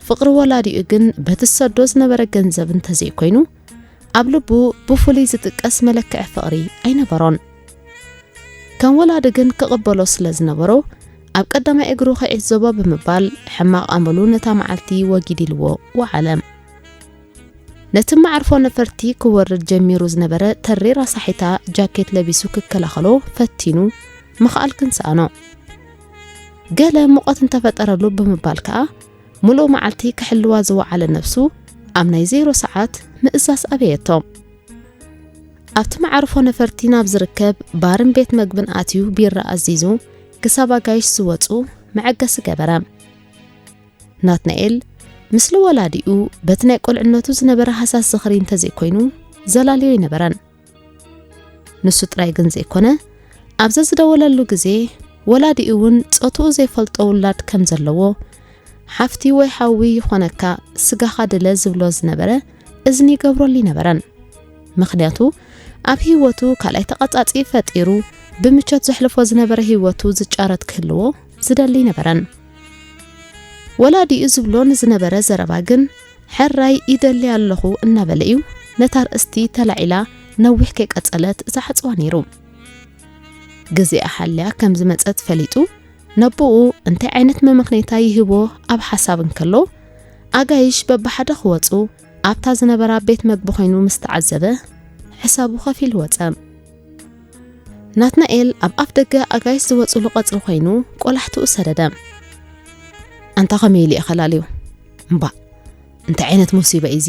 ፍቕሪ ወላዲኡ ግን በቲ ዝሰዶ ዝነበረ ገንዘብ እንተዘይኮይኑ፣ ኣብ ልቡ ብፍሉይ ዝጥቀስ መለክዒ ፍቕሪ ኣይነበሮን። ከም ወላዲ ግን ክቕበሎ ስለ ዝነበሮ፣ ኣብ ቀዳማይ እግሩ ክዕዘቦ ብምባል፣ ሕማቕ ኣመሉ ነታ መዓልቲ ወጊድ ኢልዎ ወዓለ። ነቲ መዓርፎ ነፈርቲ ክወርድ ጀሚሩ ዝነበረ ተሪር ኣሳሒታ ጃኬት ለቢሱ ክከላኸሎ ፈቲኑ፣ ምኽኣል ግን ሰኣኖ። ገለ ሙቐት እንተፈጠረሉ ብምባል ከኣ፣ ምሉእ መዓልቲ ክሕልዋ ዝወዓለ ነብሱ፣ ኣብ ናይ ዜሮ ሰዓት ምእዛዝ ኣበየቶ። ኣብቲ መዓርፎ ነፈርቲ ናብ ዝርከብ ባርን ቤት መግብን ኣትዩ ቢራ ኣዚዙ፣ ክሳብ ኣጋይሽ ዝወጹ መዐገሲ ገበረ። ናትናኤል፣ ምስሊ ወላዲኡ በቲ ናይ ቁልዕነቱ ዝነበረ ሃሳስ ዝኽሪ እንተዘይኮይኑ፣ ዘላልዮ ኣይነበረን። ንሱ ጥራይ ግን ዘይኮነ፣ ኣብ ዘዝደወለሉ ግዜ፣ ወላዲኡ እውን ጾትኡ ዘይፈልጦ ውላድ ከም ዘለዎ፣ ሓፍቲ ወይ ሓዊ ይኾነካ፣ ስጋኻ ድለ ዝብሎ ዝነበረ እዝኒ ይገብረሉ ኣይነበረን። ምኽንያቱ ኣብ ህይወቱ ካልኣይ ተቐጻጺ ፈጢሩ ብምቾት ዘሕልፎ ዝነበረ ህይወቱ ዝጫረት ክህልዎ ዝደሊ ኣይነበረን። ወላዲኡ ዝብሎ ንዝነበረ ዘረባ ግን ሕራይ ይደሊ ኣለኹ እናበለ እዩ ነታ ኣርእስቲ ተላዒላ ነዊሕ ከይቀጸለት ዝዓጽዋ ነይሩ። ግዜኣ ሓልያ ከም ዝመጸት ፈሊጡ ነቦኡ እንታይ ዓይነት መመኽነይታ ይህቦ ኣብ ሓሳብ እንከሎ፣ ኣጋይሽ በብሓደ ክወጹ ኣብታ ዝነበራ ቤት መግቢ ኮይኑ ምስ ተዓዘበ ሕሳቡ ከፊሉ ወጸ። ናትናኤል ኣብ ኣፍ ደገ ኣጋይሽ ዝወጽሉ ቀጽሪ ኮይኑ ቆላሕትኡ ሰደደ። ኣንታ ከመይ ኢሉ እየ ከላልዮ? እምባእ እንታይ ዓይነት ሙሲባ እዩ እዚ?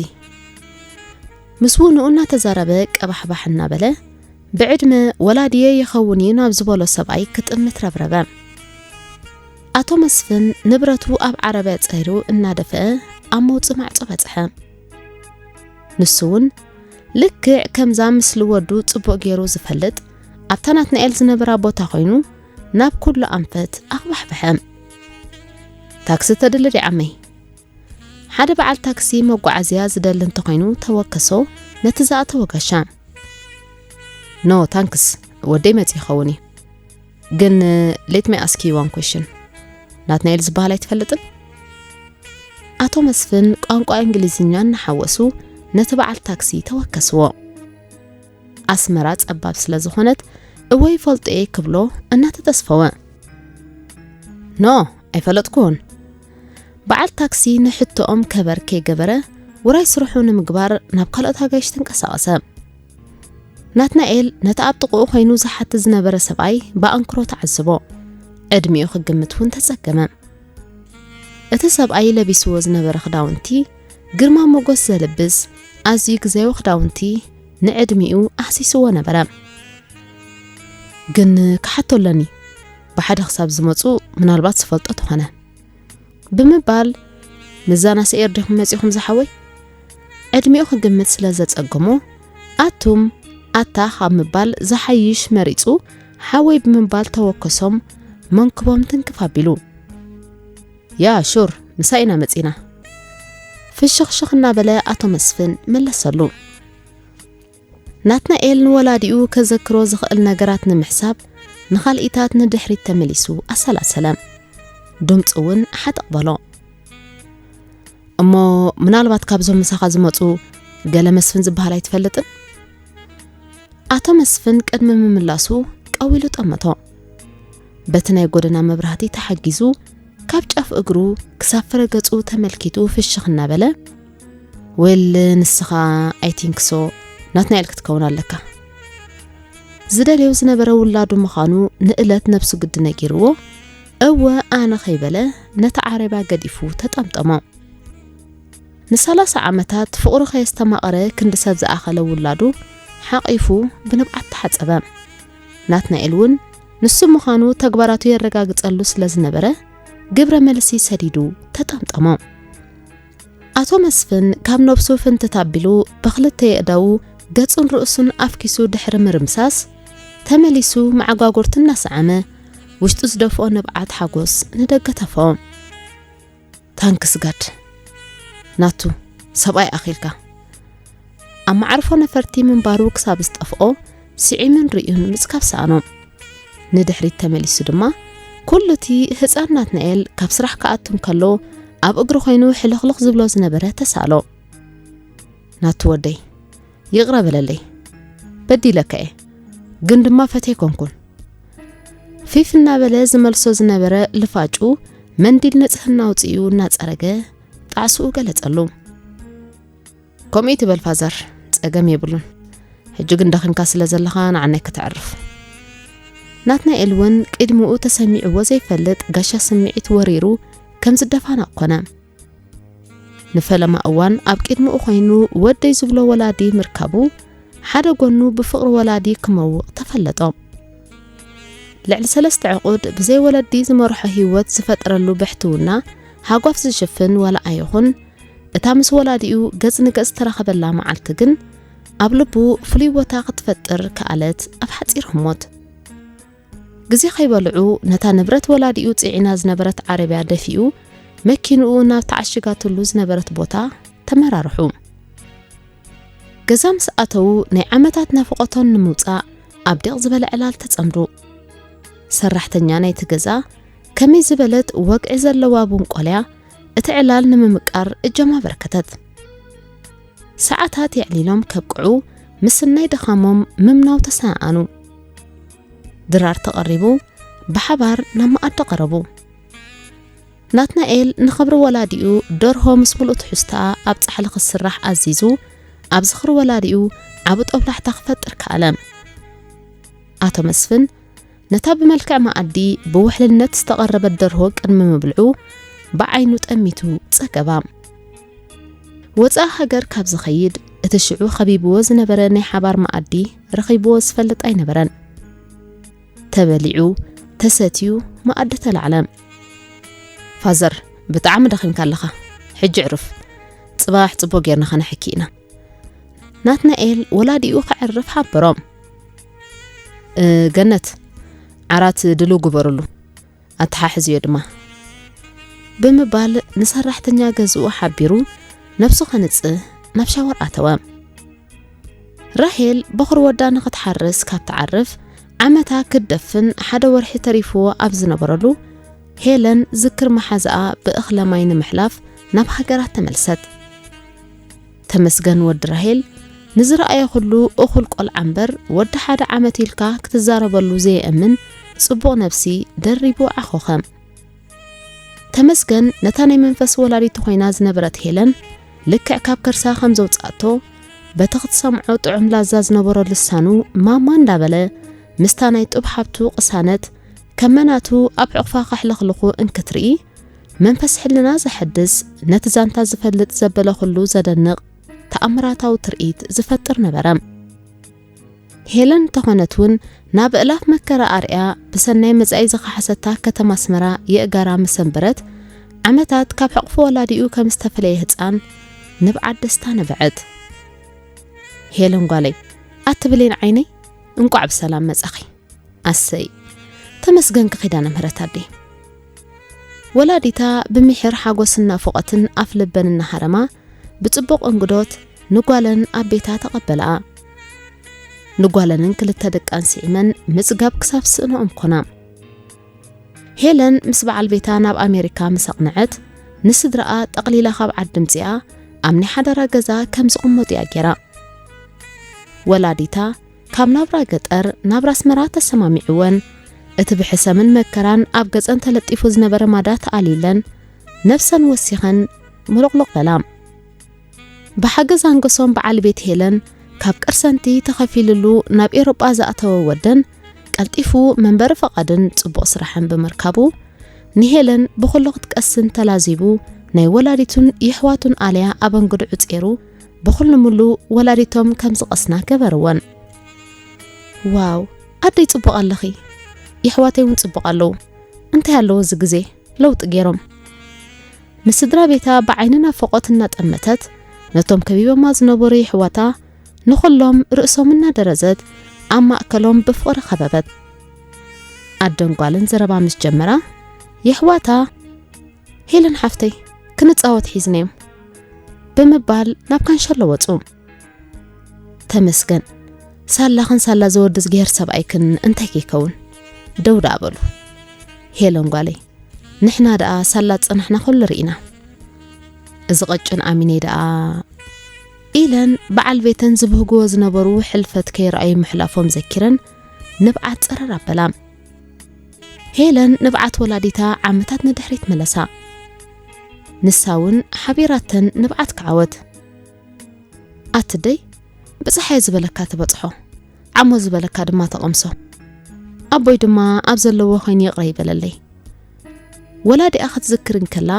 ምስ ውንኡ እናተዛረበ ቀባሕባሕ እናበለ ብዕድመ ወላድየ ይኸውን እዩ ናብ ዝበሎ ሰብኣይ ክጥምት ረብረበ። ኣቶ መስፍን ንብረቱ ኣብ ዓረብያ ጸይሩ እናደፍአ ኣብ መውጽኢ ማዕጾ በጽሐ። ንሱ እውን ልክዕ ከምዛ ምስሊ ወዱ ጽቡቕ ገይሩ ዝፈልጥ ኣብታ ናትናኤል ዝነበራ ቦታ ኮይኑ ናብ ኩሉ ኣንፈት ኣኽባሕበሐ። ታክሲ ተድሊ ዲዓመይ? ሓደ በዓል ታክሲ መጓዓዝያ ዝደሊ እንተኾይኑ ተወከሶ ነቲ ዝኣተወ ጋሻ። ኖ ታንክስ፣ ወደይ መጺኡ ይኸውን እዩ። ግን let me ask you one question፣ ናትናኤል ዝበሃል ኣይትፈልጥን? ኣቶ መስፍን ቋንቋ እንግሊዝኛ እናሓወሱ ነቲ በዓል ታክሲ ተወከስዎ። ኣስመራ ጸባብ ስለ ዝኾነት እወ ይፈልጦ እየ ክብሎ እናተተስፈወ። ኖ ኣይፈለጥኩን። በዓል ታክሲ ንሕቶኦም ከበር ከይገበረ ውራይ ስርሑ ንምግባር ናብ ካልኦት ኣጋይሽ ተንቀሳቐሰ። ናትናኤል ነቲ ኣብ ጥቕኡ ኮይኑ ዝሓትት ዝነበረ ሰብኣይ ብኣንክሮ ተዓዝቦ። ዕድሚኡ ክግምት እውን ተጸገመ። እቲ ሰብኣይ ለቢስዎ ዝነበረ ክዳውንቲ ግርማ ሞገስ ዘልብስ ኣዝዩ ግዜያዊ ክዳውንቲ ንዕድሚኡ ኣህሲስዎ ነበረ። ግን ክሓቶ ኣለኒ፣ ብሓደ ክሳብ ዝመጹ ምናልባት ዝፈልጦ ተኾነ ብምባል ምዛና ሰኤር ዲኹም መጺኹም ዝሓወይ? ዕድሚኡ ክግምት ስለ ዘጸገሞ ኣቱም ኣታ ካብ ምባል ዝሓይሽ መሪጹ ሓወይ ብምባል ተወከሶም መንክቦም ትንክፍ ኣቢሉ። ያ ሹር ምሳይ ኢና መጺና። ፍሽኽሽኽ እናበለ ኣቶ መስፍን መለሰሉ። ናትናኤል ንወላዲኡ ከዘክሮ ዝኽእል ነገራት ንምሕሳብ ንኻልኢታት ንድሕሪት ተመሊሱ ኣሰላሰለ። ድምፁ እውን ሓጥቕ በሎ። እሞ ምናልባት ካብዞም ምሳኻ ዝመፁ ገለ መስፍን ዝበሃል ኣይትፈልጥን? ኣቶ መስፍን ቅድሚ ምምላሱ ቀዊሉ ጠመቶ። በቲ ናይ ጎደና መብራህቲ ተሓጊዙ ካብ ጫፍ እግሩ ክሳብ ፍረ ገጹ ተመልኪቱ ፍሽኽ እናበለ፣ ዌል ንስኻ ኣይቲንክሶ ናትናኤል ክትከውን ኣለካ። ዝደልዮ ዝነበረ ውላዱ ምዃኑ ንእለት ነብሱ ግዲ ነጊርዎ፣ እወ ኣነ ከይበለ ነታ ዓረብያ ገዲፉ ተጠምጠሞ። ንሰላሳ ዓመታት ፍቕሩ ከየስተማቐረ ክንዲ ሰብ ዝኣኸለ ውላዱ ሓቒፉ ብንብዓት ተሓጸበ። ናትናኤል እውን ንሱ ምዃኑ ተግባራቱ የረጋግጸሉ ስለ ዝነበረ ግብረ መልሲ ሰዲዱ ተጠምጠሞ። ኣቶ መስፍን ካብ ነብሱ ፍንትት ኣቢሉ ብኽልተ የእዳዉ ገጹን ርእሱን ኣፍኪሱ ድሕሪ ምርምሳስ ተመሊሱ መዓጓጉርቱ እናሰዓመ ውሽጡ ዝደፍኦ ንብዓት ሓጎስ ንደገ ተፍኦ። ታንክስ ጋድ ናቱ ሰብኣይ ኣኺልካ። ኣብ መዓርፎ ነፈርቲ ምንባሩ ክሳብ ዝጠፍኦ ስዒሙን ርእዩን ምጽካብ ሰኣኖ። ንድሕሪት ተመሊሱ ድማ ኩሉ እቲ ህጻን ናትናኤል ካብ ስራሕ ክኣቱ እንከሎ ኣብ እግሩ ኮይኑ ሕልኽልኽ ዝብሎ ዝነበረ ተሳእሎ። ናቱ ወደይ ይቕረ በለለይ፣ በዲለካ እየ፣ ግን ድማ ፈትየ ኣይኮንኩን። ፊፍ እናበለ ዝመልሶ ዝነበረ ልፋጩ መንዲል ንጽህና ኣውጺኡ እናጸረገ ጣዕስኡ ገለጸሉ። ከምኡ ትበል ፋዘር፣ ጸገም የብሉን። ሕጂ ግን ደኺምካ ስለ ዘለኻ ንዓናይ ከተዕርፍ። ናትናኤል እውን ቅድሚኡ ተሰሚዕዎ ዘይፈልጥ ጋሻ ስምዒት ወሪሩ ከም ዝደፋናቕ ኮነ። ንፈለማ እዋን ኣብ ቅድሚኡ ኮይኑ ወደይ ዝብሎ ወላዲ ምርካቡ ሓደ ጎኑ ብፍቕሪ ወላዲ ክመውቕ ተፈለጦ። ልዕሊ ሰለስተ ዕቑድ ብዘይ ወለዲ ዝመርሖ ህይወት ዝፈጠረሉ ብሕትውና ሃጓፍ ዝሽፍን ዋላ ኣይኹን፣ እታ ምስ ወላዲኡ ገጽ ንገጽ ዝተራኸበላ መዓልቲ ግን ኣብ ልቡ ፍሉይ ቦታ ክትፈጥር ከኣለት ኣብ ሓጺር ህሞት። ግዜ ከይበልዑ ነታ ንብረት ወላዲኡ ጽዒና ዝነበረት ዓረብያ ደፊኡ መኪንኡ ናብ ተዓሽጋትሉ ዝነበረት ቦታ ተመራርሑ። ገዛ ምስ ኣተዉ ናይ ዓመታት ናፍቖቶም ንምውጻእ ኣብ ዲቕ ዝበለ ዕላል ተጸምዱ። ሰራሕተኛ ናይቲ ገዛ ከመይ ዝበለት ወግዒ ዘለዋ ቡን ቆልያ እቲ ዕላል ንምምቃር እጃማ ኣበርከተት። ሰዓታት የዕሊሎም ከብቅዑ ምስናይ ድኻሞም ምምናው ተሰኣኑ። ድራር ተቐሪቡ ብሓባር ናብ መኣዲ ቀረቡ። ናትናኤል ንኽብሪ ወላዲኡ ደርሆ ምስ ምሉእ ትሕዝቶኣ ኣብ ጻሕሊ ክትስራሕ ኣዚዙ ኣብ ዝኽሪ ወላዲኡ ዓቢ ጦብላሕታ ክፈጥር ከኣለ። ኣቶ መስፍን ነታ ብመልክዕ መኣዲ ብውሕልነት ዝተቐረበት ደርሆ ቅድሚ ምብልዑ ብዓይኑ ጠሚቱ ጸገባ። ወጻኢ ሃገር ካብ ዝኸይድ እቲ ሽዑ ኸቢብዎ ዝነበረ ናይ ሓባር መኣዲ ረኺብዎ ዝፈልጥ ኣይነበረን። ተበሊዑ ተሰትዩ መኣዲ ተላዕለ። ፋዘር፣ ብጣዕሚ ደኺምካ ኣለኻ። ሕጂ ዕሩፍ። ጽባሕ ጽቡቕ ጌርና ኸነሕኪ ኢና። ናትናኤል ወላዲኡ ከዕርፍ ሓበሮም። "እ፣ ገነት፣ ዓራት ድልው ግበሩሉ፣ ኣተሓሕዝዮ ድማ" ብምባል ንሰራሕተኛ ገዝኡ ሓቢሩ ነብሱ ከንጽህ ናብ ሻወር ኣተወ። ራሄል በኹሪ ወዳ ንኽትሓርስ ካብ ትዓርፍ ዓመታ ክትደፍን ሓደ ወርሒ ተሪፍዎ ኣብ ዝነበረሉ፣ ሄለን ዝክር መሓዛኣ ብእኽለ ማይ ንምሕላፍ ናብ ሃገራ ተመልሰት። ተመስገን ወዲ ራሄል ንዝረኣየ ኩሉ እኹል ቆልዓ እምበር ወዲ ሓደ ዓመት ኢልካ ክትዛረበሉ ዘየእምን ጽቡቕ ነብሲ ደሪቡ ዓኾኸ። ተመስገን ነታ ናይ መንፈስ ወላዲቱ ኮይና ዝነበረት ሄለን ልክዕ ካብ ከርሳ ከም ዘውጻእቶ በቲ ክትሰምዖ ጥዑም ላዛ ዝነበሮ ልሳኑ ማማ እንዳበለ ምስታ ናይ ጡብ ሓብቱ ቅሳነት ከም መናቱ ኣብ ሕቑፋ ከሕለኽልኹ እንክትርኢ መንፈስ ሕልና ዘሐድስ ነቲ ዛንታ ዝፈልጥ ዘበለ ኩሉ ዘደንቕ ተኣምራታዊ ትርኢት ዝፈጥር ነበረ። ሄለን እንተኾነት እውን ናብ እላፍ መከራ ኣርያ ብሰናይ መጻኢ ዝኸሓሰታ ከተማ ኣስመራ የእጋራ ምስ ኣንበረት ዓመታት ካብ ሕቕፎ ወላዲኡ ከም ዝተፈለየ ህጻን ንብዓት ደስታ ነበዐት። ሄለን ጓለይ፣ ኣቲ ብሌን ዓይነይ፣ እንቋዕ ብሰላም መጻኺ። ኣሰይ፣ ተመስገንኪ ኪዳነ ምህረት ኣደይ። ወላዲታ ብምሒር ሓጎስን ናፍቖትን ኣፍ ልበን እናሃረማ ብጽቡቕ እንግዶት ንጓለን ኣብ ቤታ ተቐበለኣ። ንጓለንን ክልተ ደቃን ስዒመን ምጽጋብ ክሳብ ስእነኦም ኮና። ሄለን ምስ በዓል ቤታ ናብ ኣሜሪካ ምስ ኣቕንዐት ንስድራኣ ጠቕሊላ ካብ ዓዲ ምጺኣ ኣብ ናይ ሓደራ ገዛ ከም ዝቕመጡ እያ ጌራ። ወላዲታ ካብ ናብራ ገጠር ናብራ ኣስመራ ተሰማሚዕወን እቲ ብሕሰምን መከራን ኣብ ገጸን ተለጢፉ ዝነበረ ማዳ ተኣልዩለን ነብሰን ወሲኸን ምሉቕሉቕ በላ። ብሓገዝ ኣንገሶም በዓል ቤት ሄለን ካብ ቅርሰንቲ ተኸፊልሉ ናብ ኤሮጳ ዝኣተወ ወደን ቀልጢፉ መንበሪ ፈቓድን ጽቡቕ ስራሕን ብምርካቡ ንሄለን ብኹሉ ክትቀስን ተላዚቡ ናይ ወላዲቱን የሕዋቱን ኣልያ ኣብ ኣንግድዑ ጼሩ ብኹሉ ምሉ ወላዲቶም ከም ዝቐስና ገበርወን። ዋው ኣደይ ጽቡቕ ኣለኺ። የሕዋተይ እውን ጽቡቕ ኣለዉ። እንታይ ኣለዎ እዚ ግዜ ለውጢ ገይሮም። ንስድራ ቤታ ብዓይኒ ናፍቖት እናጠመተት ነቶም ከቢቦማ ዝነበሩ የሕዋታ ንኹሎም ርእሶም እናደረዘት ኣብ ማእከሎም ብፍቕሪ ከበበት። ኣደን ጓልን ዘረባ ምስ ጀመራ የሕዋታ ሄለን ሓፍተይ ክንጻወት ሒዝናዮም ብምባል ናብ ካንሸሎ ወጹ። ተመስገን ሳላኽን ሳላ ዘወዲ ዝገሄር ሰብኣይክን እንታይ ከይከውን ደው ደኣ በሉ። ሄለን ጓለይ ንሕና ደኣ ሳላ ዝጸናሕና ኩሉ ርኢና። እዚ ቐጭን ኣሚነይ ደኣ ኢለን በዓል ቤተን ዝብህግዎ ዝነበሩ ሕልፈት ከይረኣዩ ምሕላፎም ዘኪረን ንብዓት ጸረር ኣበላ። ሄለን ንብዓት ወላዲታ ዓመታት ንድሕሪት መለሳ። ንሳ እውን ሓቢራተን ንብዓት ከዓወት። ኣትደይ ብፀሓይ ዝበለካ ትበፅሖ ዓሞ ዝበለካ ድማ ተቐምሶ ኣቦይ ድማ ኣብ ዘለዎ ኮይኑ ይቕረ ይበለለይ። ወላዲኣ ክትዝክር እንከላ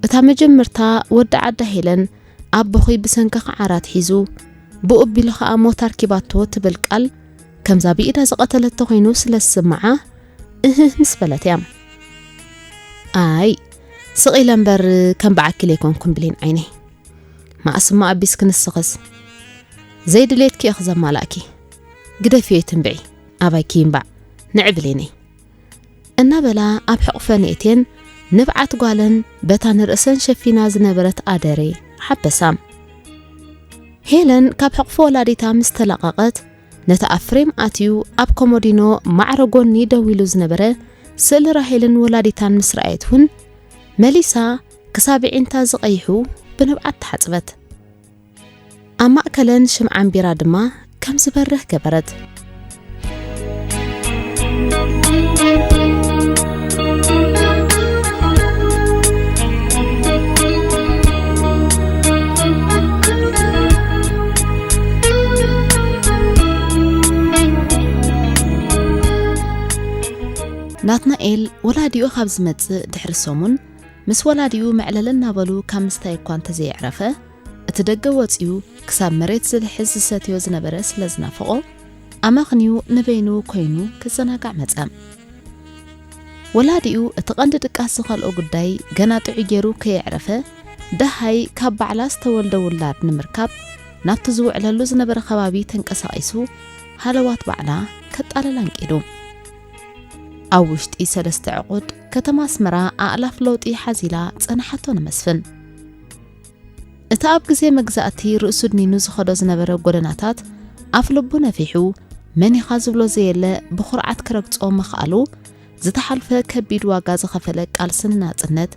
እታ መጀመርታ ወዲ ዓዳ ሄለን ኣቦኺ ብሰንክኻ ዓራት ሒዙ ብኡ ኣቢሉ ኸኣ ሞት ኣርኪባቶ ትብል ቃል ከምዛ ብኢዳ ዝቐተለቶ ኮይኑ ስለ ዝስምዓ እህህ ምስ በለት እያ። ኣይ ስቕ ኢለ እምበር ከም ብዓኪ ለይኮንኩን ብሌን ዓይነይ። መኣስማ ኣቢስኪ ንስኽስ ዘይድሌትኪ ኢኺ ዘማላእኪ። ግደፍዮ ይትንብዒ ኣባይኪ ይንባዕ ንዒ ብሌነይ። እናበላ ኣብ ሕቑፈን የእትየን ንብዓት ጓለን በታ ንርእሰን ሸፊና ዝነበረት ኣደሬ ሓበሳ። ሄለን ካብ ሕቑፎ ወላዲታ ምስ ተላቐቐት፣ ነቲ ኣብ ፍሬም ኣትዩ ኣብ ኮሞዲኖ ማዕረ ጎኒ ደው ኢሉ ዝነበረ ስእሊ ራሄልን ወላዲታን ምስ ረኣየት እውን፣ መሊሳ ክሳብ ኣዒንታ ዝቐይሑ ብንብዓት ተሓጽበት። ኣብ ማእከለን ሽምዓ ኣንቢራ ድማ ከም ዝበርህ ገበረት። ናትናኤል ወላዲኡ ካብ ዝመጽእ ድሕሪ ሰሙን፣ ምስ ወላዲኡ መዕለል እናበሉ ካብ ምስታይ እኳ እንተዘየዕረፈ፣ እቲ ደገ ወጺኡ ክሳብ መሬት ዝልሕዝ ዝሰትዮ ዝነበረ ስለ ዝናፈቖ፣ ኣመኽንዩ ንበይኑ ኮይኑ ክዘናጋዕ መጸ። ወላዲኡ እቲ ቀንዲ ድቃስ ዝኸልኦ ጉዳይ ገና ጥዑይ ገይሩ ከየዕረፈ፣ ደሃይ ካብ ባዕላ ዝተወልደ ውላድ ንምርካብ ናብቲ ዝውዕለሉ ዝነበረ ከባቢ ተንቀሳቒሱ ሃለዋት ባዕላ ከጣልል ኣንቂዱ። ኣብ ውሽጢ ሰለስተ ዕቑድ፣ ከተማ ኣስመራ ኣእላፍ ለውጢ ሓዚላ ጸንሓቶ ንመስፍን። እቲ ኣብ ግዜ መግዛእቲ ርእሱ ድኒኑ ዝኸዶ ዝነበረ ጎደናታት ኣፍ ልቡ ነፊሑ፣ መን ኢኻ ዝብሎ ዘየለ ብኹርዓት ክረግጾ ምኽኣሉ፣ ዝተሓልፈ ከቢድ ዋጋ ዝኸፈለ ቃልስን ናጽነት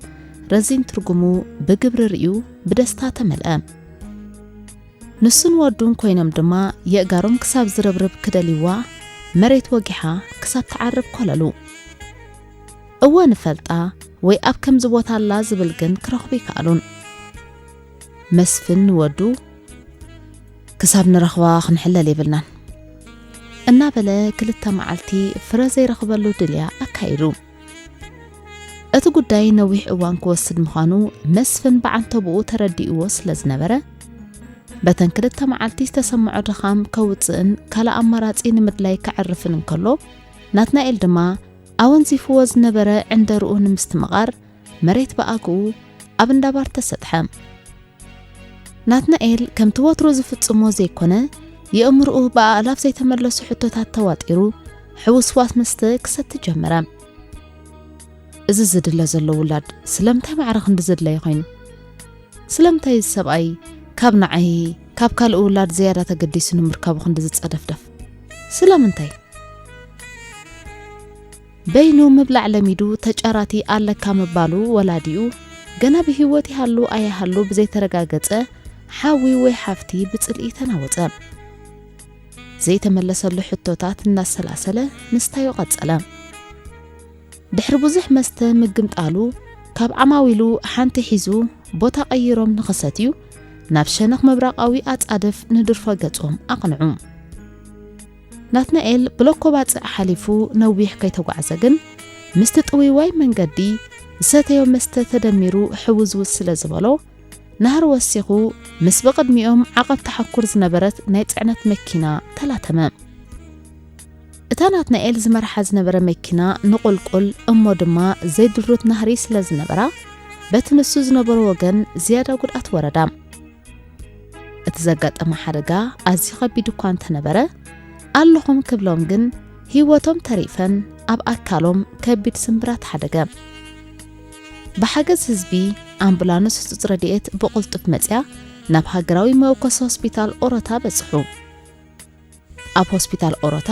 ረዚን ትርጉሙ ብግብሪ ርእዩ ብደስታ ተመልአ። ንሱን ወዱን ኮይኖም ድማ የእጋሮም ክሳብ ዝርብርብ ክደልይዋ፣ መሬት ወጊሓ ክሳብ ትዓርብ ኮለሉ። እወ ንፈልጣ ወይ ኣብ ከምዚ ቦታ ኣላ ዝብል ግን ክረኽቡ ይከኣሉን። መስፍን ንወዱ፣ "ክሳብ ንረኽባ ክንሕለል የብልናን" እናበለ ክልተ መዓልቲ ፍረ ዘይረኽበሉ ድልያ ኣካይዱ። እቲ ጉዳይ ነዊሕ እዋን ክወስድ ምዃኑ መስፍን ብዓንተብኡ ተረዲእዎ ስለ ዝነበረ፣ በተን ክልተ መዓልቲ ዝተሰምዖ ድኻም ከውጽእን ካልእ ኣማራጺ ንምድላይ ከዕርፍን እንከሎ፣ ናትናኤል ድማ ኣወንዚፍዎ ዝነበረ ዕንደርኡ ንምስትምቓር መሬት ብኣግኡ ኣብ እንዳባር ተሰጥሐ። ናትናኤል ከምቲ ወትሩ ዝፍጽሞ ዘይኮነ፣ የእምርኡ ብኣእላፍ ዘይተመለሱ ሕቶታት ተዋጢሩ፣ ሕውስዋስ መስተ ክሰቲ ጀመረ። "እዚ ዝድለ ዘሎ ውላድ ስለምንታይ ማዕረ ክንዲ ዝድለዮ ኮይኑ? ስለምንታይ እዚ ሰብኣይ ካብ ንዓይ፣ ካብ ካልእ ውላድ ዝያዳ ተገዲሱ ንምርካቡ ክንዲ ዝጸደፍደፍ? ስለምንታይ?" በይኑ ምብላዕ ለሚዱ ተጫራቲ ኣለካ ምባሉ ወላዲኡ ገና ብህይወት ይሃሉ ኣይሃሉ ብዘይተረጋገጸ ሓዊ ወይ ሓፍቲ ብጽልኢ ተናወጸ። ዘይተመለሰሉ ሕቶታት እናሰላሰለ ምስታዩ ቀጸለ። ድሕሪ ብዙሕ መስተ ምግምጣሉ ካብ ዓማዊሉ ሓንቲ ሒዙ ቦታ ቀይሮም ንኽሰትዩ ናብ ሸነኽ ምብራቓዊ ኣጻድፍ ንድርፎ ገጾም ኣቕንዑ። ናትናኤል ብሎኮ ባጽዕ ሓሊፉ ነዊሕ ከይተጓዕዘ ግን፣ ምስቲ ጥውይዋይ መንገዲ ዝሰተዮ መስተ ተደሚሩ ሕውዝውዝ ስለ ዝበሎ፣ ናህሪ ወሲኹ ምስ ብቕድሚኦም ዓቐብ ተሓኩር ዝነበረት ናይ ጽዕነት መኪና ተላተመ። እታ ናትናኤል ዝመርሓ ዝነበረ መኪና ንቑልቁል እሞ ድማ ዘይድሩት ናህሪ ስለ ዝነበራ፣ በቲ ንሱ ዝነበሮ ወገን ዝያዳ ጉድኣት ወረዳ። እቲ ዘጋጠመ ሓደጋ ኣዝዩ ከቢድ እኳ እንተነበረ፣ ኣለኹም ክብሎም ግን ህይወቶም ተሪፈን ኣብ ኣካሎም ከቢድ ስምብራት ሓደገ። ብሓገዝ ህዝቢ ኣምቡላንስ ህጹጽ ረድኤት ብቕልጡፍ መጽያ ናብ ሃገራዊ መወከሲ ሆስፒታል ኦሮታ በጽሑ። ኣብ ሆስፒታል ኦሮታ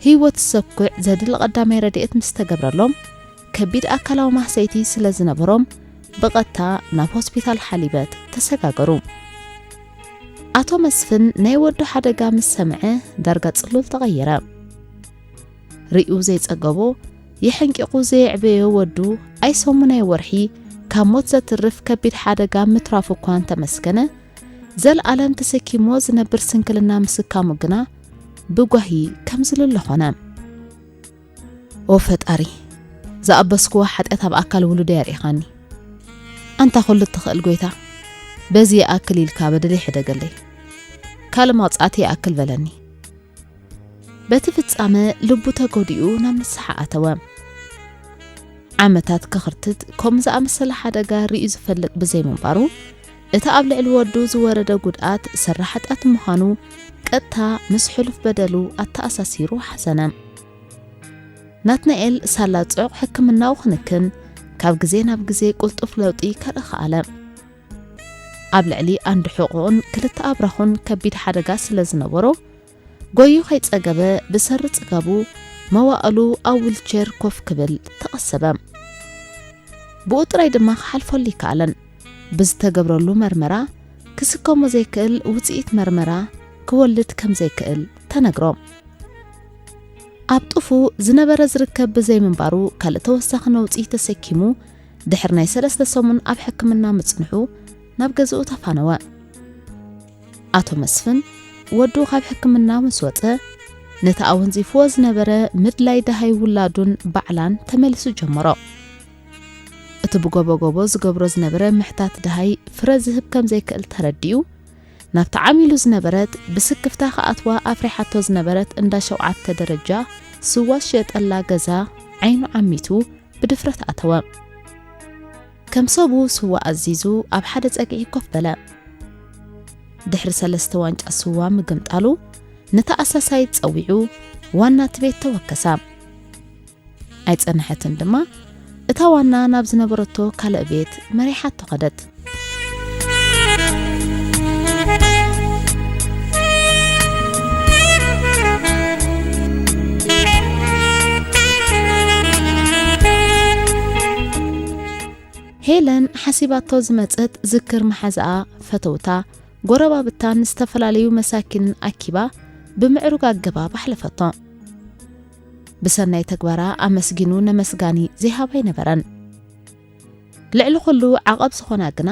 ህይወት ዝሰኩዕ ዘድሊ ቀዳማይ ረድኤት ምስ ተገብረሎም፣ ከቢድ ኣካላዊ ማህሰይቲ ስለ ዝነበሮም ብቐጥታ ናብ ሆስፒታል ሓሊበት ተሰጋገሩ። ኣቶ መስፍን ናይ ወዱ ሓደጋ ምስ ሰምዐ ዳርጋ ጽሉል ተቐየረ። ርእዩ ዘይጸገቦ፣ የሐንቂቑ ዘየዕበዮ ወዱ ኣይሰሙን ኣይወርሒ ካብ ሞት ዘትርፍ ከቢድ ሓደጋ ምትራፉ እኳ እንተመስገነ፣ ዘልኣለም ተሰኪሞ ዝነብር ስንክልና ምስካሙ ግና ብጓሂ ከም ዝልለ ኾነ። "ኦ ፈጣሪ፣ ዝኣበስክዎ ሓጢኣት ኣብ ኣካል ውሉደይ ኣርኢኻኒ። ኣንታ ኩሉ እትኽእል ጎይታ፣ በዚ ይኣክል ኢልካ በደለይ ሕደገለይ። ካልእ መቕጻዕቲ ይኣክል በለኒ።" በቲ ፍጻመ ልቡ ተጎዲኡ ናብ ንስሓ ኣተወ። ዓመታት ከኽርትት ከምኡ ዝኣመሰለ ሓደጋ ርእዩ ዝፈልጥ ብዘይምንባሩ፣ እቲ ኣብ ልዕሊ ወዱ ዝወረደ ጉድኣት ሰራሕ ሓጢኣት ምዃኑ ቀጥታ ምስ ሕሉፍ በደሉ ኣተኣሳሲሩ ሓዘነ። ናትናኤል ሳላ ጽዑቕ ሕክምናኡ ክንክን ካብ ግዜ ናብ ግዜ ቅልጡፍ ለውጢ ከርኢ ከኣለ። ኣብ ልዕሊ ኣንዲ ሕቖኡን ክልተ ኣብራኹን ከቢድ ሓደጋ ስለ ዝነበሮ፣ ጎዩ ከይጸገበ ብሰሪ ጽጋቡ መዋእሉ ኣብ ዊልቸር ኮፍ ክብል ተቐሰበ። ብኡ ጥራይ ድማ ክሓልፈሉ ኣይከኣለን። ብዝተገብረሉ መርመራ ክስከሞ ዘይክእል ውጽኢት መርመራ ክወልድ ከም ዘይክእል ተነግሮ። ኣብ ጡፉ ዝነበረ ዝርከብ ብዘይምንባሩ ካልእ ተወሳኺ ነውጺ ተሰኪሙ ድሕሪ ናይ ሰለስተ ሰሙን ኣብ ሕክምና ምጽንሑ ናብ ገዝኡ ተፋነወ። ኣቶ መስፍን ወዱ ካብ ሕክምና ምስ ወጸ ነቲ ኣወንዚፍዎ ዝነበረ ምድላይ ደሃይ ውላዱን ባዕላን ተመሊሱ ጀመሮ። እቲ ብጎቦጎቦ ዝገብሮ ዝነበረ ምሕታት ደሃይ ፍረ ዝህብ ከም ዘይክእል ተረዲኡ ናብታ ዓሚሉ ዝነበረት ብስክፍታ ክኣትዋ ኣፍሪሓቶ ዝነበረት እንዳ ሸውዓተ ደረጃ ስዋ ዝሸጠላ ገዛ ዓይኑ ዓሚቱ ብድፍረት ኣተወ። ከም ሰቡ ስዋ ኣዚዙ ኣብ ሓደ ጸግዒ ኮፍ በለ። ድሕሪ ሰለስተ ዋንጫ ስዋ ምግምጣሉ ነታ ኣሳሳይት ጸዊዑ ዋና እቲ ቤት ተወከሳ። ኣይጸንሐትን ድማ እታ ዋና ናብ ዝነበረቶ ካልእ ቤት መሪሓቶ ከደት። ሄለን ሓሲባቶ ዝመጸት ዝክር መሓዛኣ፣ ፈተውታ፣ ጎረባብታን ዝተፈላለዩ መሳኪንን ኣኪባ ብምዕሩግ ኣገባብ ኣሕለፈቶ። ብሰናይ ተግባራ ኣመስጊኑ ነመስጋኒ ዘይሃባ ኣይነበረን። ልዕሊ ኩሉ ዓቐብ ዝኾና ግና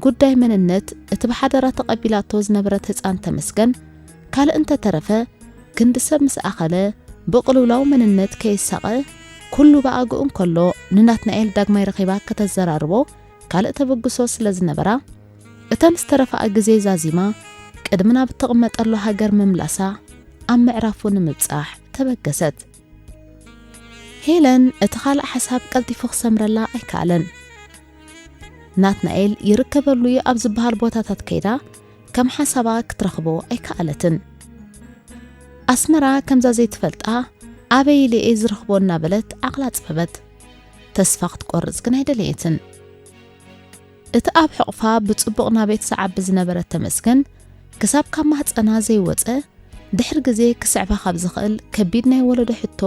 ጉዳይ መንነት እቲ ብሓደራ ተቐቢላቶ ዝነበረት ህጻን ተመስገን ካልእ እንተተረፈ ክንዲ ሰብ ምስ ኣኸለ ብቕልውላው መንነት ከይሳቐ ኩሉ ብኣግኡ እንከሎ ንናትናኤል ዳግማይ ረኺባ ከተዘራርቦ ካልእ ተበግሶ ስለ ዝነበራ እተን ዝተረፋኣ ግዜ ዛዚማ ቅድሚ ናብ እትቕመጠሉ ሃገር ምምላሳ ኣብ ምዕራፉ ንምብጻሕ ተበገሰት። ሄለን እቲ ካልእ ሓሳብ ቀልጢፉ ክሰምረላ ኣይከኣለን። ናትናኤል ይርከበሉ እዩ ኣብ ዝበሃል ቦታታት ከይዳ ከም ሓሳባ ክትረኽቦ ኣይከኣለትን። ኣስመራ ከምዛ ዘይትፈልጣ ኣበይ ኢለ እየ ዝረኽቦ እናበለት ዓቕላ ኣጽበበት። ተስፋ ክትቆርጽ ግን ኣይደለየትን። እቲ ኣብ ሕቑፋ ብጽቡቕ ናቤት ዝዓቢ ዝነበረ ተመስገን ክሳብ ካብ ማህጸና ዘይወጸ ድሕሪ ግዜ ክስዕባ ካብ ዝኽእል ከቢድ ናይ ወለዶ ሕቶ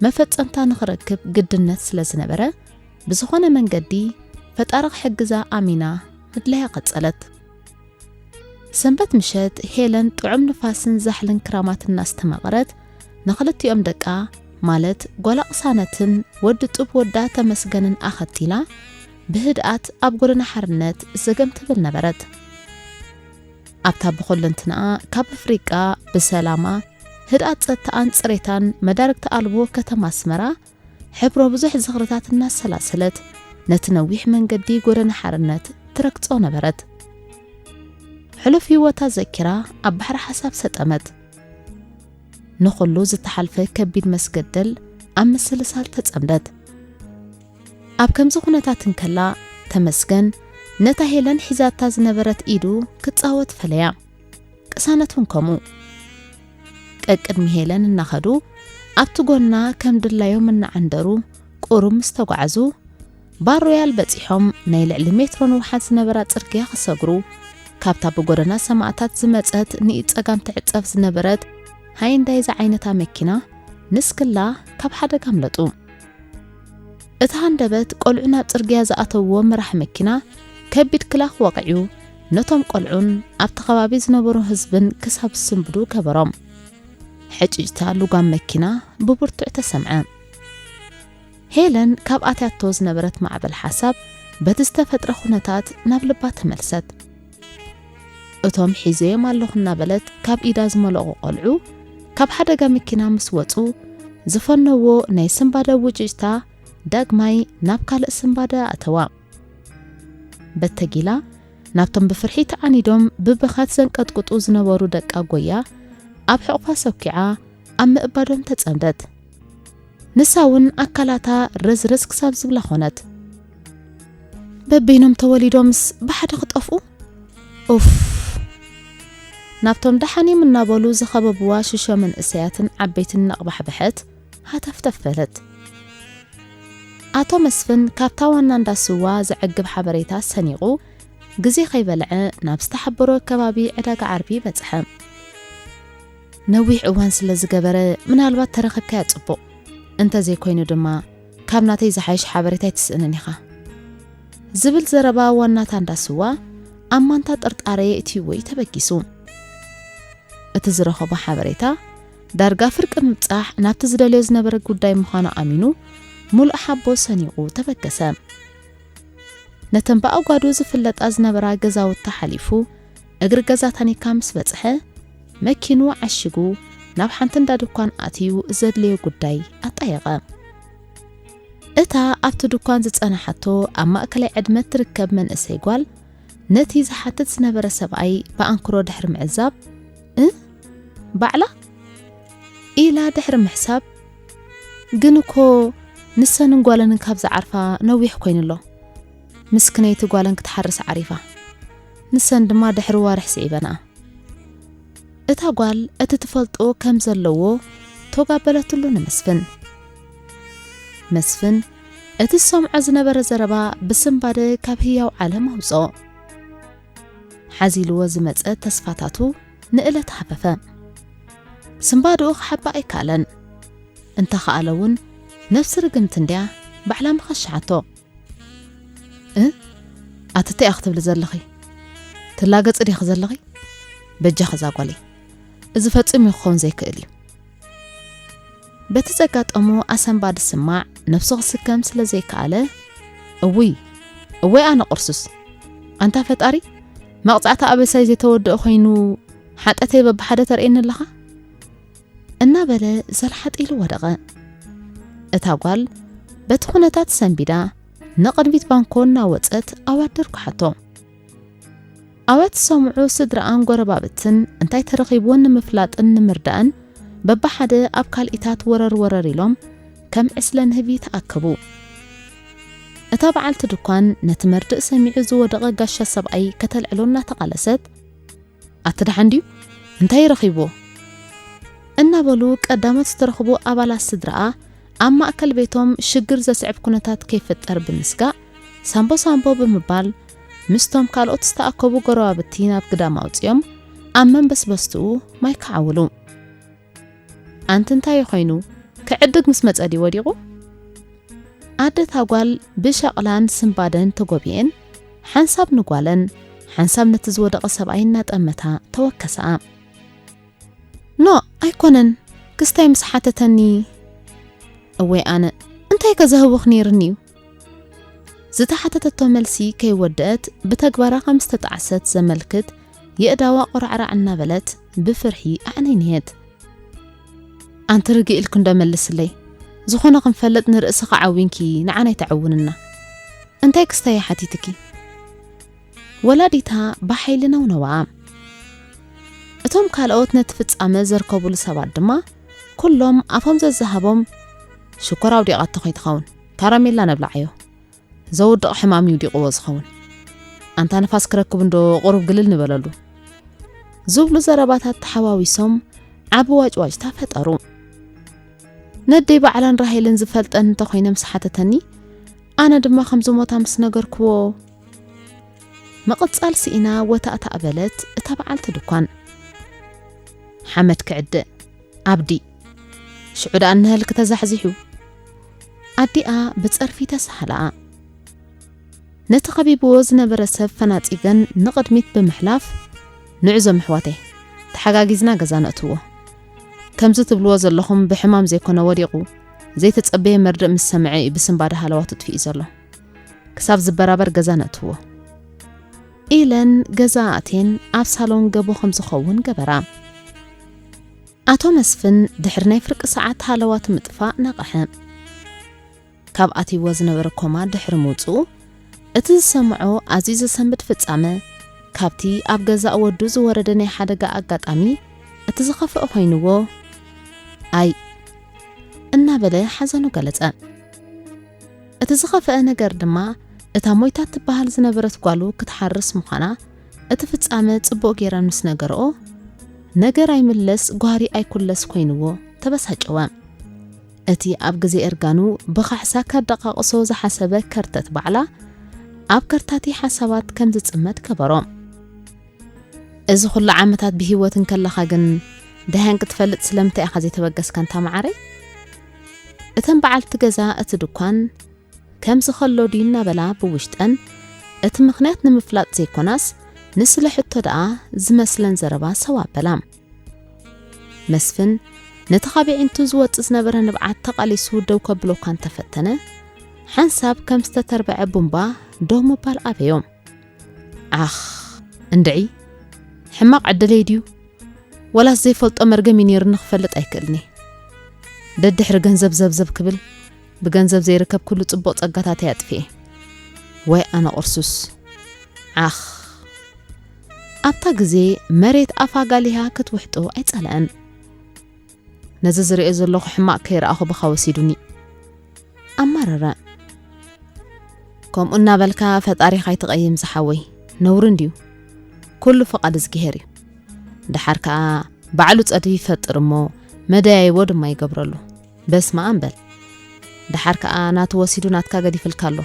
መፈጸምታ ንኽረክብ ግድነት ስለ ዝነበረ ብዝኾነ መንገዲ ፈጣሪ ክሕግዛ ኣሚና ምድላያ ቀጸለት። ሰንበት ምሸት ሄለን ጥዑም ንፋስን ዛሕልን ክራማት እናስተማቐረት ንኽልቲኦም ደቃ ማለት ጓላ ቅሳነትን ወዲ ጡብ ወዳ ተመስገንን ኣኸቲላ ብህድኣት ኣብ ጎደና ሓርነት ዘገም ትብል ነበረት። ኣብታ ብኹልንትናኣ ካብ ኣፍሪቃ ብሰላማ ህድኣት ጸጥታኣን ጽሬታን መዳርግቲ ኣልቦ ከተማ ኣስመራ ሕብሮ ብዙሕ ዝኽርታት እናሰላሰለት ነቲ ነዊሕ መንገዲ ጎደና ሓርነት ትረግጾ ነበረት። ሕሉፍ ህይወታ ዘኪራ ኣብ ባሕሪ ሓሳብ ሰጠመት። ንኹሉ ዝተሓልፈ ከቢድ መስገደል ኣብ ምስልሳል ተጸምደት። ኣብ ከምዚ ኩነታት እንከላ ተመስገን ነታ ሄለን ሒዛታ ዝነበረት ኢዱ ክጻወት ፈለያ። ቅሳነት እውን ከምኡ። ቀቅድሚ ሄለን እናኸዱ ኣብቲ ጎና ከም ድላዮም እናዓንደሩ ቁሩብ ምስ ተጓዕዙ ባር ሮያል በጺሖም ናይ ልዕሊ ሜትሮ ንውሓት ዝነበራ ጽርግያ ክሰግሩ ካብታ ብጎደና ሰማእታት ዝመጸት ንኢድ ጸጋም ትዕጸፍ ዝነበረት ሃይንዳይ ዝዓይነታ መኪና ንስክላ ካብ ሓደጋ ኣምለጡ። እቲ ሃንደበት ቆልዑ ናብ ጽርግያ ዝኣተውዎ መራሕ መኪና ከቢድ ክላኽ ወቒዑ ነቶም ቆልዑን ኣብቲ ከባቢ ዝነበሩ ህዝብን ክሳብ ዝስንብዱ ገበሮም። ሕጭጭታ ልጓም መኪና ብብርቱዕ ተሰምዐ። ሄለን ካብ ኣትያቶ ዝነበረት ማዕበል ሓሳብ በቲ ዝተፈጥረ ኩነታት ናብ ልባ ተመልሰት። እቶም ሒዘዮም ኣለኹ እናበለት ካብ ኢዳ ዝመለቑ ቆልዑ ካብ ሓደጋ መኪና ምስ ወጹ ዝፈነዎ ናይ ስንባደ ውጭጭታ ዳግማይ ናብ ካልእ ስንባደ ኣተዋ። በተጊላ ናብቶም ብፍርሒ ተዓኒዶም ብብኸት ዘንቀጥቅጡ ዝነበሩ ደቃ ጎያ ኣብ ሕቑፋ ሰኪዓ ኣብ ምእባዶም ተጸምደት። ንሳ እውን ኣካላታ ረዝረዝ ክሳብ ዝብላ ኾነት። በበይኖም ተወሊዶምስ ብሓደ ክጠፍኡ? ኡፍ! ናብቶም ደሓን እዮም እናበሉ ዝኸበብዋ ሽሾ መንእሰያትን ዓበይትን እናቕባሕበሐት ሃተፍተፍ በለት። ኣቶ መስፍን ካብታ ዋና እንዳ ስዋ ዘዕግብ ሓበሬታ ሰኒቑ፣ ግዜ ከይበልዐ ናብ ዝተሓበሮ ከባቢ ዕዳጋ ዓርቢ በጽሐ። ነዊሕ እዋን ስለ ዝገበረ፣ ምናልባት ተረኺብካያ ጽቡቕ፣ እንተዘይኮይኑ ድማ ካብ ናተይ ዝሓይሽ ሓበሬታ ኣይትስእንን ኢኻ፣ ዝብል ዘረባ ዋናታ እንዳ ስዋ ኣብ ማንታ ጥርጣረ የእትይዎ እዩ ተበጊሱ። እቲ ዝረኸቦ ሓበሬታ ዳርጋ ፍርቂ ምብጻሕ ናብቲ ዝደልዮ ዝነበረ ጉዳይ ምዃኑ ኣሚኑ፣ ምሉእ ሓቦ ሰኒቑ ተበገሰ። ነተን ብኣጓዱ ዝፍለጣ ዝነበራ ገዛውቲ ሓሊፉ፣ እግሪ ገዛ ታኒካ ምስ በጽሐ፣ መኪኑ ዓሺጉ ናብ ሓንቲ እንዳ ድኳን ኣትዩ ዘድልዮ ጉዳይ ኣጣየቐ። እታ ኣብቲ ድኳን ዝጸናሓቶ ኣብ ማእከላይ ዕድመ ትርከብ መንእሰይ ጓል፣ ነቲ ዝሓትት ዝነበረ ሰብኣይ ብኣንክሮ ድሕሪ ምዕዛብ፣ "እ? ባዕላ?" ኢላ ድሕሪ ምሕሳብ፣ "ግን እኮ ንሰንን ጓለንን ካብ ዝዓርፋ ነዊሕ ኮይኑ ኣሎ። ምስክነይቲ ጓለን ክትሓርስ ዓሪፋ። ንሰን ድማ ድሕሪ ዋርሕ ስዒበንኣ።" እታ ጓል እቲ ትፈልጦ ከም ዘለዎ ቶጋበለትሉ ንመስፍን። መስፍን እቲ ዝሰምዖ ዝነበረ ዘረባ ብስንባደ ካብ ህያው ዓለም ኣውጽኦ። ሓዚልዎ ዝመጸ ተስፋታቱ ንእለት ሃፈፈ። ስንባድኡ ክሓባ ኣይከኣለን። እንተኸኣለ እውን ነፍሲ ርግምቲ እንድያ ባዕላ ምኸሽሓቶ። "እ? ኣቲ እንታይ ኢኺ ክትብሊ ዘለኺ? ትላገጺ ዲኺ ዘለኺ? በጃኺ እዛ ጓለይ፣ እዚ ፈጺሙ ክኸውን ዘይክእል እዩ።" በቲ ዘጋጠሞ ኣሰንባዲ ስማዕ ነብሱ ክስከም ስለ ዘይከኣለ፣ "እውይ፣ እወይ ኣነ ቁርሱስ! ኣንታ ፈጣሪ፣ መቕጻዕቲ ኣበሳይ ዘይተወድኦ ኮይኑ ሓጢኣተይ በብሓደ ተርእየኒ ኣለኻ?" እናበለ ዘልሓጥ ኢሉ ወደቐ። እታ ጓል በቲ ኩነታት ሰንቢዳ ንቕድሚት ባንኮ እናወጸት ኣዋደር ጓሓቶ። ኣዋት ዝሰምዑ ስድራኣን ጎረባብትን እንታይ ተረኺብወን ንምፍላጥን ንምርዳእን በብሓደ ኣብ ካልኢታት ወረር ወረር ኢሎም ከም ዕስለ ንህቢ ተኣከቡ። እታ በዓልቲ ድኳን ነቲ መርድእ ሰሚዑ ዝወደቐ ጋሻ ሰብኣይ ከተልዕሎ እናተቓለሰት፣ "ኣቲ ደሓን ድዩ? እንታይ ረኺብዎ?" እናበሉ ቀዳሞት ዝተረኽቡ ኣባላት ስድራኣ ኣብ ማእከል ቤቶም ሽግር ዘስዕብ ኩነታት ከይፍጠር ብምስጋእ፣ ሳምቦ ሳምቦ ብምባል ምስቶም ካልኦት ዝተኣከቡ ጎረባብቲ ናብ ግዳም ኣውጺኦም ኣብ መንበስበስትኡ ማይ ከዓውሉ። ኣንቲ እንታይ ኮይኑ? ክዕድግ ምስ መጸ ድዩ ወዲቑ? ኣደታ ጓል ብሸቕላን ስንባደን ተጎቢኤን፣ ሓንሳብ ንጓለን ሓንሳብ ነቲ ዝወደቐ ሰብኣይ እናጠመታ ተወከሰኣ። "ኖ፣ ኣይኮነን፣ ክስታይ ምስ ሓተተኒ።" "እወይ ኣነ፣ እንታይ ከ ዘህውኽ ነይርኒ እዩ?" ዝተሓተተቶ መልሲ ከይወደአት ብተግባራ ከም ዝተጣዕሰት ዘመልክት የእዳዋ ቆራዕራዕ እናበለት ብፍርሒ ኣዕነይነየት። "ኣንቲ ርግእ ኢልኪ እንዶ መልስለይ፣ ዝኾነ ክንፈልጥ ንርእስኺ ዓዊንኪ ንዓና ኣይተዕውንና። እንታይ ክስታይ ሓቲትኪ?" ወላዲታ ብሓይሊ ነውነዋ። እቶም ካልኦት ነቲ ፍጻመ ዘርከቡሉ ሰባት ድማ ኩሎም ኣፎም ዘዛሃቦም፣ "ሽኮር ኣውዲቓቶ ከይትኸውን፣ ካራሜላ ነብልዓዮ፣ ዘውድቕ ሕማም እዩ ውዲቕዎ ዝኸውን። ኣንታ ንፋስ ክረክብ እንዶ ቁሩብ ግልል ንበለሉ" ዝብሉ ዘረባታት ተሓዋዊሶም ዓቢ ዋጭዋጭታ ፈጠሩ። ነደይ ባዕላን ራሄልን ዝፈልጠን እንተኾይነ ምስ ሓተተኒ፣ ኣነ ድማ ከም ዝሞታ ምስ ነገርክዎ፣ ምቕጻል ስኢና ወታእታእ በለት እታ በዓልቲ ድኳን። "ሓመድ ክዕድእ ኣብዲ፣ ሽዑ ደኣ እነሀልኪ ተዛሕዚሑ።" ኣዲኣ ብጸርፊ ተሳሃላ። ነቲ ከቢብዎ ዝነበረ ሰብ ፈናጺገን ንቕድሚት ብምሕላፍ፣ "ንዑ ዞም ኣሕዋተይ፣ ተሓጋጊዝና ገዛ ነእትዎ። ከምዚ ትብልዎ ዘለኹም ብሕማም ዘይኮነ ወዲቑ፣ ዘይተጸበየ መርድእ ምስ ሰምዐ እዩ ብስንባደ ሃለዋቱ ጥፊኡ ዘሎ። ክሳብ ዝበራበር ገዛ ነእትዎ" ኢለን ገዛ ኣትየን ኣብ ሳሎን ገቦ ከም ዝኸውን ገበራ። ኣቶ መስፍን ድሕሪ ናይ ፍርቂ ሰዓት ሃለዋቱ ምጥፋእ ነቕሐ። ካብ ኣትይዎ ዝነበረ ኮማ ድሕሪ ምውጽኡ፣ እቲ ዝሰምዖ ኣዝዩ ዘሰንብድ ፍጻመ፣ ካብቲ ኣብ ገዛእ ወዱ ዝወረደ ናይ ሓደጋ ኣጋጣሚ እቲ ዝኸፍአ ኮይንዎ፣ "ኣይ!" እናበለ ሓዘኑ ገለጸ። እቲ ዝኸፍአ ነገር ድማ፣ እታ ሞይታ ትበሃል ዝነበረት ጓሉ ክትሓርስ ምዃና፣ እቲ ፍጻመ ጽቡቕ ገይረን ምስ ነገርኦ፣ ነገር ኣይምለስ ጓህሪ ኣይኩለስ ኮይንዎ፣ ተበሳጨወ። እቲ ኣብ ግዜ እርጋኑ ብኻሕሳ ከደቓቕሶ ዝሓሰበ ከርተት ባዕላ፣ ኣብ ከርታቲ ሓሳባት ከም ዝጽመድ ገበሮ። "እዚ ኹሉ ዓመታት ብህይወት እንከለኻ ግን ደሃን ክትፈልጥ ስለምንታይ ኢኻ ዘይተበገስካ እንታ መዓረይ?" እተን በዓልቲ ገዛ እቲ ድኳን ከምዚ ከሎ ድዩ እናበላ ብውሽጠን እቲ ምኽንያት ንምፍላጥ ዘይኮናስ ንስለ ሕቶ ደኣ ዝመስለን ዘረባ ሰው ኣበላ። መስፍን ነቲ ካብ ኣዒንቱ ዝወጽእ ዝነበረ ንብዓት ተቓሊሱ ደው ከብሎ እኳ እንተፈተነ፣ ሓንሳብ ከም ዝተተርበዐ ቡምባ ደው ምባል ኣበዮ። ዓኽ፣ እንድዒ፣ ሕማቕ ዕድለይ ድዩ? ወላስ ዘይፈልጦ መርገም እዩ ነይሩኒ ክፈልጥ ኣይክእልኒ። ደድሕሪ ገንዘብ ዘብዘብ ክብል፣ ብገንዘብ ዘይርከብ ኩሉ ጽቡቕ ጸጋታተይ ኣጥፍኤ። ወይ ኣነ ቁርሱስ። ዓኽ። ኣብታ ግዜ መሬት ኣፋ ጋሊሃ ክትውሕጦ ኣይጸልአን። ነዚ ዝርእዮ ዘለኹ ሕማቕ ከይረኣኹ ብኻ ወሲዱኒ። ኣማረረ። ከምኡ እናበልካ ፈጣሪኻ ኣይትቐይም ዝሓወይ፣ ነውሪ እንድዩ። ኩሉ ፍቓድ እዝግሄር እዩ። ደሓር ከኣ ባዕሉ ጸድፊ ይፈጥር እሞ መደያይቦ ድማ ይገብረሉ። በስመ ኣብ በል። ደሓር ከኣ ናቱ ወሲዱ ናትካ ገዲፍልካ ኣሎ።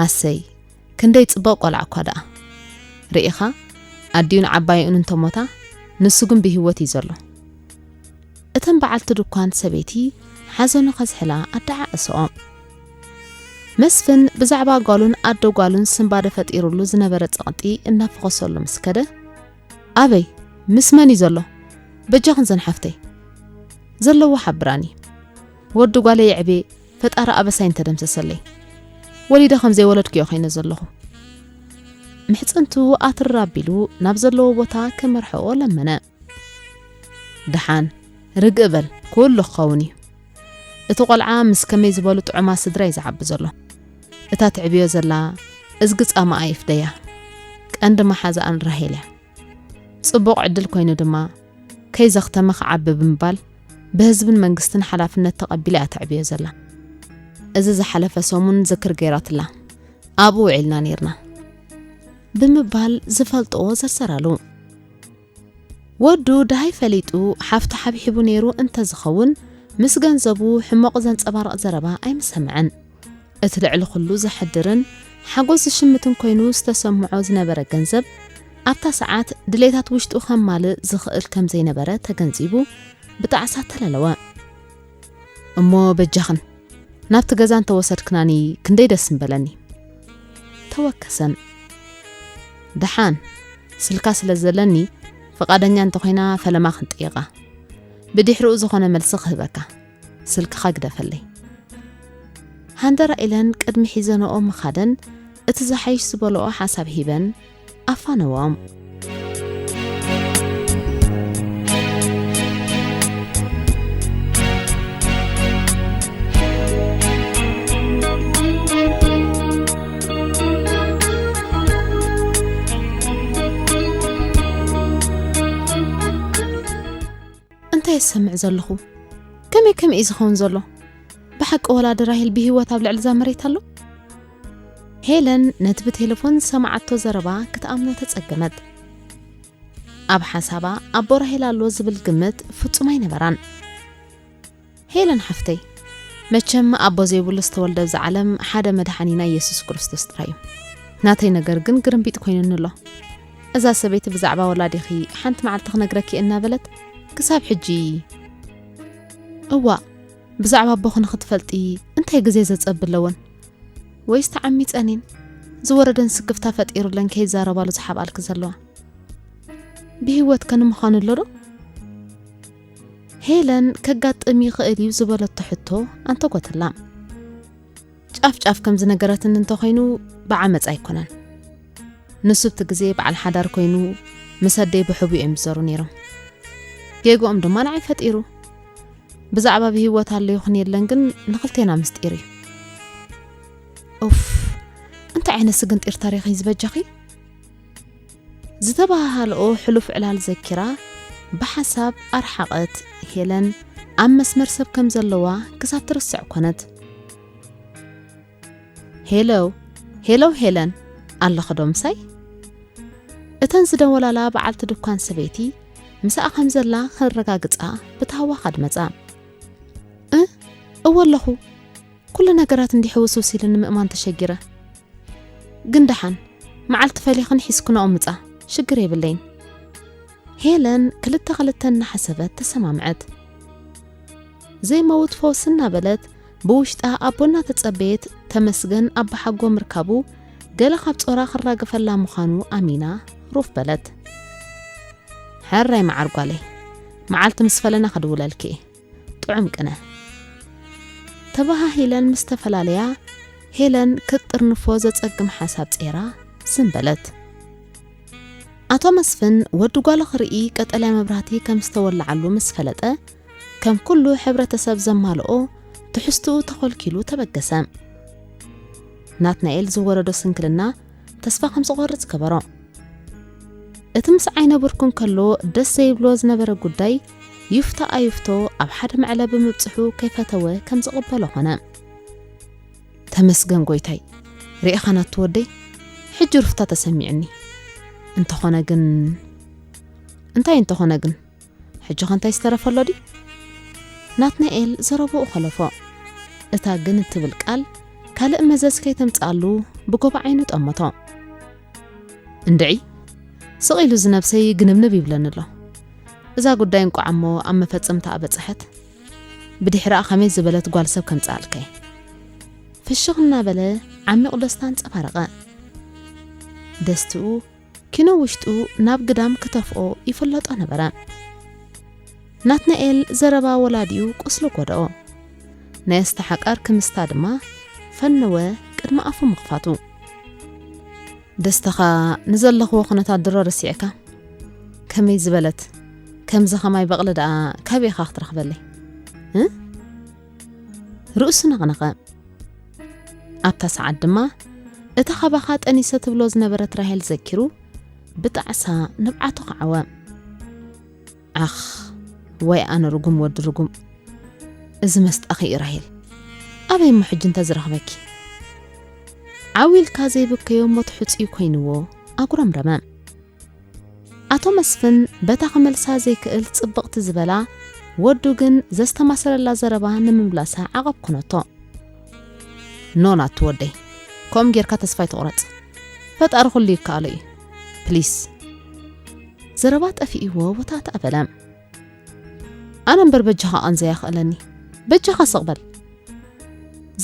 ኣሰይ፣ ክንደይ ጽቡቕ ቆልዓ እኳ ደኣ። ርኢኻ፣ ኣዲኡን ዓባይኡን እንተሞታ፣ ንሱ ግን ብህይወት እዩ ዘሎ። እተን በዓልቲ ድኳን ሰበይቲ ሓዘኑ ከዝሕላ ኣደዓዕሰኦ። መስፍን ብዛዕባ ጓሉን ኣደ ጓሉን ስንባደ ፈጢሩሉ ዝነበረ ጸቕጢ እናፈኾሰሉ ምስ ከደ፣ "ኣበይ? ምስ መን እዩ ዘሎ? በጃኽን ዘን ሓፍተይ ዘለዎ ሓብራኒ። ወዲ ጓለይ የዕቤ፣ ፈጣሪ ኣበሳይ እንተደምሰሰለይ። ወሊደ ከም ዘይወለድኩዮ ኮይነ ዘለኹ።" ምሕጽንቱ ኣትር ኣቢሉ ናብ ዘለዎ ቦታ ክመርሕኦ ለመነ። "ደሓን፣ ርግእ በል፣ ኩሉ ክኸውን እዩ። እቲ ቆልዓ ምስ ከመይ ዝበሉ ጥዑማት ስድራ እዩ ዝዓቢ ዘሎ። እታ ትዕብዮ ዘላ እዝጊ ጻማኣ ይፍደያ። ቀንዲ መሓዛኣን ራሄል እያ። ጽቡቕ ዕድል ኮይኑ ድማ፣ ከይዘኽተመ ክዓቢ ብምባል፣ ብህዝብን መንግስትን ሓላፍነት ተቐቢላ እያ ተዕብዮ ዘላ። እዚ ዝሓለፈ ሰሙን ዝክር ገይራትላ፣ ኣብኡ ውዒልና ኔርና" ብምባል ዝፈልጥዎ ዘርዘራሉ። ወዱ ደሃይ ፈሊጡ ሓፍቱ ሓብሒቡ ነይሩ እንተዝኸውን፣ ምስ ገንዘቡ ሕመቑ ዘንጸባርቕ ዘረባ ኣይምሰምዐን። እቲ ልዕሊ ኩሉ ዘሕድርን ሓጎስ ዝሽምትን ኮይኑ ዝተሰምዖ ዝነበረ ገንዘብ፣ ኣብታ ሰዓት ድሌታት ውሽጡ ከማልእ ዝኽእል ከም ዘይነበረ ተገንዚቡ፣ ብጣዕሳ ተለለወ። "እሞ በጃኽን፣ ናብቲ ገዛ እንተወሰድክናኒ ክንደይ ደስ ምበለኒ።" ተወከሰን። "ደሓን፣ ስልካ ስለ ዘለኒ፣ ፍቓደኛ እንተኾይና ፈለማ ክንጥይቓ። ብድሕሪኡ ዝኾነ መልሲ ክህበካ። ስልክኻ ግደፈለይ።" ሃንደራ ኢለን ቅድሚ ሒዘንኦ ምኻደን፣ እቲ ዝሓይሽ ዝበልኦ ሓሳብ ሂበን ኣፋነወኦም። እንታይ እሰምዕ ዘለኹ? ከመይ ከመይ እዩ ዝኸውን ዘሎ? ብሓቂ ወላዲ ራሄል ብህይወት ኣብ ልዕሊ እዛ መሬት ኣሎ? ሄለን ነቲ ብቴሌፎን ዝሰምዓቶ ዘረባ ክትኣምኖ ተጸገመት። ኣብ ሓሳባ ኣቦ ራሄል ኣሎ ዝብል ግምት ፍጹም ኣይነበራን። "ሄለን ሓፍተይ፣ መቸም ኣቦ ዘይብሉ ዝተወልደ ኣብዚ ዓለም ሓደ መድሓኒና ኢየሱስ ክርስቶስ ጥራይ እዩ። ናተይ ነገር ግን ግርምቢጥ ኮይኑኒ ኣሎ። እዛ ሰበይቲ ብዛዕባ ወላዲኺ ሓንቲ መዓልቲ ክነግረኪ እናበለት ክሳብ ሕጂ" "እዋእ፣ ብዛዕባ ኣቦኺ ንኽትፈልጢ እንታይ ግዜ ዘጸብ ኣለወን? ወይስ ተዓሚጸን እየን ዝወረደን ስክፍታ ፈጢሩለን ከይዛረባሉ ዝሓብኣልኪ ዘለዋ? ብህይወት ከ ንምዃኑ ኣሎ ዶ?" ሄለን ከጋጥም ይኽእል እዩ ዝበለቶ ሕቶ ኣንተጎተላ። ጫፍ ጫፍ ከም ዝነገረትኒ እንተኾይኑ ብዓመጽ ኣይኮነን። ንሱ ብቲ ግዜ በዓል ሓዳር ኮይኑ ምስ ኣደይ ብሕቡ እዮም ዝዘሩ ነይሮም። ጌግኦም ድማ ንዓይ ፈጢሩ። ብዛዕባ ብህይወት ኣሎ ይኹን የለን ግን ንኽልቴና ምስጢር እዩ። ኡፍ፣ እንታይ ዓይነት ስግንጢር ታሪኽ እዩ ዝበጃኺ? ዝተባሃሃልኦ ሕሉፍ ዕላል ዘኪራ ብሓሳብ ኣርሓቐት። ሄለን ኣብ መስመር ሰብ ከም ዘለዋ ክሳብ ትርስዕ ኮነት። "ሄሎ፣ ሄሎ ሄለን፣ ኣለኺ ዶ ምሳይ?" እተን ዝደወላላ በዓልቲ ድኳን ሰበይቲ ምሳኣ ከም ዘላ ከረጋግጻ ብታህዋኽ ኣድመጻ። እወ ኣለኹ። ኩሉ ነገራት እንዲሕ ውስውስ ኢሉ ንምእማን ተሸጊረ። ግን ደሓን፣ መዓልቲ ፈሊኽን ሒዝክንኦ ምጻ፣ ሽግር የብለይን። ሄለን ክልተ ክልተ እናሓሰበት ተሰማምዐት። ዘይመውት ፈውስ እናበለት ብውሽጣ ኣቦ እናተጸበየት ተመስገን ኣባሓጎ ምርካቡ ገለ ካብ ጾራ ክራገፈላ ምዃኑ ኣሚና ሩፍ በለት። ሕራይ መዓር ጓለይ፣ መዓልቲ ምስ ፈለና ክድውለልኪ እየ። ጥዑም ቅነ። ተበሃሂለን ምስ ተፈላለያ፣ ሄለን ክትጥርንፎ ዘጸግም ሓሳብ ጼራ ዝም በለት። ኣቶ መስፍን ወዲ ጓሉ ክርኢ ቀጠልያ መብራህቲ ከም ዝተወለዓሉ ምስ ፈለጠ፣ ከም ኩሉ ሕብረተሰብ ዘማልኦ ትሕዝትኡ ተኾልኪሉ ተበገሰ። ናትናኤል ዝወረዶ ስንክልና ተስፋ ከም ዝቖርጽ ገበሮ። እቲ ምስ ዓይነ ብርኩ እንከሎ ደስ ዘይብሎ ዝነበረ ጉዳይ ይፍቶ ኣይፍቶ ኣብ ሓደ መዕለቢ ምብጽሑ ከይፈተወ ከም ዝቕበሎ ኾነ። ተመስገን ጎይታይ፣ ርኢኻ ናቱ ወደይ፣ ሕጂ ሩፍታ ተሰሚዑኒ። እንተኾነ ግን፣ እንታይ እንተኾነ ግን? ሕጂ ኸ እንታይ ዝተረፈ ኣሎ ድዩ? ናትናኤል ዘረብኡ ኸለፎ። እታ ግን እትብል ቃል ካልእ መዘዝ ከይተምጽኣሉ ብጎቦ ዓይኑ ጠመቶ። እንድዒ፣ ስቕ ኢሉ እዚ ነብሰይ ግንብንብ ይብለኒ ኣሎ። እዛ ጉዳይ እንቋዕ እሞ ኣብ መፈጸምታኣ በጽሐት። ብድሕሪኣ ከመይ ዝበለት ጓል ሰብ ከምጽኣልከ? ፍሽኽ እናበለ ዓሚቕ ደስታ ኣንጸባረቐ። ደስትኡ ኪኖ ውሽጡ ናብ ግዳም ክተፍኦ ይፍለጦ ነበረ። ናትናኤል ዘረባ ወላዲኡ ቁስሊ ጎድኦ። ናይ ኣስተሓቃር ክምስታ ድማ ፈነወ ቅድሚ ኣፉ ምኽፋቱ። ደስታኻ ንዘለኽዎ ኩነታት ድሮ ረሲዕካ? ከመይ ዝበለት ከምዚ ኸማይ በቕሊ ደኣ ካበይ ኢኻ ክትረኽበለይ? እ? ርእሱ ነቕነቐ። ኣብታ ሰዓት ድማ እታ ካባኻ ጠኒሰ ትብሎ ዝነበረት ራሄል ዘኪሩ ብጣዕሳ ንብዓቱ ከዓወ። ዓኽ፣ ወይ ኣነ ርጉም ወዲ ርጉም። እዚ መስጣኺ እዩ ራሄል። ኣበይ እሞ ሕጂ እንተ ዝረኽበኪ? ዓው ኢልካ ዘይብከዮ እሞ ትሕጽዩ ኮይንዎ ኣጉረምረመ። ኣቶ መስፍን በታ ክመልሳ ዘይክእል ጽብቕቲ ዝበላ ወዱ ግን ዘስተማሰለላ ዘረባ ንምምላሳ ዓቐብ ኩነቶ። ኖ ናቱ ወደይ፣ ከምኡ ጌርካ ተስፋ ኣይትቑረጽ። ፈጣሪ ኩሉ ይከኣሎ እዩ። ፕሊስ። ዘረባ ጠፊእዎ ወታእታእ በለ። ኣነ እምበር በጃኻ ቐንዘ ያኽእለኒ። በጃኻ ስቕ በል።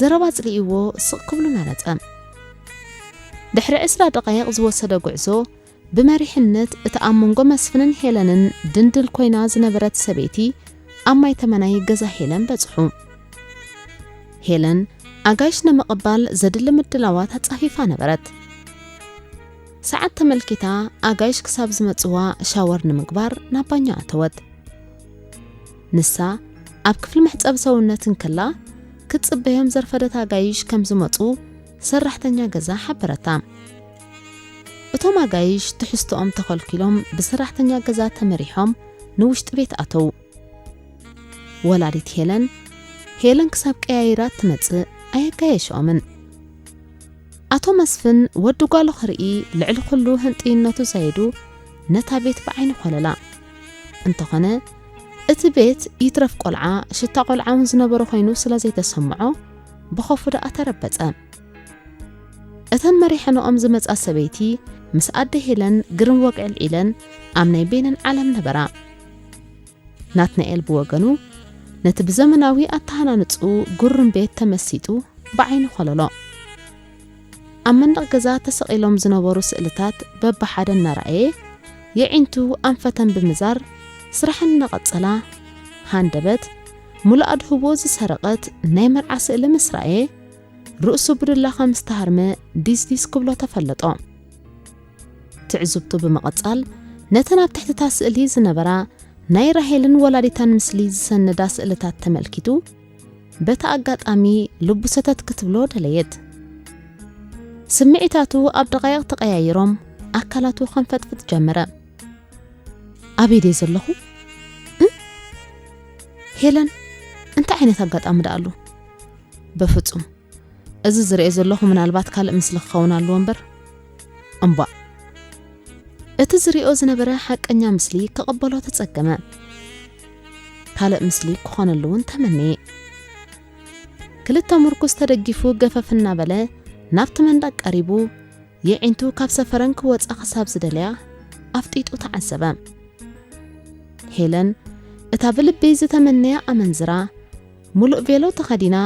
ዘረባ ጽሊእዎ ስቕ ክብሉ መረጸ። ድሕሪ ዕስራ ደቓይቕ ዝወሰደ ጉዕዞ ብመሪሕነት እታ ኣብ መንጎ መስፍንን ሄለንን ድንድል ኮይና ዝነበረት ሰበይቲ ኣብ ማይ ተመናይ ገዛ ሄለን በጽሑ። ሄለን ኣጋይሽ ንምቕባል ዘድሊ ምድላዋት ኣጻፊፋ ነበረት። ሰዓት ተመልኪታ ኣጋይሽ ክሳብ ዝመጽዋ ሻወር ንምግባር ናብ ባኛ ኣተወት። ንሳ ኣብ ክፍሊ መሕጸቢ ሰውነት እንከላ ክትጽበዮም ዘርፈደት ኣጋይሽ ከም ዝመጹ ሰራሕተኛ ገዛ ሓበረታ። እቶም ኣጋይሽ ትሕዝቶኦም ተኸልኪሎም ብሰራሕተኛ ገዛ ተመሪሖም ንውሽጢ ቤት ኣተዉ። ወላዲት ሄለን፣ ሄለን ክሳብ ቀያይራ ትመጽእ ኣየጋየሽኦምን። ኣቶ መስፍን ወዲ ጓሉ ክርኢ ልዕሊ ኩሉ ህንጥይነቱ ዛይዱ ነታ ቤት ብዓይኒ ኾለላ። እንተኾነ እቲ ቤት ይትረፍ ቆልዓ ሽታ ቆልዓ እውን ዝነበሮ ኮይኑ ስለ ዘይተሰምዖ ብኸፉ ደኣ ተረበጸ። እተን መሪሐንኦም ዝመጻ ሰበይቲ ምስ ኣደ ሄለን ግርም ወግዒ ኣልዒለን ኣብ ናይ በይነን ዓለም ነበራ። ናትናኤል ብወገኑ ነቲ ብዘመናዊ ኣተሃናንጽኡ ግሩም ቤት ተመሲጡ ብዓይኑ ኾለሎ። ኣብ መንደቕ ገዛ ተሰቒሎም ዝነበሩ ስእልታት በብሓደ እናረኣየ የዒንቱ ኣንፈተን ብምዛር ስራሐን እናቐጸላ፣ ሃንደበት ሙሉእ ኣድህቦ ዝሰረቐት ናይ መርዓ ስእሊ ምስ ረኣየ ርእሱ ብዱላ ከም ዝተሃርመ ዲስዲስ ክብሎ ተፈለጦ። ትዕዝብቱ ብምቕጻል ነተን ኣብ ትሕቲ እታ ስእሊ ዝነበራ ናይ ራሄልን ወላዲታን ምስሊ ዝሰነዳ ስእልታት ተመልኪቱ በቲ ኣጋጣሚ ልቡ ሰተት ክትብሎ ደለየት። ስምዒታቱ ኣብ ደቓይቕ ተቐያይሮም ኣካላቱ ከንፈጥፍጥ ጀመረ። ኣበይ ድየ ዘለኹ? እ? ሄለን፣ እንታይ ዓይነት ኣጋጣሚ ደኣ ኣሎ? በፍጹም። እዚ ዝርእዮ ዘለኹ ምናልባት ካልእ ምስሊ ክኸውን ኣለዎ እምበር። እምቧእ። እቲ ዝርእዮ ዝነበረ ሓቀኛ ምስሊ ክቕበሎ ተጸገመ። ካልእ ምስሊ ክኾነሉ እውን ተመነየ። ክልተ ምርኩስ ተደጊፉ ገፈፍ እናበለ ናብቲ መንደቕ ቀሪቡ፣ የዒንቱ ካብ ሰፈረን ክወጻ ክሳብ ዝደልያ ኣፍጢጡ ተዓዘበ። ሄለን፣ እታ ብልቢ ዝተመነያ ኣመንዝራ፣ ሙሉእ ቬሎ ተኸዲና፣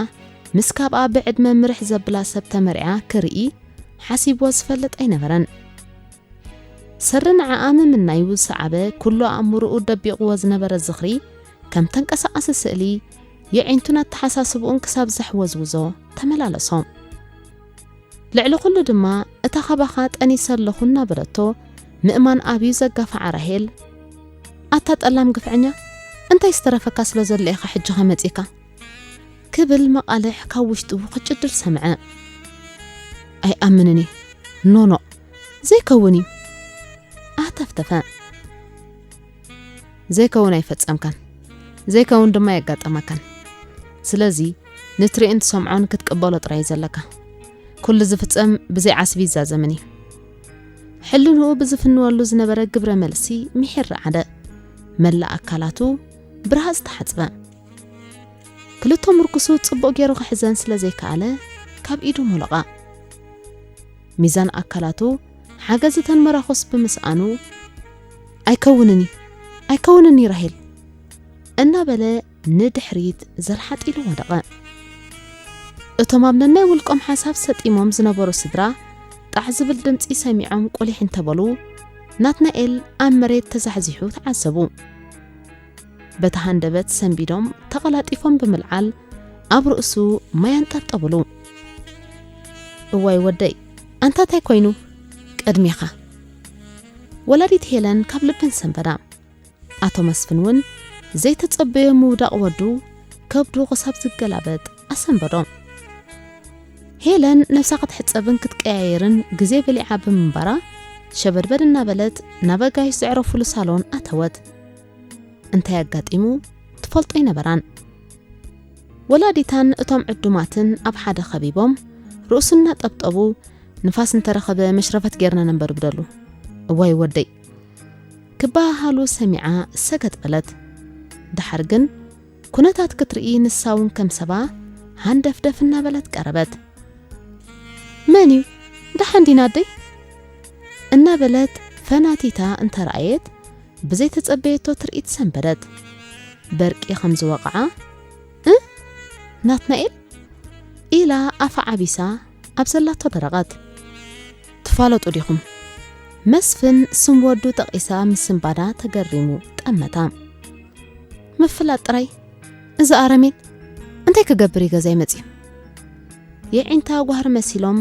ምስ ካብኣ ብዕድመ ምርሕ ዘብላ ሰብ ተመርዕያ ክርኢ ሓሲብዎ ዝፈልጥ ኣይነበረን። ሰሪ ንዓኣ ምምናዩ ዝሰዓበ፣ ኩሉ ኣእምሮኡ ደቢቕዎ ዝነበረ ዝኽሪ፣ ከም ተንቀሳቓሲ ስእሊ፣ የዒንቱን ኣተሓሳስብኡን ክሳብ ዘሕወዝውዞ ተመላለሶ። ልዕሊ ኩሉ ድማ፣ እታ ካባኻ ጠኒሰ ኣለኹ እናበለቶ ምእማን ኣብዩ ዘጋፍዓ ራሄል፣ "ኣታ ጠላም ግፍዐኛ፣ እንታይ ዝተረፈካ ስለ ዘሎ ኢኻ ሕጂ ኸመጺእካ?" ክብል መቓልሕ ካብ ውሽጡ ክጭድር ሰምዐ። "ኣይኣምንን እየ። ኖኖ፣ ዘይከውን እዩ!" ኣተፍተፈ። "ዘይከውን ኣይፈጸምካን፣ ዘይከውን ድማ ኣየጋጠመካን። ስለዚ ንትርእዮን ትሰምዖን ክትቅበሎ ጥራይ እዩ ዘለካ። ኩሉ ዝፍጸም ብዘይ ዓስቢ ይዛዘምን እዩ።" ሕልንኡ ብዝፍንወሉ ዝነበረ ግብረ መልሲ ምሒር ረዓደ። መላእ ኣካላቱ ብረሃጽ ተሓጽበ። ክልተ ምርኩሱ ጽቡቕ ገይሩ ክሕዘን ስለ ዘይከኣለ፣ ካብ ኢዱ ሞለቓ። ሚዛን ኣካላቱ ሓገዝ እተን መራኹስ ብምስኣኑ፣ "ኣይከውንን እዩ፣ ኣይከውንን እዩ ራሄል!" እናበለ ንድሕሪት ዘልሓጥ ኢሉ ወደቐ። እቶም ኣብ ነናይ ውልቆም ሓሳብ ሰጢሞም ዝነበሩ ስድራ፣ ጣዕ ዝብል ድምጺ ሰሚዖም ቁሊሕ እንተበሉ፣ ናትናኤል ኣብ መሬት ተዛሕዚሑ ተዓዘቡ። በቲ ሃንደበት ሰንቢዶም ተቐላጢፎም ብምልዓል፣ ኣብ ርእሱ ማይ ኣንጠብጠብሉ። "እዋይ ወደይ፣ ኣንታ እንታይ ኮይኑ?" "ቅድሜኻ!" ወላዲት ሄለን ካብ ልበን ሰንበዳ። ኣቶ መስፍን እውን ዘይተጸበዮ ምውዳቕ ወዱ ከብዱ ክሳብ ዝገላበጥ ኣሰንበዶ። ሄለን ነብሳ ክትሕጸብን ክትቀያየርን ግዜ በሊዓ ብምንባራ፣ ሸበድበድ እናበለት ናብ ኣጋይሽ ዘዕረፉሉ ሳሎን ኣተወት። እንታይ ኣጋጢሙ ትፈልጦ ኣይነበራን። ወላዲታን እቶም ዕዱማትን ኣብ ሓደ ከቢቦም ርእሱ እናጠብጠቡ፣ "ንፋስ እንተረኸበ መሽረፈት ጌርና ነንበርብደሉ፣ እዋይ ወደይ!" ክበሃሃሉ ሰሚዓ ሰገጥ በለት። ደሓር ግን ኩነታት ክትርኢ ንሳ እውን ከም ሰባ ሃንደፍደፍ እናበለት ቀረበት። "መን እዩ? ደሓን ዲና ኣደይ?" እናበለት ፈናቲታ እንተረኣየት ብዘይተጸበየቶ ትርኢት ሰንበደት። በርቂ ከም ዝወቕዓ፣ "እ? ናትናኤል?" ኢላ ኣፋ ዓቢሳ ኣብ ዘላቶ ደረቐት። "ትፋለጡ ዲኹም?" መስፍን ስም ወዱ ጠቒሳ ምስንባዳ ተገሪሙ ጠመታ። "ምፍላጥ ጥራይ? እዚ ኣረሜን እንታይ ክገብር እዩ ገዛይ መጺኡ?" የዒንታ ጓህሪ መሲሎም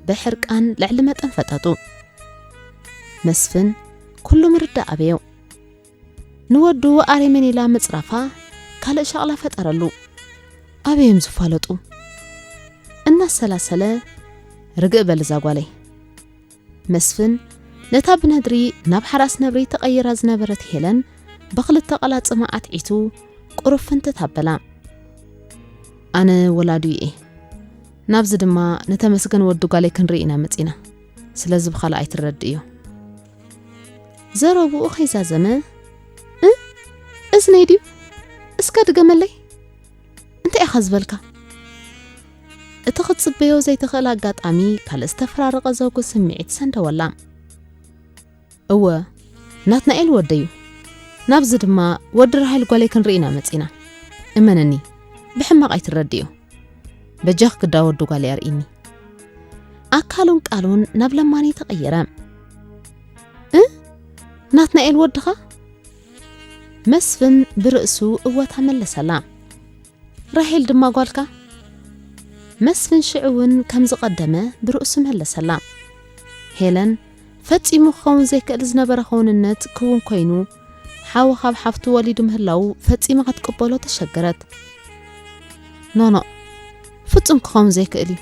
ብሕርቃን ልዕሊ መጠን ፈጠጡ። መስፍን ኩሉ ምርዳእ ኣበዮ። ንወዱ ኣረሜን ኢላ ምጽራፋ ካልእ ሻቕላ ፈጠረሉ። ኣበዮም ዝፋለጡ? እናሰላሰለ፣ "ርግእ በል እዛ ጓለይ!" መስፍን ነታ ብነድሪ ናብ ሓራስ ነብሪ ተቐይራ ዝነበረት ሄለን ብኽልተ ቀላጽማ ኣትዒቱ ቁርፍንትት ኣበላ። "ኣነ ወላዱ እየ። ናብዚ ድማ ንተመስገን ወዲ ጓለይ ክንርኢ ኢና መጺና። ስለዚ ብኻልእ ኣይትረድእዮ።" ዘረብኡ ከይዛዘመ፣ "እ? እዝነይ ድዩ? እስከ ድገመለይ? እንታይ ኢኻ ዝበልካ?" እቲ ክትጽበዮ ዘይትኽእል ኣጋጣሚ ካልእ ዝተፈራረቐ ዘውጊ ስምዒት ሰንደወላ። "እወ፣ ናትናኤል ወደዩ። ናብዚ ድማ ወዲ ራሄል ጓለይ ክንርኢ ኢና መጺና። እመነኒ፣ ብሕማቕ ኣይትረድእዮ። በጃኽ ግዳ ወዲ ጓለይ ኣርኢኒ።" ኣካሉን ቃሉን ናብ ለማኒ ተቐየረ። "እ? ናትናኤል ወድኻ?" መስፍን ብርእሱ እወታ መለሰላ። "ራሄል ድማ ጓልካ?" መስፍን ሽዑ እውን ከም ዝቐደመ ብርእሱ መለሰላ። ሄለን ፈጺሙ ክኸውን ዘይክእል ዝነበረ ከውንነት ክውን ኮይኑ፣ ሓው ካብ ሓፍቱ ወሊዱ ምህላዉ ፈጺማ ክትቅበሎ ተሸገረት። "ኖኖ፣ ፍጹም ክኸውን ዘይክእል እዩ።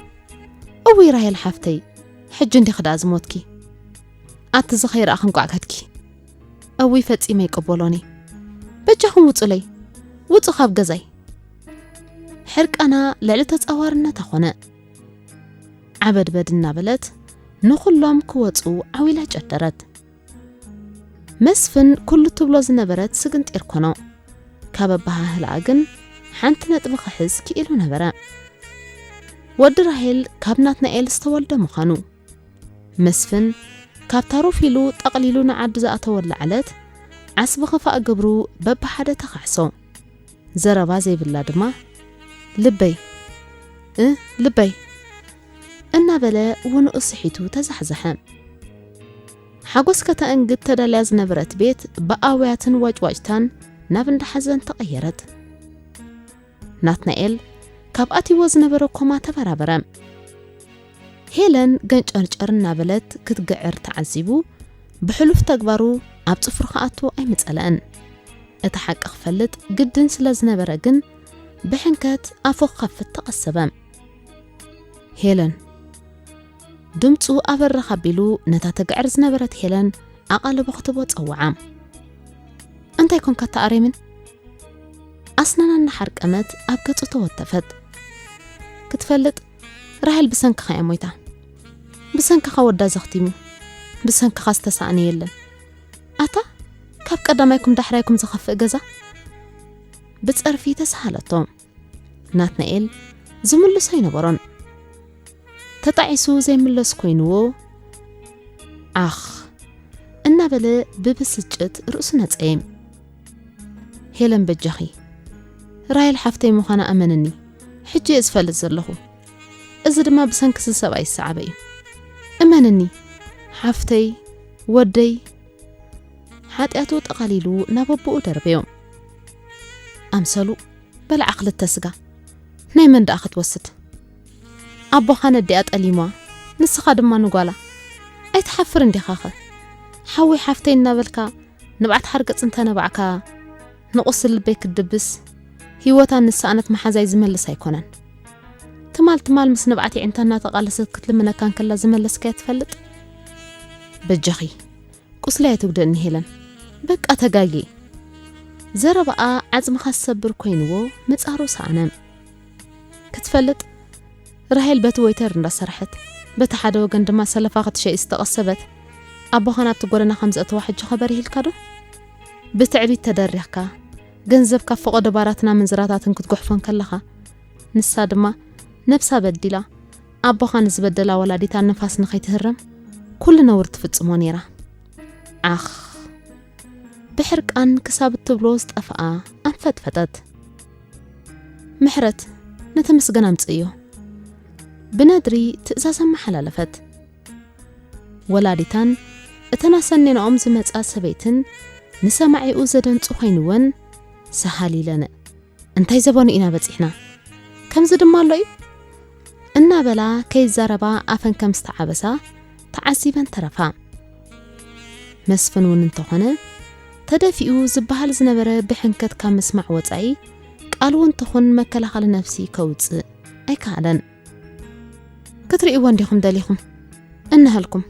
እውይ ራሄል ሓፍተይ፣ ሕጂ እንዲኺ ደኣ ዝሞትኪ? ኣቲ እዚ ከይረኣኺ እንቋዕ ከድኪ። እውይ ፈጺመ ኣይቅበሎን እየ። በጃኹም ውጹለይ፣ ውጹ ካብ ገዛይ!" ሕርቃና ልዕሊ ተጻዋርነታ ኾነ። ዓበድበድ እናበለት ንኹሎም ክወጹ ዓው ኢላ ጨደረት። መስፍን ኩሉ ትብሎ ዝነበረት ስግንጢር ኮኖ። ካብ ኣበሃህላኣ ግን ሓንቲ ነጥቢ ክሕዝ ክኢሉ ነበረ። ወዲ ራሄል ካብ ናትናኤል ዝተወልደ ምዃኑ። መስፍን ካብታ ሩፍ ኢሉ ጠቕሊሉ ንዓዲ ዝኣተወላ ዕለት ዓስቢ ኽፋእ ግብሩ በብሓደ ተኻዕሶ። ዘረባ ዘይብላ ድማ፣ "ልበይ፣ እ፣ ልበይ" እናበለ ውንኡ ስሒቱ ተዛሕዘሐ። ሓጎስ ከተእንግድ ተዳልያ ዝነበረት ቤት ብኣውያትን ዋጭዋጭታን ናብ እንዳ ሓዘን ተቐየረት። ናትናኤል ካብ ኣትይዎ ዝነበረ ኮማ ተበራበረ። ሄለን ገንጨርጨር እናበለት ክትግዕር ተዓዚቡ፣ ብሕሉፍ ተግባሩ ኣብ ጽፍሩ ክኣቱ ኣይምጸለአን። እቲ ሓቂ ክፈልጥ ግድን ስለ ዝነበረ ግን፣ ብሕንከት ኣፉ ክኸፍት ተቐሰበ። "ሄለን!" ድምጹ ኣበርኽ ኣቢሉ ነታ ትግዕር ዝነበረት ሄለን ኣቓልቦ ክትቦ ጸውዓ። "እንታይ ኮንካ እታ ኣሬምን?" ኣስናና እናሓርቀመት ኣብ ገጹ ተወተፈት። "ክትፈልጥ፣ ራሄል ብሰንክኻ እያ ሞይታ። ብሰንክኻ ወዳ ዘኽቲሙ፣ ብሰንክኻ ዝተሳእነ የለን። ኣታ፣ ካብ ቀዳማይኩም ዳሕራይኩም ዝኸፍእ ገዛ?" ብጸርፊ ተሳሃለቶ። ናትናኤል ዝምልሶ ኣይነበሮን። ተጣዒሱ ዘይምለስ ኮይንዎ፣ "ዓኽ" እናበለ ብብስጭት ርእሱ ነጸየ። "ሄለን በጃኺ፣ ራሄል ሓፍተይ ምዃና እመንኒ፣ ሕጂ እየ ዝፈልጥ ዘለኹ። እዚ ድማ ብሰንኪ እዚ ሰብኣይ ዝሰዓበ እዩ። እመንኒ፣ ሓፍተይ፣ ወደይ" ሓጢኣቱ ጠቓሊሉ ናብ ኣቦኡ ደርበዮ። ኣምሰሉ በልዓ ክልተ ስጋ። ናይ መን ደኣ ክትወስድ? ኣቦኻ ነዲኣ ጠሊሟ፣ ንስኻ ድማ ንጓላ። ኣይትሓፍር እንዲኻኸ? ሓወይ ሓፍተይ እናበልካ ንብዓት ሓርገጽ እንተነባዕካ፣ ንቑስል ልበይ ክትድብስ፣ ህይወታ ንሰኣነት መሓዛይ ዝመልስ ኣይኮነን። ትማል ትማል ምስ ንብዓት ይዕንታ እናተቓለሰት ክትልምነካ እንከላ ዝመለስካያ ትፈልጥ? በጃኺ፣ ቁስለይ ኣይትጉደእኒ ሄለን። በቃ ተጋጊ። ዘረባኣ ዓጽምኻ ዝሰብር ኮይንዎ ምጻሩ ሰኣነ። ክትፈልጥ፣ ራሄል በቲ ወይተር እንዳሰርሐት፣ በቲ ሓደ ወገን ድማ ሰለፋ ክትሸይጥ ዝተቐሰበት፣ ኣቦኻ ናብቲ ጎደና ከም ዘእተዋ ሕጂ ኸበር ይሂልካ ዶ? ብትዕቢት ተደሪኽካ፣ ገንዘብ ካብ ፈቐዶ ባራትና ምንዝራታትን ክትጉሕፎ እንከለኻ፣ ንሳ ድማ ነብሳ በዲላ፣ ኣቦኻ ንዝበደላ ወላዲታ ንፋስ ንኸይትህረም ኩሉ ነውር ትፍጽሞ ነይራ። ዓኽ። ብሕርቃን ክሳብ እትብሎ ዝጠፍኣ ኣንፈጥፈጠት። ምሕረት፣ ንተመስገን ኣምጽእዮ። ብነድሪ ትእዛዝ ኣመሓላለፈት። ወላዲታን እተን ኣሰኔናኦም ዝመጻ ሰበይትን ንሰማዒኡ ዘደንጹ ኮይንወን፣ ሰሃል ኢለን፣ "እንታይ ዘበኑ ኢና በጺሕና? ከምዚ ድማ ኣሎ እዩ?" እናበላ ከይዛረባ ኣፈን ከም ዝተዓበሳ ተዓዚበን ተረፋ። መስፍን እውን እንተኾነ፣ ተደፊኡ ዝበሃል ዝነበረ ብሕንከት ካብ ምስማዕ ወጻኢ፣ ቃል እውን ትኹን መከላኸሊ ነፍሲ ከውጽእ ኣይከኣለን። "ክትርእይዎ እንዲኹም ደሊኹም? እንሀልኩም?"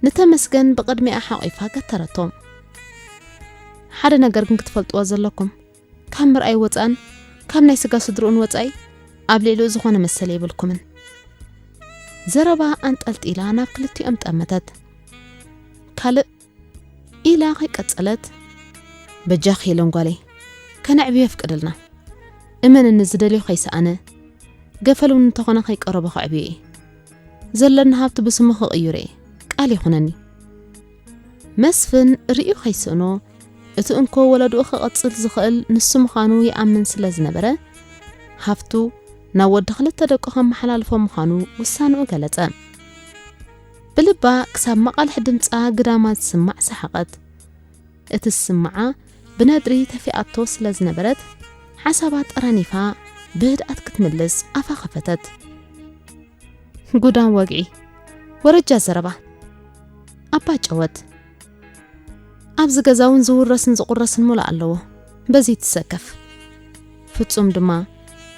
ንተመስገን ብቕድሚኣ ሓቒፋ ገተረቶ። "ሓደ ነገር ግን ክትፈልጥዎ ዘለኩም፣ ካብ ምርኣይ ወጻእን ካብ ናይ ስጋ ስድርኡን ወጻኢ ኣብ ልዕሊኡ ዝኾነ መሰል የብልኩምን።" ዘረባ ኣንጠልጢላ ናብ ክልቲኦም ጠመተት። ካልእ ኢላ ከይቀጸለት፣ "በጃኺ ሄለን ጓለይ፣ ከነዕብዮ የፍቅደልና። እመንኒ፣ ዝደልዮ ከይሰኣነ፣ ገፈል እውን እንተኾነ ከይቀረቦ ከዕብዮ እየ። ዘለና ሃብቲ ብስሙ ክቕይሮ እየ፣ ቃል ይኹነኒ።" መስፍን ርእዩ ከይስእኖ፣ እቲ እንኮ ወለድኡ ክቕጽል ዝኽእል ንሱ ምዃኑ ይኣምን ስለ ዝነበረ፣ ሃፍቱ ናብ ወዲ ክልተ ደቁ ከመሓላልፎ ምዃኑ ውሳንኡ ገለጸ። ብልባ ክሳብ መቓልሕ ድምጻ ግዳማ ዝስማዕ ሰሓቐት። እቲ ዝስምዓ ብነድሪ ተፊኣቶ ስለ ዝነበረት፣ ሓሳባ ጠራኒፋ ብህድኣት ክትምልስ ኣፋ ኸፈተት። ጉዳም ወግዒ፣ ወረጃ ዘረባ፣ ኣባ ጨወት። ኣብዚ ገዛ እውን ዝውረስን ዝቑረስን ሙሉእ ኣለዎ። በዚ ትሰከፍ። ፍጹም ድማ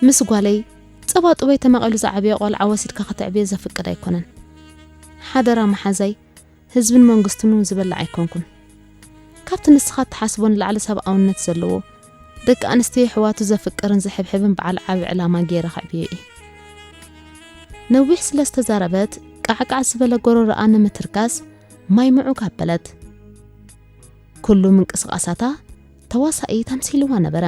ምስ ጓለይ ጸባ ጥቦይ ተመቒሉ ዝዓበየ ቆልዓ ወሲድካ ከተዕብዮ ዘፍቅድ ኣይኮነን። ሓደራ መሓዛይ፣ ህዝብን መንግስትን እውን ዝበልዕ ኣይኮንኩን። ካብቲ ንስኻ እትሓስቦ ንላዕሊ ሰብኣውነት ዘለዎ፣ ደቂ ኣንስትዮ የሕዋቱ ዘፍቅርን ዝሕብሕብን በዓል ዓቢ ዕላማ ገይረ ከዕብዮ እየ። ነዊሕ ስለ ዝተዛረበት፣ ቃዕቃዕ ዝበለ ጎረሮኣ ንምትርካስ ማይ ምዑግ ኣበለት። ኩሉ ምንቅስቓሳታ ተዋሳኢ ተምሲልዋ ነበረ።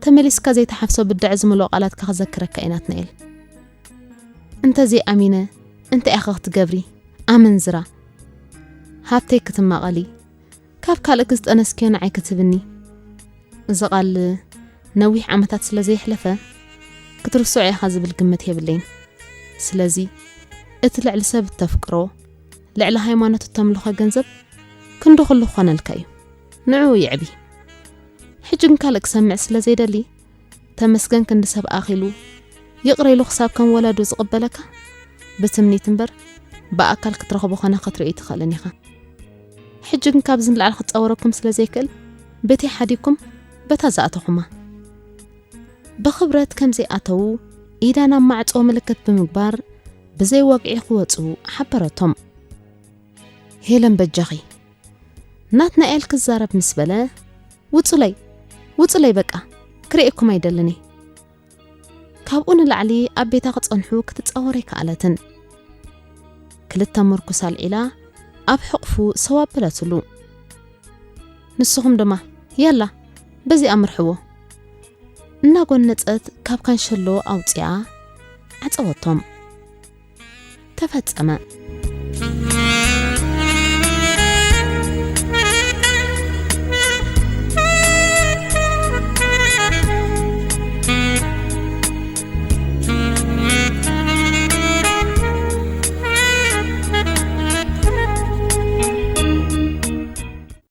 ተመሊስካ ዘይትሓፍሶ ብድዐ ዝመልኦ ቃላትካ ክዘክረካ እየ ናትናኤል። እንተዘይኣሚነ እንታይ ኢኻ ክትገብሪ? ኣመንዝራ። ሃብተይ ክትማቐሊ፣ ካብ ካልእ ክዝጠነስክዮ ንዓይ ክትብኒ። እዚ ቃል ነዊሕ ዓመታት ስለ ዘየሕለፈ ክትርስዖ ኢኻ ዝብል ግምት የብለይን። ስለዚ እቲ ልዕሊ ሰብ እተፍቅሮ፣ ልዕሊ ሃይማኖት እተምልኾ ገንዘብ ክንዲ ኩሉ ክኾነልካ እዩ። ንዕኡ የዕቢ። ሕጂ ግን ካልእ ክሰምዕ ስለ ዘይደሊ፣ ተመስገን ክንዲ ሰብ ኣኺሉ ይቕረ ኢሉ ክሳብ ከም ወለዱ ዝቕበለካ ብትምኒት እምበር ብኣካል ክትረኽቦ ኾነ ክትርእዮ ኣይትኽእልን ኢኻ። ሕጂ ግን ካብዚ ንላዕሊ ክጻወረኩም ስለ ዘይክእል፣ በቲ ሓዲኩም በታ ዝኣተኹማ። ብኽብረት ከም ዘይኣተዉ ኢዳ ናብ ማዕጾ ምልክት ብምግባር ብዘይ ወግዒ ክወጹ ሓበረቶም። ሄለን በጃኺ፣ ናትናኤል ክዛረብ ምስ በለ፣ ውጹለይ፣ ውጹለይ በቃ፣ ክርእየኩም ኣይደልን እየ። ካብኡ ንላዕሊ ኣብ ቤታ ክጸንሑ ክትጻወር ኣይከኣለትን። ክልተ ምርኩስ ኣልዒላ ኣብ ሕቕፉ ሰው ኣበለትሉ። ንስኹም ድማ፣ ያላ፣ በዚ ኣምርሕዎ። እናጎነጸት ካብ ካንሸሎ ኣውጺኣ ዓጸወቶም። ተፈጸመ።